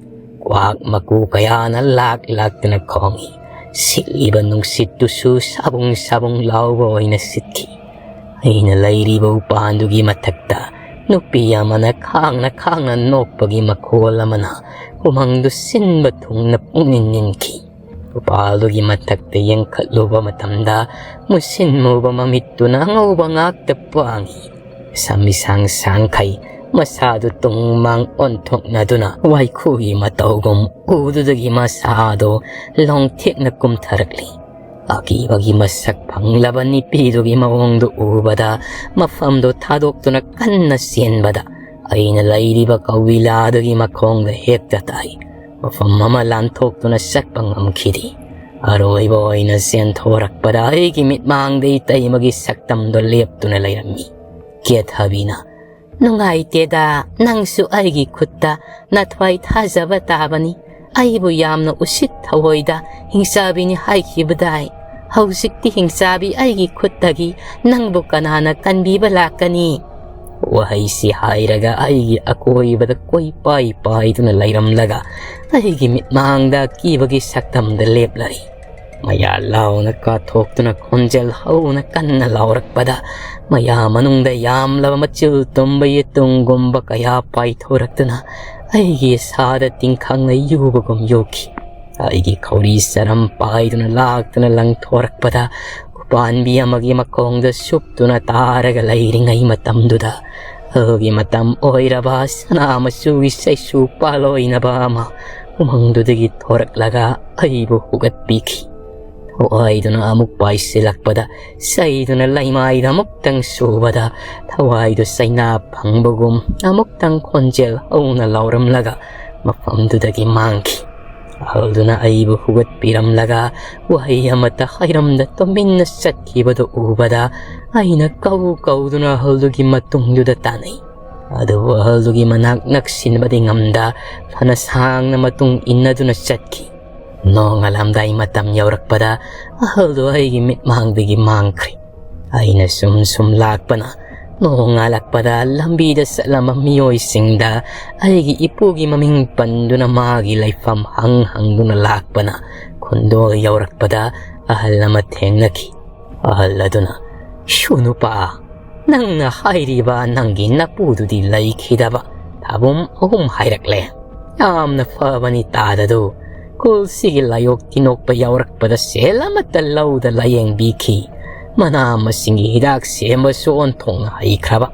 ꯀ꯭ꯋꯥꯛ ꯃꯀꯨ ꯀꯌꯥꯅ ꯂꯥꯛ ꯂꯥꯛꯇꯅ ꯈꯣꯡꯏ꯫ ꯁꯤꯠꯂꯤꯕ ꯅꯨꯡꯁꯤꯠꯇꯨꯁꯨ ꯁꯥꯕꯨꯡ ꯁꯥꯕꯨꯡ ꯂꯥꯎꯕ ꯑꯣꯏꯅ ꯁꯤꯠꯈꯤ꯫ ꯑꯩꯅ ꯂꯩꯔꯤꯕ ꯎꯄꯥꯟꯗꯨꯒꯤ ꯃꯊꯛꯇ ꯅꯨꯄꯤ ꯑꯃꯅ ꯈꯥꯡꯅ ꯈꯥꯡꯅ ꯅꯣꯛꯄꯒꯤ ꯃꯈꯣꯜ ꯑꯃꯅ ꯎꯃꯪꯗꯨ ꯁꯤꯟꯕ ꯊꯨꯡꯅ ꯄꯨꯡꯅꯤꯟ ꯅꯤꯟꯈꯤ꯫ ꯎꯄꯥꯜꯗꯨꯒꯤ ꯃꯊꯛꯇ ꯌꯦꯡꯈꯠꯂꯨꯕ ꯃꯇꯝꯗ ꯃꯨꯁꯤꯟ ꯃꯨꯕ ꯃꯃꯤꯠꯇꯨꯅ ꯑꯉꯧꯕ ꯉꯥꯛꯇ ꯄꯥꯡꯏ꯫ ꯁꯝ ꯏꯁꯥꯡ ꯁꯥꯡꯈꯩ, ꯃꯁꯥꯗꯨ ꯇꯨꯡ ꯃꯥꯡ ꯑꯣꯟꯊꯣꯛꯅꯗꯨꯅ ꯋꯥꯏꯈꯨꯒꯤ ꯃꯇꯧꯒꯨꯝ ꯎꯗꯨꯗꯒꯤ ꯃꯁꯥꯗꯨ ꯂꯣꯡꯊꯦꯛꯅ ꯀꯨꯝꯊꯔꯛꯂꯤ꯫ ꯑꯀꯤꯕꯒꯤ ꯃꯁꯛ ꯐꯪꯂꯕ ꯅꯨꯄꯤꯗꯨꯒꯤ ꯃꯑꯣꯡꯗꯨ ꯎꯕꯗ ꯃꯐꯝꯗꯨ ꯊꯥꯗꯣꯛꯇꯨꯅ ꯀꯟꯅ ꯆꯦꯟꯕꯗ ꯑꯩꯅ ꯂꯩꯔꯤꯕ ꯀꯧꯕꯤꯂꯥꯗꯨꯒꯤ ꯃꯈꯣꯡꯗ ꯍꯦꯛꯇ ꯇꯥꯏ꯫ ꯃꯐꯝ ꯑꯃ ꯂꯥꯟꯊꯣꯛꯇꯨꯅ ꯆꯠꯄ ꯉꯝꯈꯤꯗꯦ꯫ ꯑꯔꯣꯏꯕ ꯑꯣꯏꯅ ꯆꯦꯟꯊꯣꯔꯛꯄꯗ ꯑꯩꯒꯤ ꯃꯤꯠꯃꯥꯡꯗ ꯏꯇꯩꯃꯒꯤ ꯁꯛꯇꯝꯗꯣ ꯂꯦꯞꯇꯨꯅ ꯂꯩꯔꯝꯃꯤ꯫ ꯀꯦꯊꯕꯤꯅ, "ꯅꯨꯡꯉꯥꯏꯇꯦꯗ, ꯅꯪꯁꯨ ꯑꯩꯒꯤ ꯈꯨꯠꯇ ꯅꯊ꯭ꯋꯥꯏ ꯊꯥꯖꯕ ꯇꯥꯕꯅꯤ꯫ ꯑꯩꯕꯨ ꯌꯥꯝꯅ ꯎꯁꯤꯠ ꯊꯑꯣꯏꯗ ꯍꯤꯡꯆꯥꯕꯤꯅꯤ ꯍꯥꯏꯈꯤꯕꯗꯥꯏ꯫ ꯍꯧꯖꯤꯛꯇꯤ ꯍꯤꯡꯆꯥꯕꯤ ꯑꯩꯒꯤ ꯈꯨꯠꯇꯒꯤ ꯅꯪꯕꯨ ꯀꯅꯥꯅ ꯀꯟꯕꯤꯕ ꯂꯥꯛꯀꯅꯤ?" ꯋꯥꯍꯩꯁꯤ ꯍꯥꯏꯔꯒ ꯑꯩꯒꯤ ꯑꯀꯣꯏꯕꯗ ꯀꯣꯏꯄꯥꯏ ꯄꯥꯏꯗꯨꯅ ꯂꯩꯔꯝꯂꯒ ꯑꯩꯒꯤ ꯃꯤꯠꯃꯥꯡꯗ ꯑꯀꯤꯕꯒꯤ ꯁꯛꯇꯝꯗ ꯂꯦꯞꯂꯔꯤ꯫ ꯃꯌꯥ ꯂꯥꯎꯅ ꯀꯥꯊꯣꯛꯇꯨꯅ ꯈꯣꯟꯖꯦꯜ ꯍꯧꯅ ꯀꯟꯅ ꯂꯥꯎꯔꯛꯄꯗ ꯃꯌꯥ ꯃꯅꯨꯡꯗ ꯌꯥꯝꯂꯕ ꯃꯆꯤꯜ ꯇꯨꯝꯕ ꯌꯦꯇꯨꯝꯒꯨꯝꯕ ꯀꯌꯥ ꯄꯥꯏꯊꯣꯔꯛꯇꯨꯅ ꯑꯩꯒꯤ ꯏꯁꯥꯗ ꯇꯤꯡꯈꯪꯅ ꯌꯨꯕꯒꯨꯝ ꯌꯨꯈꯤ꯫ ꯑꯩꯒꯤ ꯈꯧꯔꯤ ꯆꯔꯝ ꯄꯥꯏꯗꯨꯅ ꯂꯥꯛꯇꯨꯅ ꯂꯪꯊꯣꯔꯛꯄꯗ ꯎꯄꯥꯟꯕꯤ ꯑꯃꯒꯤ ꯃꯈꯣꯡꯗ ꯁꯨꯞꯇꯨꯅ ꯇꯥꯔꯒ ꯂꯩꯔꯤꯉꯩ ꯃꯇꯝꯗꯨꯗ ꯑꯗꯨꯒꯤ ꯃꯇꯝ ꯑꯣꯏꯔꯕ ꯁꯅꯥ ꯃꯆꯨꯒꯤ ꯆꯩꯁꯨ ꯄꯥꯜꯂꯣꯏꯅꯕ ꯑꯃ ꯎꯃꯪꯗꯨꯗꯒꯤ ꯊꯣꯔꯛꯂꯒ ꯑꯩꯕꯨ ꯍꯨꯒꯠꯄꯤꯈꯤ꯫ ꯊꯋꯥꯏꯗꯨꯅ ꯑꯃꯨꯛ ꯄꯥꯏꯁꯤꯜꯂꯛꯄꯗ ꯆꯩꯗꯨꯅ ꯂꯩꯃꯥꯏꯗ ꯑꯃꯨꯛꯇꯪ ꯁꯨꯕꯗ ꯊꯋꯥꯏꯗꯨ ꯆꯩꯅꯥ ꯐꯪꯕꯒꯨꯝ ꯑꯃꯨꯛꯇꯪ ꯈꯣꯟꯖꯦꯜ ꯍꯧꯅ ꯂꯥꯎꯔꯝꯂꯒ ꯃꯐꯝꯗꯨꯗꯒꯤ ꯃꯥꯡꯈꯤ꯫ ꯑꯍꯜꯗꯨꯅ ꯑꯩꯕꯨ ꯍꯨꯒꯠꯄꯤꯔꯝꯂꯒ ꯋꯥꯍꯩ ꯑꯃꯠꯇ ꯍꯥꯏꯔꯝꯗ ꯇꯨꯃꯤꯟꯅ ꯆꯠꯈꯤꯕꯗꯨ ꯎꯕꯗ ꯑꯩꯅ ꯀꯧ ꯀꯧꯗꯨꯅ ꯑꯍꯜꯗꯨꯒꯤ ꯃꯇꯨꯡꯗꯨꯗ ꯇꯥꯟꯅꯩ꯫ ꯑꯗꯨꯕꯨ ꯑꯍꯜꯗꯨꯒꯤ ꯃꯅꯥꯛ ꯅꯛꯁꯤꯟꯕꯗꯤ ꯉꯝꯗ ꯐꯅ ꯁꯥꯡꯅ ꯃꯇꯨꯡ ꯏꯟꯅꯗꯨꯅ ꯆꯠꯈꯤ꯫ ꯅꯣꯡꯉꯥꯜꯂꯝꯗꯥꯏ ꯃꯇꯝ ꯌꯧꯔꯛꯄꯗ ꯑꯍꯜꯗꯨ ꯑꯩꯒꯤ ꯃꯤꯠꯃꯥꯡꯗꯒꯤ ꯃꯥꯡꯈ꯭ꯔꯦ꯫ ꯑꯩꯅ ꯁꯨꯝ ꯁꯨꯝ ꯂꯥꯛꯄꯅ ꯅꯣꯡꯉꯥꯜꯂꯛꯄꯗ ꯂꯝꯕꯤꯗ ꯆꯠꯂꯝꯕ ꯃꯤꯑꯣꯏꯁꯤꯡꯗ ꯑꯩꯒꯤ ꯏꯄꯨꯒꯤ ꯃꯃꯤꯡ ꯄꯟꯗꯨꯅ ꯃꯥꯒꯤ ꯂꯩꯐꯝ ꯍꯪ ꯍꯪꯗꯨꯅ ꯂꯥꯛꯄꯅ ꯈꯨꯟꯗꯣꯜ ꯌꯧꯔꯛꯄꯗ ꯑꯍꯜ ꯑꯃ ꯊꯦꯡꯅꯈꯤ꯫ ꯑꯍꯜ ꯑꯗꯨꯅ, "ꯁꯨ ꯅꯨꯄꯥ, ꯅꯪꯅ ꯍꯥꯏꯔꯤꯕ ꯅꯪꯒꯤ ꯅꯄꯨꯗꯨꯗꯤ ꯂꯩꯈꯤꯗꯕ ꯊꯥꯕꯨꯝ ꯑꯍꯨꯝ ꯍꯥꯏꯔꯛꯂꯦ꯫ ꯌꯥꯝꯅ ꯐꯕꯅꯤ ꯇꯥꯗꯗꯨ꯫ ꯈꯨꯜꯁꯤꯒꯤ ꯂꯥꯏꯑꯣꯛ ꯇꯤꯟꯑꯣꯛꯄ ꯌꯥꯎꯔꯛꯄꯗ ꯁꯦꯜ ꯑꯃꯠꯇ ꯂꯧꯗ ꯂꯥꯏꯌꯦꯡꯕꯤꯈꯤ꯫ ꯃꯅꯥ ꯃꯁꯤꯡꯒꯤ ꯍꯤꯗꯥꯛ ꯁꯦꯝꯕꯁꯨ ꯑꯣꯟꯊꯣꯛꯅ ꯍꯩꯈ꯭ꯔꯕ꯫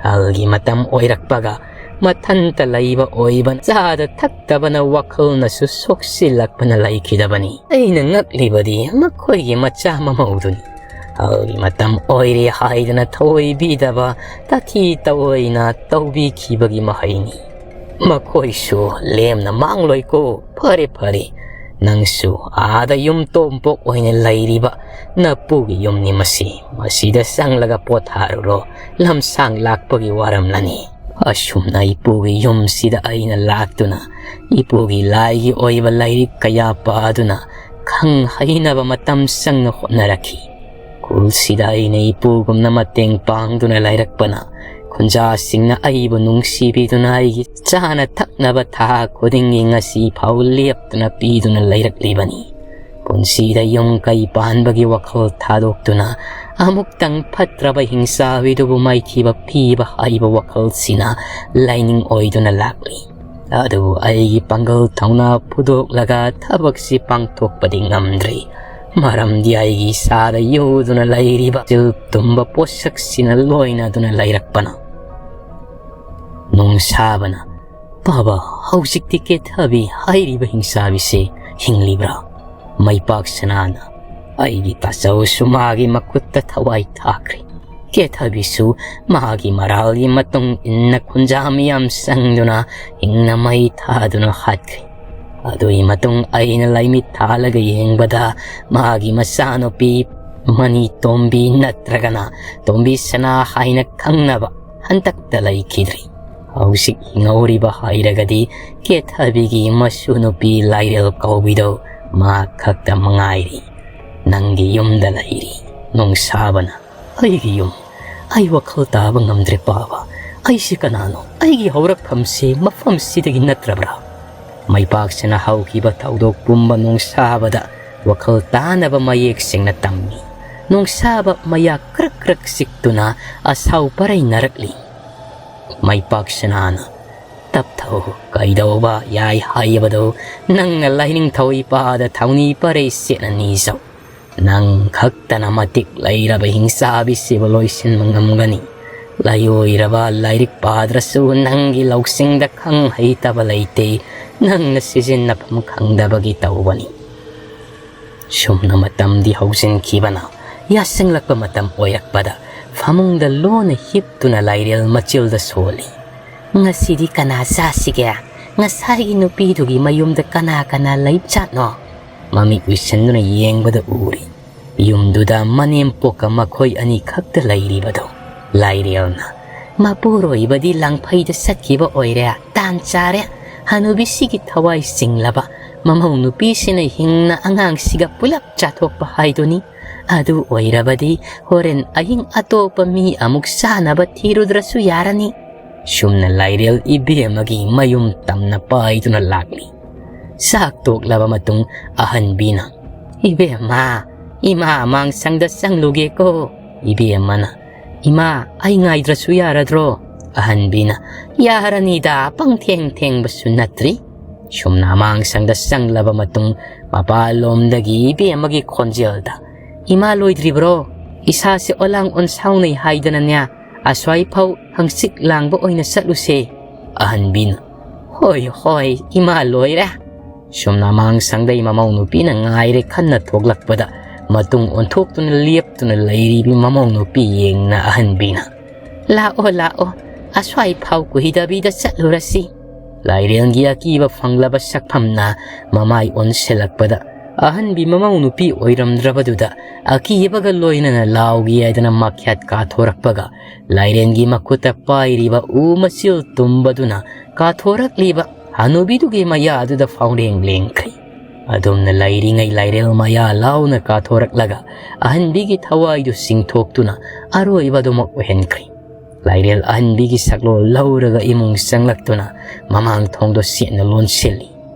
ꯑꯍꯜꯒꯤ ꯃꯇꯝ ꯑꯣꯏꯔꯛꯄꯒ ꯃꯊꯟꯇ ꯂꯩꯕ ꯑꯣꯏꯕꯅ ꯆꯥꯗ ꯊꯛꯇꯕꯅ ꯋꯥꯈꯜꯅꯁꯨ ꯁꯣꯛꯆꯤꯜꯂꯛꯄꯅ ꯂꯩꯈꯤꯗꯕꯅꯤ꯫ ꯑꯩꯅ ꯉꯛꯂꯤꯕꯗꯤ ꯃꯈꯣꯏꯒꯤ ꯃꯆꯥ ꯃꯃꯧꯗꯨꯅꯤ꯫ ꯑꯍꯜꯒꯤ ꯃꯇꯝ ꯑꯣꯏꯔꯦ ꯍꯥꯏꯗꯅ ꯊꯑꯣꯏꯕꯤꯗꯕ, ꯇꯥꯊꯤ ꯇꯑꯣꯏꯅ ꯇꯧꯕꯤꯈꯤꯕꯒꯤ ꯃꯍꯩꯅꯤ꯫ ꯃꯈꯣꯏꯁꯨ ꯂꯦꯝꯅ ꯃꯥꯡꯂꯣꯏꯀꯣ꯫ ꯐꯔꯦ, ꯐꯔꯦ, ꯅꯪꯁꯨ ꯑꯥꯗ ꯌꯨꯝ ꯇꯣꯝꯄꯣꯛ ꯑꯣꯏꯅ ꯂꯩꯔꯤꯕ ꯅꯄꯨꯒꯤ ꯌꯨꯝꯅꯤ ꯃꯁꯤ꯫ ꯃꯁꯤꯗ ꯆꯪꯂꯒ ꯄꯣꯊꯥꯔꯨꯔꯣ, ꯂꯝꯁꯥꯡ ꯂꯥꯛꯄꯒꯤ ꯋꯥꯔꯝꯂꯅꯤ꯫ ꯑꯁꯨꯝꯅ ꯏꯄꯨꯒꯤ ꯌꯨꯝꯁꯤꯗ ꯑꯩꯅ ꯂꯥꯛꯇꯨꯅ ꯏꯄꯨꯒꯤ ꯂꯥꯏꯒꯤ ꯑꯣꯏꯕ ꯂꯥꯏꯔꯤꯛ ꯀꯌꯥ ꯄꯥꯗꯨꯅ ꯈꯪ ꯍꯩꯅꯕ ꯃꯇꯝ ꯆꯪꯅ ꯍꯣꯠꯅꯔꯛꯈꯤ꯫ ꯈꯨꯜꯁꯤꯗ ꯑꯩꯅ ꯏꯄꯨꯒꯨꯝꯅ ꯃꯇꯦꯡ ꯄꯥꯡꯗꯨꯅ ꯂꯩꯔꯛꯄꯅ ꯈꯨꯟꯖꯥꯁꯤꯡꯅ ꯑꯩꯕꯨ ꯅꯨꯡꯁꯤꯕꯤꯗꯨꯅ ꯑꯩꯒꯤ ꯆꯥꯅ ꯊꯛꯅꯕ ꯊꯥ ꯈꯨꯗꯤꯡꯒꯤ ꯉꯁꯤ ꯐꯥꯎ ꯂꯦꯞꯇꯅ ꯄꯤꯗꯨꯅ ꯂꯩꯔꯛꯂꯤꯕꯅꯤ꯫ ꯄꯨꯟꯁꯤꯗ ꯌꯨꯝ ꯀꯩ ꯄꯥꯟꯕꯒꯤ ꯋꯥꯈꯜ ꯊꯥꯗꯣꯛꯇꯨꯅ ꯑꯃꯨꯛꯇꯪ ꯐꯠꯇ꯭ꯔꯕ ꯍꯤꯡꯆꯥꯕꯤꯗꯨꯕꯨ ꯃꯥꯏꯊꯤꯕ ꯄꯤꯕ ꯍꯥꯏꯕ ꯋꯥꯈꯜꯁꯤꯅ ꯂꯥꯏꯅꯤꯡ ꯑꯣꯏꯗꯨꯅ ꯂꯥꯛꯂꯤ꯫ ꯑꯗꯨꯕꯨ ꯑꯩꯒꯤ ꯄꯥꯡꯒꯜ ꯊꯧꯅꯥ ꯐꯨꯗꯣꯛꯂꯒ ꯊꯕꯛꯁꯤ ꯄꯥꯡꯊꯣꯛꯄꯗꯤ ꯉꯝꯗ꯭ꯔꯤ꯫ ꯃꯔꯝꯗꯤ ꯑꯩꯒꯤ ꯏꯁꯥꯗ ꯌꯨꯗꯨꯅ ꯂꯩꯔꯤꯕ ꯆꯤꯜ ꯇꯨꯝꯕ ꯄꯣꯠꯁꯛꯁꯤꯅ ꯂꯣꯏꯅꯗꯨꯅ ꯂꯩꯔꯛꯄꯅ꯫ ꯅꯣꯡꯁꯥꯕꯅ, "ꯄꯥꯕ, ꯍꯧꯖꯤꯛꯇꯤ ꯀꯦꯊꯕꯤ ꯍꯥꯏꯔꯤꯕ ꯍꯤꯡꯆꯥꯕꯤꯁꯦ ꯍꯤꯡꯂꯤꯕ꯭ꯔꯥ?" ꯃꯩꯄꯥꯛ ꯁꯅꯥꯅ, "ꯑꯩꯒꯤ ꯇꯥꯆꯧꯁꯨ ꯃꯥꯒꯤ ꯃꯈꯨꯠꯇ ꯊꯋꯥꯏ ꯊꯥꯈ꯭ꯔꯦ꯫ ꯀꯦꯊꯕꯤꯁꯨ ꯃꯥꯒꯤ ꯃꯔꯥꯜꯒꯤ ꯃꯇꯨꯡ ꯏꯟꯅ ꯈꯨꯟꯖꯥ ꯃꯤꯌꯥꯝ ꯆꯪꯗꯨꯅ ꯍꯤꯡꯅ ꯃꯩ ꯊꯥꯗꯨꯅ ꯍꯥꯠꯈ꯭ꯔꯦ꯫ ꯑꯗꯨꯒꯤ ꯃꯇꯨꯡ ꯑꯩꯅ ꯂꯥꯏꯃꯤꯠ ꯊꯥꯜꯂꯒ ꯌꯦꯡꯕꯗ ꯃꯥꯒꯤ ꯃꯆꯥꯅꯨꯄꯤ ꯃꯅꯤ ꯇꯣꯝꯕꯤ ꯅꯠꯇ꯭ꯔꯒꯅ ꯇꯣꯝꯕꯤ ꯁꯅꯥ ꯍꯥꯏꯅ ꯈꯪꯅꯕ ꯍꯟꯇꯛꯇ ꯂꯩꯈꯤꯗ꯭ꯔꯤ꯫ ꯍꯧꯖꯤꯛ ꯍꯤꯡꯍꯧꯔꯤꯕ ꯍꯥꯏꯔꯒꯗꯤ ꯀꯦꯊꯕꯤꯒꯤ ꯃꯁꯨ ꯅꯨꯄꯤ ꯂꯥꯏꯔꯦꯜ ꯀꯧꯕꯤꯗꯣ ꯃꯥ ꯈꯛꯇ ꯃꯉꯥꯏꯔꯤ꯫ ꯅꯪꯒꯤ ꯌꯨꯝꯗ ꯂꯩꯔꯤ꯫ ꯅꯣꯡꯁꯥꯕꯅ, ꯑꯩꯒꯤ ꯌꯨꯝ? ꯑꯩ ꯋꯥꯈꯜ ꯇꯥꯕ ꯉꯝꯗ꯭ꯔꯦ ꯄꯥꯕ꯫ ꯑꯩꯁꯤ ꯀꯅꯥꯅꯣ? ꯑꯩꯒꯤ ꯍꯧꯔꯛꯐꯝꯁꯤ ꯃꯐꯝꯁꯤꯗꯒꯤ ꯅꯠꯇ꯭ꯔꯕ꯭ꯔꯥ?" ꯃꯩꯄꯥꯛꯁꯤꯅ ꯍꯧꯈꯤꯕ ꯊꯧꯗꯣꯛ ꯄꯨꯝꯕ ꯅꯣꯡꯁꯥꯕꯗ ꯋꯥꯈꯜ ꯇꯥꯅꯕ ꯃꯌꯦꯛ ꯁꯦꯡꯅ ꯇꯝꯃꯤ꯫ ꯅꯣꯡꯁꯥꯕ ꯃꯌꯥ ꯀ꯭ꯔꯛ ꯀ꯭ꯔꯛ ꯆꯤꯛꯇꯨꯅ ꯑꯁꯥꯎ ꯄꯔꯩ ꯅꯥꯔꯛꯂꯤ꯫ ꯃꯩꯄꯥꯛ ꯁꯅꯥꯅ, "ꯇꯞꯊꯧ, ꯀꯩꯗꯧꯕ ꯌꯥꯏ ꯍꯥꯏꯕꯗꯨ ꯅꯪꯅ ꯂꯥꯏꯅꯤꯡꯊꯧ ꯏꯄꯥꯗ ꯊꯧꯅꯤ ꯄꯔꯩ ꯁꯦꯠꯅ ꯅꯤꯖꯧ꯫ ꯅꯪ ꯈꯛꯇꯅ ꯃꯇꯤꯛ ꯂꯩꯔꯕ ꯍꯤꯡꯆꯥꯕꯤꯁꯤꯕꯨ ꯂꯣꯏꯁꯤꯟꯕ ꯉꯝꯒꯅꯤ꯫ "ꯂꯥꯏꯑꯣꯏꯔꯕ, ꯂꯥꯏꯔꯤꯛ ꯄꯥꯗ꯭ꯔꯁꯨ ꯅꯪꯒꯤ ꯂꯧꯁꯤꯡꯗ ꯈꯪ ꯍꯩꯇꯕ ꯂꯩꯇꯦ, ꯅꯪꯅ ꯁꯤꯖꯤꯟꯅꯐꯝ ꯈꯪꯗꯕꯒꯤ ꯇꯧꯕꯅꯤ"꯫ ꯁꯨꯝꯅ ꯃꯇꯝꯗꯤ ꯍꯧꯖꯤꯟꯈꯤꯕꯅ ꯌꯥꯁꯪꯂꯛꯄ ꯃꯇꯝ ꯑꯣꯏꯔꯛꯄꯗ ꯐꯃꯨꯡꯗ ꯂꯣꯟꯅ ꯍꯤꯞꯇꯨꯅ ꯂꯥꯏꯔꯦꯜ ꯃꯆꯤꯜꯗ ꯁꯣꯜꯂꯤ꯫ "ꯉꯁꯤꯗꯤ ꯀꯅꯥ ꯆꯥꯁꯤꯒꯦ? ꯉꯁꯥꯏꯒꯤ ꯅꯨꯄꯤꯗꯨꯒꯤ ꯃꯌꯨꯝꯗ ꯀꯅꯥ ꯀꯅꯥ ꯂꯩꯕꯖꯥꯠꯅꯣ?" ꯃꯃꯤꯠ ꯎꯏꯁꯤꯟꯗꯨꯅ ꯌꯦꯡꯕꯗ ꯎꯔꯤ ꯌꯨꯝꯗꯨꯗ ꯃꯅꯦꯝꯄꯣꯛꯀ ꯃꯈꯣꯏ ꯑꯅꯤꯈꯛꯇ ꯂꯩꯔꯤꯕꯗꯣ꯫ ꯂꯥꯏꯔꯦꯜꯅ, "ꯃꯄꯨꯔꯣꯏꯕꯗꯤ ꯂꯥꯡꯐꯩꯗ ꯆꯠꯈꯤꯕ ꯑꯣꯏꯔꯦ꯫ ꯇꯥꯟ ꯆꯥꯔꯦ꯫ ꯍꯅꯨꯕꯤꯁꯤꯒꯤ ꯊꯋꯥꯏ ꯆꯤꯡꯂꯕ ꯃꯃꯧ ꯅꯨꯄꯤꯁꯤꯅ ꯍꯤꯡꯅ ꯑꯉꯥꯡꯁꯤꯒ ꯄꯨꯂꯞ ꯆꯥꯊꯣꯛꯄ ꯍꯥꯏꯗꯨꯅꯤ꯫ ꯑꯗꯨ ꯑꯣꯏꯔꯕꯗꯤ ꯍꯣꯔꯦꯟ ꯑꯍꯤꯡ ꯑꯇꯣꯞꯄ ꯃꯤ ꯑꯃꯨꯛ ꯆꯥꯅꯕ ꯊꯤꯔꯨꯗ꯭ꯔꯁꯨ ꯌꯥꯔꯅꯤ"꯫ ꯁꯨꯝꯅ ꯂꯥꯏꯔꯦꯜ ꯏꯕꯦꯝꯃꯒꯤ ꯃꯌꯨꯝ ꯇꯝꯅ ꯄꯥꯏꯗꯨꯅ ꯂꯥꯛꯂꯤ꯫ ꯆꯥꯛ ꯇꯣꯛꯂꯕ ꯃꯇꯨꯡ ꯑꯍꯟꯕꯤꯅ, "ꯏꯕꯦꯝꯃ, ꯏꯃꯥ ꯑꯃꯥꯡꯁꯪꯗ ꯆꯪꯂꯨꯒꯦꯀꯣ"꯫ ꯏꯕꯦꯝꯃꯅ, "ꯏꯃꯥ, ꯑꯩ ꯉꯥꯏꯗ꯭ꯔꯁꯨ ꯌꯥꯔꯗ꯭ꯔꯣ?" ꯑꯍꯟꯕꯤꯅ, "ꯌꯥꯔꯅꯤꯗ, ꯄꯪꯊꯦꯡ ꯊꯦꯡꯕꯁꯨ ꯅꯠꯇ꯭ꯔꯤ"꯫ ꯁꯨꯝꯅ ꯑꯃꯥꯡꯁꯪꯗ ꯆꯪꯂꯕ ꯃꯇꯨꯡ ꯃꯄꯥꯟꯂꯣꯝꯗꯒꯤ ꯏꯕꯦꯝꯃꯒꯤ ꯈꯣꯟꯖꯦꯜꯗ, "ꯏꯃꯥ ꯂꯣꯏꯗ꯭ꯔꯤꯕ꯭ꯔꯣ? ꯏꯁꯥꯁꯦ ꯑꯣꯂꯥꯡ ꯑꯣꯟꯁꯥꯎꯅꯩ ꯍꯥꯏꯗꯅꯅꯦ, ꯑꯁ꯭ꯋꯥꯏꯐꯥꯎ ꯍꯪꯆꯤꯠ ꯂꯥꯡꯕ ꯑꯣꯏꯅ ꯆꯠꯂꯨꯁꯦ"꯫ ꯑꯍꯟꯕꯤꯅ, "ꯍꯣꯏ, ꯍꯣꯏ, ꯏꯃꯥ ꯂꯣꯏꯔꯦ"꯫ ꯁꯨꯝꯅ ꯑꯃꯥꯡꯁꯪꯗꯩ ꯃꯃꯧ ꯅꯨꯄꯤꯅ ꯉꯥꯏꯔꯦ ꯈꯟꯅ ꯊꯣꯛꯂꯛꯄꯗ ꯃꯇꯨꯡ ꯑꯣꯟꯊꯣꯛꯇꯨꯅ ꯂꯦꯞꯇꯨꯅ ꯂꯩꯔꯤꯕꯤ ꯃꯃꯧ ꯅꯨꯄꯤ ꯌꯦꯡꯅ ꯑꯍꯟꯕꯤꯅ, "ꯂꯥꯛꯑꯣ, ꯂꯥꯛꯑꯣ, ꯑꯁ꯭ꯋꯥꯏ ꯐꯥꯎ ꯀꯨꯏꯗꯕꯤꯗ ꯆꯠꯂꯨꯔꯁꯤ"꯫ ꯂꯥꯏꯔꯦꯜꯒꯤ ꯑꯀꯤꯕ ꯐꯪꯂꯕ ꯁꯛꯐꯝꯅ ꯃꯃꯥꯏ ꯑꯣꯟꯁꯤꯜꯂꯛꯄꯗ ꯑꯍꯟꯕꯤ ꯃꯃꯧ ꯅꯨꯄꯤ ꯑꯣꯏꯔꯝꯗ꯭ꯔꯕꯗꯨꯗ ꯑꯀꯤꯕꯒ ꯂꯣꯏꯅꯅ ꯂꯥꯎꯒꯦ ꯍꯥꯏꯗꯅ ꯃꯈ꯭ꯌꯥꯠ ꯀꯥꯊꯣꯔꯛꯄꯒ ꯂꯥꯏꯔꯦꯜꯒꯤ ꯃꯈꯨꯠꯇ ꯄꯥꯏꯔꯤꯕ ꯎ ꯃꯆꯤꯜ ꯇꯨꯝꯕꯗꯨꯅ ꯀꯥꯊꯣꯔꯛꯂꯤꯕ ꯍꯅꯨꯕꯤꯗꯨꯒꯤ ꯃꯌꯥꯗꯨꯗ ꯐꯥꯎꯔꯦꯡ ꯂꯦꯡꯈ꯭ꯔꯤ꯫ ꯑꯗꯨꯝꯅ ꯂꯩꯔꯤꯉꯩ ꯂꯥꯏꯔꯦꯜ ꯃꯌꯥ ꯂꯥꯎꯅ ꯀꯥꯊꯣꯔꯛꯂꯒ ꯑꯍꯟꯕꯤꯒꯤ ꯊꯋꯥꯏꯗꯨ ꯆꯤꯡꯊꯣꯛꯇꯨꯅ ꯑꯔꯣꯏꯕꯗꯨꯃꯛ ꯑꯣꯏꯍꯟꯈ꯭ꯔꯤ꯫ ꯂꯥꯏꯔꯦꯜ ꯑꯍꯟꯕꯤꯒꯤ ꯁꯛꯂꯣꯟ ꯂꯧꯔꯒ ꯏꯃꯨꯡ ꯆꯪꯂꯛꯇꯨꯅ ꯃꯃꯥꯡ ꯊꯣꯡꯗꯣ ꯆꯦꯠꯅ ꯂꯣꯟꯁꯤꯜꯂꯤ꯫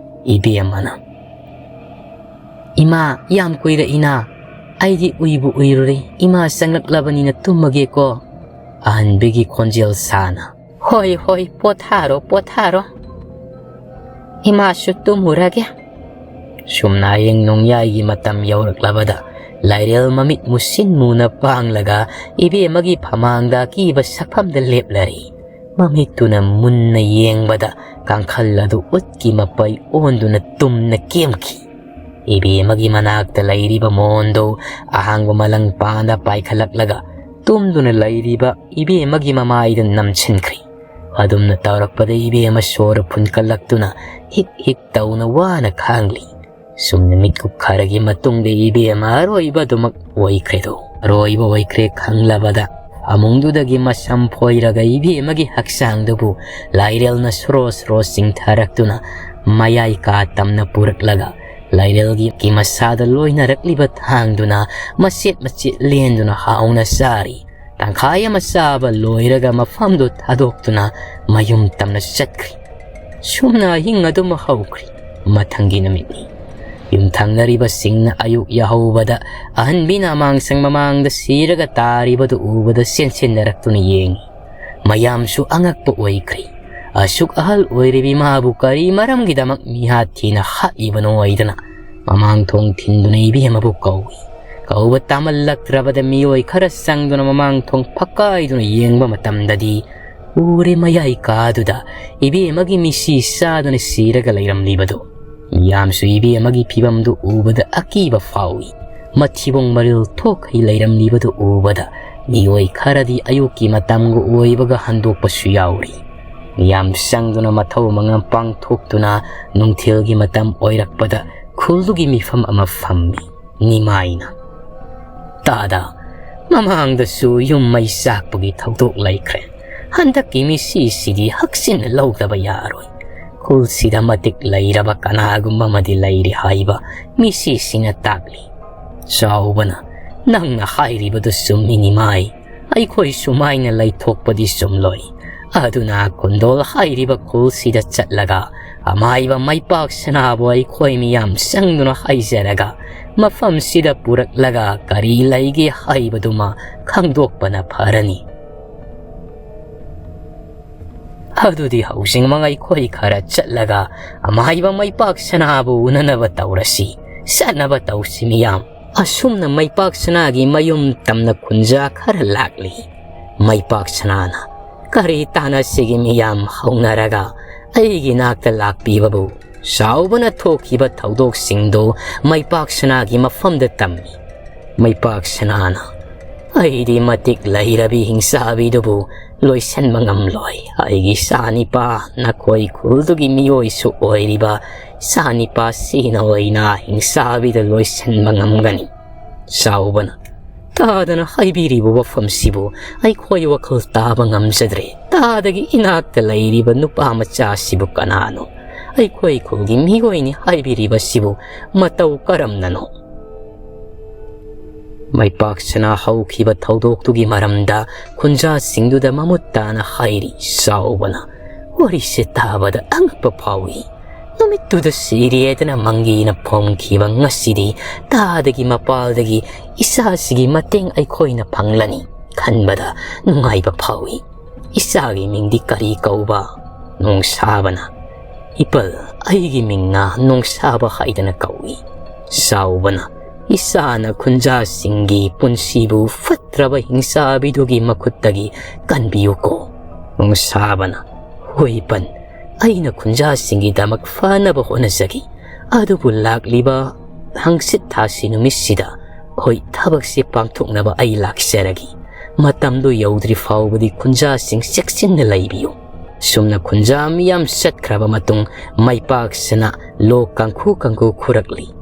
ꯏꯕꯦꯝꯃꯅ, "ꯏꯃꯥ, ꯌꯥꯝ ꯀꯨꯏꯔꯛꯏꯅ꯫ ꯑꯩꯗꯤ ꯎꯏꯕꯨ ꯎꯏꯔꯨꯔꯦ꯫ ꯏꯃꯥ ꯆꯪꯂꯛꯂꯕꯅꯤꯅ ꯇꯨꯝꯃꯒꯦꯀꯣ"꯫ ꯑꯍꯟꯕꯤꯒꯤ ꯈꯣꯟꯖꯦꯜ ꯁꯥꯅ, "ꯍꯣꯏ, ꯍꯣꯏ, ꯄꯣꯊꯥꯔꯣ, ꯄꯣꯊꯥꯔꯣ꯫ ꯏꯃꯥꯁꯨ ꯇꯨꯝꯃꯨꯔꯒꯦ"꯫ ꯁꯨꯝꯅ ꯍꯌꯦꯡ ꯅꯣꯡꯌꯥꯏꯒꯤ ꯃꯇꯝ ꯌꯧꯔꯛꯂꯕꯗ ꯂꯥꯏꯔꯦꯜ ꯃꯃꯤꯠ ꯃꯨꯁꯤꯟ ꯃꯨꯅ ꯄꯥꯡꯂꯒ ꯏꯕꯦꯝꯃꯒꯤ ꯐꯃꯥꯡꯗ ꯑꯀꯤꯕ ꯁꯛꯐꯝꯗ ꯂꯦꯞꯂꯔꯦ꯫ ꯃꯃꯤꯠꯇꯨꯅ ꯃꯨꯟꯅ ꯌꯦꯡꯕꯗ ꯀꯥꯡꯈꯜ ꯑꯗꯨ ꯎꯠꯀꯤ ꯃꯄꯩ ꯑꯣꯟꯗꯨꯅ ꯇꯨꯝꯅ ꯀꯦꯝꯈꯤ꯫ ꯏꯕꯦꯝꯃꯒꯤ ꯃꯅꯥꯛꯇ ꯂꯩꯔꯤꯕ ꯃꯣꯟꯗꯨ ꯑꯍꯥꯡꯕ ꯃꯂꯪ ꯄꯥꯟꯗ ꯄꯥꯏꯈꯠꯂꯛꯂꯒ ꯇꯨꯝꯗꯨꯅ ꯂꯩꯔꯤꯕ ꯏꯕꯦꯝꯃꯒꯤ ꯃꯃꯥꯏꯗ ꯅꯝꯁꯤꯟꯈ꯭ꯔꯦ꯫ ꯑꯗꯨꯝꯅ ꯇꯧꯔꯛꯄꯗ ꯏꯕꯦꯝꯃ ꯁꯣꯔ ꯐꯨꯟꯀꯠꯂꯛꯇꯨꯅ ꯍꯤꯛ ꯍꯤꯛ ꯇꯧꯅ ꯋꯥꯅ ꯈꯥꯡꯂꯤ꯫ ꯁꯨꯝꯅ ꯃꯤꯠꯀꯨꯞ ꯈꯔꯒꯤ ꯃꯇꯨꯡꯗ ꯏꯕꯦꯝꯃ ꯑꯔꯣꯏꯕ ꯑꯗꯨꯃꯛ ꯑꯣꯏꯈ꯭ꯔꯦꯗꯣ꯫ ꯑꯔꯣꯏꯕ ꯑꯣꯏꯈ꯭ꯔꯦ ꯈꯪꯂꯕꯗ ꯐꯃꯨꯡꯗꯨꯗꯒꯤ ꯃꯁꯝ ꯐꯣꯏꯔꯒ ꯏꯕꯦꯝꯃꯒꯤ ꯍꯛꯆꯥꯡꯗꯨꯕꯨ ꯂꯥꯏꯔꯦꯜꯅ ꯁꯣꯔꯣ ꯁꯣꯔꯣ ꯆꯤꯡꯊꯔꯛꯇꯨꯅ ꯃꯌꯥꯏ ꯀꯥ ꯇꯝꯅ ꯄꯨꯔꯛꯂꯒ ꯂꯥꯏꯔꯦꯜꯒꯤ ꯀꯤ ꯃꯁꯥꯗ ꯂꯣꯏꯅꯔꯛꯂꯤꯕ ꯊꯥꯡꯗꯨꯅ ꯃꯆꯦꯠ ꯃꯆꯦꯠ ꯂꯦꯟꯗꯨꯅ ꯍꯥꯎꯅ ꯆꯥꯔꯤ꯫ ꯇꯪꯈꯥꯏ ꯑꯃ ꯆꯥꯕ ꯂꯣꯏꯔꯒ ꯃꯐꯝꯗꯨ ꯊꯥꯗꯣꯛꯇꯨꯅ ꯃꯌꯨꯝ ꯇꯝꯅ ꯆꯠꯈ꯭ꯔꯤ꯫ ꯁꯨꯝꯅ ꯑꯍꯤꯡ ꯑꯗꯨꯃ ꯍꯧꯈ꯭ꯔꯤ꯫ ꯃꯊꯪꯒꯤ ꯅꯨꯃꯤꯠꯅꯤ꯫ ꯌꯨꯝꯊꯪꯅꯔꯤꯕꯁꯤꯡꯅ ꯑꯌꯨꯛ ꯌꯥꯍꯧꯕꯗ ꯑꯍꯟꯕꯤꯅ ꯑꯃꯥꯡꯁꯪ ꯃꯃꯥꯡꯗ ꯁꯤꯔꯒ ꯇꯥꯔꯤꯕꯗꯨ ꯎꯕꯗ ꯆꯦꯟꯁꯤꯟꯅꯔꯛꯇꯨꯅ ꯌꯦꯡꯉꯤ꯫ ꯃꯌꯥꯝꯁꯨ ꯑꯉꯛꯄ ꯑꯣꯏꯈ꯭ꯔꯤ꯫ ꯑꯁꯨꯛ ꯑꯍꯜ ꯑꯣꯏꯔꯤꯕꯤ ꯃꯥꯕꯨ ꯀꯔꯤ ꯃꯔꯝꯒꯤꯗꯃꯛ ꯃꯤꯍꯥꯠ ꯊꯤꯅ ꯍꯥꯠꯂꯤꯕꯅꯣ ꯍꯥꯏꯗꯨꯅ ꯃꯃꯥꯡ ꯊꯣꯡ ꯊꯤꯟꯗꯨꯅ ꯏꯕꯦꯝꯃꯕꯨ ꯀꯧꯏ꯫ ꯀꯧꯕ ꯇꯥꯃꯜꯂꯛꯇ꯭ꯔꯕꯗ ꯃꯤꯑꯣꯏ ꯈꯔ ꯆꯪꯗꯨꯅ ꯃꯃꯥꯡ ꯊꯣꯡ ꯐꯛꯀꯥꯏꯗꯨꯅ ꯌꯦꯡꯕ ꯃꯇꯝꯗꯗꯤ ꯎꯔꯦ ꯃꯌꯥꯏ ꯀꯥꯗꯨꯗ ꯏꯕꯦꯝꯃꯒꯤ ꯃꯤꯁꯤ ꯆꯥꯗꯨꯅ ꯁꯤꯔꯒ ꯂꯩꯔꯝꯂꯤꯕꯗꯨ꯫ ꯃꯤꯌꯥꯝꯁꯨ ꯏꯕꯦꯝꯃꯒꯤ ꯐꯤꯕꯝꯗꯨ ꯎꯕꯗ ꯑꯀꯤꯕ ꯐꯥꯎꯏ꯫ ꯃꯊꯤꯕꯣꯡ ꯃꯔꯤꯜ ꯊꯣꯛꯈꯩ ꯂꯩꯔꯝꯂꯤꯕꯗꯨ ꯎꯕꯗ ꯃꯤꯑꯣꯏ ꯈꯔꯗꯤ ꯑꯌꯨꯛꯀꯤ ꯃꯇꯝꯒ ꯑꯣꯏꯕꯒ ꯍꯟꯗꯣꯛꯄꯁꯨ ꯌꯥꯎꯔꯤ꯫ ꯃꯤꯌꯥꯝ ꯆꯪꯗꯨꯅ ꯃꯊꯧ ꯃꯉꯝ ꯄꯥꯡꯊꯣꯛꯇꯨꯅ ꯅꯨꯡꯊꯤꯜꯒꯤ ꯃꯇꯝ ꯑꯣꯏꯔꯛꯄꯗ ꯈꯨꯜꯗꯨꯒꯤ ꯃꯤꯐꯝ ꯑꯃ ꯐꯝꯃꯤ꯫ ꯅꯤꯃꯥꯏꯅ, "ꯇꯥꯗ, ꯃꯃꯥꯡꯗꯁꯨ ꯌꯨꯝ ꯃꯩ ꯆꯥꯛꯄꯒꯤ ꯊꯧꯗꯣꯛ ꯂꯩꯈ꯭ꯔꯦ꯫ ꯍꯟꯗꯛꯀꯤ ꯃꯤꯁꯤꯁꯤꯗꯤ ꯍꯛꯆꯤꯟꯅ ꯂꯧꯗꯕ ꯌꯥꯔꯣꯏ꯫ ꯈꯨꯜꯁꯤꯗ ꯃꯇꯤꯛ ꯂꯩꯔꯕ ꯀꯅꯥꯒꯨꯝꯕ ꯑꯃꯗꯤ ꯂꯩꯔꯤ ꯍꯥꯏꯕ ꯃꯤꯁꯤꯁꯤꯅ ꯇꯥꯛꯂꯤ꯫ ꯆꯥꯎꯕꯅ, ꯅꯪꯅ ꯍꯥꯏꯔꯤꯕꯗꯨ ꯆꯨꯝꯃꯤ ꯅꯤꯃꯥꯏ꯫ ꯑꯩꯈꯣꯏ ꯁꯨꯃꯥꯏꯅ ꯂꯩꯊꯣꯛꯄꯗꯤ ꯆꯨꯝꯂꯣꯏ꯫ ꯑꯗꯨꯅ ꯀꯨꯟꯗꯣꯜ ꯍꯥꯏꯔꯤꯕ ꯈꯨꯜꯁꯤꯗ ꯆꯠꯂꯒ ꯑꯃꯥꯏꯕ ꯃꯩꯄꯥꯛ ꯁꯅꯥꯕꯨ ꯑꯩꯈꯣꯏ ꯃꯤꯌꯥꯝ ꯆꯪꯗꯨꯅ ꯍꯥꯏꯖꯔꯒ ꯃꯐꯝꯁꯤꯗ ꯄꯨꯔꯛꯂꯒ ꯀꯔꯤ ꯂꯩꯒꯦ ꯍꯥꯏꯕꯗꯨꯃ ꯈꯪꯗꯣꯛꯄꯅ ꯐꯔꯅꯤ꯫ ꯑꯗꯨꯗꯤ ꯍꯧꯖꯤꯛꯃꯛ ꯑꯩꯈꯣꯏ ꯈꯔ ꯆꯠꯂꯒ ꯑꯃꯥꯏꯕ ꯃꯩꯄꯥꯛ ꯁꯅꯥꯕꯨ ꯎꯅꯅꯕ ꯇꯧꯔꯁꯤ, ꯆꯠꯅꯕ ꯇꯧꯁꯤ ꯃꯤꯌꯥꯝ꯫ ꯑꯁꯨꯝꯅ ꯃꯩꯄꯥꯛ ꯁꯅꯥꯒꯤ ꯃꯌꯨꯝ ꯇꯝꯅ ꯈꯨꯟꯖꯥ ꯈꯔ ꯂꯥꯛꯂꯤ꯫ ꯃꯩꯄꯥꯛ ꯁꯅꯥꯅ, "ꯀꯔꯤ ꯇꯥꯟꯅꯁꯤꯒꯦ ꯃꯤꯌꯥꯝ ꯍꯧꯅꯔꯒ ꯑꯩꯒꯤ ꯅꯥꯛꯇ ꯂꯥꯛꯄꯤꯕꯕꯨ?" ꯆꯥꯎꯕꯅ ꯊꯣꯛꯈꯤꯕ ꯊꯧꯗꯣꯛꯁꯤꯡꯗꯨ ꯃꯩꯄꯥꯛ ꯁꯅꯥꯒꯤ ꯃꯐꯝꯗ ꯇꯝꯃꯤ꯫ ꯃꯩꯄꯥꯛ ꯁꯅꯥꯅ, "ꯑꯩꯗꯤ ꯃꯇꯤꯛ ꯂꯩꯔꯕꯤ ꯍꯤꯡꯆꯥꯕꯤꯗꯨꯕꯨ ꯂꯣꯏꯁꯤꯟꯕ ꯉꯝꯂꯣꯏ꯫ ꯑꯩꯒꯤ ꯏꯆꯥꯅꯤꯄꯥ, ꯅꯈꯣꯏ ꯈꯨꯜꯗꯨꯒꯤ ꯃꯤꯑꯣꯏꯁꯨ ꯑꯣꯏꯔꯤꯕ ꯏꯆꯥꯅꯤꯄꯥ ꯁꯤꯅ ꯑꯣꯏꯅ ꯍꯤꯡꯆꯥꯕꯤꯗ ꯂꯣꯏꯁꯤꯟꯕ ꯉꯝꯒꯅꯤ꯫" ꯆꯥꯎꯕꯅ, "ꯇꯥꯗꯅ ꯍꯥꯏꯕꯤꯔꯤꯕ ꯋꯥꯐꯝꯁꯤꯕꯨ ꯑꯩꯈꯣꯏ ꯋꯥꯈꯜ ꯇꯥꯕ ꯉꯝꯖꯗ꯭ꯔꯦ꯫ ꯇꯥꯗꯒꯤ ꯏꯅꯥꯛꯇ ꯂꯩꯔꯤꯕ ꯅꯨꯄꯥ ꯃꯆꯥꯁꯤꯕꯨ ꯀꯅꯥꯅꯣ? ꯑꯩꯈꯣꯏ ꯈꯨꯜꯒꯤ ꯃꯤꯑꯣꯏꯅꯤ ꯍꯥꯏꯕꯤꯔꯤꯕꯁꯤꯕꯨ ꯃꯇꯧ ꯀꯔꯝꯅꯅꯣ?" ꯃꯩꯄꯥꯛ ꯁꯅꯥ ꯍꯧꯈꯤꯕ ꯊꯧꯗꯣꯛꯇꯨꯒꯤ ꯃꯔꯝꯗ ꯈꯨꯟꯖꯥꯁꯤꯡꯗꯨꯗ ꯃꯃꯨꯠ ꯇꯥꯅ ꯍꯥꯏꯔꯤ꯫ ꯆꯥꯎꯕꯅ, "ꯋꯥꯔꯤꯁꯦ ꯇꯥꯕꯗ ꯑꯉꯛꯄ ꯐꯥꯎꯏ꯫ ꯅꯨꯃꯤꯠꯇꯨꯗ ꯁꯤꯔꯦꯗꯅ ꯃꯪꯒꯤꯅ ꯐꯣꯡꯈꯤꯕ ꯉꯁꯤꯗꯤ ꯇꯥꯗꯒꯤ ꯃꯄꯥꯜꯗꯒꯤ ꯏꯆꯥꯁꯤꯒꯤ ꯃꯇꯦꯡ ꯑꯩꯈꯣꯏꯅ ꯐꯪꯂꯅꯤ ꯈꯟꯕꯗ ꯅꯨꯡꯉꯥꯏꯕ ꯐꯥꯎꯏ꯫ ꯏꯆꯥꯒꯤ ꯃꯤꯡꯗꯤ ꯀꯔꯤ ꯀꯧꯕ?" ꯅꯣꯡꯁꯥꯕꯅ, "ꯏꯄꯜ, ꯑꯩꯒꯤ ꯃꯤꯡꯅ ꯅꯣꯡꯁꯥꯕ ꯍꯥꯏꯗꯅ ꯀꯧꯏ꯫" ꯆꯥꯎꯕꯅ, "ꯏꯆꯥꯅ ꯈꯨꯟꯖꯥꯁꯤꯡꯒꯤ ꯄꯨꯟꯁꯤꯕꯨ ꯐꯠꯇ꯭ꯔꯕ ꯍꯤꯡꯆꯥꯕꯤꯗꯨꯒꯤ ꯃꯈꯨꯠꯇꯒꯤ ꯀꯟꯕꯤꯌꯨꯀꯣ꯫" ꯅꯣꯡꯁꯥꯕꯅ, "ꯍꯣꯏ ꯏꯄꯟ, ꯑꯩꯅ ꯈꯨꯟꯖꯥꯁꯤꯡꯒꯤꯗꯃꯛ ꯐꯅꯕ ꯍꯣꯠꯅꯖꯒꯦ꯫ ꯑꯗꯨꯕꯨ ꯂꯥꯛꯂꯤꯕ ꯍꯪꯆꯤꯠ ꯊꯥꯁꯤ ꯅꯨꯃꯤꯠꯁꯤꯗ, ꯍꯣꯏ, ꯊꯕꯛꯁꯤ ꯄꯥꯡꯊꯣꯛꯅꯕ ꯑꯩ ꯂꯥꯛꯆꯔꯒꯦ꯫ ꯃꯇꯝꯗꯨ ꯌꯧꯗ꯭ꯔꯤ ꯐꯥꯎꯕꯗꯤ ꯈꯨꯟꯖꯥꯁꯤꯡ ꯆꯦꯛꯁꯤꯟꯅ ꯂꯩꯕꯤꯌꯨ꯫" ꯁꯨꯝꯅ ꯈꯨꯟꯖꯥ ꯃꯤꯌꯥꯝ ꯆꯠꯈ꯭ꯔꯕ ꯃꯇꯨꯡ, ꯃꯩꯄꯥꯛꯁꯤꯅ ꯂꯣꯛ ꯀꯥꯡꯈꯨ ꯀꯥꯡꯈꯨ ꯈꯨꯔꯛꯂꯤ꯫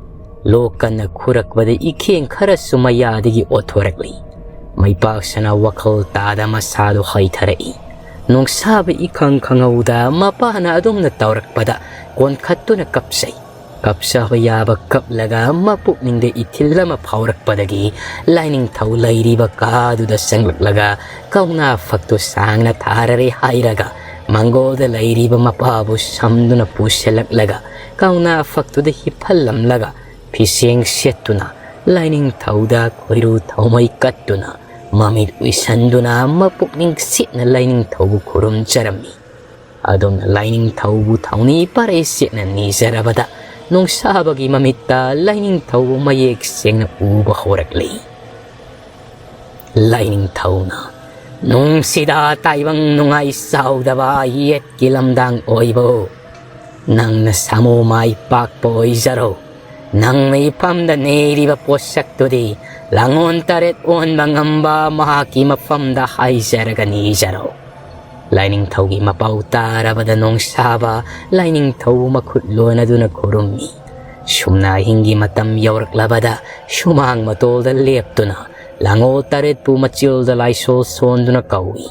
ꯂꯣꯛ ꯀꯟꯅ ꯈꯨꯔꯛꯄꯗ ꯏꯈꯦꯡ ꯈꯔꯁꯨ ꯃꯌꯥꯗꯒꯤ ꯑꯣꯊꯣꯔꯛꯂꯤ꯫ ꯃꯩꯄꯥꯛꯁꯤꯅ ꯋꯥꯈꯜ ꯇꯥꯗ ꯃꯁꯥꯗꯨ ꯍꯩꯊꯔꯛꯏ꯫ ꯅꯣꯡꯁꯥꯕ ꯏꯈꯪ ꯈꯪꯍꯧꯗ ꯃꯄꯥꯅ ꯑꯗꯨꯝꯅ ꯇꯧꯔꯛꯄꯗ ꯀꯣꯟꯈꯠꯇꯨꯅ ꯀꯞꯆꯩ꯫ ꯀꯞꯆꯕ ꯌꯥꯕ ꯀꯞꯂꯒ ꯃꯄꯨꯛꯅꯤꯡꯗ ꯏꯊꯤꯜ ꯑꯃ ꯐꯥꯎꯔꯛꯄꯗꯒꯤ ꯂꯥꯏꯅꯤꯡꯊꯧ ꯂꯩꯔꯤꯕ ꯀꯥꯗꯨꯗ ꯆꯪꯂꯛꯂꯒ ꯀꯧꯅꯥ ꯐꯛꯇꯨ ꯁꯥꯡꯅ ꯊꯥꯔꯔꯦ ꯍꯥꯏꯔꯒ ꯃꯪꯒꯣꯜꯗ ꯂꯩꯔꯤꯕ ꯃꯄꯥꯕꯨ ꯁꯝꯗꯨꯅ ꯄꯨꯁꯤꯜꯂꯛꯂꯒ ꯀꯧꯅꯥ ꯐꯛꯇꯨꯗ ꯍꯤꯞꯍꯜꯂꯝꯂꯒ ꯐꯤꯁꯦꯡ ꯁꯦꯠꯇꯨꯅ ꯂꯥꯏꯅꯤꯡꯊꯧꯗ ꯈꯣꯏꯔꯨ ꯊꯧꯃꯩ ꯀꯠꯇꯨꯅ ꯃꯃꯤꯠ ꯎꯏꯁꯟꯗꯨꯅ ꯃꯄꯨꯛꯅꯤꯡ ꯁꯦꯠꯅ ꯂꯥꯏꯅꯤꯡꯊꯧꯕꯨ ꯈꯨꯔꯨꯝꯖꯔꯝꯃꯤ꯫ ꯑꯗꯨꯝꯅ ꯂꯥꯏꯅꯤꯡꯊꯧꯕꯨ ꯊꯧꯅꯤ ꯄꯔꯩ ꯁꯦꯠꯅ ꯅꯤꯖꯔꯕꯗ ꯅꯣꯡꯁꯥꯕꯒꯤ ꯃꯃꯤꯠꯇ ꯂꯥꯏꯅꯤꯡꯊꯧꯕꯨ ꯃꯌꯦꯛ ꯁꯦꯡꯅ ꯎꯕ ꯍꯧꯔꯛꯂꯤ꯫ ꯂꯥꯏꯅꯤꯡꯊꯧꯅ, "ꯅꯨꯡꯁꯤꯗ ꯇꯥꯏꯕꯪ ꯅꯨꯡꯉꯥꯏ ꯆꯥꯎꯗꯕ ꯌꯦꯠꯀꯤ ꯂꯝꯗꯥꯡ ꯑꯣꯏꯕꯣ, ꯅꯪꯅ ꯁꯥꯃꯨ ꯃꯥꯏ ꯄꯥꯛꯄ ꯑꯣꯏꯖꯔꯣ꯫ ꯅꯪꯅ ꯏꯐꯝꯗ ꯅꯩꯔꯤꯕ ꯄꯣꯠꯁꯛꯇꯨꯗꯤ ꯂꯥꯡꯑꯣꯟ ꯇꯔꯦꯠ ꯑꯣꯟꯕ ꯉꯝꯕ ꯃꯍꯥꯛꯀꯤ ꯃꯐꯝꯗ ꯍꯥꯏꯖꯔꯒ ꯅꯤꯖꯔꯣ꯫" ꯂꯥꯏꯅꯤꯡꯊꯧꯒꯤ ꯃꯄꯥꯎ ꯇꯥꯔꯕꯗ ꯅꯣꯡꯁꯥꯕ ꯂꯥꯏꯅꯤꯡꯊꯧꯕꯨ ꯃꯈꯨꯠ ꯂꯣꯟꯅꯗꯨꯅ ꯈꯨꯔꯨꯝꯃꯤ꯫ ꯁꯨꯝꯅ ꯑꯍꯤꯡꯒꯤ ꯃꯇꯝ ꯌꯧꯔꯛꯂꯕꯗ ꯁꯨꯃꯥꯡ ꯃꯇꯣꯜꯗ ꯂꯦꯞꯇꯨꯅ ꯂꯥꯡꯑꯣꯜ ꯇꯔꯦꯠꯄꯨ ꯃꯆꯤꯜꯗ ꯂꯥꯏꯁꯣꯜ ꯁꯣꯟꯗꯨꯅ ꯀꯧꯏ꯫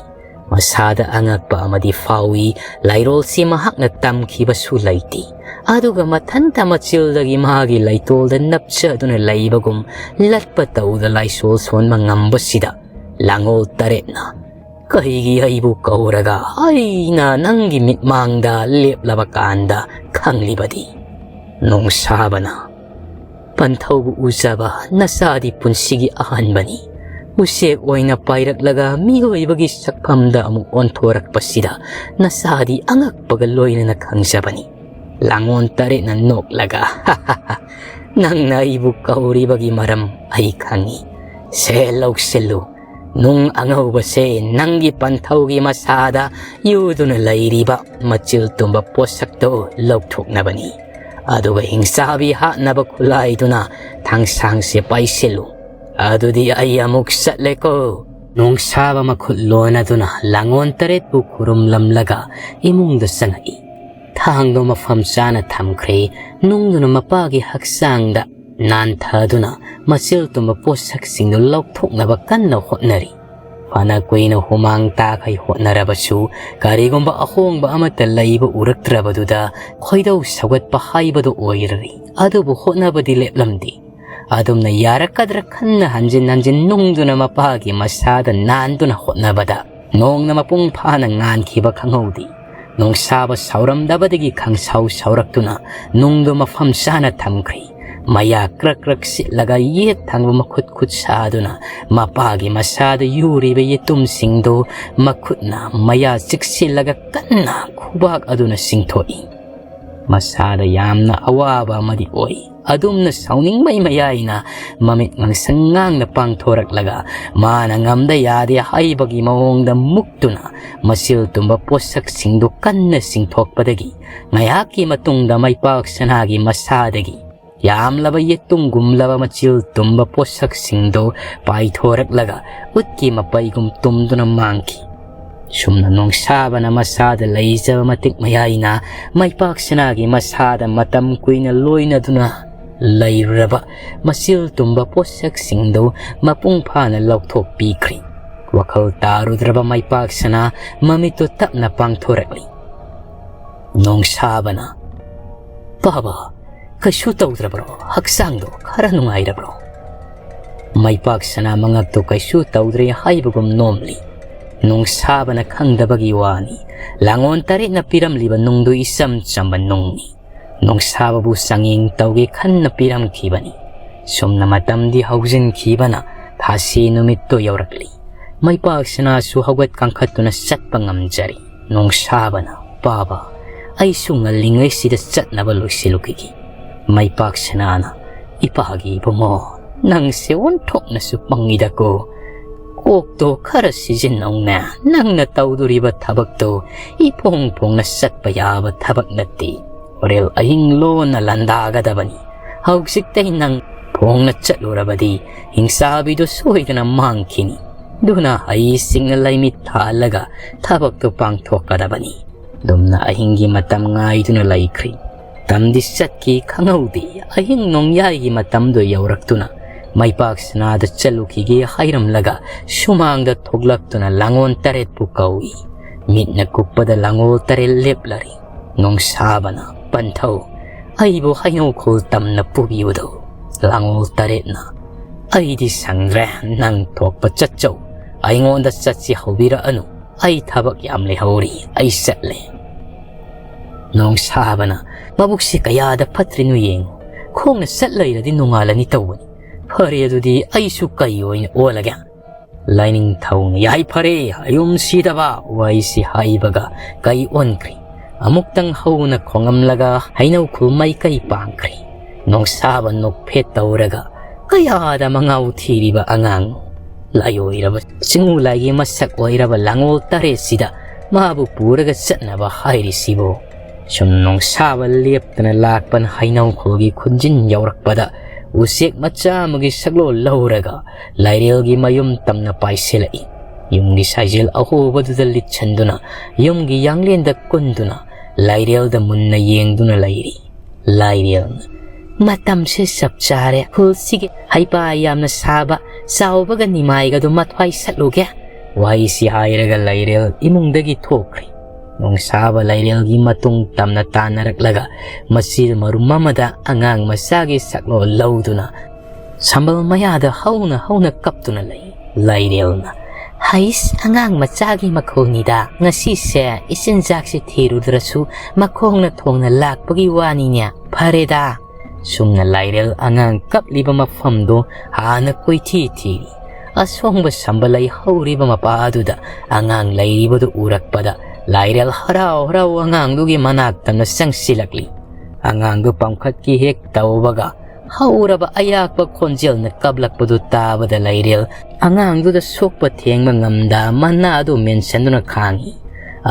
ꯃꯁꯥꯗ ꯑꯉꯛꯄ ꯑꯃꯗꯤ ꯐꯥꯎꯏ꯫ ꯂꯥꯏꯔꯣꯜꯁꯤ ꯃꯍꯥꯛꯅ ꯇꯝꯈꯤꯕꯁꯨ ꯂꯩꯇꯦ꯫ ꯑꯗꯨꯒ ꯃꯊꯟꯇ ꯃꯆꯤꯜꯗꯒꯤ ꯃꯥꯒꯤ ꯂꯩꯇꯣꯜꯗ ꯅꯞꯆꯗꯨꯅ ꯂꯩꯕꯒꯨꯝ ꯂꯠꯄ ꯇꯧꯗ ꯂꯥꯏꯁꯣꯜ ꯁꯣꯟꯕ ꯉꯝꯕꯁꯤꯗ ꯂꯥꯡꯑꯣꯜ ꯇꯔꯦꯠꯅ, "ꯀꯩꯒꯤ ꯑꯩꯕꯨ ꯀꯧꯔꯒ ꯑꯩꯅ ꯅꯪꯒꯤ ꯃꯤꯠꯃꯥꯡꯗ ꯂꯦꯞꯂꯕ ꯀꯥꯟꯗ ꯈꯪꯂꯤꯕꯗꯤ?" ꯅꯣꯡꯁꯥꯕꯅ, "ꯄꯟꯊꯧꯕꯨ ꯎꯖꯕ ꯅꯆꯥꯗꯤ ꯄꯨꯟꯁꯤꯒꯤ ꯑꯍꯥꯟꯕꯅꯤ꯫ ꯎꯆꯦꯛ ꯑꯣꯏꯅ ꯄꯥꯏꯔꯛꯂꯒ ꯃꯤꯑꯣꯏꯕꯒꯤ ꯁꯛꯐꯝꯗ ꯑꯃꯨꯛ ꯑꯣꯟꯊꯣꯔꯛꯄꯁꯤꯗ ꯅꯆꯥꯗꯤ ꯑꯉꯛꯄꯒ ꯂꯣꯏꯅꯅ ꯈꯪꯖꯕꯅꯤ꯫" ꯂꯥꯡꯑꯣꯟ ꯇꯔꯦꯠꯅ ꯅꯣꯛꯂꯒ, "ꯅꯪꯅ ꯑꯩꯕꯨ ꯀꯧꯔꯤꯕꯒꯤ ꯃꯔꯝ ꯑꯩ ꯈꯪꯏ꯫ ꯁꯦ, ꯂꯧꯁꯤꯜꯂꯨ꯫ ꯅꯨꯡ ꯑꯉꯧꯕꯁꯦ ꯅꯪꯒꯤ ꯄꯟꯊꯧꯒꯤ ꯃꯁꯥꯗ ꯌꯨꯗꯨꯅ ꯂꯩꯔꯤꯕ ꯃꯆꯤꯜ ꯇꯨꯝꯕ ꯄꯣꯠꯁꯛꯇꯨ ꯂꯧꯊꯣꯛꯅꯕꯅꯤ꯫ ꯑꯗꯨꯒ ꯍꯤꯡꯆꯥꯕꯤ ꯍꯥꯠꯅꯕ ꯈꯨꯠꯂꯥꯏꯗꯨꯅ ꯊꯥꯡꯁꯥꯡꯁꯦ ꯄꯥꯏꯁꯤꯜꯂꯨ꯫ ꯑꯗꯨꯗꯤ ꯑꯩ ꯑꯃꯨꯛ ꯆꯠꯂꯦꯀꯣ꯫" ꯅꯣꯡꯁꯥꯕ ꯃꯈꯨꯠ ꯂꯣꯟꯅꯗꯨꯅ ꯂꯥꯡꯑꯣꯟ ꯇꯔꯦꯠꯄꯨ ꯈꯨꯔꯨꯝꯂꯝꯂꯒ ꯏꯃꯨꯡꯗ ꯆꯪꯉꯛꯏ꯫ ꯊꯥꯡꯗꯣ ꯃꯐꯝ ꯆꯥꯅ ꯊꯝꯈ꯭ꯔꯦ꯫ ꯅꯨꯡꯗꯨꯅ ꯃꯄꯥꯒꯤ ꯍꯛꯆꯥꯡꯗ ꯅꯥꯟꯊꯗꯨꯅ ꯃꯆꯤꯜ ꯇꯨꯝꯕ ꯄꯣꯠꯁꯛꯁꯤꯡꯗꯨ ꯂꯧꯊꯣꯛꯅꯕ ꯀꯟꯅ ꯍꯣꯠꯅꯔꯤ꯫ ꯐꯅ ꯀꯨꯏꯅ ꯍꯨꯃꯥꯡ ꯇꯥꯈꯩ ꯍꯣꯠꯅꯔꯕꯁꯨ ꯀꯔꯤꯒꯨꯝꯕ ꯑꯍꯣꯡꯕ ꯑꯃꯠꯇ ꯂꯩꯕ ꯎꯔꯛꯇ꯭ꯔꯕꯗꯨꯗ ꯈꯣꯏꯗꯧ ꯁꯧꯒꯠꯄ ꯍꯥꯏꯕꯗꯨ ꯑꯣꯏꯔꯔꯤ꯫ ꯑꯗꯨꯕꯨ ꯍꯣꯠꯅꯕꯗꯤ ꯂꯦꯞꯂꯝꯗꯦ꯫ ꯑꯗꯨꯝꯅ ꯌꯥꯔꯛꯀꯗ꯭ꯔꯥ ꯈꯟꯅ ꯍꯟꯖꯤꯟ ꯍꯟꯖꯤꯟ ꯅꯨꯡꯗꯨꯅ ꯃꯄꯥꯒꯤ ꯃꯁꯥꯗ ꯅꯥꯟꯗꯨꯅ ꯍꯣꯠꯅꯕꯗ ꯅꯣꯡꯅ ꯃꯄꯨꯡ ꯐꯥꯅ ꯉꯥꯟꯈꯤꯕ ꯈꯪꯍꯧꯗꯦ꯫ ꯅꯣꯡꯁꯥꯕ ꯁꯥꯎꯔꯝꯗꯕꯗꯒꯤ ꯈꯪꯁꯥꯎ ꯁꯥꯎꯔꯛꯇꯨꯅ ꯅꯨꯡꯗꯨ ꯃꯐꯝ ꯆꯥꯅ ꯊꯝꯈ꯭ꯔꯦ꯫ ꯃꯌꯥ ꯀ꯭ꯔꯛ ꯀ꯭ꯔꯛ ꯁꯤꯠꯂꯒ ꯌꯦꯠ ꯊꯪꯕ ꯃꯈꯨꯠ ꯈꯨꯠ ꯁꯥꯗꯨꯅ ꯃꯄꯥꯒꯤ ꯃꯁꯥꯗ ꯌꯨꯔꯤꯕ ꯌꯦꯇꯨꯝꯁꯤꯡꯗꯨ ꯃꯈꯨꯠꯅ ꯃꯌꯥ ꯆꯤꯛꯁꯤꯜꯂꯒ ꯀꯟꯅ ꯈꯨꯕꯥꯛ ꯑꯗꯨꯅ ꯆꯤꯡꯊꯣꯛꯏ꯫ ꯃꯁꯥꯗ ꯌꯥꯝꯅ ꯑꯋꯥꯕ ꯑꯃꯗꯤ ꯑꯣꯏ꯫ ꯑꯗꯨꯝꯅ ꯁꯥꯎꯅꯤꯡꯕꯩ ꯃꯌꯥꯏꯅ ꯃꯃꯤꯠ ꯉꯥꯡꯁꯪ ꯉꯥꯡꯅ ꯄꯥꯡꯊꯣꯔꯛꯂꯒ ꯃꯥꯅ ꯉꯝꯗ ꯌꯥꯗꯦ ꯍꯥꯏꯕꯒꯤ ꯃꯑꯣꯡꯗ ꯃꯨꯛꯇꯨꯅ ꯃꯆꯤꯜ ꯇꯨꯝꯕ ꯄꯣꯠꯁꯛꯁꯤꯡꯗꯨ ꯀꯟꯅ ꯆꯤꯡꯊꯣꯛꯄꯗꯒꯤ ꯉꯥꯏꯍꯥꯛꯀꯤ ꯃꯇꯨꯡꯗ ꯃꯩꯄꯥꯛ ꯁꯅꯥꯒꯤ ꯃꯁꯥꯗꯒꯤ ꯌꯥꯝꯂꯕ ꯌꯦꯇꯨꯝꯒꯨꯝꯂꯕ ꯃꯆꯤꯜ ꯇꯨꯝꯕ ꯄꯣꯠꯁꯛꯁꯤꯡꯗꯨ ꯄꯥꯏꯊꯣꯔꯛꯂꯒ ꯎꯠꯀꯤ ꯃꯄꯩꯒꯨꯝ ꯇꯨꯝꯗꯨꯅ ꯃꯥꯡꯈꯤ꯫ ꯁꯨꯝꯅ ꯅꯣꯡꯁꯥꯕꯅ ꯃꯁꯥꯗ ꯂꯩꯖꯕ ꯃꯇꯤꯛ ꯃꯌꯥꯏꯅ ꯃꯩꯄꯥꯛ ꯁꯅꯥꯒꯤ ꯃꯁꯥꯗ ꯃꯇꯝ ꯀꯨꯏꯅ ꯂꯣꯏꯅꯗꯨꯅ ꯂꯩꯔꯨꯔꯕ ꯃꯆꯤꯜ ꯇꯨꯝꯕ ꯄꯣꯠꯁꯛꯁꯤꯡꯗꯨ ꯃꯄꯨꯡ ꯐꯥꯅ ꯂꯧꯊꯣꯛꯄꯤꯈ꯭ꯔꯤ꯫ ꯋꯥꯈꯜ ꯇꯥꯔꯨꯗ꯭ꯔꯕ ꯃꯩꯄꯥꯛ ꯁꯅꯥ ꯃꯃꯤꯠꯇꯨ ꯇꯞꯅ ꯄꯥꯡꯊꯣꯔꯛꯂꯤ꯫ ꯅꯣꯡꯁꯥꯕꯅ, "ꯄꯥꯕ, ꯀꯩꯁꯨ ꯇꯧꯗ꯭ꯔꯕ꯭ꯔꯣ? ꯍꯛꯆꯥꯡꯗꯣ ꯈꯔ ꯅꯨꯡꯉꯥꯏꯔꯕ꯭ꯔꯣ?" ꯃꯩꯄꯥꯛ ꯁꯅꯥ ꯃꯉꯛꯇꯨ ꯀꯩꯁꯨ ꯇꯧꯗ꯭ꯔꯦ ꯍꯥꯏꯕꯒꯨꯝ ꯅꯣꯝꯂꯤ꯫ ꯅꯣꯡꯁꯥꯕꯅ ꯈꯪꯗꯕꯒꯤ ꯋꯥꯅꯤ꯫ ꯂꯥꯡꯑꯣꯟ ꯇꯔꯦꯠꯅ ꯄꯤꯔꯝꯂꯤꯕ ꯅꯨꯡꯗꯨ ꯏꯆꯝ ꯆꯝꯕ ꯅꯨꯡꯅꯤ꯫ ꯅꯣꯡꯁꯥꯕꯕꯨ ꯆꯥꯡꯌꯦꯡ ꯇꯧꯒꯦ ꯈꯟꯅ ꯄꯤꯔꯝꯈꯤꯕꯅꯤ꯫ ꯁꯨꯝꯅ ꯃꯇꯝꯗꯤ ꯍꯧꯖꯤꯟꯈꯤꯕꯅ ꯊꯥꯁꯤ ꯅꯨꯃꯤꯠꯇꯨ ꯌꯧꯔꯛꯂꯤ꯫ ꯃꯩꯄꯥꯛ ꯁꯅꯥꯁꯨ ꯍꯧꯒꯠ ꯀꯥꯡꯈꯠꯇꯨꯅ ꯆꯠꯄ ꯉꯝꯖꯔꯤ꯫ ꯅꯣꯡꯁꯥꯕꯅ, "ꯄꯥꯕ, ꯑꯩꯁꯨ ꯉꯜꯂꯤꯉꯩꯁꯤꯗ ꯆꯠꯅꯕ ꯂꯣꯏꯁꯤꯜꯂꯨꯈꯤꯒꯦ꯫" ꯃꯩꯄꯥꯛ ꯁꯅꯥꯅ, "ꯏꯄꯥꯒꯤ ꯏꯕꯨꯡꯉꯣ, ꯅꯪꯁꯦ ꯑꯣꯟꯊꯣꯛꯅꯁꯨ ꯄꯪꯉꯤꯗꯀꯣ꯫ ꯀꯣꯛꯇꯣ ꯈꯔ ꯁꯤꯖꯤꯟꯅꯧꯅꯦ꯫ ꯅꯪꯅ ꯇꯧꯗꯣꯔꯤꯕ ꯊꯕꯛꯇꯣ ꯏꯐꯣꯡ ꯐꯣꯡꯅ ꯆꯠꯄ ꯌꯥꯕ ꯊꯕꯛ ꯅꯠꯇꯦ꯫ ꯍꯣꯔꯦꯜ ꯑꯍꯤꯡ ꯂꯣꯟꯅ ꯂꯥꯟꯗꯥꯒꯗꯕꯅꯤ꯫ ꯍꯧꯖꯤꯛꯇꯩ ꯅꯪ ꯐꯣꯡꯅ ꯆꯠꯂꯨꯔꯕꯗꯤ ꯍꯤꯡꯆꯥꯕꯤꯗꯨ ꯁꯣꯏꯗꯅ ꯃꯥꯡꯈꯤꯅꯤ꯫ ꯑꯗꯨꯅ ꯍꯩꯁꯤꯡꯅ ꯂꯩꯃꯤꯠ ꯊꯥꯜꯂꯒ ꯊꯕꯛꯇꯨ ꯄꯥꯡꯊꯣꯛꯀꯗꯕꯅꯤ꯫" ꯑꯗꯨꯝꯅ ꯑꯍꯤꯡꯒꯤ ꯃꯇꯝ ꯉꯥꯏꯗꯨꯅ ꯂꯩꯈ꯭ꯔꯤ꯫ ꯃꯇꯝꯗꯤ ꯆꯠꯈꯤ ꯈꯪꯍꯧꯗꯦ꯫ ꯑꯍꯤꯡ ꯅꯣꯡꯌꯥꯏꯒꯤ ꯃꯇꯝꯗꯨ ꯌꯧꯔꯛꯇꯨꯅ ꯃꯩꯄꯥꯛ ꯁꯅꯥꯗ ꯆꯠꯂꯨꯈꯤꯒꯦ ꯍꯥꯏꯔꯝꯂꯒ ꯁꯨꯃꯥꯡꯗ ꯊꯣꯛꯂꯛꯇꯨꯅ ꯂꯥꯡꯑꯣꯟ ꯇꯔꯦꯠꯄꯨ ꯀꯧꯏ꯫ ꯃꯤꯠꯅ ꯀꯨꯞꯄꯗ ꯂꯥꯡꯑꯣꯟ ꯇꯔꯦꯠ ꯂꯦꯞꯂꯔꯤ꯫ ꯅꯣꯡꯁꯥꯕꯅ, "ꯄꯟꯊꯧ, ꯑꯩꯕꯨ ꯍꯩꯅꯧꯈꯣꯜ ꯇꯝꯅ ꯄꯨꯕꯤꯌꯨꯗꯧ꯫" ꯂꯥꯡꯑꯣꯜ ꯇꯔꯦꯠꯅ, "ꯑꯩꯗꯤ ꯁꯪꯗ꯭ꯔꯦ, ꯅꯪ ꯊꯣꯛꯄ ꯆꯠꯆꯧ꯫ ꯑꯩꯉꯣꯟꯗ ꯆꯠꯁꯤ ꯍꯧꯕꯤꯔꯛꯑꯅꯨ꯫ ꯑꯩ ꯊꯕꯛ ꯌꯥꯝ ꯂꯩꯍꯧꯔꯤ, ꯑꯩ ꯆꯠꯂꯦ꯫" ꯅꯣꯡꯁꯥꯕꯅ, "ꯃꯕꯨꯛꯁꯤ ꯀꯌꯥꯗ ꯐꯠꯇ꯭ꯔꯤꯅꯣ ꯌꯦꯡꯉꯨ꯫ ꯈꯣꯡꯅ ꯆꯠ ꯂꯩꯔꯗꯤ ꯅꯣꯡꯉꯥꯜꯂꯅꯤ ꯇꯧꯕꯅꯤ꯫ ꯐꯔꯦ, ꯑꯗꯨꯗꯤ ꯑꯩꯁꯨ ꯀꯩ ꯑꯣꯏꯅ ꯑꯣꯜꯂꯒꯦ?" ꯂꯥꯏꯅꯤꯡꯊꯧꯅ, "ꯌꯥꯏꯐꯔꯦ, ꯑꯌꯨꯝ ꯁꯤꯗꯕ ꯋꯥꯏꯁꯤ" ꯍꯥꯏꯕꯒ ꯀꯩ ꯑꯣꯟꯈ꯭ꯔꯤ꯫ ꯑꯃꯨꯛꯇꯪ ꯍꯧꯅ ꯈꯣꯡꯉꯝꯂꯒ ꯍꯩꯅꯧ ꯈꯨꯜ ꯃꯥꯏꯀꯩ ꯄꯥꯡꯈ꯭ꯔꯦ꯫ ꯅꯣꯡꯁꯥꯕ ꯅꯣꯛꯐꯦꯠ ꯇꯧꯔꯒ ꯀꯌꯥꯗ ꯃꯉꯥꯎ ꯊꯤꯔꯤꯕ ꯑꯉꯥꯡ, ꯂꯥꯏꯑꯣꯏꯔꯕ ꯆꯤꯡꯉꯨ ꯂꯥꯏꯒꯤ ꯃꯁꯛ ꯑꯣꯏꯔꯕ ꯂꯥꯡꯑꯣꯜ ꯇꯔꯦꯠꯁꯤꯗ ꯃꯥꯕꯨ ꯄꯨꯔꯒ ꯆꯠꯅꯕ ꯍꯥꯏꯔꯤꯁꯤꯕꯣ? ꯁꯨꯝ ꯅꯣꯡꯁꯥꯕ ꯂꯦꯞꯇꯅ ꯂꯥꯛꯄꯅ ꯍꯩꯅꯧ ꯈꯨꯜꯒꯤ ꯈꯨꯟꯖꯤꯟ ꯌꯧꯔꯛꯄꯗ ꯎꯆꯦꯛ ꯃꯆꯥ ꯑꯃꯒꯤ ꯁꯛꯂꯣꯟ ꯂꯧꯔꯒ ꯂꯥꯏꯔꯦꯜꯒꯤ ꯃꯌꯨꯝ ꯇꯝꯅ ꯄꯥꯏꯁꯤꯜꯂꯛꯏ꯫ ꯌꯨꯝꯒꯤ ꯁꯥꯏꯖꯦꯜ ꯑꯍꯣꯕꯗꯨꯗ ꯂꯤꯠꯁꯤꯟꯗꯨꯅ ꯌꯨꯝꯒꯤ ꯌꯥꯡꯂꯦꯟꯗ ꯀꯨꯟꯗꯨꯅ ꯂꯥꯏꯔꯦꯜꯗ ꯃꯨꯟꯅ ꯌꯦꯡꯗꯨꯅ ꯂꯩꯔꯤ꯫ ꯂꯥꯏꯔꯦꯜꯅ, "ꯃꯇꯝꯁꯦ ꯆꯞ ꯆꯥꯔꯦ, ꯈꯨꯜꯁꯤꯒꯤ ꯍꯩꯄꯥ ꯌꯥꯝꯅ ꯁꯥꯕ ꯆꯥꯎꯕꯒ ꯅꯤꯃꯥꯏꯒꯗꯨ ꯃꯊ꯭ꯋꯥꯏ ꯁꯠꯂꯨꯒꯦ"꯫ ꯋꯥꯍꯩꯁꯤ ꯍꯥꯏꯔꯒ ꯂꯥꯏꯔꯦꯜ ꯏꯃꯨꯡꯗꯒꯤ ꯊꯣꯛꯈ꯭ꯔꯦ꯫ ꯅꯣꯡꯁꯥꯕ ꯂꯥꯏꯔꯦꯜꯒꯤ ꯃꯇꯨꯡ ꯇꯝꯅ ꯇꯥꯟꯅꯔꯛꯂꯒ ꯃꯆꯤꯜ ꯃꯔꯨꯝ ꯑꯃꯗ ꯑꯉꯥꯡ ꯃꯆꯥꯒꯤ ꯁꯛꯂꯣꯟ ꯂꯧꯗꯨꯅ ꯁꯝꯕꯜ ꯃꯌꯥꯗ ꯍꯧꯅ ꯍꯧꯅ ꯀꯞꯇꯨꯅ ꯂꯩ꯫ ꯂꯥꯏꯔꯦꯜꯅ, "ꯍꯩꯁ, ꯑꯉꯥꯡ ꯃꯆꯥꯒꯤ ꯃꯈꯣꯜꯅꯤꯗ꯫ ꯉꯁꯤꯁꯦ ꯏꯆꯤꯟꯖꯥꯛꯁꯤ ꯊꯤꯔꯨꯗ꯭ꯔꯁꯨ ꯃꯈꯣꯡꯅ ꯊꯣꯡꯅ ꯂꯥꯛꯄꯒꯤ ꯋꯥꯅꯤꯅꯦ꯫ ꯐꯔꯦꯗ"꯫ ꯁꯨꯝꯅ ꯂꯥꯏꯔꯦꯜ ꯑꯉꯥꯡ ꯀꯞꯂꯤꯕ ꯃꯐꯝꯗꯨ ꯍꯥꯟꯅ ꯀꯣꯏꯊꯤ ꯊꯤꯔꯤ꯫ ꯑꯁꯣꯡꯕ ꯁꯝꯕꯜ ꯂꯩ ꯍꯧꯔꯤꯕ ꯃꯄꯥ ꯑꯗꯨꯗ ꯑꯉꯥꯡ ꯂꯩꯔꯤꯕꯗꯨ ꯎꯔꯛꯄꯗ ꯂꯥꯏꯔꯦꯜ ꯍꯔꯥꯎ ꯍꯔꯥꯎ ꯑꯉꯥꯡꯗꯨꯒꯤ ꯃꯅꯥꯛ ꯇꯝꯅ ꯆꯪꯁꯤꯜꯂꯛꯂꯤ꯫ ꯑꯉꯥꯡꯗꯨ ꯄꯥꯡꯈꯠꯀꯤ ꯍꯦꯛ ꯇꯧꯕꯒ ꯍꯧꯔꯕ ꯑꯌꯥꯛꯄ ꯈꯣꯟꯖꯦꯜꯅ ꯀꯞꯂꯛꯄꯗꯨ ꯇꯥꯕꯗ ꯂꯥꯏꯔꯦꯜ ꯑꯉꯥꯡꯗꯨꯗ ꯁꯣꯛꯄ ꯊꯦꯡꯕ ꯉꯝꯗ ꯃꯅꯥ ꯑꯗꯨ ꯃꯦꯟꯁꯤꯟꯗꯨꯅ ꯈꯥꯡꯏ꯫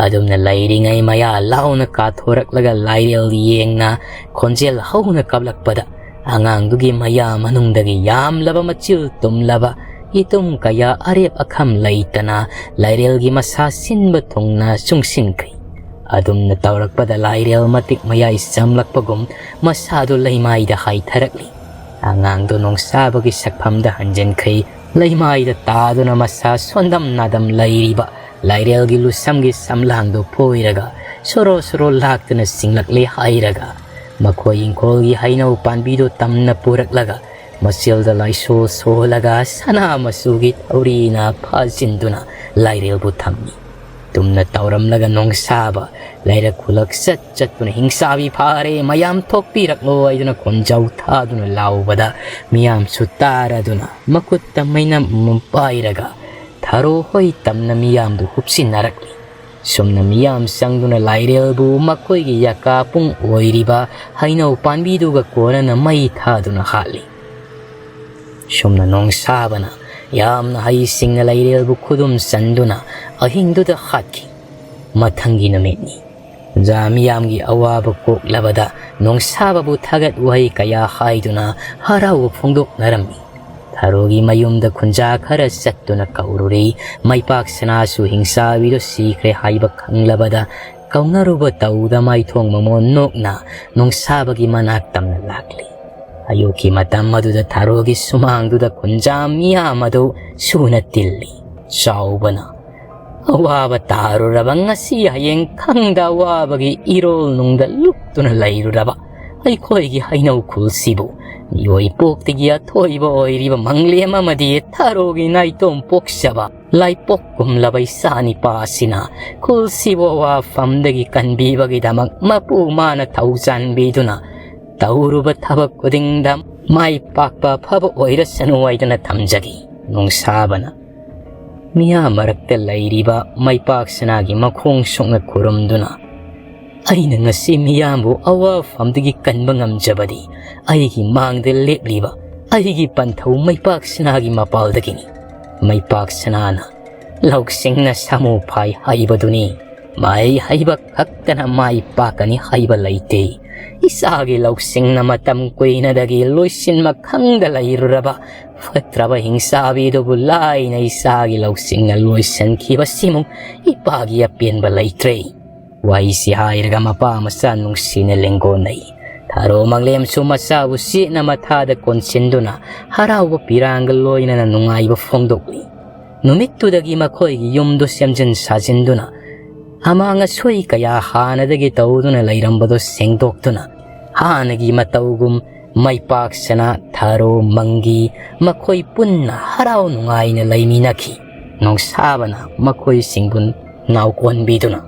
ꯑꯗꯨꯝꯅ ꯂꯩꯔꯤꯉꯩ ꯃꯌꯥ ꯂꯥꯎꯅ ꯀꯥꯊꯣꯔꯛꯂꯒ ꯂꯥꯏꯔꯦꯜ ꯌꯦꯡꯅ ꯈꯣꯟꯖꯦꯜ ꯍꯧꯅ ꯀꯞꯂꯛꯄꯗ ꯑꯉꯥꯡꯗꯨꯒꯤ ꯃꯌꯥ ꯃꯅꯨꯡꯗꯒꯤ ꯌꯥꯝꯂꯕ ꯃꯆꯤꯜ ꯇꯨꯝꯂꯕ ꯏꯇꯨꯝ ꯀꯌꯥ ꯑꯔꯦꯞ ꯑꯈꯝ ꯂꯩꯇꯅ ꯂꯥꯏꯔꯦꯜꯒꯤ ꯃꯁꯥ ꯁꯤꯟꯕ ꯊꯨꯡꯅ ꯆꯨꯡꯁꯤꯟꯈ꯭ꯔꯦ꯫ ꯑꯗꯨꯝꯅ ꯇꯧꯔꯛꯄꯗ ꯂꯥꯏꯔꯦꯜ ꯃꯇꯤꯛ ꯃꯌꯥꯏ ꯆꯝꯂꯛꯄꯒꯨꯝ ꯃꯁꯥꯗꯨ ꯂꯩꯃꯥꯏꯗ ꯍꯥꯏꯊꯔꯛꯂꯤ꯫ ꯑꯉꯥꯡꯗꯨ ꯅꯣꯡꯁꯥꯕꯒꯤ ꯁꯛꯐꯝꯗ ꯍꯟꯖꯤꯟꯈ꯭ꯔꯦ꯫ ꯂꯩꯃꯥꯏꯗ ꯇꯥꯗꯨꯅ ꯃꯁꯥ ꯁꯣꯟꯗꯝ ꯅꯥꯗꯝ ꯂꯩꯔꯤꯕ ꯂꯥꯏꯔꯦꯜꯒꯤ ꯂꯨꯁꯝꯒꯤ ꯁꯝꯂꯥꯡꯗꯨ ꯐꯣꯏꯔꯒ ꯁꯣꯔꯣ ꯁꯣꯔꯣ ꯂꯥꯛꯇꯨꯅ ꯆꯤꯡꯂꯛꯂꯦ ꯍꯥꯏꯔꯒ ꯃꯈꯣꯏ ꯏꯪꯈꯣꯜꯒꯤ ꯍꯩꯅꯧ ꯄꯥꯟꯕꯤꯗꯨ ꯇꯝꯅ ꯄꯨꯔꯛꯂꯒ ꯃꯆꯤꯜꯗ ꯂꯥꯏꯁꯣ ꯁꯣꯍꯜꯂꯒ ꯁꯅꯥ ꯃꯆꯨꯒꯤ ꯊꯧꯔꯤꯅ ꯐꯥꯖꯤꯟꯗꯨꯅ ꯂꯥꯏꯔꯦꯜꯕꯨ ꯊꯝꯃꯤ꯫ ꯇꯨꯝꯅ ꯇꯧꯔꯝꯂꯒ ꯅꯣꯡꯁꯥꯕ ꯂꯩꯔꯛ ꯈꯨꯂꯛ ꯆꯠ ꯆꯠꯇꯨꯅ "ꯍꯤꯡꯁꯥꯕꯤ ꯐꯥꯔꯦ, ꯃꯌꯥꯝ ꯊꯣꯛꯄꯤꯔꯛꯂꯣ" ꯍꯥꯏꯗꯨꯅ ꯈꯣꯟꯖꯥꯎ ꯊꯥꯗꯨꯅ ꯂꯥꯎꯕꯗ ꯃꯤꯌꯥꯝꯁꯨ ꯇꯥꯔꯗꯨꯅ ꯃꯈꯨꯠꯇ ꯃꯩꯅꯝ ꯑꯃ ꯄꯥꯏꯔꯒ ꯊꯔꯣ ꯍꯣꯏ ꯇꯝꯅ ꯃꯤꯌꯥꯝꯗꯨ ꯍꯨꯞꯆꯤꯟꯅꯔꯛꯂꯤ꯫ ꯁꯨꯝꯅ ꯃꯤꯌꯥꯝ ꯆꯪꯗꯨꯅ ꯂꯥꯏꯔꯦꯜꯕꯨ ꯃꯈꯣꯏꯒꯤ ꯌꯥꯀꯥ ꯄꯨꯡ ꯑꯣꯏꯔꯤꯕ ꯍꯩꯅꯧ ꯄꯥꯝꯕꯤꯗꯨꯒ ꯀꯣꯟꯅꯅ ꯃꯩ ꯊꯥꯗꯨꯅ ꯍꯥꯠꯂꯤ꯫ ꯁꯨꯝꯅ ꯅꯣꯡꯁꯥꯕꯅ ꯌꯥꯝꯅ ꯍꯩꯁꯤꯡꯅ ꯂꯩꯔꯦꯜꯕꯨ ꯈꯨꯗꯨꯝ ꯆꯟꯗꯨꯅ ꯑꯍꯤꯡꯗꯨꯗ ꯍꯥꯠꯈꯤ꯫ ꯃꯊꯪꯒꯤ ꯅꯨꯃꯤꯠꯅꯤ꯫ ꯈꯨꯟꯖꯥ ꯃꯤꯌꯥꯝꯒꯤ ꯑꯋꯥꯕ ꯀꯣꯛꯂꯕꯗ ꯅꯣꯡꯁꯥꯕꯕꯨ ꯊꯥꯒꯠ ꯋꯥꯍꯩ ꯀꯌꯥ ꯍꯥꯏꯗꯨꯅ ꯍꯔꯥꯎꯕ ꯐꯣꯡꯗꯣꯛꯅꯔꯝꯃꯤ꯫ ꯊꯔꯣꯒꯤ ꯃꯌꯨꯝꯗ ꯈꯨꯟꯖꯥ ꯈꯔ ꯆꯠꯇꯨꯅ ꯀꯧꯔꯨꯔꯦ꯫ ꯃꯩꯄꯥꯛ ꯁꯅꯥꯁꯨ ꯍꯤꯡꯆꯥꯕꯤꯗꯣ ꯁꯤꯈ꯭ꯔꯦ ꯍꯥꯏꯕ ꯈꯪꯂꯕꯗ ꯀꯧꯅꯔꯨꯕ ꯇꯧꯗ ꯃꯥꯏꯊꯣꯡ ꯃꯃꯣꯟ ꯅꯣꯛꯅ ꯅꯣꯡꯁꯥꯕꯒꯤ ꯃꯅꯥꯛ ꯇꯝꯅ ꯂꯥꯛꯂꯤ꯫ ꯑꯌꯨꯛꯀꯤ ꯃꯇꯝ ꯑꯗꯨꯗ ꯊꯔꯣꯒꯤ ꯁꯨꯃꯥꯡꯗꯨꯗ ꯈꯨꯟꯖꯥ ꯃꯤꯌꯥꯝ ꯑꯗꯨ ꯁꯨꯅ ꯇꯤꯜꯂꯤ꯫ ꯆꯥꯎꯕꯅ ꯑꯋꯥꯕ ꯇꯥꯔꯨꯔꯕ ꯉꯁꯤ ꯍꯌꯦꯡ ꯈꯪꯗ ꯑꯋꯥꯕꯒꯤ ꯏꯔꯣꯜ ꯅꯨꯡꯗ ꯂꯨꯞꯇꯨꯅ ꯂꯩꯔꯨꯔꯕ ꯑꯩꯈꯣꯏꯒꯤ ꯍꯩꯅꯧ ꯈꯨꯜꯁꯤꯕꯨ ꯃꯤꯑꯣꯏ ꯄꯣꯛꯇꯒꯤ ꯑꯊꯣꯏꯕ ꯑꯣꯏꯔꯤꯕ ꯃꯪꯂꯦꯝ ꯑꯃꯗꯤ ꯊꯔꯣꯒꯤ ꯅꯥꯏꯇꯣꯝ ꯄꯣꯛꯆꯕ ꯂꯥꯏꯄꯣꯛ ꯀꯨꯝꯂꯕ ꯏꯆꯥ ꯅꯤꯄꯥꯁꯤꯅ ꯈꯨꯜꯁꯤꯕꯨ ꯑꯋꯥꯐꯝꯗꯒꯤ ꯀꯟꯕꯤꯕꯒꯤꯗꯃꯛ ꯃꯄꯨ ꯃꯥꯅ ꯊꯧꯖꯥꯟꯕꯤꯗꯨꯅ ꯇꯧꯔꯨꯕ ꯊꯕꯛ ꯈꯨꯗꯤꯡꯗ ꯃꯥꯏ ꯄꯥꯛꯄ ꯑꯐꯕ ꯑꯣꯏꯔꯁꯅꯨ ꯍꯥꯏꯗꯨꯅ ꯊꯝꯖꯒꯦ꯫ ꯅꯣꯡꯁꯥꯕꯅ ꯃꯤꯌꯥꯝ ꯃꯔꯛꯇ ꯂꯩꯔꯤꯕ ꯃꯩꯄꯥꯛ ꯁꯅꯥꯒꯤ ꯃꯈꯣꯡ ꯁꯣꯛꯅ ꯈꯨꯔꯨꯝꯗꯨꯅ, "ꯑꯩꯅ ꯉꯁꯤ ꯃꯤꯌꯥꯝꯕꯨ ꯑꯋꯥꯐꯝꯗꯒꯤ ꯀꯟꯕ ꯉꯝꯖꯕꯗꯤ ꯑꯩꯒꯤ ꯃꯥꯡꯗ ꯂꯦꯞꯂꯤꯕ ꯑꯩꯒꯤ ꯄꯟꯊꯧ ꯃꯩꯄꯥꯛ ꯁꯅꯥꯒꯤ ꯃꯄꯥꯜꯗꯒꯤꯅꯤ꯫ ꯃꯩꯄꯥꯛ ꯁꯅꯥꯅ ꯂꯧꯁꯤꯡꯅ ꯁꯥꯃꯨ ꯐꯥꯏ ꯍꯥꯏꯕꯗꯨꯅꯤ꯫ ꯃꯍꯩ ꯍꯩꯕ ꯈꯛꯇꯅ ꯃꯥꯏ ꯄꯥꯛꯀꯅꯤ ꯍꯥꯏꯕ ꯂꯩꯇꯦ꯫ ꯏꯆꯥꯒꯤ ꯂꯧꯁꯤꯡꯅ ꯃꯇꯝ ꯀꯨꯏꯅꯗꯒꯤ ꯂꯣꯏꯁꯤꯟꯕ ꯈꯪꯗ ꯂꯩꯔꯨꯔꯕ ꯐꯠꯇ꯭ꯔꯕ ꯍꯤꯡꯆꯥꯕꯤꯗꯨꯕꯨ ꯂꯥꯏꯅ ꯏꯆꯥꯒꯤ ꯂꯧꯁꯤꯡꯅ ꯂꯣꯏꯁꯤꯟꯈꯤꯕꯁꯤꯃꯨꯛ ꯏꯄꯥꯒꯤ ꯑꯄꯦꯟꯕ ꯂꯩꯇ꯭ꯔꯦ"꯫ ꯋꯥꯍꯩꯁꯤ ꯍꯥꯏꯔꯒ ꯃꯄꯥ ꯃꯆꯥ ꯅꯨꯡꯁꯤꯅ ꯂꯦꯡꯒꯣꯟꯅꯩ꯫ ꯊꯔꯣ ꯃꯪꯂꯦꯝꯁꯨ ꯃꯆꯥꯕꯨ ꯆꯦꯠꯅ ꯃꯊꯥꯗ ꯀꯣꯟꯁꯤꯟꯗꯨꯅ ꯍꯔꯥꯎꯕ ꯄꯤꯔꯥꯡꯒ ꯂꯣꯏꯅꯅ ꯅꯨꯡꯉꯥꯏꯕ ꯐꯣꯡꯗꯣꯛꯂꯤ꯫ ꯅꯨꯃꯤꯠꯇꯨꯗꯒꯤ ꯃꯈꯣꯏꯒꯤ ꯌꯨꯝꯗꯨ ꯁꯦꯝꯖꯤꯟ ꯁꯥꯖꯤꯟꯗꯨꯅ ꯑꯃꯥꯡ ꯑꯁꯣꯏ ꯀꯌꯥ ꯍꯥꯟꯅꯗꯒꯤ ꯇꯧꯗꯨꯅ ꯂꯩꯔꯝꯕꯗꯨ ꯁꯦꯡꯗꯣꯛꯇꯨꯅ ꯍꯥꯟꯅꯒꯤ ꯃꯇꯧꯒꯨꯝ ꯃꯩꯄꯥꯛ ꯁꯅꯥ, ꯊꯔꯣ, ꯃꯪꯒꯤ ꯃꯈꯣꯏ ꯄꯨꯟꯅ ꯍꯔꯥꯎ ꯅꯨꯡꯉꯥꯏꯅ ꯂꯩꯃꯤꯟꯅꯈꯤ꯫ ꯅꯣꯡꯁꯥꯕꯅ ꯃꯈꯣꯏꯁꯤꯡꯕꯨ ꯅꯥꯎꯀꯣꯟꯕꯤꯗꯨꯅ꯫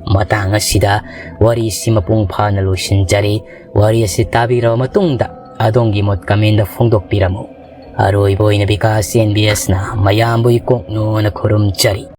ꯃꯇꯥꯡ ꯑꯁꯤꯗ ꯋꯥꯔꯤꯁꯤ ꯃꯄꯨꯡ ꯐꯥꯅ ꯂꯣꯏꯁꯤꯟꯖꯔꯤ꯫ ꯋꯥꯔꯤ ꯑꯁꯤ ꯇꯥꯕꯤꯔꯕ ꯃꯇꯨꯡꯗ ꯑꯗꯣꯝꯒꯤ ꯃꯣꯠ comment ꯐꯣꯡꯗꯣꯛꯄꯤꯔꯝꯃꯨ꯫ ꯑꯔꯣꯏꯕ ꯑꯣꯏꯅ ꯕꯤꯀꯥꯁ ꯑꯦꯟ ꯕꯤ ꯑꯦꯁꯅ ꯃꯌꯥꯝꯕꯨ ꯏꯀꯣꯛꯅꯣꯅ ꯈꯨꯔꯨꯝꯖꯔꯤ꯫